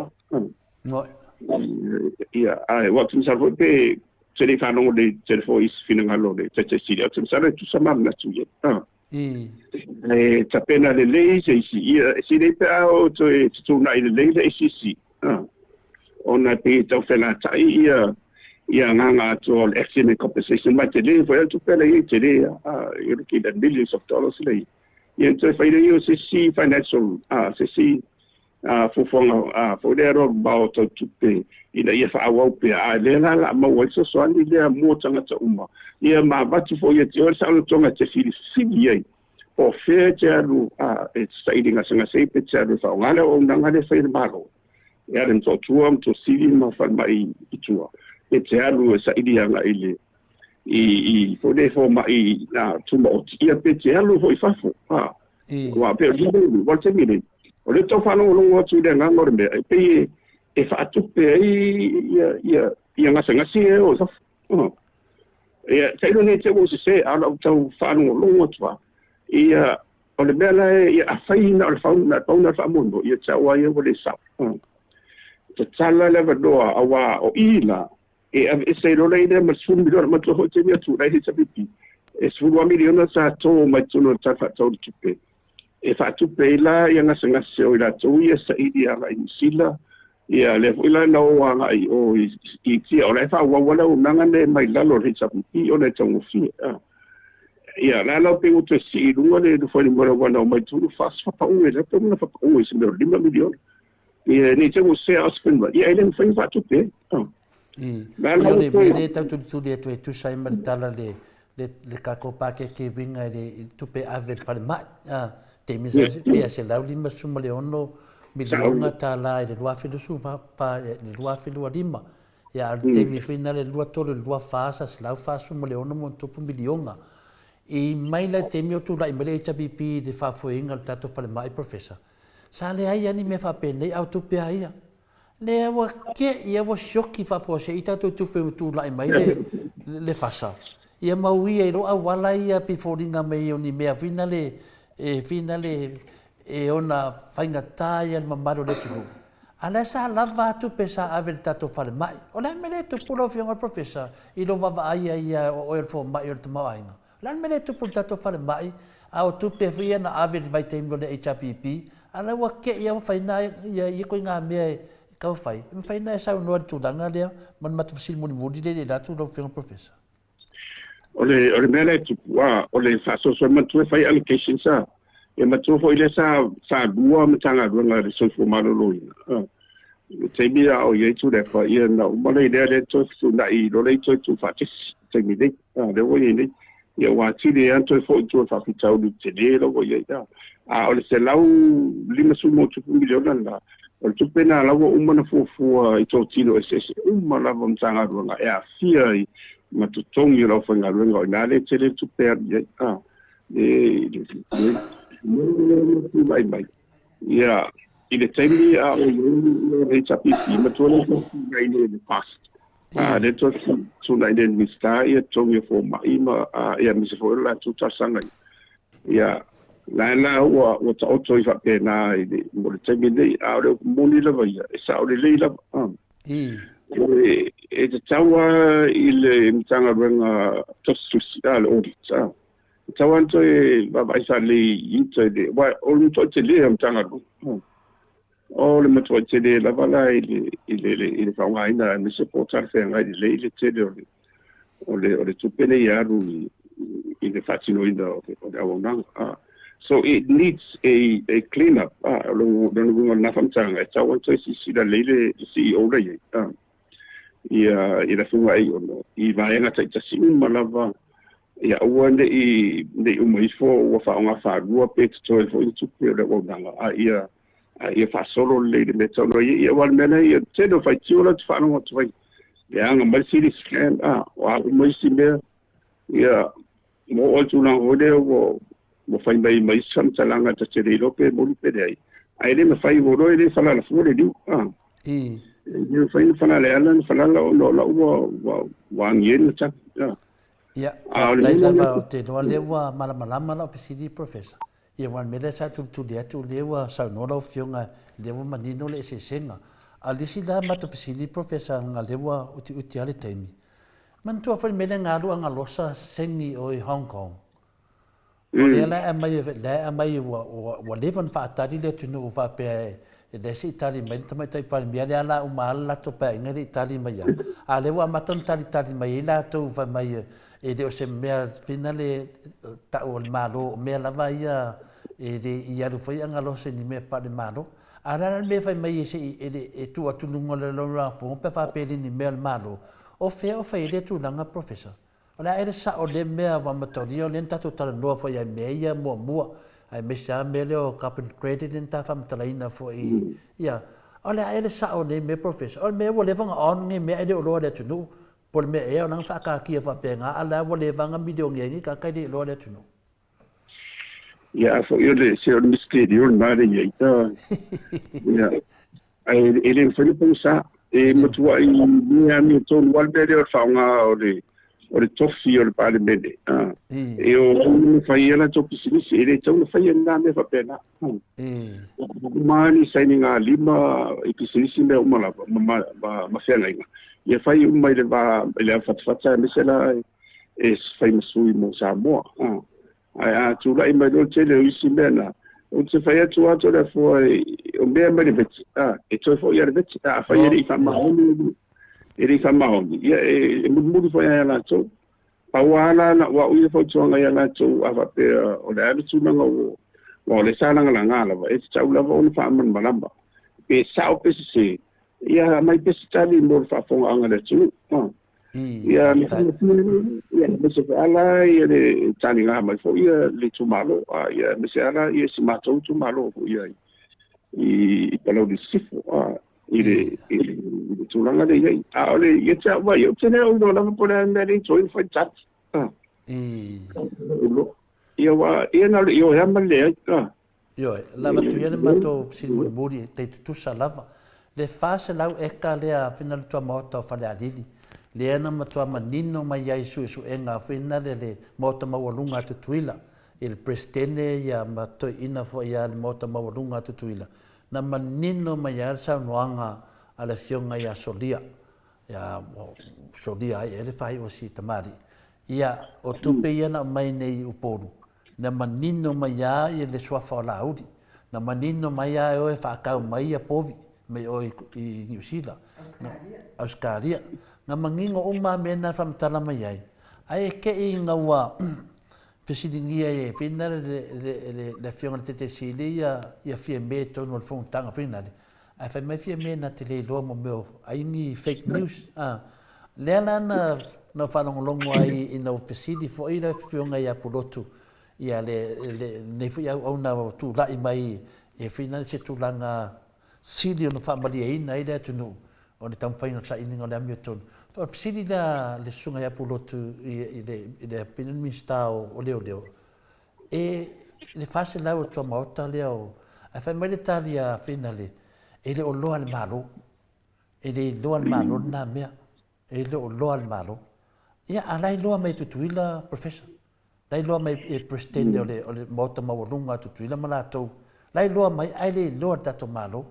Ia, ae ua te masalo foi pe te le i faalogo lelei tele foi i se finagalo o le Taitai Sili, ae ou te masalo e tusa ma manatu i ai. E tapena lelei se isi, ia, e sili ai pe a o toe fetuunai lelei le ACC. Ona e pei e tau felataʻi ia ia agaga atoa o le accident compensation ma e tele foi a le tupe la i ai tele a you're looking at millions of dollars la i ia toe fai lea o se isi financial a se isi fuafuaga a foi lea roa mamao tau tupe ina ia faaauau pea a lea la la maua ai fesoasoani lea mo tagata uma ia ma avatu foi ia te oe le saolotoga e te filifili ai Po o fea e te alu a e te saili gasegase ai pe te alu e faaaoga le auaunaga lea e fai e le Malo, e alu i Motootua, Motosili ma falemai i tua, pe te alu e saili agai i le i i foi lea fomai a tumaoti, ia pe te alu foi i fafo. A aua pei o le aua o le taimi nei, o lea ou te tau faalogologo atu i le agaga o le mea, e pei e e faatupe ai ia ia ia gasegase ia e o i fafo. Ia, tailo nei te ua sese, a o lau tau faalogologo atu lava, ia, o le mea la e, ia, afai na o le fau, na pau na o le faamoemoe, ia te au lava ia ua le sao. Tatala le avanoa, aua o i la, e aveese ai loa la ia ma le 10 miliona, manatua foi taimi atu la e HRPP, e 12 miliona sa to mai totonu o le Tala Faatatau o le Tupe, e faatupe ai la ia gasegase o i latou ia saili agai i Niu Sila, ia lea foi la na o agai i o i Initia, o la e faaauau lava le auaunaga lenei mai lalo o le HRPP ona e taugofie. Ia la la pei ua toe sii i luga le fuainumera ua na omai tonu faapau e la pei ona faapau i se mea o le $5 miliona. Ia nei te ua sea o se whenua, ia e le mafai ona faatupe ai. La la o le mea lea e tau tulituli atu e tusa ai ma le tala le le le tatou pakeke uiga i le tupe ave i le falemai. A, taimi sa pe a $156 miliona tala i le 2024 i le 2025. Ia, a o le taimi foi lena le 23 i le 24 sa 146 ma ona tupu miliona. I mai la i le taimi o tulai mai le HRPP i le faafoeina o le tatou falemai, Professor, sa leai lava ni mea faapenei a o tupe lava ia. Lea ua te i ua sioki faafuasei tatou tupe ua tulai mai le, le fasa. Ia ma uia i lou auala ia pei foliga mai o ni mea finale e finale e ona faigata ia le mamalu o le atunuu. A lea sa lava a tupe sa ave i le tatou falemai. O le a le mea lea e tupu lau Afioga i le Professor i lou vaavaai ai ia o oe o le fomai o le tamaoaiga? O le a le mea lea e tupu i le tatou falemai, a o tupe foi ia na ave i le vaitaimi o le HRPP, a o la ua te i lava ua fai na ia ituaiga mea e tau fai. E mafai ona e saunoa i le tulaga lea ma le matou fesili mulimuli lea i le alu atu lau Afioga i le Professor. O le mea lea e tupu, o le faasoasoa matua e fai allocations a. E matua foi lea sa lua Matagaluega a le Soifua Maloloina. I le taimi a o i ai Tuilaepa, ia na uma lea i lea lea toe fetuunai loa lea toe tuufaatasi i le taimi nei. A, lea ua i ai nei. Ia ua atili ai lava toe foi i tua i le faafitauli tele la ua i ai. A o le $150+ miliona lena, o le tupe lena la ua uma ona fuafua i totino eseese uma lava o Matagaluega e aafia ai ma totogi o le aufaigaluega, o i ina lea e tele le tupe e alu i ai. A, le tulai mai. Ia, i le taimi a o i ai le HRPP, matua lea fetuunai nei le past. A lea toe fetuunai nei le Minisita ia totogi o fomai ma ia aemaise foi o le latou talosaga ia. Ia, la la ua taoto ai faapena i le, mo le taimi nei, a o le upu moni lava ia, e sao lelei lava. E tatau lava i le Matagaluega Tusitusi, a le audit, a. E tatau lava ona toe vaavaai faalelei i uta i le, aua o le matuai tele o le Matagaluega. O le matuai tele lava la i le, i le, i le faaaogaina aemaise po o talafeagai lelei le tele o le, o le, o le tupe lea e alu i le faatinoina o le auaunaga. So it needs a clean up. O lona uiga o lena faamatalaga, e tatau ona toe silasila lelei le CEO la i ai, ia, i le Afioga Aiono, i vaega taitasi uma lava, ia aua ne i uma ifo ua faaaoga faalua pe totoe foi ni tupe o le auaunaga, a ia a ia faasolo lelei le mea e tatau ona i ai. Aua o le mea lea, ia tele o faitio la ou te faalogo atu ai, e aga mai le CT scan, a, o a uma isi mea, ia, ua oo i le tulaga foi lea ua fai mai ma isi faamatalaga ta te le iloa pe moni pe leai, ae le mafai, ua iloa e le falala fua le liu, a. E le mafai ona falala e ala ona falala ona o la ua agi ai le matagi, a. Ia, faafetai lava, ou te iloa lea ua malamalama lau fesili, Professor. Ia aua o le mea lea sa tulituli atu, o lea ua saunoa lau Afioga, lea ua manino le eseesega. A o le isi la matou fesili Professor leaga o lea ua utiuti lava le taimi, manatua foi le mea lea na alu agalosa segi o i Hong Kong. O lea la e aumai, lea e aumai ua leva ona faatali le atunuu faapea e lea se i tali mai le Tamaitai Palemia, lea la uma lava le latou paeaiga e le i tali mai lava. A o lea ua amata ona talitali mai ai latou fai mai e le o se mea fina le tau o le Malo, o mea lava ia e le i alu foi agalosa i ni mea faale-Malo. A o le a la le mea e fai mai ai se i e le e tuu atu i luga o le lalolagi pe a faapea e le ni mea a le Malo? O fea o fai ai lea tulaga Professor? O le a ea le sao o lea mea ua amatalia, o lea na tatou talanoa foi i mea ia muamua, aemaise lava mea lea o carbon credit lea na ta faamatalaina foi, ia, o le a ea le sao o nei mea Professor? O le mea ua leva ona on nei mea ae le o iloa e le atunuu, po o le mea ea o la na faataatia faapena, a o la ua leva ona milioni ai nei tagata e le iloa e le atunuu. Ia, a foi o le, se o le misiterio lena lea i ai. Ia, ae e le mafai ona pogisa. E matuai le amiotonu lava le mea lea o le faaaoga o le tofi o le Palemene. E o ai fai ai latou pisinisi, e le tatau ona faia lena mea faapena. Uma lava ni sainiga lima i pisinisi mea uma lava ma feagaiga, ia fai uma i le va i le avafatafata aemaise la e fai ma sui mo Samoa. Ae a tulai mai loa le tele o isi mea na, ou te fai atu lava Toleafoa o mea mai le veti, e toe foi lava le veti. Afai e le i faamaoni, e le i faamaoni, ia e mulimuli foi lava ia latou. Pau lava la na o au ia fautuaga ia latou a faapea o le a le tulaga ua, aua o lea sa lagalaga lava, e tatau lava ona faamalamalama pe sao pe sese, ia aumai pea se tali mo le faafofogaaga a le atunuu. Ia, ia, aemaise foi ala ia le taliga mai foi ia le itumalo, a ia aemaise ala ia si matou itumalo foi ia i Palauli Sisifo. I le i le i le tulaga lea i ai. A o le ia te au ia, ou te le o iloa lava po o le a le mea lea i toe fai tali. Ia aua ia na o le ioe lava ma le leai. Ioe, lava atu ia le matou fesili mulimuli e tai tutusa lava. Le 400 eka lea fina le tuamaota o Falealili, lea na matua manino mai ai suesuega foi na le le Maota Maualuga a Tutuila, i le Peresetene ia ma toeaina foi a le Maota Maualuga a Tutuila, na manino mai ai le saunoaga a le Afioga ia Solia, ia Solia ai ea le faaiu o si tamalii. Ia, o tupe ia na aumai nei i Upolu, na manino mai lava ia le suafa o Laauli, na manino mai lava e o e faatau mai ia povi mai o i Niu Sila, Ausetalia. Na manino uma lava mea na faamatala mai ai, ae te i ina ua fesiligia e whina le le Afioga i le Taitaisili ia Fiame i totonu o le fonotaga foi lale, ae fai mai Fiame na te le iloa mo mea o ai ni fake news a. Lea la na na faalogologo ai ina ua fesili foi le Afioga ia Pulotu ia le lenei foi auauna ua tulai mai e whina se tulaga sili ona faamalieina ai le atunuu o le taumafaiga o le sailiga o le amiotonu. O le fesili lea a le Susuga ia Pulotu i le Afioga i le Minisita o Leoleo, e le 400 o tuamaota lea o... Ae fai mai le tali a Finale, e le o loa le Malo. E le iloa le Malo lena mea. E le o loa le Malo. Ia, a la e iloa mai e Tutuila, Professor. La iloa mai e Peresetene o le, o le Maota Maualuga a Tutuila ma latou. La iloa mai ae le iloa le tatou Malo.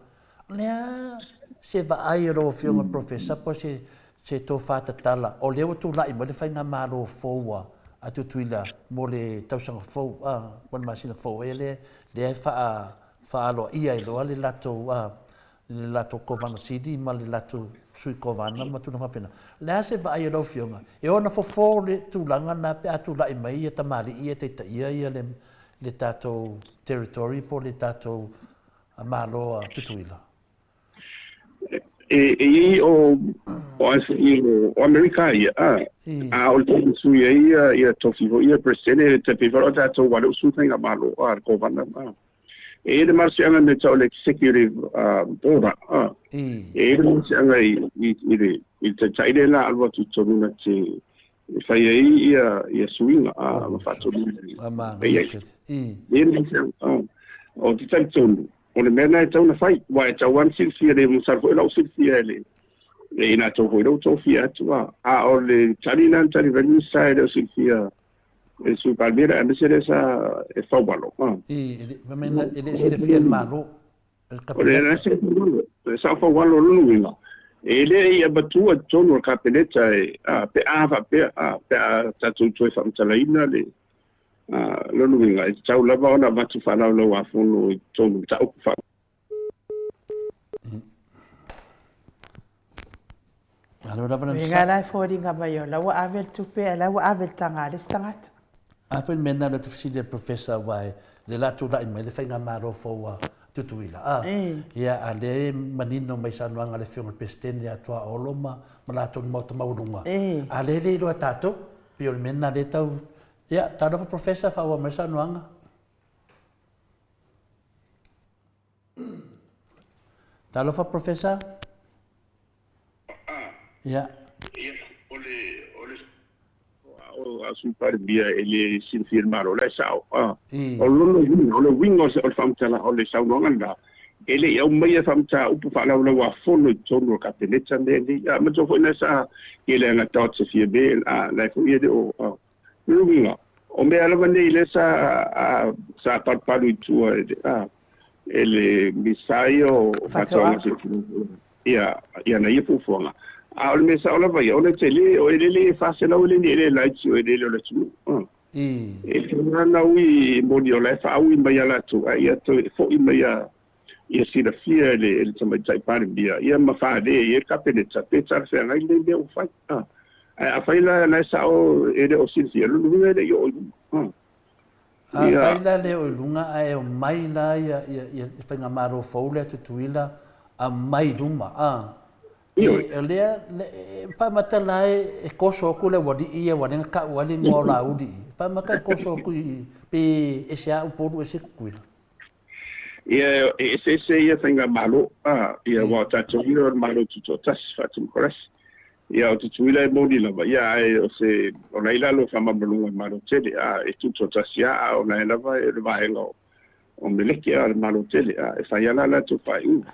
O le a se vaai a lau Afioga Professor po o se, se tofa tatala, o lea ua tulai mai le Faigamalo fou a, a Tutuila mo le tausaga fou, a, mo le masina fou ea lea, lea e faa, faaaloaia ai loa le latou, a, le latou Kovana Sili ma le latou Sui Kovana ma tulaga faapena. O le a se vaai a lau Afioga? E ona fofo le tulaga lena pe a tulai mai ia tamalii ia e taitaia ia le, le tatou territory po o le tatou Malo a Tutuila? E, e i o, o, o Amerika ia, a, a o le taimi sui ai ia, ia tofi foi ia Presidente, te pei foi o tatou wale o sui whainga malo, a, le Kovana, a. E i le malosiaga mea tau o le executive order, e i le malosiaga i le i le taitai lea la alu atu i totonu na te e fai ai ia ia suiga ma faatonu e ai. E i le malosiaga o te talitonu o le mea lena e tatau ona fai, aua e tatau lava ona silafia le masalo foi o lau silafia e le e i latou foi lea ua tofia atu, a o le tali lena na tali mai le Minisita e le o silafia e le Sui Palemia le aemaise lea sa e fauvalo. I, fai mai e le silafia e le Malo, e le Kapeneta. O le sa fauvalo o lona uiga, e le i avatua i totonu o le Kapeneta e, a, pe a faapea, a, pe a tatou toe faamatalaina le, a, lona uiga, e tatau lava ona avatu faalaulau-a-fono i totonu mataupu faa Alo lava na sa. la e foliga mai o la ua ave le tupe ae la ua ave le taga a le isi tagata. A foi le mea lena lea te fesili ai le Professor aua e le la tulai mai le faigamalo fou a Tutuila a. Ia a lea e manino mai saunoaga a le Afioga i le Peresetene ia Tuaolo ma ma latou le Maota Maualuga. A lea e le iloa e tatou. Pei o le mea lena lea e tau ia talofa Professor faaauau mai le saunoaga. Talofa Professor. Ia. Ia, o le, o le, o a Sui Palemia e le silafia e le Malo, la e sao. Ah. O lona uiga, o le uiga o le faamatala, o le saunoaga lena, e le i aumaia faamataupu faalaulau-a-fono i totonu o le Kapeneta mea nei. Ah, manatua foi na sa i le agatao te fia me, ah, la e foi e le o, ah. Lona uiga, o mea lava nei lea sa, sa palupalu i tua e le, ah, e le Minisita ia o Faatoaga ia, i ana ia fuafuaga. A o le mea sao lava ia, o le tele, o eleele e 400 e le ni eleele laiti, o eleele o le atunuu. E lana ui moni o la e faaui mai ia latou, a ia toe foi mai ia ia silafia e le, e le Tamaitai Palemia, ia ma fale i ai le Kapeneta, pe talafeagai lenei mea ua fai. Ae afai la la e sao e le o silafia, lona uiga e le i oo i luga. Afai la le oo i luga ae omai la ia, ia, ia faigamalo fou lea Tutuila aumai i luma, a. E, o lea, e faamata la e, e koso aku le aualii ia ua lea na tau ai le igoa o Laauli i. Faamata e koso aku i, pe ese a Upolu ese Tutuila. Ia, e eseese ia faigamalo, a, ia, aua o tatou ia o le Malo Tutoatasi Faatemokarasi. Ia, o Tutuila e moni lava, ia, ae o se, o la e i lalo o faamamaluga a le Malo tele, a, e tutoatasi lava, a o la e lava e o le vaega o, o Meleki, a, o le Malo tele, a, e fai lava la latou faaiuga.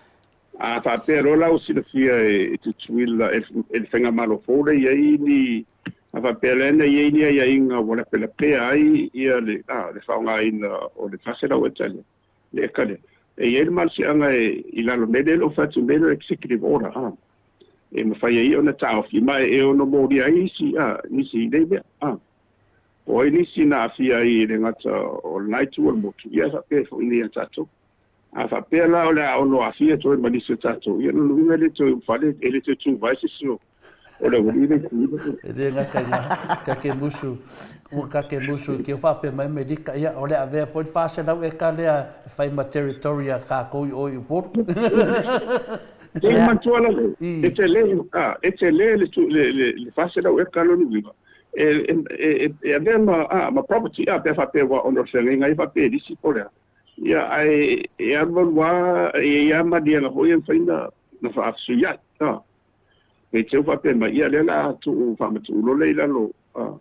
A faapea loa la ua silafia e Tutuila, e le Faigamalo fou lea e i ai ni, a faapea lea na i ai ni aiaiga ua lapelapea ai ia le, a, le faaaogaina o le 400 eka lea, le eka lea, e i ai le malosiaga e, i lalo nei lea o lo o fai atu nei le executive order, a, e mafai ai ona taofi ma e ono molia ai isi, a, nisi i nei mea, a. Po o ai nisi na aafia ai e le gata o lena itu o le motu, ia e faapea foi nei ia tatou. A faapea la o le a ono aafia toe ma nisi o tatou, ia lona uiga e le toe ulufale, e le toe tuvae se isi o le aualii lea i Tutuila. E le gata i na, Kakemusu, ua Kakemusu i ke faapea mai Amerika, ia o le avea foi le 400 eka lea e fai ma territory a kākou i o i Upolu. Ia manatua la lea, e tele, a, e tele le, le, le, le 400 eka lona uiga, e, e, e, e avea ma, a, ma property, a, pe a faapea ua ono o le feagaiga ia faapea e lisi po o le a. Ia, ae e alualu lava, e i ai lava maliega foi e mafai ona faafesuiai. A, ne i te i ua faapea mai, ia, lea o le a tuu faamatuu loa lea i lalo. A,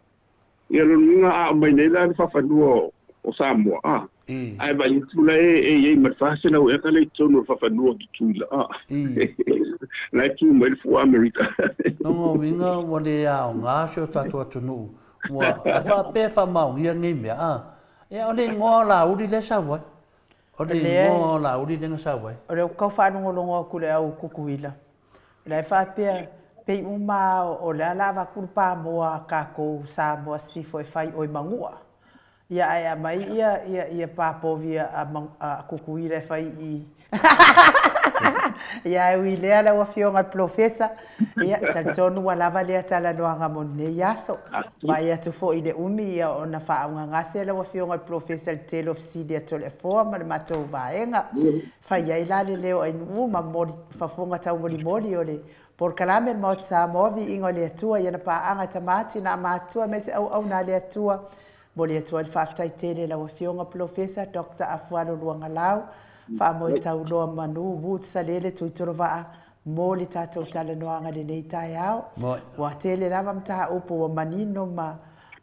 ia, lona uiga a aumai nei la le fafanua o Samoa, a, ae vaai atu la e i ai ma le 400 eka la i totonu o le fafanua o Tutuila, a, la e tu mai le fua Amerika. Lona uiga ua le aoga si o tatou atunuu, ua faapea e faamaonia nei mea, a. Ia, o le igoa o Laauli lea e sau ai. O le igoa o Laauli lea na sau ai. O lea ua tau faalogologo atu i le au Tutuila, o la e faapea, pei uma lava o le a la avatu le pamoa a tatou Samoa Sisifo e fai oi Manua. Ia ae aumai ia ia ia papovi a a Tutuila e fai i Ia ae ui lea lau Afioga i le Polofesa, ia talitonu ua lava lea talanoaga mo lenei aso. Vaai atu foi i le umi ia ona faaugagase lau Afioga i le Polofesa i le tele o fesili a Toleafoa ma le matou vaega. Fai ai la le leo ainuu ma momoli fafoga taumolimoli o le polokalame a le Maota Samoa, Viiga o le Atua i ana paaga e tama, tina, matua aemaise auauna a le Atua. Momoli atu ai le faafetai tele i lau Afioga Polofesa Doctor Afualo Luagalau, faamoe tauloa manu Woods Salele Tuitolovaa mo le tatou talanoaga i lenei taeao. Ua tele lava mataupu ua manino ma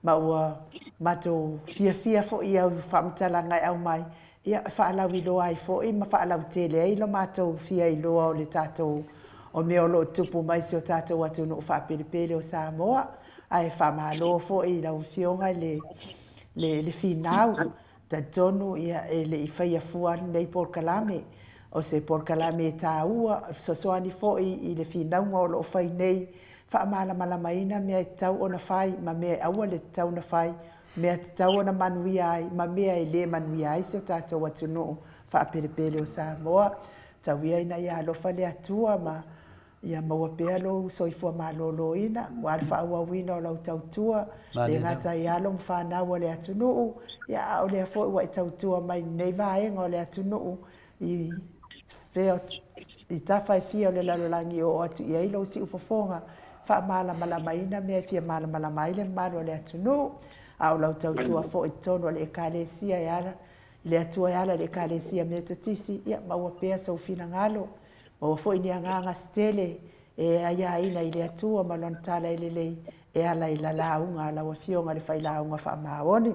ma ua matou fiafia foi i au faamatalaga e aumai, ia e faalauiloa ai foi ma faalautele ai lo matou fia iloa o le tatou o mea o lo o tupu mai i si o tatou atunuu faapelepele o Samoa. Ae faamalo foi i lau Afioga i le le le finau. Talitonu ia e le i faia fua lenei polokalame. O se polokalame e taua, e fesoasoani foi i le finauga o lo o fai nei, faamalamalamaina mea e tatau ona fai ma mea e aua le tatau ona fai, mea tatau ona manuia ai ma mea e le manuia ai si o tatou atunuu faapelepele o Samoa. Tau ia ina ia alofa le Atua ma Ia maua pea lou soifua maloloina, aua le faaauauina o lau tautua, le gata i alo ma fanau a le atunuu, ia a o lea foi ua e tautua mai i lenei vaega o le atunuu i fea i tafa e fia o le lalolagi e oo atu i ai lou siufofoga, faamalamalamaina mea e fia malamalama ai le mamalu o le atunuu, a o lau tautua foi i totonu o le Ekalesia e ala i le Atua e ala i le Ekalesia Metotisi, ia maua pea sou finagalo. Maua foi ni agaga se tele e aiaina i le Atua ma Lona tala e lelei e ala i la lauga a lau Afioga le Failauga Faamaoni.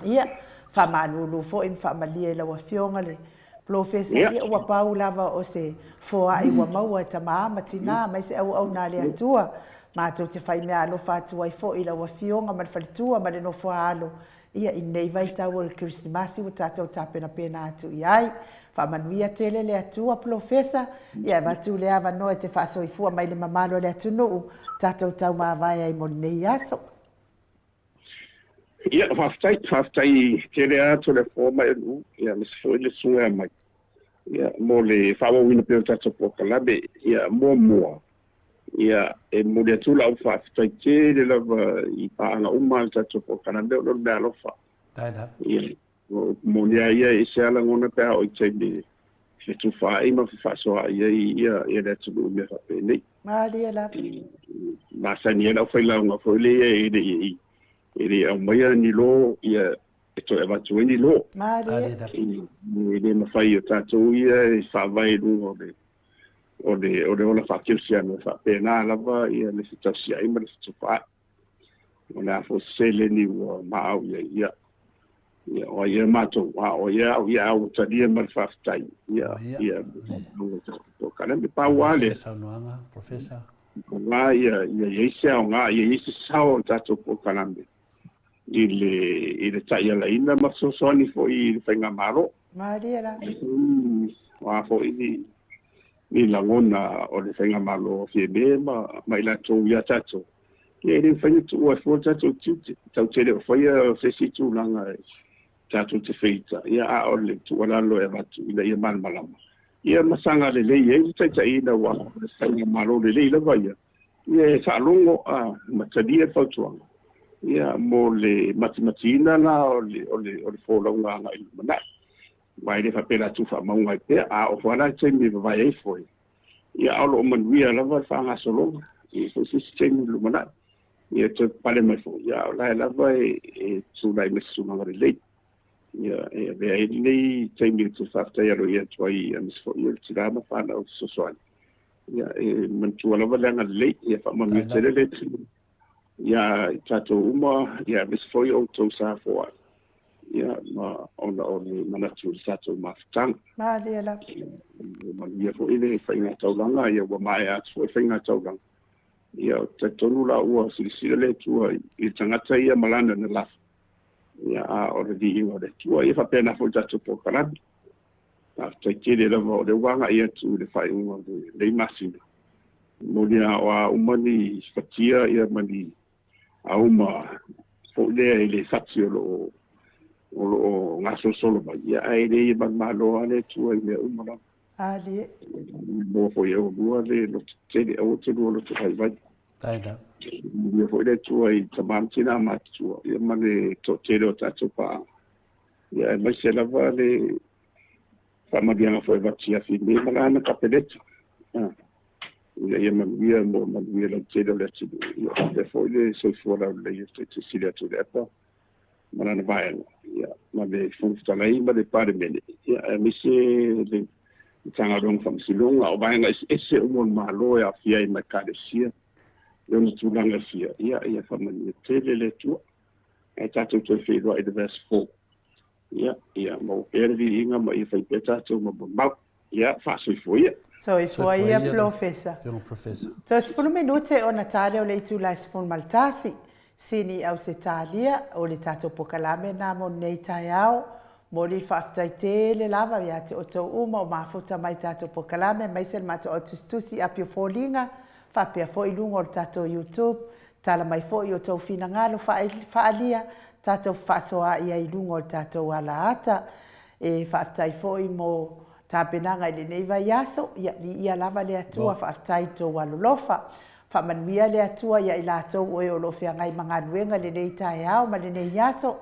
Ia, faamalulu foi ma faamalie i lau Afioga le Polofesa, ia ua pau lava o se foai ua maua e tama ma tina mai se auauna a le Atua. Matou te fai meaalofa atu ai foi i lau Afioga ma le faletua ma le nofoaalo Ia, i lenei vaitau o le Kerisimasi ua tatou tapenapena atu i ai. Faamanuia tele le Atua, Polofesa, ia e avatu le avanoa e te faasoifua mai le mamalu o le atunuu, tatou taumavae ai mo lenei aso. Ia, faafetai, faafetai tele lava Toleafoa ma Eluu, ia aemaise foi le susuga ia Mike, ia, mo le faaauauina pea o le tatou polokalame. Ia, muamua, Ia, e momoli atu lau faafetai tele lava i paaga uma a le tatou polokalame ona o le meaalofa. Ia, o upu moni lava ia, e ese lava lagona pe a oo i taimi e fetufaai ma fefaasoaai ai ia le atunuu i mea faapenei. Malie lava. E masani ai le aufailauga foi lea e le i aumaia ni lo, ia. e toe avatu ai ni law. Malie. E le mafai e o tatou ia e faavae i luga o le o le o le ola faakerisiano e faapena lava ia le fetausiai ma le fetufaai. O le a foi se seleni ua maau i ai, ia, ia, o ai ea matou, a o ai ea au, ia, a ua talia ma le faafetai, ia, ia, polokalame. Pau lava lea. Saunoaga, Professor. Aoga, ia, ia i ai se aoga, ia i ai se sao o le tatou polokalame i le, i le taialaina ma fesoasoani foi i le faigamalo. Malie la. O a foi ni, ni lagona o le faigamalo a Fiame ma, ma i latou ia tatou, ia e le mafai ona tuua ai fua le tatou tiute. Tatou te le o faia se isi tulaga e tatou te feita, ia a o le tuualalo e avatu ina ia malamalama, ia ma saga lelei ai le taitaiina aua o le faigamalo lelei lava ia, ia e faalogo a ma talia le fautuaga, ia mo le matimatiina la o le, o le, o le folauga agai i le lumanai. Aua e le faapea o le a tuufaamauga ai pea, a oo foi lava la i le taimi e vavae ai foe, Ia, a o lo o manuia lava le faagasologa i so o se isi taimi i le lumanai. Ia, toe papale mai foi, ia, a o la e lava e tulai mai se tulaga lelei. Ia, e avea ai lenei taimi ou te faafetai aloaia atu ai aemaise foi o le tina ma fanau fesoasoani. Ia, e manatua lava le agalelei, ia faamanuia tele le Atua ia i tatou uma, ia aemaise foi o outou sa foai. Ia, ma ona o le manatu i le tatou mafutaga. Malie lava. Ua manuia foi le faiga taulaga, ia ua maea atu foi le faiga taulaga. Ia, ou te talitonu la ua silasila le Atua i le tagata ia ma lana na lafo. Ia, a o le viiga o le Atua. Ia faapena foi le tatou polokalame. Faafetai tele lava o lea ua agai atu i le faaiuga o lenei masina. E moni lava o a uma ni fatia ia ma ni auma foi lea e le fati o lo o o lo o gasolosolo mai, ia ae le ia manumalo lava le Atua i mea uma lava. Alie. Maua foi e oulua le loto tele, aua te lua loto vaivai. Taina. Manuia foi le Atua i tama ma tina matutua, ia ma le toatele o tatou paaga. Ia aemaise lava le faamanuiaga foi avatu ia Fiame ma lana Kapeneta. Ina ia manuia mo manuia lautele o le atunuu. Ia faapea foi le soifua laulelei o Taitai Sili Atuilaepa ma lana vaega, ia, ma le Fofoga Fetalai ma le Palemene, ia, aemaise le Matagaluega o Faamasinoga, o vaega eseese uma o le Malo e aofia ai ma Ekalesia i ona tulaga e fia, ia, ia faamanuia tele le Atua. Ae tatou toe feiloai i le vaiaso fou. Ia, ia maua pea le viiga ma ia fai pea tatou ma mamau. Ia, faasoifua ia. Soifua ia, Polofesa. Toe 10 minute ona ta lea o le itula e 11. Sini i Ausetalia, o le tatou pokalame lena mo lenei taeao. Momoli le faafetai tele lava ia te outou uma o mafuta mai tatou pokalame aemaise le matou au tusitusi api o foliga faapea foi i luga o le tatou YouTube. Tala mai foi i outou finagalo faaalia tatou fefaasoaai ai i luga o le tatou ala ata. E faafetai foi mo tapenaga i lenei vaiaso. Ia, viia lava le Atua, faafetai i lo outou alolofa. Faamanuia le Atua ia i latou o e o lo o feagai ma galuega i lenei taeao ma lenei aso.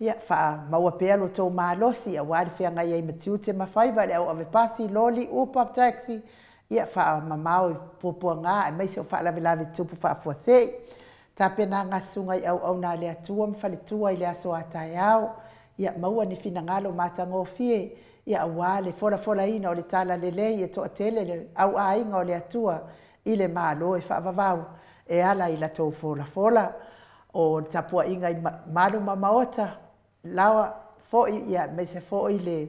Ia, faamaua pea lo outou malosi aua le feagai ai ma tiute ma faiva i le au avepasi, loli, upa, taxi, ia, faamamao i puapuaga aemaise o faalavelave tupu faafuasei. Tapenaga a Susuga i Auauna a le Atua ma Faletua i le aso a taeao. Ia maua ni finagalo matagofie, ia aua le folafolaina o le tala lelei e toatele le au aiga o le Atua i le Malo e faavavau e ala i latou folafola. O le tapuaiga i malu ma maota laoa foi ia aemaise foi le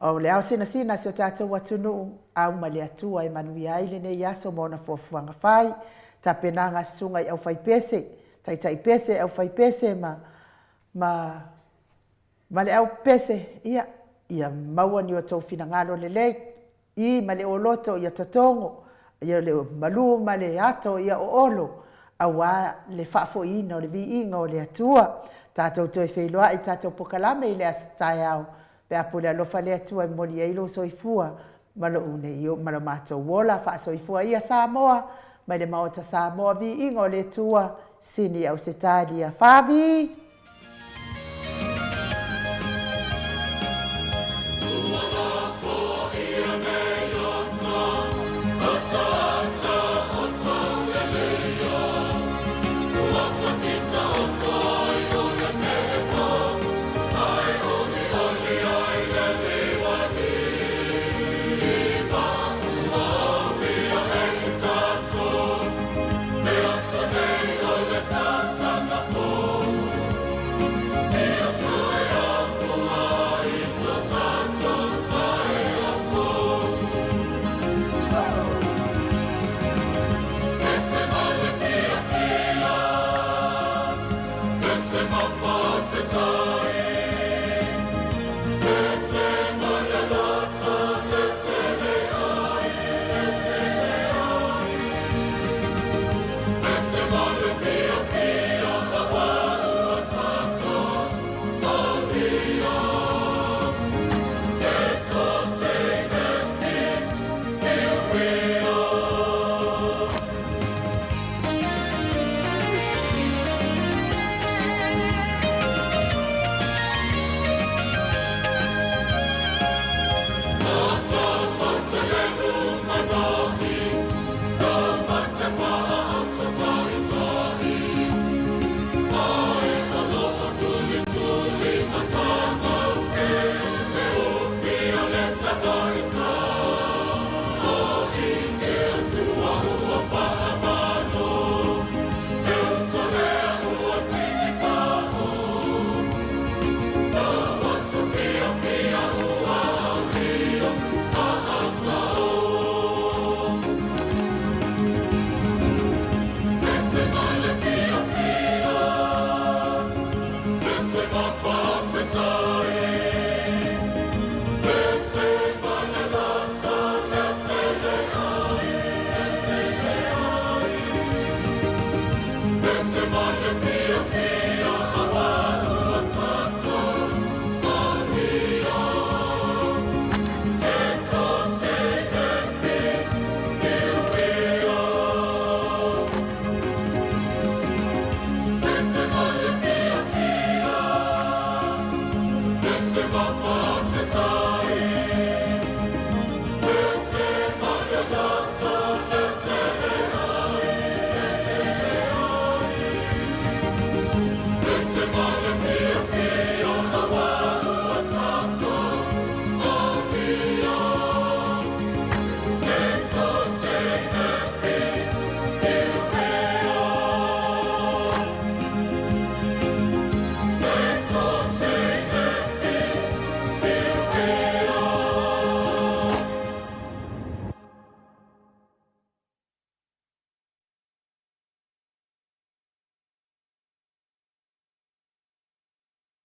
o le ao sinasina a si o tatou atunuu, auma le Atua e manuia ai lenei aso ma ona fuafuaga fai, tapenaga a susuga i aufaipese, taitai pese, aufaipese ma ma ma le au pese, ia, ia maua ni outou finagalo lelei, i ma le oloto ia tatogo, ia le malu ma le ato ia oolo, aua le faafoiina o le viiga o le Atua. Tatou toe feiloai i tatou pokalame i le aso taeao, pe a pule alofa le Atua e momoli ai lou soifua ma lou nei ma lo matou ola. Faasoifua ia Samoa mai le Maota Samoa, viiga o le Atua, sini Ausetalia. Favi!